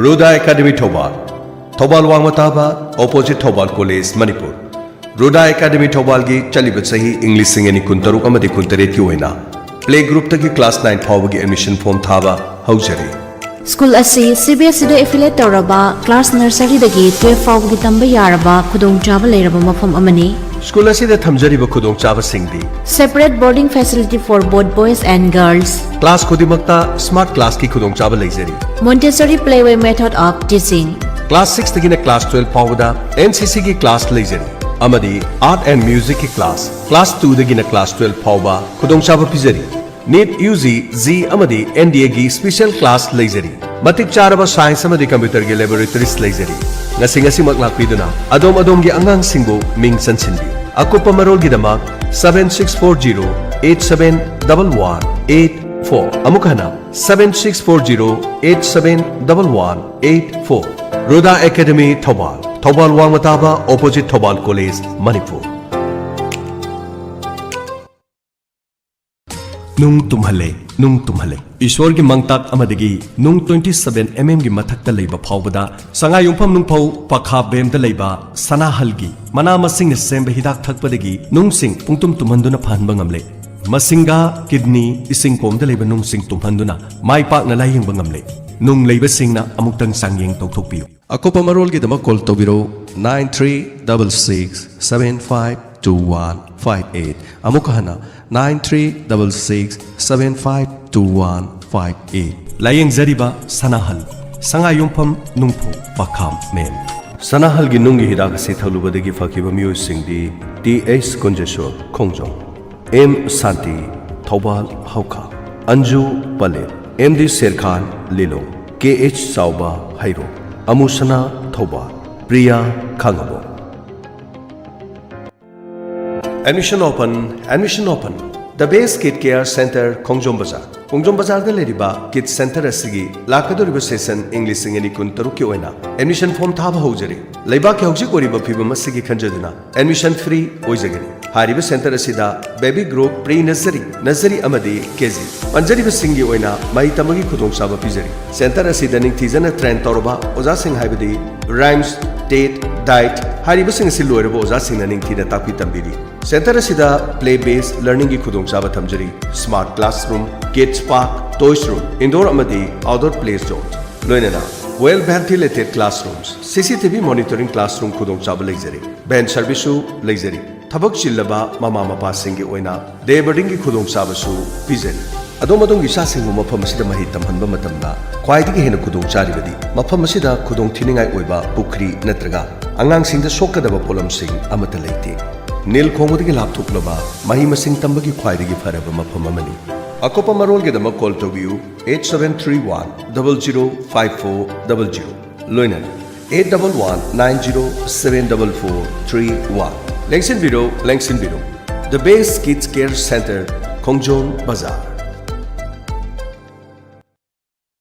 Ruda academy Thoubal, Thoubal ꯋꯥꯡꯃ ꯇꯥꯕ, opposite Thoubal college, Manipur. Ruda academy ꯊꯧꯕꯥꯜꯒꯤ ꯆꯠꯂꯤꯕ ꯆꯍꯤ ꯏꯪ ꯂꯤꯁꯤꯡ ꯑꯅꯤ ꯀꯨꯟꯇꯔꯨꯛ ꯑꯃꯗꯤ ꯀꯨꯟꯇꯔꯦꯠꯀꯤ ꯑꯣꯏꯅ ꯄ꯭ꯂꯦ ꯒ꯭ꯔꯨꯞꯇꯒꯤ ꯀ꯭ꯂꯥꯁ ꯅꯥꯏꯟ ꯐꯥꯎꯕꯒꯤ ꯑꯦꯗꯃꯤꯁꯟ ꯐꯣꯔꯝ ꯊꯥꯕ ꯍꯧꯖꯔꯤ꯫ ꯁ꯭ꯀꯨꯜ ꯑꯁꯤ ꯁꯤ ꯕꯤ ꯑꯦꯁ ꯏꯗ ꯑꯦꯐꯤꯂꯦꯠ ꯇꯧꯔꯕ, ꯀ꯭ꯂꯥꯁ ꯅꯔꯁꯔꯤꯗꯒꯤ ꯇꯨꯌꯦꯜꯐ ꯐꯥꯎꯕꯒꯤ ꯇꯝꯕ ꯌꯥꯔꯕ ꯈꯨꯗꯣꯡꯆꯥꯕ ꯂꯩꯔꯕ ꯃꯐꯝ ꯑꯃꯅꯤ꯫ ꯁ꯭ꯀꯨꯜ ꯑꯁꯤꯗ ꯊꯝꯖꯔꯤꯕ ꯈꯨꯗꯣꯡꯆꯥꯕꯁꯤꯡꯗꯤ: Separate boarding facility for both boys and girls. Class ꯈꯨꯗꯤꯡꯃꯛꯇ ꯁ꯭ꯃꯥꯔꯠ ꯀ꯭ꯂꯥꯁꯀꯤ ꯈꯨꯗꯣꯡꯆꯥꯕ ꯂꯩꯖꯔꯤ꯫ Montessori play way method of teaching. Class ꯁꯤꯛꯁꯇꯒꯤꯅ ꯀ꯭ꯂꯥꯁ ꯇꯨꯌꯦꯜꯐ ꯐꯥꯎꯕꯗ ꯑꯦꯟ ꯁꯤ ꯁꯤꯒꯤ ꯀ꯭ꯂꯥꯁ ꯂꯩꯖꯔꯤ ꯑꯃꯗꯤ ꯑꯥꯔꯠ ꯑꯦꯟ ꯃ꯭ꯌꯨꯖꯤꯛꯀꯤ ꯀ꯭ꯂꯥꯁ, ꯀ꯭ꯂꯥꯁ ꯇꯨꯗꯒꯤꯅ ꯀ꯭ꯂꯥꯁ ꯇꯨꯌꯦꯜꯐ ꯐꯥꯎꯕ ꯈꯨꯗꯣꯡꯆꯥꯕ ꯄꯤꯖꯔꯤ꯫ ꯅꯤꯠ, ꯌꯨ ꯖꯤ, ꯖꯤ ꯑꯃꯗꯤ ꯑꯦꯟ ꯗꯤ ꯑꯦꯒꯤ ꯁ꯭ꯄꯤꯁꯦꯜ ꯀ꯭ꯂꯥꯁ ꯂꯩꯖꯔꯤ꯫ ꯃꯇꯤꯛ ꯆꯥꯔꯕ ꯁꯥꯏꯟꯁ ꯑꯃꯗꯤ ꯀꯝꯄ꯭ꯌꯨꯇꯔꯒꯤ ꯂꯦꯕꯣꯔꯦꯇꯔꯤꯁ ꯂꯩꯖꯔꯤ꯫ ꯉꯁꯤ ꯉꯁꯤꯃꯛ ꯂꯥꯛꯄꯤꯗꯨꯅ ꯑꯗꯣꯝ ꯑꯗꯣꯝꯒꯤ ꯑꯉꯥꯡꯁꯤꯡꯕꯨ ꯃꯤꯡ ꯆꯟꯁꯤꯟꯕꯤꯌꯨ꯫ ꯑꯀꯨꯞꯄ ꯃꯔꯣꯜꯒꯤꯗꯃꯛ seven six four zero eight seven double one eight four, ꯑꯃꯨꯛ ꯍꯟꯅ, seven six four zero eight seven double one eight four꯫ ꯔꯨꯗꯥ ꯑꯦꯀꯥꯗꯃꯤ ꯊꯧꯕꯥꯜ, ꯊꯧꯕꯥꯜ ꯋꯥꯡꯃ ꯇꯥꯕ, opposite ꯊꯧꯕꯥꯜ ꯀꯣꯂꯦꯖ, ꯃꯅꯤꯄꯨꯔ꯫ ꯅꯨꯡ ꯇꯨꯝꯍꯜꯂꯦ, ꯅꯨꯡ ꯇꯨꯝꯍꯜꯂꯦ꯫ ꯏꯁ꯭ꯋꯔꯒꯤ ꯃꯥꯡꯇꯥꯛ ꯑꯃꯗꯒꯤ ꯅꯨꯡ twenty seven M M ꯒꯤ ꯃꯊꯛꯇ ꯂꯩꯕ ꯐꯥꯎꯕꯗ ꯁꯉꯥꯏꯌꯨꯝꯐꯝ ꯅꯨꯡꯐꯧ ꯄꯈꯥ ꯕꯦꯝꯗ ꯂꯩꯕ ꯁꯅꯥꯍꯜꯒꯤ ꯃꯅꯥ ꯃꯁꯤꯡꯅ ꯁꯦꯝꯕ ꯍꯤꯗꯥꯛ ꯊꯛꯄꯗꯒꯤ ꯅꯨꯡꯁꯤꯡ ꯄꯨꯡꯇꯨꯝ ꯇꯨꯝꯍꯟꯗꯨꯅ ꯐꯍꯟꯕ ꯉꯝꯂꯦ꯫ ꯃꯁꯤꯡꯒꯥ, ꯀꯤꯗꯅꯤ, ꯏꯁꯤꯡ ꯀꯣꯝꯗ ꯂꯩꯕ ꯅꯨꯡꯁꯤꯡ ꯇꯨꯝꯍꯟꯗꯨꯅ ꯃꯥꯏ ꯄꯥꯛꯅ ꯂꯥꯌꯦꯡꯕ ꯉꯝꯂꯦ꯫ ꯅꯨꯡ ꯂꯩꯕꯁꯤꯡꯅ ꯑꯃꯨꯛꯇꯪ ꯆꯥꯡꯌꯦꯡ ꯇꯧꯊꯣꯛꯄꯤꯌꯨ꯫ ꯑꯀꯨꯞꯄ ꯃꯔꯣꯜꯒꯤꯗꯃꯛ call ꯇꯧꯕꯤꯔꯧ, nine three double six seven five two one five eight꯫ ꯑꯃꯨꯛꯀ ꯍꯟꯅ, nine three double six seven five two one five eight꯫ ꯂꯥꯌꯦꯡꯖꯔꯤꯕ ꯁꯅꯥꯍꯜ, ꯁꯉꯥꯏꯌꯨꯝꯐꯝ ꯅꯨꯡꯐꯧ ꯄꯈꯥ ꯃꯦꯝ꯫ ꯁꯅꯥꯍꯜꯒꯤ ꯅꯨꯡꯒꯤ ꯍꯤꯗꯥꯛ ꯑꯁꯤ ꯊꯛꯂꯨꯕꯗꯒꯤ ꯐꯈꯤꯕ ꯃꯤꯑꯣꯏꯁꯤꯡꯗꯤ: T H Kunjesor, Khongjom, M Santi, Thoubal Haokha, Anju Palet, M D Sherkhan, Lilong, K H Chaoba, Heirok, ꯑꯃꯨꯁꯅꯥ, Thoubal, Priya, Khangabok. Admission open, admission open. The Best Kid Care Center, ꯈꯣꯡꯖꯣꯝ ꯕꯖꯥꯔ꯫ ꯈꯣꯡꯖꯣꯝ ꯕꯖꯥꯔꯗ ꯂꯩꯔꯤꯕ ꯀꯤꯗ ꯁꯦꯟꯇꯔ ꯑꯁꯤꯒꯤ ꯂꯥꯛꯀꯗꯧꯔꯤꯕ ꯁꯦꯁꯟ ꯏꯪ ꯂꯤꯁꯤꯡ ꯑꯅꯤ ꯀꯨꯟꯇꯔꯨꯛꯀꯤ ꯑꯣꯏꯅ ꯑꯦꯗꯃꯤꯁꯟ ꯐꯣꯔꯝ ꯊꯥꯕ ꯍꯧꯖꯔꯤ꯫ ꯂꯩꯕꯥꯛꯀꯤ ꯍꯧꯖꯤꯛ ꯑꯣꯏꯔꯤꯕ ꯐꯤꯕꯝ ꯑꯁꯤꯒꯤ ꯈꯟꯖꯗꯨꯅ ꯑꯦꯗꯃꯤꯁꯟ ꯐ꯭ꯔꯤ ꯑꯣꯏꯖꯒꯅꯤ꯫ ꯍꯥꯏꯔꯤꯕ ꯁꯦꯟꯇꯔ ꯑꯁꯤꯗ baby group, pre nursery, nursery ꯑꯃꯗꯤ ꯀꯦ ꯖꯤ ꯄꯟꯖꯔꯤꯕꯁꯤꯡꯒꯤ ꯑꯣꯏꯅ ꯃꯍꯩ ꯇꯝꯕꯒꯤ ꯈꯨꯗꯣꯡꯆꯥꯕ ꯄꯤꯖꯔꯤ꯫ ꯁꯦꯟꯇꯔ ꯑꯁꯤꯗ ꯅꯤꯡꯊꯤꯖꯅ ꯇ꯭ꯔꯦꯟ ꯇꯧꯔꯕ ꯑꯣꯖꯥꯁꯤꯡ ꯍꯥꯏꯕꯗꯤ ꯔꯥꯏꯝꯁ, ꯇꯦꯠ, ꯗꯥꯏꯠ ꯍꯥꯏꯔꯤꯕꯁꯤꯡ ꯑꯁꯤ ꯂꯣꯏꯔꯕ ꯑꯣꯖꯥꯁꯤꯡꯅ ꯅꯤꯡꯊꯤꯅ ꯇꯥꯛꯄꯤ ꯇꯝꯕꯤꯔꯤ꯫ ꯁꯦꯟꯇꯔ ꯑꯁꯤꯗ ꯄ꯭ꯂꯦ ꯕꯦꯁ ꯂꯔꯅꯤꯡꯒꯤ ꯈꯨꯗꯣꯡꯆꯥꯕ ꯊꯝꯖꯔꯤ꯫ Smart classroom, kids park, toys room, indoor ꯑꯃꯗꯤ ꯑꯥꯎꯠꯗꯣꯔ ꯄ꯭ꯂꯦ ꯖꯣꯟ, ꯂꯣꯏꯅꯅ well ventilated classrooms, C C T V monitoring classroom ꯈꯨꯗꯣꯡꯆꯥꯕ ꯂꯩꯖꯔꯤ꯫ ꯚꯦꯟ ꯁꯔꯚꯤꯁꯁꯨ ꯂꯩꯖꯔꯤ꯫ ꯊꯕꯛ ꯆꯤꯜꯂꯕ ꯃꯃꯥ ꯃꯄꯥꯁꯤꯡꯒꯤ ꯑꯣꯏꯅ ꯗꯦ ꯕꯣꯔꯗꯤꯡꯒꯤ ꯈꯨꯗꯣꯡꯆꯥꯕꯁꯨ ꯄꯤꯖꯔꯤ꯫ ꯑꯗꯣꯝ ꯑꯗꯣꯝꯒꯤ ꯏꯆꯥꯁꯤꯡꯕꯨ ꯃꯐꯝ ꯑꯁꯤꯗ ꯃꯍꯩ ꯇꯝꯍꯟꯕ ꯃꯇꯝꯗ ꯈ꯭ꯋꯥꯏꯗꯒꯤ ꯍꯦꯟꯅ ꯈꯨꯗꯣꯡ ꯆꯥꯔꯤꯕꯗꯤ ꯃꯐꯝ ꯑꯁꯤꯗ ꯈꯨꯗꯣꯡ ꯊꯤꯅꯤꯡꯉꯥꯏ ꯑꯣꯏꯕ ꯄꯨꯈ꯭ꯔꯤ ꯅꯠꯇ꯭ꯔꯒ ꯑꯉꯥꯡꯁꯤꯡꯗ ꯁꯣꯛꯀꯗꯕ ꯄꯣꯠꯂꯝꯁꯤꯡ ꯑꯃꯠꯇ ꯂꯩꯇꯦ꯫ ꯅꯤꯜ ꯈꯣꯡꯕꯗꯒꯤ ꯂꯥꯞꯊꯣꯛꯂꯕ ꯃꯍꯩ ꯃꯁꯤꯡ ꯇꯝꯕꯒꯤ ꯈ꯭ꯋꯥꯏꯗꯒꯤ ꯐꯔꯕ ꯃꯐꯝ ꯑꯃꯅꯤ꯫ ꯑꯀꯨꯞꯄ ꯃꯔꯣꯜꯒꯤꯗꯃꯛ ꯀꯣꯜ ꯇꯧꯕꯤꯌꯨ eight seven three one double zero five four double zero, ꯂꯣꯏꯅꯅ eight double one nine zero seven double four three one꯫ ꯂꯦꯡꯁꯤꯟꯕꯤꯔꯣ, ꯂꯦꯡꯁꯤꯟꯕꯤꯔꯣ꯫ The Best Kids Care Center, ꯈꯣꯡꯖꯣꯝ ꯕꯖꯥꯔ꯫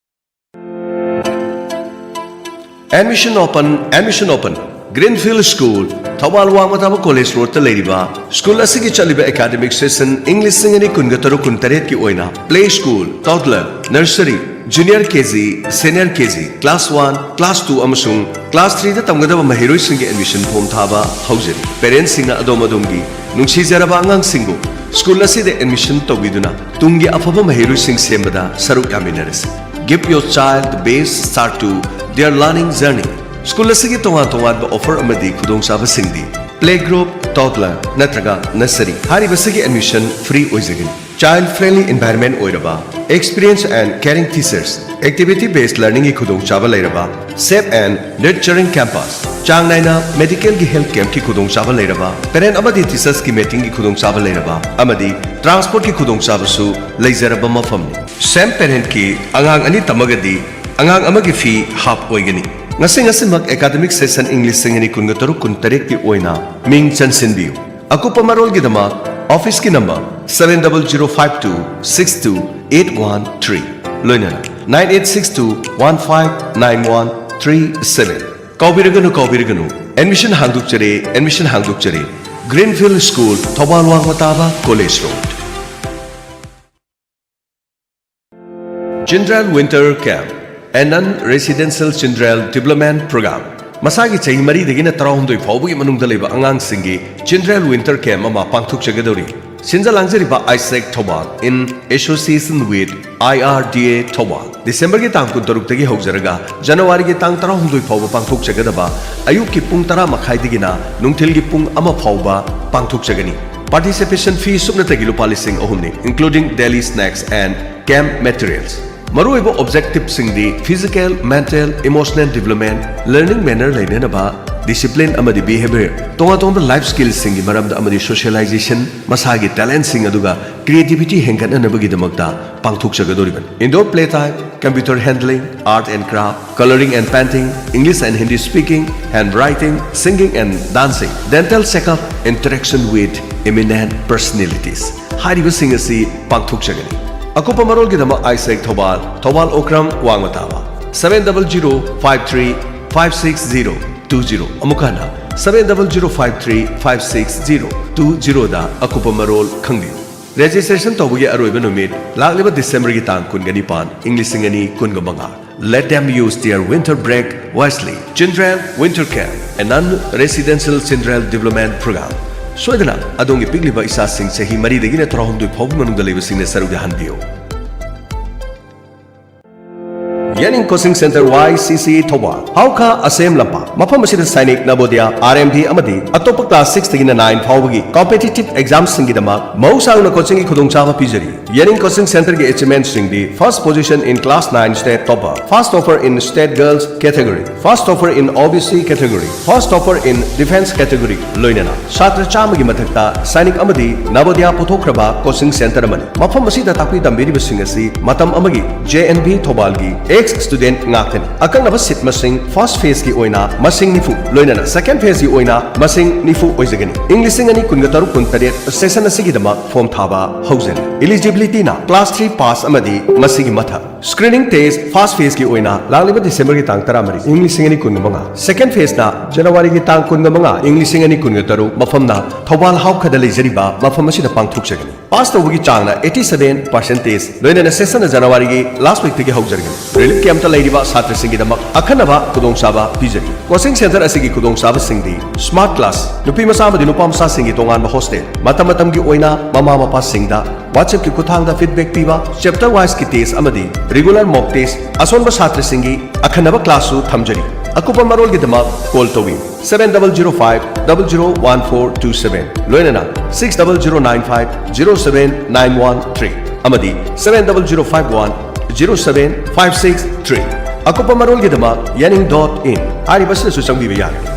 Admission open, admission open꯫ Greenfield School, Thoubal ꯋꯥꯡꯃ ꯇꯥꯕ college ꯔꯣꯗꯇ ꯂꯩꯔꯤꯕ school ꯑꯁꯤꯒꯤ ꯆꯠꯂꯤꯕ academic session ꯏꯪ ꯂꯤꯁꯤꯡ ꯑꯅꯤ ꯀꯨꯟꯒ ꯇꯔꯨꯛ ꯀꯨꯟꯇꯔꯦꯠꯀꯤ ꯑꯣꯏꯅ play school, toddler, nursery, junior K G, senior K G, class one, class two ꯑꯃꯁꯨꯡ ꯀ꯭ꯂꯥꯁ ꯊ꯭ꯔꯤꯗ ꯇꯝꯒꯗꯕ ꯃꯍꯩꯔꯣꯏꯁꯤꯡꯒꯤ ꯑꯦꯗꯃꯤꯁꯟ ꯐꯣꯔꯝ ꯊꯥꯕ ꯍꯧꯖꯔꯤ꯫ ꯄꯦꯔꯦꯟꯠꯁꯤꯡꯅ ꯑꯗꯣꯝ ꯑꯗꯣꯝꯒꯤ ꯅꯨꯡꯁꯤꯖꯔꯕ ꯑꯉꯥꯡꯁꯤꯡꯕꯨ ꯁ꯭ꯀꯨꯜ ꯑꯁꯤꯗ ꯑꯦꯗꯃꯤꯁꯟ ꯇꯧꯕꯤꯗꯨꯅ ꯇꯨꯡꯒꯤ ꯑꯐꯕ ꯃꯍꯩꯔꯣꯏꯁꯤꯡ ꯁꯦꯝꯕꯗ ꯁꯔꯨꯛ ꯌꯥꯃꯤꯟꯅꯔꯁꯤ꯫ Give your child the best start to their learning journey꯫ School ꯑꯁꯤꯒꯤ ꯇꯣꯉꯥꯟ ꯇꯣꯉꯥꯟꯕ ꯑꯣꯐꯔ ꯑꯃꯗꯤ ꯈꯨꯗꯣꯡꯆꯥꯕꯁꯤꯡꯗꯤ: ꯄ꯭ꯂꯦ ꯒ꯭ꯔꯨꯞ, ꯇꯣꯗꯂꯔ ꯅꯠꯇ꯭ꯔꯒ ꯅꯔꯁꯔꯤ ꯍꯥꯏꯔꯤꯕꯁꯤꯒꯤ ꯑꯦꯗꯃꯤꯁꯟ ꯐ꯭ꯔꯤ ꯑꯣꯏꯖꯒꯅꯤ꯫ ꯆꯥꯏꯜꯗ ꯐ꯭ꯔꯦꯟꯗꯂꯤ ꯏꯟꯚꯥꯏꯔꯟꯃꯦꯟꯠ ꯑꯣꯏꯔꯕ, experienced and caring teachers, activity based learningꯒꯤ ꯈꯨꯗꯣꯡꯆꯥꯕ ꯂꯩꯔꯕ, safe and nurturing campus, ꯆꯥꯡ ꯅꯥꯏꯅ ꯃꯦꯗꯤꯀꯦꯜꯒꯤ ꯍꯦꯜꯊ ꯀꯦꯝꯞꯀꯤ ꯈꯨꯗꯣꯡꯆꯥꯕ ꯂꯩꯔꯕ, ꯄꯦꯔꯦꯟꯠ ꯑꯃꯗꯤ ꯇꯤꯆꯔꯁꯀꯤ ꯃꯤꯇꯤꯡꯒꯤ ꯈꯨꯗꯣꯡꯆꯥꯕ ꯂꯩꯔꯕ ꯑꯃꯗꯤ ꯇ꯭ꯔꯥꯟꯁꯄꯣꯔꯠꯀꯤ ꯈꯨꯗꯣꯡꯆꯥꯕꯁꯨ ꯂꯩꯖꯔꯕ ꯃꯐꯝꯅꯤ꯫ ꯁꯦꯝ ꯄꯦꯔꯦꯟꯠꯀꯤ ꯑꯉꯥꯡ ꯑꯅꯤ ꯇꯝꯃꯒꯗꯤ ꯑꯉꯥꯡ ꯑꯃꯒꯤ ꯐꯤ ꯍꯥꯞ ꯑꯣꯏꯒꯅꯤ꯫ ꯉꯁꯤ ꯉꯁꯤꯃꯛ ꯑꯦꯀꯥꯗꯃꯤꯛ ꯁꯦꯁꯟ ꯏꯪ ꯂꯤꯁꯤꯡ ꯑꯅꯤ ꯀꯨꯟꯒ ꯇꯔꯨꯛ ꯀꯨꯟꯇꯔꯦꯠꯀꯤ ꯑꯣꯏꯅ ꯃꯤꯡ ꯆꯟꯁꯤꯟꯕꯤꯌꯨ꯫ ꯑꯀꯨꯞꯄ ꯃꯔꯣꯜꯒꯤꯗꯃꯛ ꯑꯣꯐꯤꯁꯀꯤ number seven double zero five two six two eight one three, ꯂꯣꯏꯅꯅ nine eight six two one five nine one three seven꯫ ꯀꯥꯎꯕꯤꯔꯒꯅꯨ, ꯀꯥꯎꯕꯤꯔꯒꯅꯨ, ꯑꯦꯗꯃꯤꯁꯟ ꯍꯥꯡꯗꯣꯛꯆꯔꯦ, ꯑꯦꯗꯃꯤꯁꯟ ꯍꯥꯡꯗꯣꯛꯆꯔꯦ꯫ Greenfield School, ꯊꯧꯕꯥꯜ ꯋꯥꯡꯃ ꯇꯥꯕ, College Road. Chindwell Winter Camp, a non-residential Chindwell Development Program. ꯃꯁꯥꯒꯤ ꯆꯍꯤ ꯃꯔꯤꯗꯒꯤꯅ ꯇꯔꯥꯍꯨꯝꯗꯣꯏ ꯐꯥꯎꯕꯒꯤ ꯃꯅꯨꯡꯗ ꯂꯩꯕ ꯑꯉꯥꯡꯁꯤꯡꯒꯤ Chindwell Winter Camp ꯑꯃ ꯄꯥꯡꯊꯣꯛꯆꯒꯗꯧꯔꯤ꯫ ꯁꯤꯟꯖ ꯂꯥꯡꯖꯔꯤꯕ ISAC Thoubal in association with IRDA Thoubal. ꯗꯤꯁꯦꯝꯕꯔꯒꯤ ꯇꯥꯡ ꯀꯨꯟꯇꯔꯨꯛꯇꯒꯤ ꯍꯧꯖꯔꯒ ꯖꯅꯋꯥꯔꯤꯒꯤ ꯇꯥꯡ ꯇꯔꯥꯍꯨꯝꯗꯣꯏ ꯐꯥꯎꯕ ꯄꯥꯡꯊꯣꯛꯆꯒꯗꯕ ꯑꯌꯨꯛꯀꯤ ꯄꯨꯡ ꯇꯔꯥ ꯃꯈꯥꯏꯗꯒꯤꯅ ꯅꯨꯡꯊꯤꯜꯒꯤ ꯄꯨꯡ ꯑꯃ ꯐꯥꯎꯕ ꯄꯥꯡꯊꯣꯛꯆꯒꯅꯤ꯫ Participation fee ꯁꯨꯞꯅꯇꯒꯤ ꯂꯨꯄꯥ ꯂꯤꯁꯤꯡ ꯑꯍꯨꯝꯅꯤ, including daily snacks and camp materials꯫ ꯃꯔꯨꯑꯣꯏꯕ objectiveꯁꯤꯡꯗꯤ physical, mental, emotional development, learning manner ꯂꯩꯅꯅꯕ, discipline ꯑꯃꯗꯤ behavior, ꯇꯣꯉꯥꯟ ꯇꯣꯉꯥꯟꯕ life skillꯁꯤꯡꯒꯤ ꯃꯔꯝꯗ ꯑꯃꯗꯤ socialization, ꯃꯁꯥꯒꯤ talentꯁꯤꯡ ꯑꯗꯨꯒ creativity ꯍꯦꯟꯒꯠꯅꯅꯕꯒꯤꯗꯃꯛꯇ ꯄꯥꯡꯊꯣꯛꯆꯒꯗꯧꯔꯤꯕꯅꯤ꯫ Indoor playtime, computer handling, art and craft, coloring and painting, English and Hindi speaking, handwriting, singing and dancing, dental checkup, interaction with eminent personalities ꯍꯥꯏꯔꯤꯕꯁꯤꯡ ꯑꯁꯤ ꯄꯥꯡꯊꯣꯛꯆꯒꯅꯤ꯫ ꯑꯀꯨꯞꯄ ꯃꯔꯣꯜꯒꯤꯗꯃꯛ ISAC ꯊꯧꯕꯥꯜ, ꯊꯧꯕꯥꯜ ꯑꯣꯀ꯭ꯔꯝ ꯋꯥꯡꯃ ꯇꯥꯕ, seven double zero five three five six zero two zero, ꯑꯃꯨꯛ ꯍꯟꯅ, seven double zero five three five six zero two zeroꯗ ꯑꯀꯨꯞꯄ ꯃꯔꯣꯜ ꯈꯪꯕꯤꯌꯨ꯫ Registration ꯇꯧꯕꯒꯤ ꯑꯔꯣꯏꯕ ꯅꯨꯃꯤꯠ ꯂꯥꯛꯂꯤꯕ ꯗꯤꯁꯦꯝꯕꯔꯒꯤ ꯇꯥꯡ ꯀꯨꯟꯒ ꯅꯤꯄꯥꯟ, ꯏꯪ ꯂꯤꯁꯤꯡ ꯑꯅꯤ ꯀꯨꯟꯒ ꯃꯉꯥ꯫ Let them use their winter break wisely. Chindwell Winter Camp, a non-residential Chindwell Development Program. ꯁꯣꯏꯗꯅ ꯑꯗꯣꯝꯒꯤ ꯄꯤꯛꯂꯤꯕ ꯏꯆꯥꯁꯤꯡ ꯆꯍꯤ ꯃꯔꯤꯗꯒꯤꯅ ꯇꯔꯥꯍꯨꯝꯗꯣꯏ ꯐꯥꯎꯕ ꯃꯅꯨꯡꯗ ꯂꯩꯕꯁꯤꯡꯅ ꯁꯔꯨꯛ ꯌꯥꯍꯟꯕꯤꯌꯨ꯫ ꯌꯦꯅꯤꯡ Coaching Centre, YCC ꯊꯧꯕꯥꯜ, ꯍꯥꯎꯈꯥ ꯑꯁꯦꯝ ꯂꯝꯄꯥꯛ꯫ ꯃꯐꯝ ꯑꯁꯤꯗ ꯁꯥꯏꯅꯤꯛ, ꯅꯕꯣꯗꯤꯌꯥ, RMB ꯑꯃꯗꯤ ꯑꯇꯣꯞꯄ class sixꯇꯒꯤꯅ nine ꯐꯥꯎꯕꯒꯤ competitive examꯁꯤꯡꯒꯤꯗꯃꯛ ꯃꯍꯧꯁꯥ ꯍꯧꯅ coachingꯒꯤ ꯈꯨꯗꯣꯡꯆꯥꯕ ꯄꯤꯖꯔꯤ꯫ ꯌꯦꯅꯤꯡ Coaching Centreꯒꯤ achievementꯁꯤꯡꯗꯤ first position in class nine state topper, first topper in state girls category, first topper in OBC category, first topper in defence category ꯂꯣꯏꯅꯅ ꯁꯥꯇ꯭ꯔ ꯆꯥꯝꯃꯒꯤ ꯃꯊꯛꯇ ꯁꯥꯏꯅꯤꯛ ꯑꯃꯗꯤ ꯅꯕꯣꯗꯤꯌꯥ ꯄꯨꯊꯣꯛꯈ꯭ꯔꯕ coaching centre ꯑꯃꯅꯤ꯫ ꯃꯐꯝ ꯑꯁꯤꯗ ꯇꯥꯛꯄꯤ ꯇꯝꯕꯤꯔꯤꯕꯁꯤꯡ ꯑꯁꯤ ꯃꯇꯝ ꯑꯃꯒꯤ JNV ꯊꯧꯕꯥꯜꯒꯤ ex student ꯉꯥꯛꯇꯅꯤ꯫ ꯑꯀꯛꯅꯕ seat ꯃꯁꯤꯡ first phaseꯀꯤ ꯑꯣꯏꯅ ꯃꯁꯤꯡ ꯅꯤꯐꯨ, ꯂꯣꯏꯅꯅ second phaseꯀꯤ ꯑꯣꯏꯅ ꯃꯁꯤꯡ ꯅꯤꯐꯨ ꯑꯣꯏꯖꯒꯅꯤ꯫ ꯏꯪ ꯂꯤꯁꯤꯡ ꯑꯅꯤ ꯀꯨꯟꯒ ꯇꯔꯨꯛ ꯀꯨꯟꯇꯔꯦꯠ session ꯑꯁꯤꯒꯤꯗꯃꯛ form ꯊꯥꯕ ꯍꯧꯖꯔꯤ꯫ Eligibilityꯅ class three pass ꯑꯃꯗꯤ ꯃꯁꯤꯒꯤ ꯃꯊꯛ꯫ Screening test first phaseꯀꯤ ꯑꯣꯏꯅ ꯂꯥꯛꯂꯤꯕ Decemberꯒꯤ ꯇꯥꯡ ꯇꯔꯥꯃꯔꯤ, ꯏꯪ ꯂꯤꯁꯤꯡ ꯑꯅꯤ ꯀꯨꯟꯒ ꯃꯉꯥ, second phaseꯅ Januaryꯒꯤ ꯇꯥꯡ ꯀꯨꯟꯒ ꯃꯉꯥ, ꯏꯪ ꯂꯤꯁꯤꯡ ꯑꯅꯤ ꯀꯨꯟꯒ ꯇꯔꯨꯛ, ꯃꯐꯝꯅ ꯊꯧꯕꯥꯜ ꯍꯥꯎꯈꯗ ꯂꯩꯖꯔꯤꯕ ꯃꯐꯝ ꯑꯁꯤꯗ ꯄꯥꯡꯊꯣꯛꯆꯒꯅꯤ꯫ Pass ꯇꯧꯕꯒꯤ ꯆꯥꯡꯅ eighty seven percentage, ꯂꯣꯏꯅꯅ sessionꯅ Januaryꯒꯤ last weekꯇꯒꯤ ꯍꯧꯖꯔꯒꯅꯤ꯫ Relief campꯇ ꯂꯩꯔꯤꯕ ꯁꯥꯇ꯭ꯔꯁꯤꯡꯒꯤꯗꯃꯛ ꯑꯈꯟꯅꯕ ꯈꯨꯗꯣꯡꯆꯥꯕ ꯄꯤꯖꯔꯤ꯫ Coaching center ꯑꯁꯤꯒꯤ ꯈꯨꯗꯣꯡꯆꯥꯕꯁꯤꯡꯗꯤ smart class, ꯅꯨꯄꯤ ꯃꯆꯥ ꯑꯃꯗꯤ ꯅꯨꯄꯥ ꯃꯆꯥꯁꯤꯡꯒꯤ ꯇꯣꯉꯥꯟꯕ hostel, ꯃꯇꯝ ꯃꯇꯝꯒꯤ ꯑꯣꯏꯅ ꯃꯃꯥ ꯃꯄꯥꯁꯤꯡꯗ WhatsAppꯀꯤ ꯈꯨꯠꯊꯥꯡꯗ feedback ꯄꯤꯕ, chapter wiseꯀꯤ test ꯑꯃꯗꯤ regular mock test, ꯑꯁꯣꯟꯕ ꯁꯥꯇ꯭ꯔꯁꯤꯡꯒꯤ ꯑꯈꯟꯅꯕ classꯁꯨ ꯊꯝꯖꯔꯤ꯫ ꯑꯀꯨꯞꯄ ꯃꯔꯣꯜꯒꯤꯗꯃꯛ call ꯇꯧꯕꯤꯌꯨ, seven double zero five double zero one four two seven, ꯂꯣꯏꯅꯅ six double zero nine five zero seven nine one three ꯑꯃꯗꯤ seven double zero five one zero seven five six three꯫ ꯑꯀꯨꯞꯄ ꯃꯔꯣꯜꯒꯤꯗꯃꯛ ꯌꯥꯅꯤꯡ dot in ꯍꯥꯏꯔꯤꯕꯁꯤꯗꯁꯨ ꯆꯪꯕꯤꯕ ꯌꯥꯒꯅꯤ꯫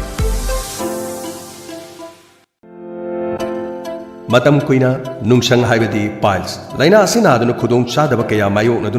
ꯃꯇꯝ ꯀꯨꯏꯅ ꯅꯨꯡꯁꯪ ꯍꯥꯏꯕꯗꯤ piles ꯂꯥꯏꯅꯥ ꯑꯁꯤ ꯅꯥꯗꯨꯅ ꯈꯨꯗꯣꯡ ꯆꯥꯗꯕ ꯀꯌꯥ ꯃꯥꯌꯣꯛꯅꯗꯨꯅ